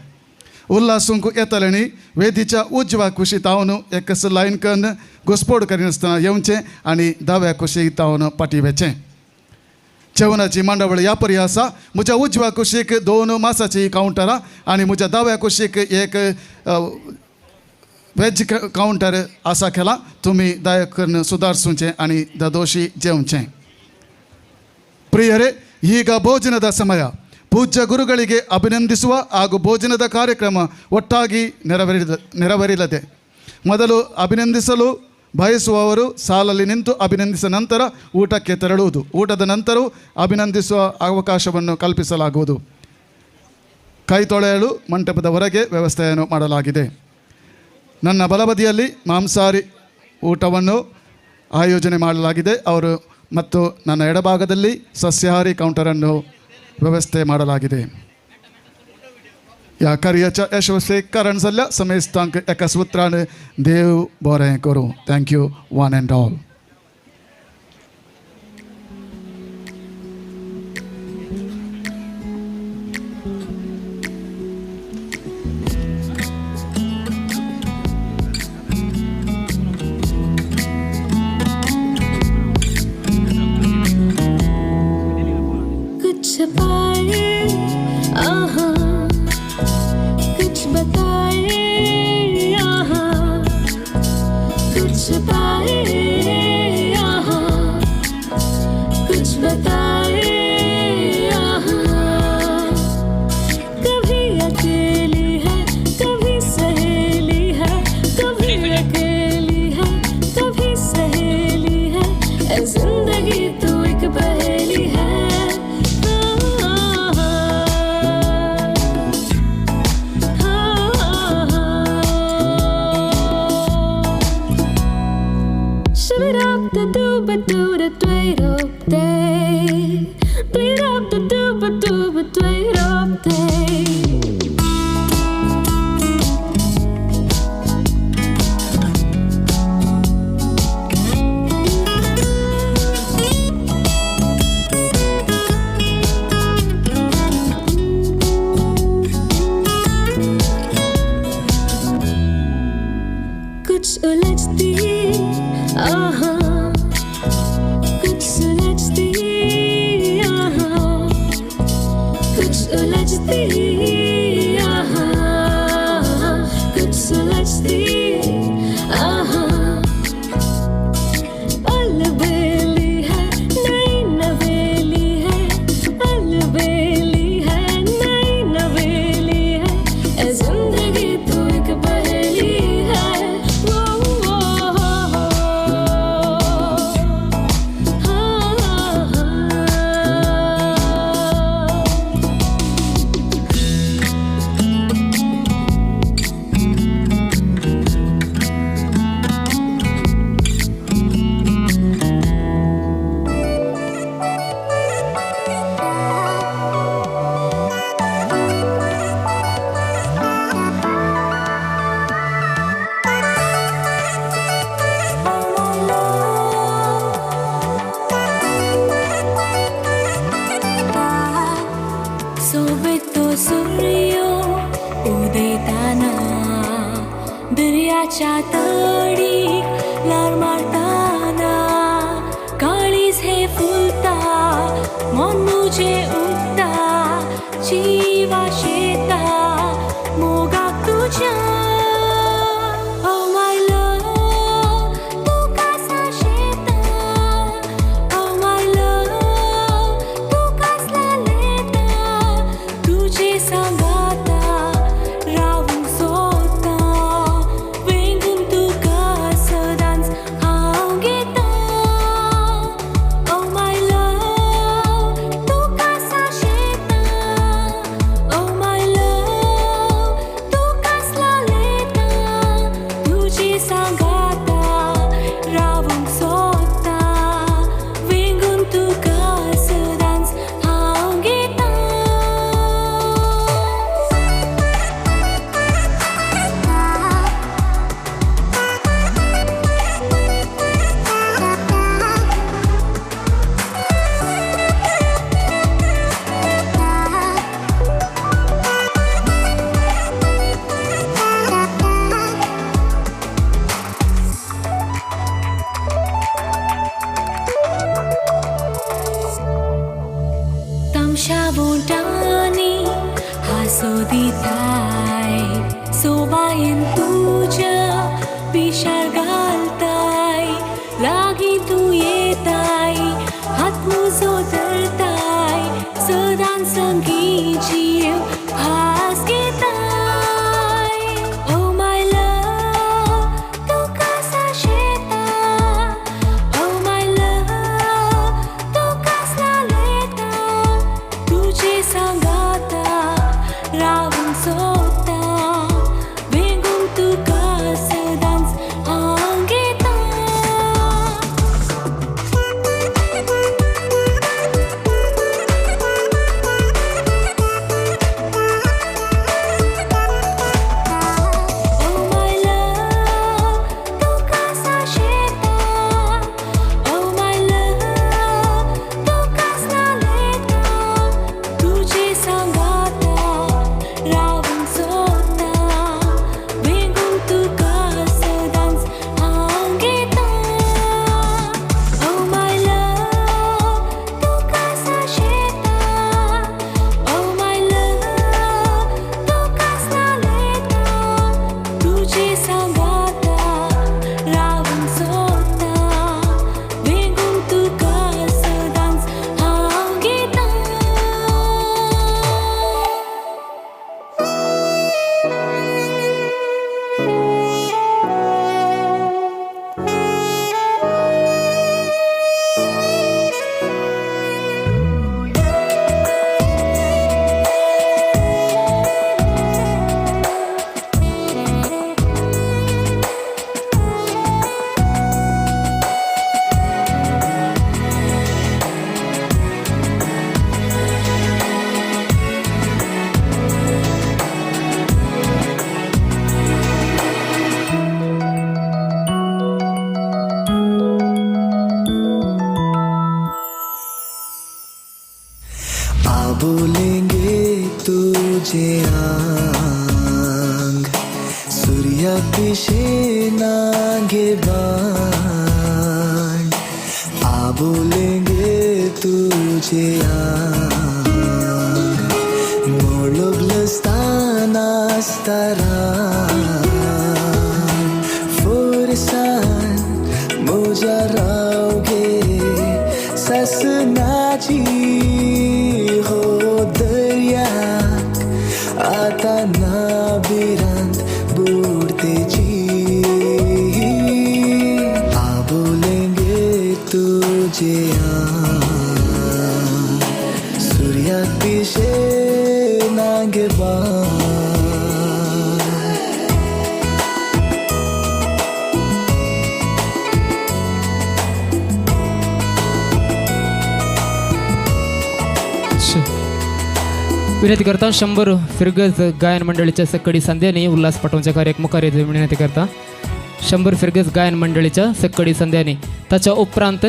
उल्हासूंक येतलें न्ही वेदीच्या उजव्या कुशी तावन एकच लायन कन्न घुसपोड करिनासतना येवचें आनी दाव्या कुशी तावन फाटीं वचें. जेवणाची मांडावळ ह्या परी आसा. म्हज्या उजव्या कुशीक 2 मासाची कावंटरां आनी म्हज्या दाव्या कुशीक एक वेज कावंटर आसा केला. तुमी दया करून सुदारसूचें आनी ददोशी जेवचें. ಪ್ರಿಯರೇ, ಈಗ ಭೋಜನದ ಸಮಯ. ಪೂಜ್ಯ ಗುರುಗಳಿಗೆ ಅಭಿನಂದಿಸುವ ಹಾಗೂ ಭೋಜನದ ಕಾರ್ಯಕ್ರಮ ಒಟ್ಟಾಗಿ ನೆರವೇರಿಲ್ಲದೆ ಮೊದಲು ಅಭಿನಂದಿಸಲು ಬಯಸುವವರು ಸಾಲಲ್ಲಿ ನಿಂತು ಅಭಿನಂದಿಸಿದ ನಂತರ ಊಟಕ್ಕೆ ತೆರಳುವುದು. ಊಟದ ನಂತರವೂ ಅಭಿನಂದಿಸುವ ಅವಕಾಶವನ್ನು ಕಲ್ಪಿಸಲಾಗುವುದು. ಕೈ ತೊಳೆಯಲು ಮಂಟಪದ ಹೊರಗೆ ವ್ಯವಸ್ಥೆಯನ್ನು ಮಾಡಲಾಗಿದೆ. ನನ್ನ ಬಲಬದಿಯಲ್ಲಿ ಮಾಂಸಾಹಾರಿ ಊಟವನ್ನು ಆಯೋಜನೆ ಮಾಡಲಾಗಿದೆ ಅವರು ಮತ್ತು ನನ್ನ ಎಡಭಾಗದಲ್ಲಿ ಸಸ್ಯಾಹಾರಿ ಕೌಂಟರನ್ನು ವ್ಯವಸ್ಥೆ ಮಾಡಲಾಗಿದೆ. ह्या कार्याच्या यशस्वी कारण जाल्ल्या समेस्तांक एका सुत्रान देव बरें करूं. Thank you one and all. कुछ पाए आहा, कुछ बताए आहा, कुछ पाए। उलझती, आहा कुछ सुलझती, आहा। अलबेली है नई नवेली है, अलबेली है नई नवेली है, ए जिंदगी तो एक पहेली है। वो वो हो हो हाँ हाँ। सोबीत तो सूर्यो उदेताना, दर्याच्या तडीक ल्हार मारताना, काळीज हे फुलता, मन म्हजें उडटा, जिवा शेता मोगाक तुज्या। Oh my love, तूं कासा शेता, Oh my love, तूं कसला लेता, तुझे सांगाता रावूंक सोदता, वेंगून तुका सदांच हांव घेता। Oh my love, तूं कसा शेता, Oh my love, तूं कसला लेता, तुझे सांगाता रावूंक सोदता, वेंगून तुका सदांच हांव घेता। तामशा वोंटांनी हांसो दिताय, सोबायेन तुज्या पिशार घालताय, लागीं तूं येताय, हात म्हजो धरताय, सदांच संगी जीव भास घेताय। Oh my love, तूं कसा शेता, Oh my love, तूं कसला लेता, तुझे सांगाता रावूंक सोदता, वेंगून तुका सदांच हांव घेता। Oh my love, तूं कसा शेता, Oh my love, तूं कसला लेता, तुझे सांगाता रावूंक सोदता, वेंगून तुका सदांच हांव घेता। Oh my love, तूं कसा शेता, Oh my love, तूं कसला लेता, तुझे सांगाता रावूंक सोदता, वेंगून तुका सदांच हांव घेता। आ बोलेंगे तुझे आंग, सूर्या पिशे नागे बाण, आ बोलेंगे तुझे आंग, आसतारान फोर्सान म्हज्या रावगे सासनाची हो दर्याक आतां ना भिरांत बुडतेची आबोलेंगे तुजे सूर्या पिशे नागे बा. विनंती करता 100 फिरगज गायन मंडळीच्या सक्कडी संध्यानी उल्हास पाटोवच्या कार्याक मुखार येत विनंती करता. 100 फिरगज गायन मंडळीच्या सक्कडी संध्यानी ताच्या उपरांत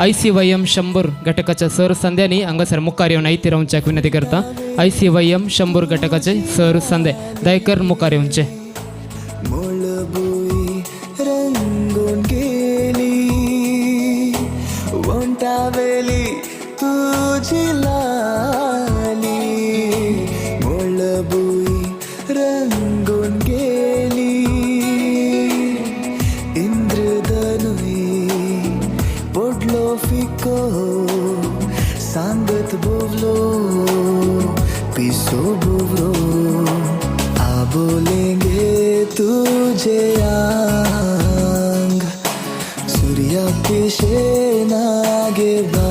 ICYM 100 घटकाच्या सर संध्यानी हांगासर मुखार येवन आयती रावच्याक विनंती करता. ICYM 100 घटकाचे सर संध्या दयकर मुखार येवचे. मळबूय रंगून गेली वंटावेली तुजी लाली मळबूय रंगून गेली इंद्रधनुय पडलो फिको सांगत भोवलो पिसो भोवरो आबोलेंगे तुझे आंग सूर्या पिशे नागे बाण.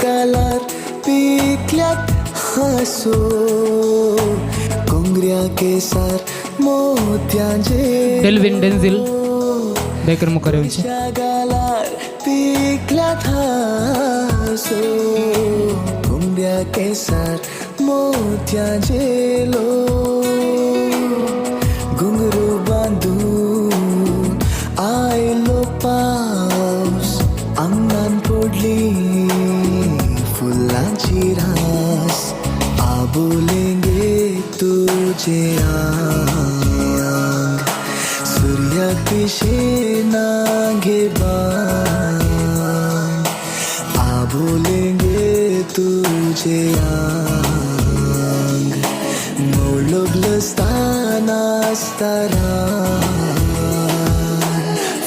गालार पिकल्यात हांसो कोंगऱ्या केसार मोत्यांचे डेल्विन डेन्झिल दयकर मुखार येवचे. गालार पिकल्यात हांसो कोंगऱ्या केसार मोत्यांचे लो घुंगरू बांदून आयलो पावस आंगणान पडली फुलांची रास आबोलेंगे तुझे आंग सूर्या पिशे नागे बाण आबोलेंगे तुझे आंग मोळबलस्तान आसतारान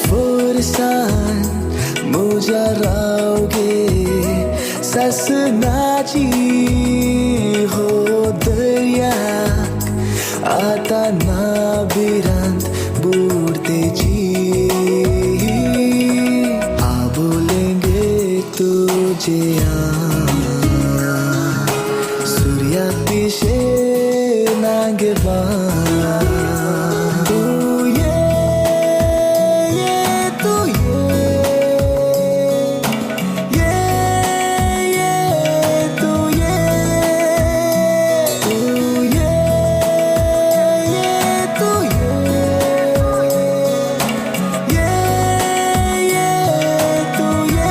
फोर्सान म्हज्या रावगे सासनाची हो दर्याक आतां ना भिरांत बुडतेची आबोलेंगे तुझे आंग सूर्या पिशे नागे बाण. तू ये तू ये ये ये तू ये तू ये ये तू ये ये ये तू ये.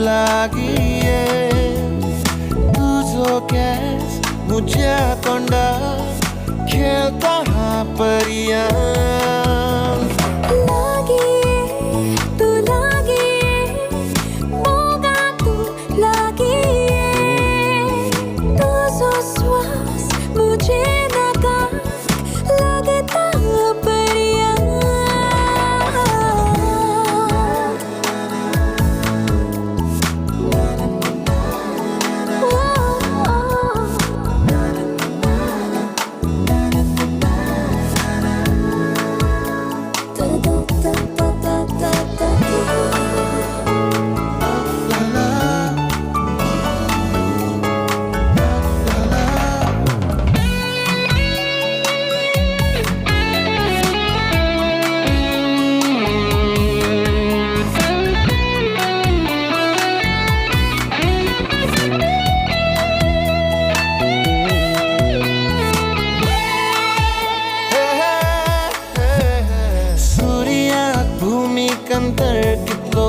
लागिये तुझो केस मुझ्या तोंडा खेळता पर्यान लागी तू लागी मोगा तू लागी तुझो श्वास मुझे नाका लागता पर्यान. सूर्याक भूमिकंतर कितलो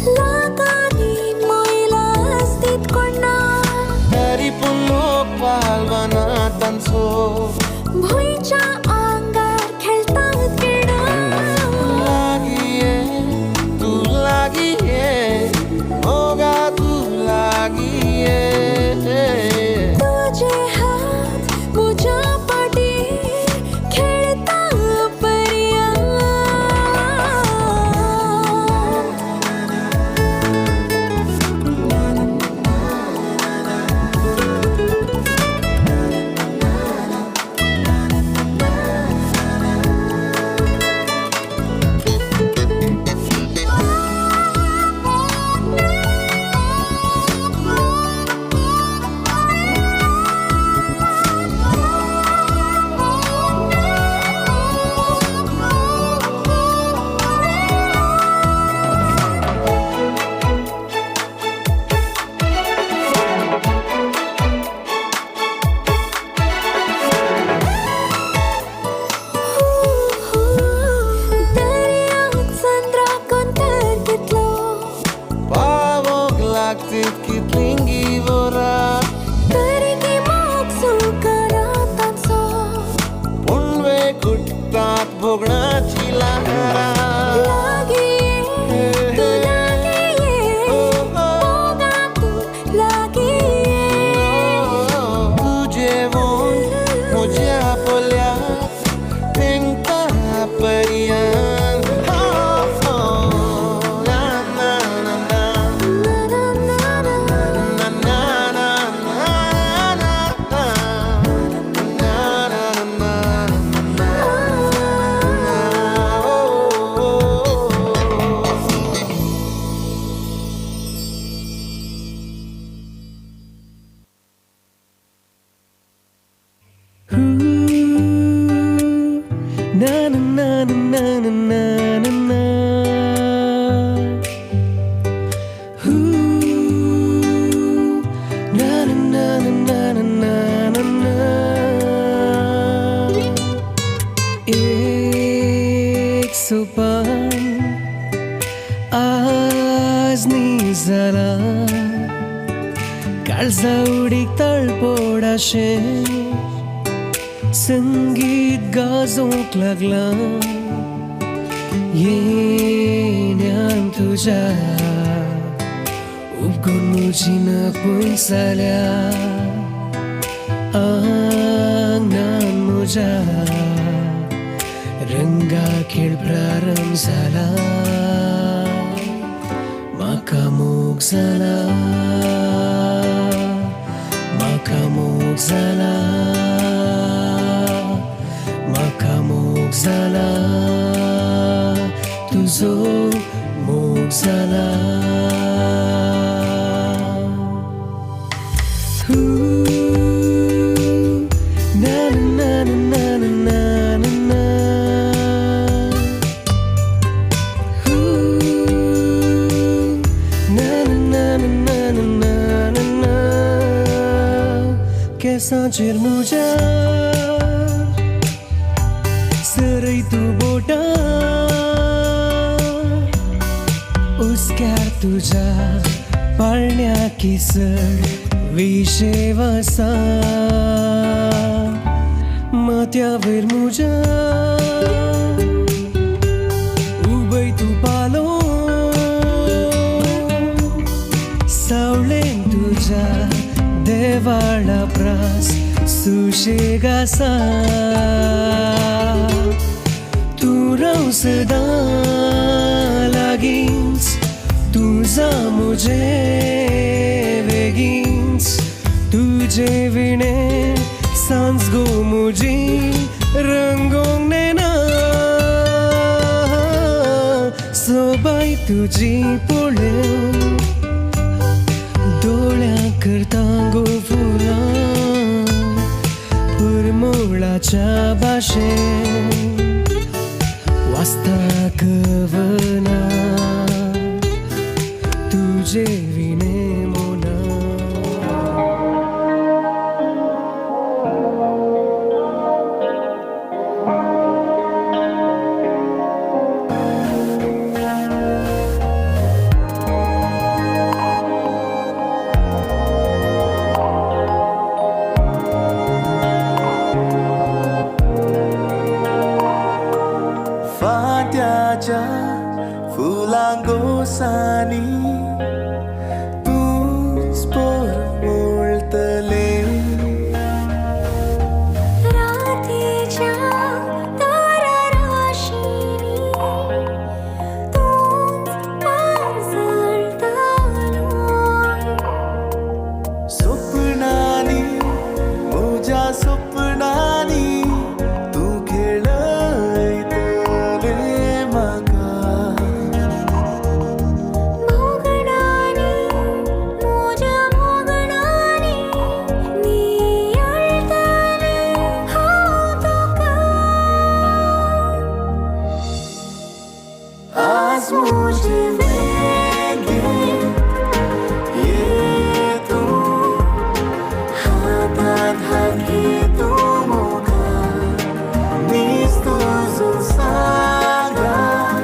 लागानी मोयला अस्तित कोणा तरी पूण लोक पालवना तांचो भुंयच्या आंगार खेळतात किडा. लागी ये तू लागी ये मोगा तू लागी ये तुझे हात मुझ्या पाटीर खेळता पर्यान. दर्याक चंद्रा कोंतर कितलो पावोक लागतीत कितलिंगी वरां तरी की मोग सुकरा तांचो पुणवे कुट्टात भोगणाची ल्हारां. लागी तू लागी मोगा तू लागी तुझे वोन म्हज्या पोल्याक तेंका पर्यान. ना ना ना ना ना ना ना ना ना ना ना ना. Na na na na na na na na. Ooh, na na na na na na na na. एक सोपान आज न्ही जाला काळजा उडीक तळपोडाशें संगीत गाजोवंक लागलां येण्यान तुज्या उपगून म्हजी नकून जाल्या आंगणान म्हज्या रंगा खेळ प्रारंभ जाला म्हाका मोग जाला म्हाका मोग जाला म्हाका मोग जाला तुजो मोग जाला. Na na na na na na na. Ooh, na na na na na na na. केसांचेर म्हज्या सरय तूं बोटां हुस्क्यार तुज्या पाळण्या किसर विशेव आसा. माथ्यावयर म्हज्या उबय तूं पालो सावळेन तुज्या देवाळा प्रास सुशेग आसा तूं राव सदां लागींच तूं जा म्हजे बेगींच तुजे विणे सांज गो म्हजी रंगोंक नेना सोबाय तुजी पळोवन दोळ्यां करता गो फुलां पुरमोळाच्या भाशेन वाचता कवना तुजे विणे मोना. फांत्याच्या फुलांगोसांनी तूंच परमळटलें रातीच्या ताराराशींनी तूंच पाजळटालो सपनांनी म्हज्या सपनांनी तूं खेळयतलें म्हाका मोगणांनी म्हज्या मोगणांनी नियाळटलें हांव तुका आज म्हजे वेंगेंत ये तूं हातांत हात घे तूं मोगान नीज तुजो सांगात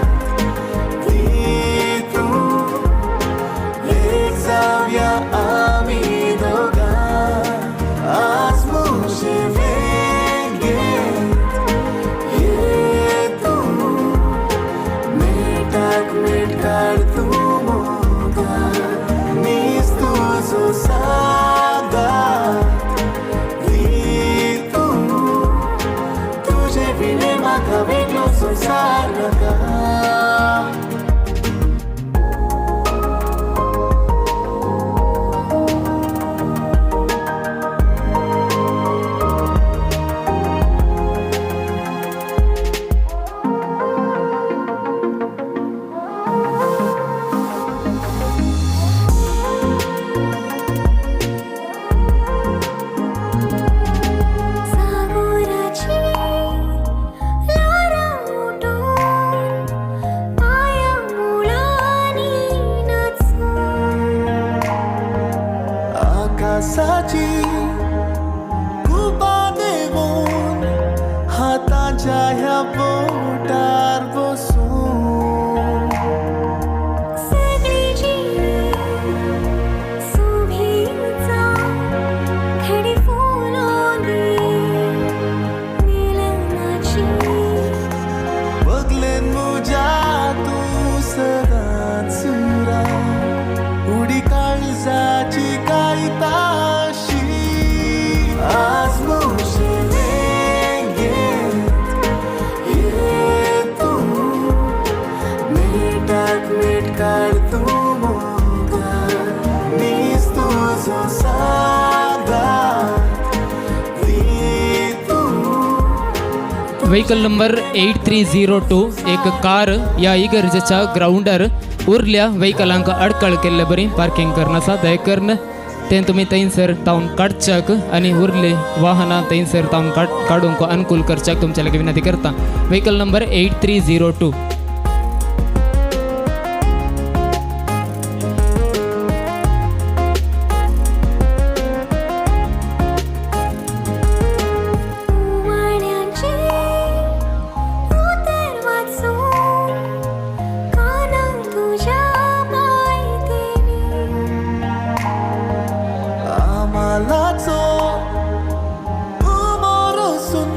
दी तूं एक जावया आमी दोगां आज म्हजे वेंगेंत ये तूं मिनटाक मिनट काड तूं मोगान नीज तुजो सांगात दी तूं तुजे विणे म्हाका वेगळो संवसार नाका. सागोराची ल्हारां उठोवन पांयां मुळांनी नाचून आकाशाची कुपां देंवोवन हाताच्या ह्या बोटार बसून सगळी जिणी सोबीचा घडी फुलोवंदी मिलनाची बगलेन म्हज्या तूं सदांच राव उडी काळजाची गायताशी आज म्हजे वेंगेंत ये तूं मिनटाक मिनट काड तूं मोगान नीज तुजो सांगात दी तूं व्हेकल नंबर 8302 एक कार ह्या इगर्जेच्या ग्रावंडार उरल्या व्हेकलांक अडकळ केल्ले बरी पार्किंग करून आसा. दयकरून तें तुमी थंयसर तावन काडच्याक आनी उरले वाहनां थंयसर तावन काडूंक अनुकूल करच्याक तुमच्या लागीं विनंती करता. Vehicle number 8302. उमाण्यांचें उतर वाचून कानाक तुज्या पायतेली आमालाचो उमो रसून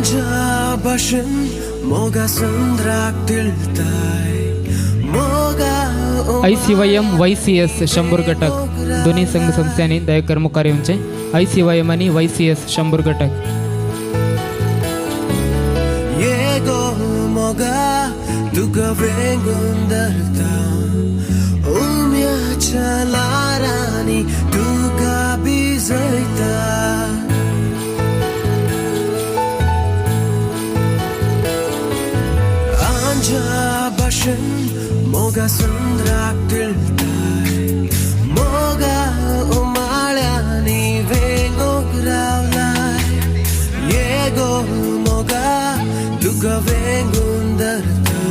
आंजा भाशेन मोगा संद्राक तिळताय मोगा आयसीवायएम वायसीएस शंभर घटक दोन्ही संघ संस्थांनी दयाकर मुखार येवचें. आयसीवायएम आनी वायसीएस 100 घटक. येगो मोगा तुका वेंगून धरता उम्याच्या ल्हारांनी तुका भिजयता. आंजा भाशेन मोगा संद्राक तिळताय मोगा उमाळ्यांनी वेंगूंक रावलाय. येगो मोगा तुका वेंगून धरता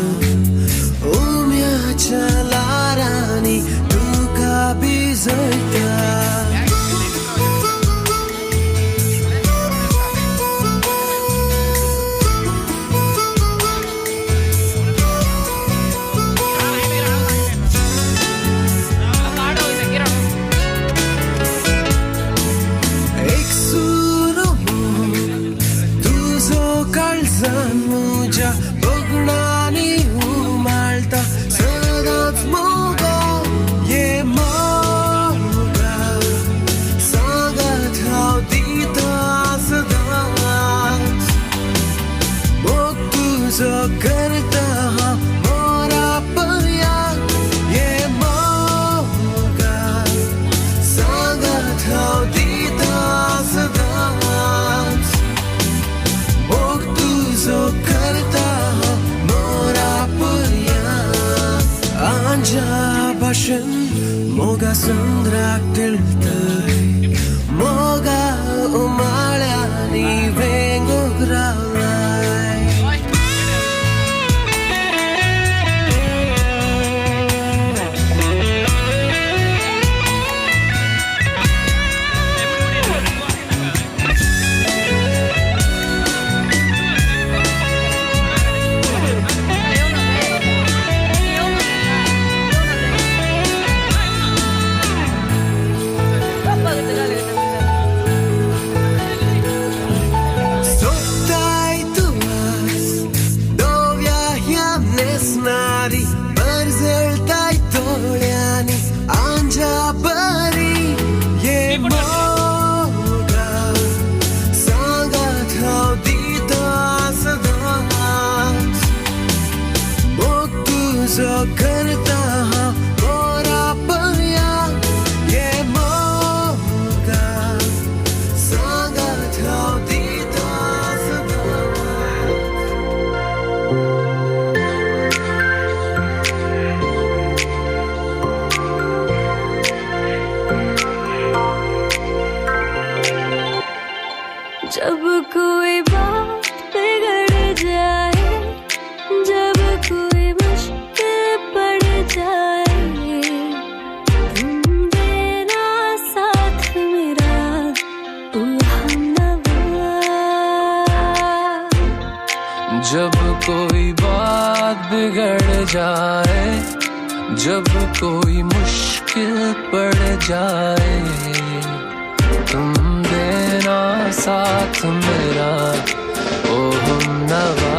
उम्याच्या ल्हारांनी तुका भिजयता. मुझ्या बगणांनी उमाळटा सदांच मोगा ये मोगा सांगात हांव दिता सदांच मोग तुजो करता हांव मोरा पर्यान ये मोगा सांगात हांव दिता सदांच मोग तुजो करता मोरा पर्यान. आंजा भाशेन मोगा संद्राक तिळताय मोगा उमाळ्यांनी वेंगूंक रावलाय. करता हांव मोरा पर्यान ये मोगा सांगात हांव दिता सदांच. जब कोई बात बिगड़ जाए, जब कोई मुश्किल पड़ जाए, तुम देना साथ मेरा ओ हमनवा. जब कोई बात बिगड़ जाए, जब कोई मुश्किल पड़ जाए, तुम देना साथ मेरा ओ हमनवा.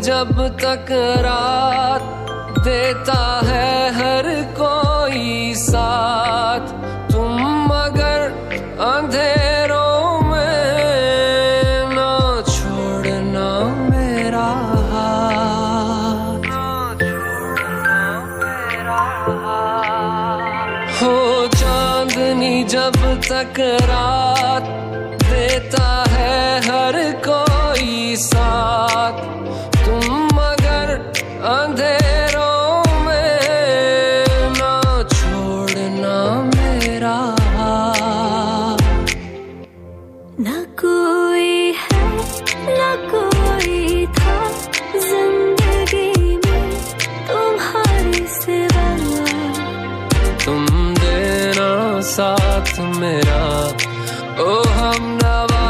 जब तक रात देता है हर कोई साथ, तुम मगर अंधेरों में ना छोड़ना मेरा हाथ. हो चांदनी जब तक रात देता है हर कोई साथ, तुम मगर अंधेरों में ना छोड़ना मेरा हाथ. ना कोई मेरा ओ हमनवा।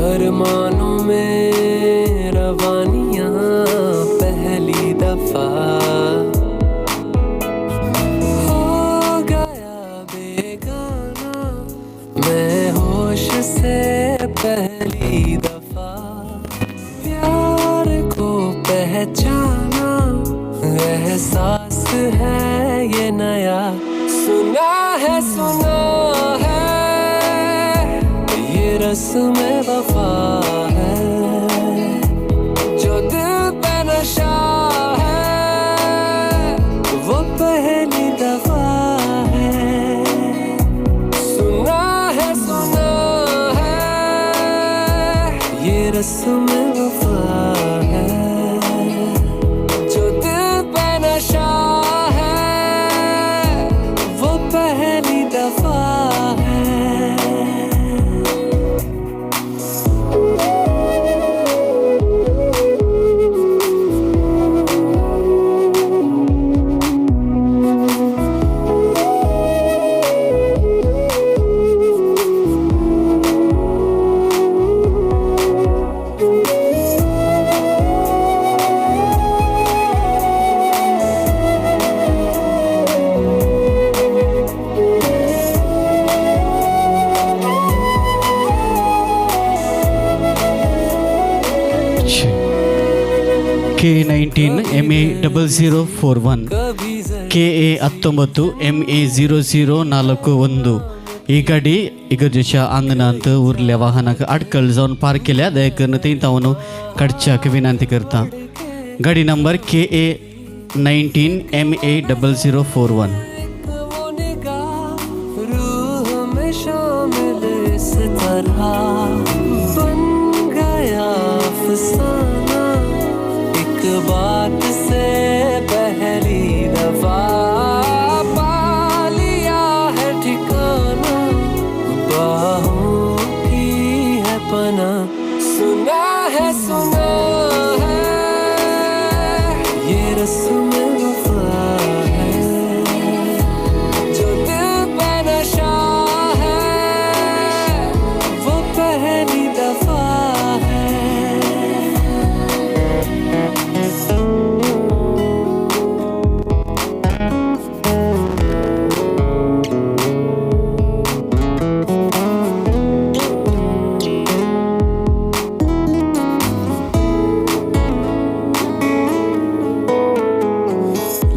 अरमानों में रवानियाँ पहली दफा हो गया बेगाना मैं होश से पहली दफा प्यार को पहचाना एहसास है ये नया सुना है ये रस्म वफा है जो दिल पे नशा है वो पहली दफा है सुना है ये रस्म वफा है जो दिल पे नशा है वो पहली दफा है। K19 MA 0041 KA 19 MA 0041 ही गाडी इगर्जेच्या आंगणांत उरल्या वाहनाक आडकळ जावन पार्क केल्या दया करून थंय तावन काडच्याक विनंती करता. गाडी नंबर KA 19 MA 0041. बात से पहली दफा पा लिया है ठिकाना बाहों की है पना सुना है ये रस्म वफा है जो दिल पे नशा है वो पहली दफा है।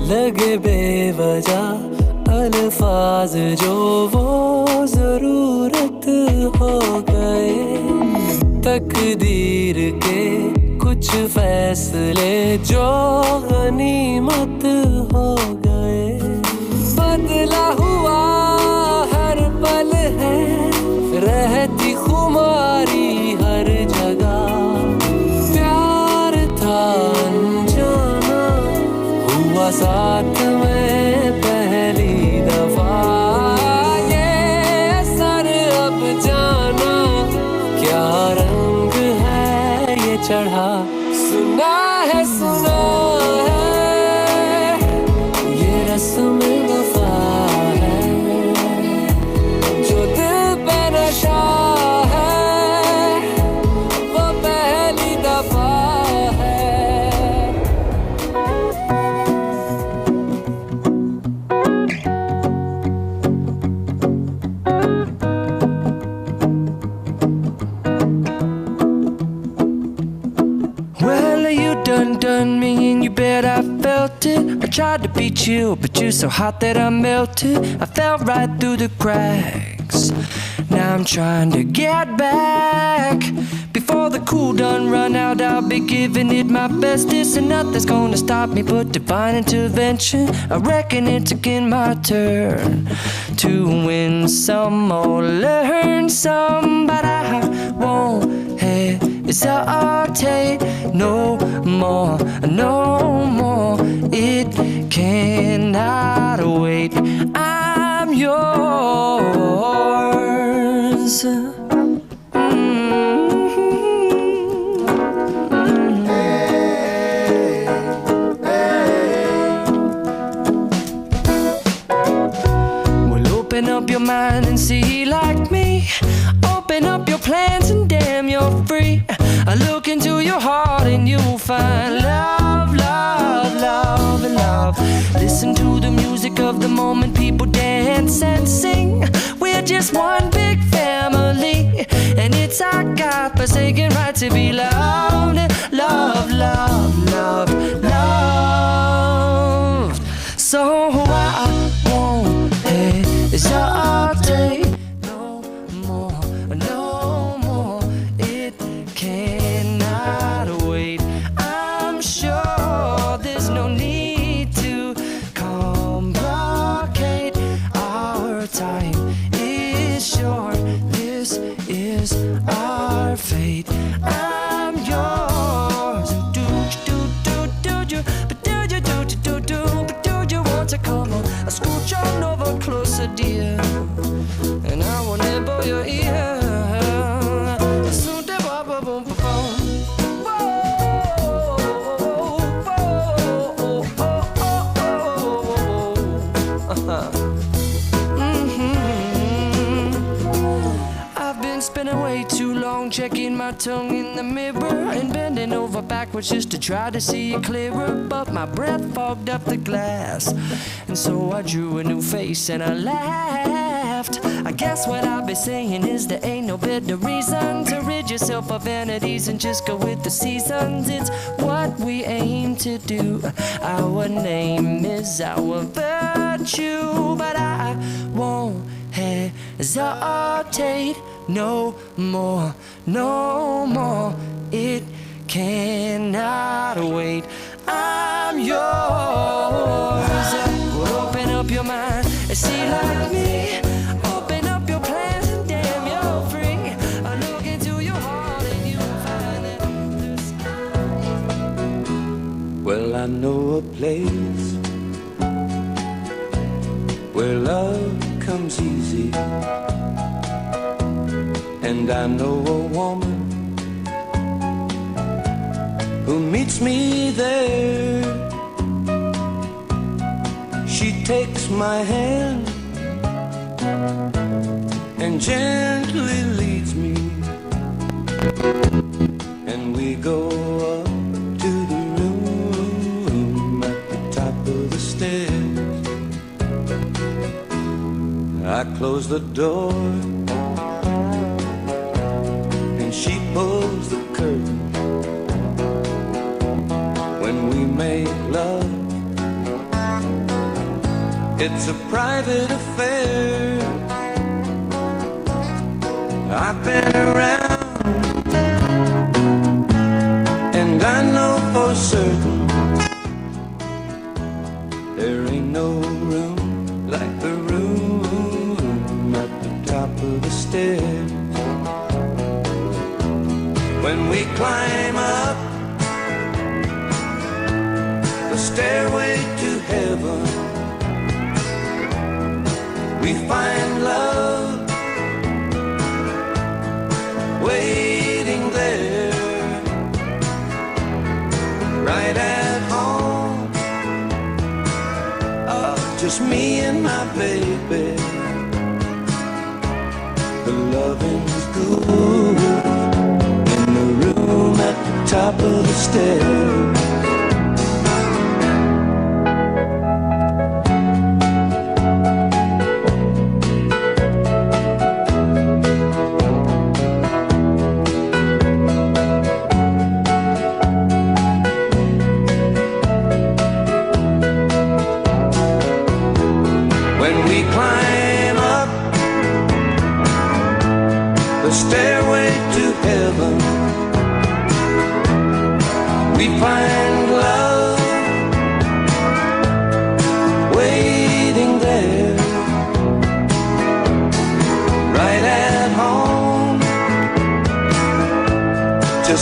लगे बेवजह अल्फाज जो वो जरूरत हो गए तकदीर के कुछ फैसले जो गनीमत हो गए बदला हुआ हर पल है रहती खुमारी हर जगह प्यार था अनजाना हुआ साथ में पहली दफा ये असर अब जाना क्या रंग है ये चढ़ा सुना है ये रस्म वफा है जो दिल पे नशा है वो पहली दफा है। burned me and you bet I felt it. I tried to be chill, but you're so hot that I melted. I fell right through the cracks. Now I'm trying to get back. Before the cool done run out, I'll be giving it my bestest. And nothing's gonna stop me but divine intervention. I reckon it's again my turn to win some or learn some, but I won't hesitate no more, no more. It cannot wait. I'm yours. Well, open up your mind and see like me. Open up your plans and damn, you're free. I look into your heart and you'll find love, love, love, love. Listen to the music of the moment, people dance and sing. We're just one big family, and it's our God-forsaken right to be loved, love, love, love, loved. So I won't hesitate no more, no more. It cannot wait. I'm sure there's no need to complicate. Our time is short. This is our fate. I'm yours. Do do do do do, but do do do do do, but do you want to come on? I scooch on over closer, dear, and I will nibble your ear. I've been spending way too long checking my tongue in the mirror and bending over backwards just to try to see it clearer. But my breath fogged up the glass, and so I drew a new face and I laughed. I guess what I'll be saying is there ain't no better reason to rid yourself of vanities and just go with the seasons. It's what we aim to do. Our name is our virtue, but I won't hesitate no more, no more. It cannot wait. I'm yours. Well, open up your mind and see like me. Open up your plans and damn, you're free. I look into your heart and you'll find that the sky. Well, I know a place where love comes easy, and I know a woman who meets me there. She takes my hand and gently leads me, and we go up to the room at the top of the stairs. I close the door and she pulls the curtain. When we make love, it's a private affair. I've been around and I know for certain there ain't no room like the room at the top of the stairs. When we climb up the stairway to heaven, we find love waiting there, right at home. Oh, just me and my baby. The loving's good in the room at the top of the stairs.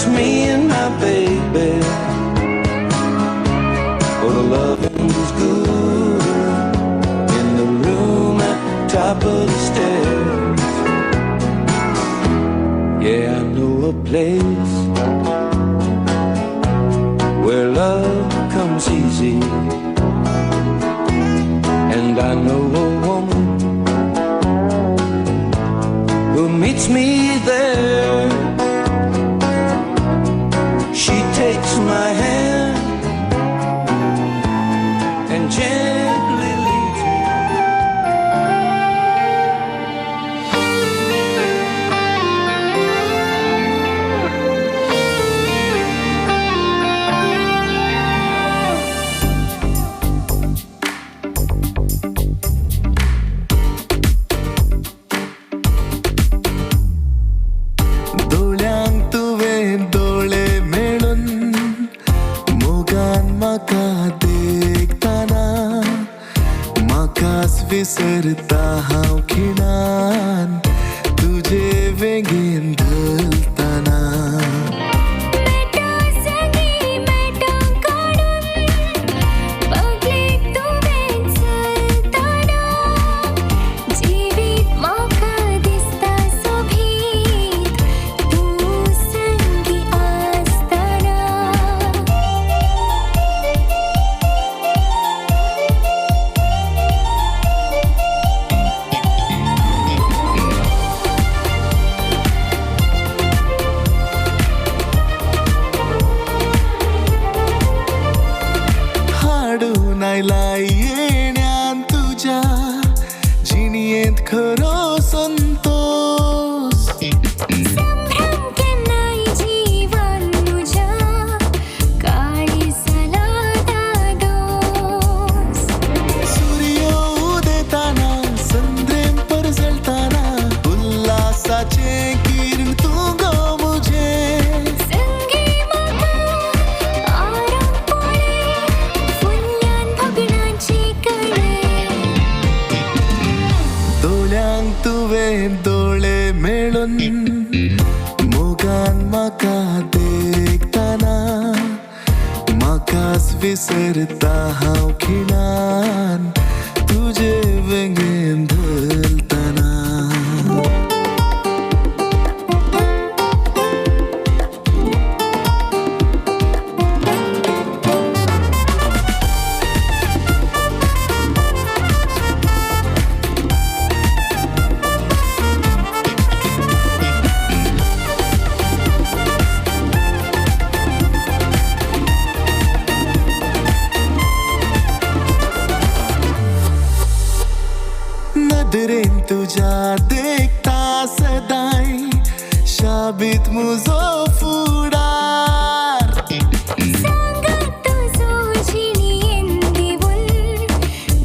Just me and my baby. Oh, the loving's good in the room at the top of the stairs. Yeah, I know a place where love comes easy, and I know a woman who meets me there. She takes my hand and gently leads me. दोळ्यांक तुवें दोळे मेळून मोगान म्हाका देखतना म्हाकाच विसरता हांव खिणान तुजे वेंगेन धरतना. हाडून आयला येण्यान तुज्या जिणयेंत खरो संतोष. संभ्रम केन्नाय जीवन म्हज्या काळीजला दादोस. सूर्य उदेताना संद्रेम परजळताना उल्हासाचें किरण तूं गो म्हजें. संगी म्हाका आराम पळय फुल्ल्यान भगणाची कळे. दोळ्यांक तुवें दोळे मेळून मोगान म्हाका देखतना म्हाकाच विसरता हांव खिणान तुजे वेंगेन धरतना. नदरेन तुज्या देखता सदांय शाबीत म्हजो फुडार. सांगात तुजो जिणयेन दिवन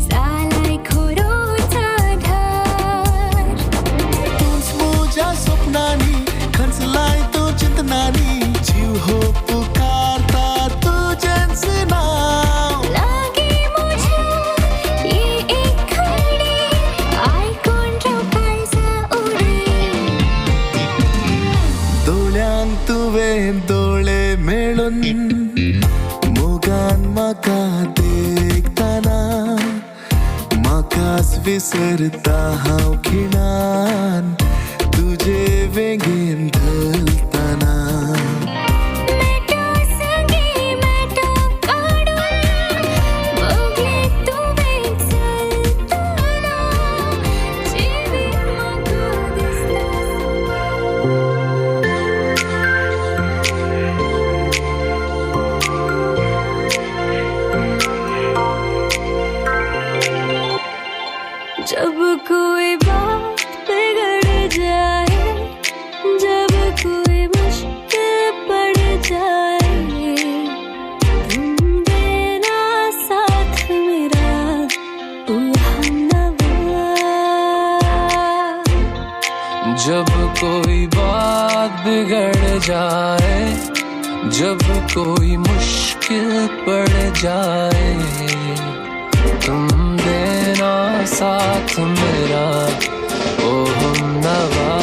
जालाय खरोच आधार. तूंच म्हज्या सपनांनी खंचलाय तूं चिंतनांनी जीव हो पुकारता तुजेंच नांव. लागीं म्हज्या ये एक घडी आयकून राव काळजा उडी. दोळ्यांक तुवें दोळे मेळून मोगान म्हाका देखतना म्हाकाच विसरता हांव खिणान तुजे वेंगेन धरतना. मेटा संगी मेटा काडून बगलेक तुवें चलतना जिवीत म्हाका दिसता. जब कोई बात बिगड़ जाए, जब कोई मुश्किल पड़ जाए, तुम देना साथ मेरा ओ हमनवा। जब कोई बात बिगड़ जाए, जब कोई मुश्किल पड़ जाए, तुम देना साथ मेरा ओ हमनवा।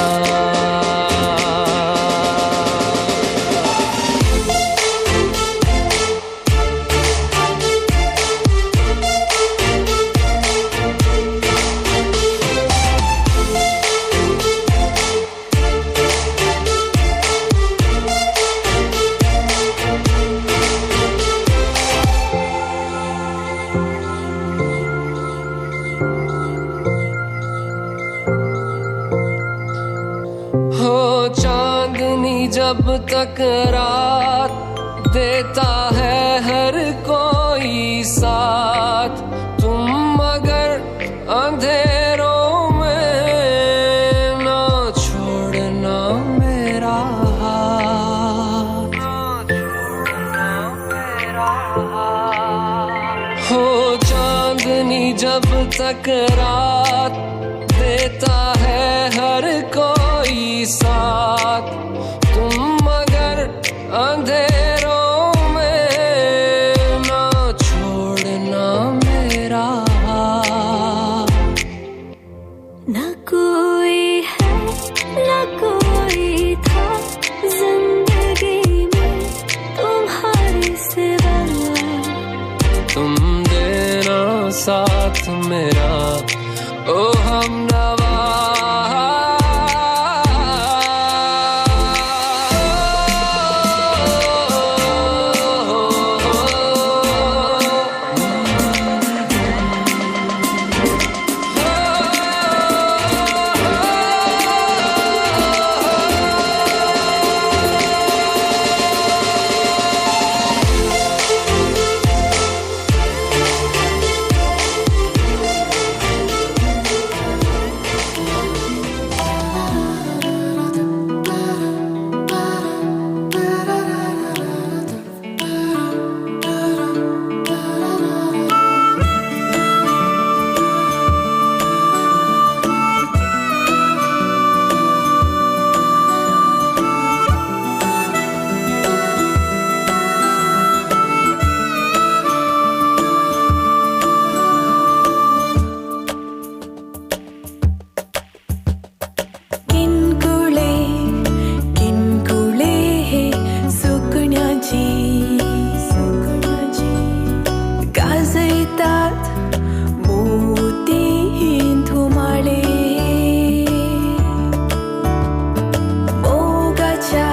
जब तक रात देता है हर कोई साथ, तुम मगर अंधेरों में ना छोड़ना मेरा हाथ। हो चांदनी जब तक रात देता है हर कोई साथ, तुम मगर अंधेरों में ना छोड़ना मेरा हाथ। ना कोई है ना कोई था जिंदगी में तुम्हारे सिवा, तुम देना साथ मेरा ओ हमनवा। किनकुळे किनकुळे हे सुकण्याची गाजयतात मोती धुमाळे, मोगाच्या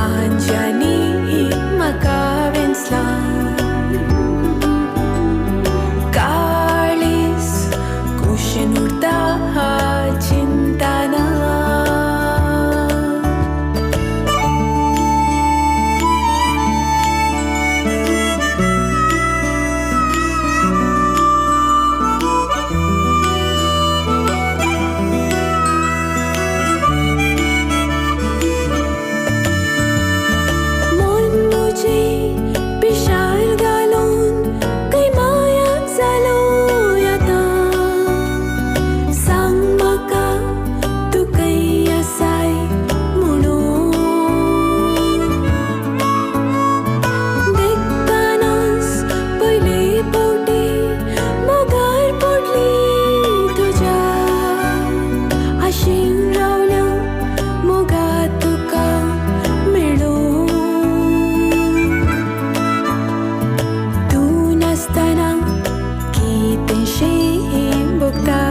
आंज्यांनी म्हाका वेंचलां, काळीस कुशीन उरता चिंतना। मन मुझे पिशार घालून खंय माया जालो येता, सांग म्हाका तूं खंय आसाय म्हणून, देखतानाच पयले फावटी मोगार पडली तुज्या, आशेन रावल्या मोगा तुका मेळूं, तूं नासतना कितेंशें भोगता।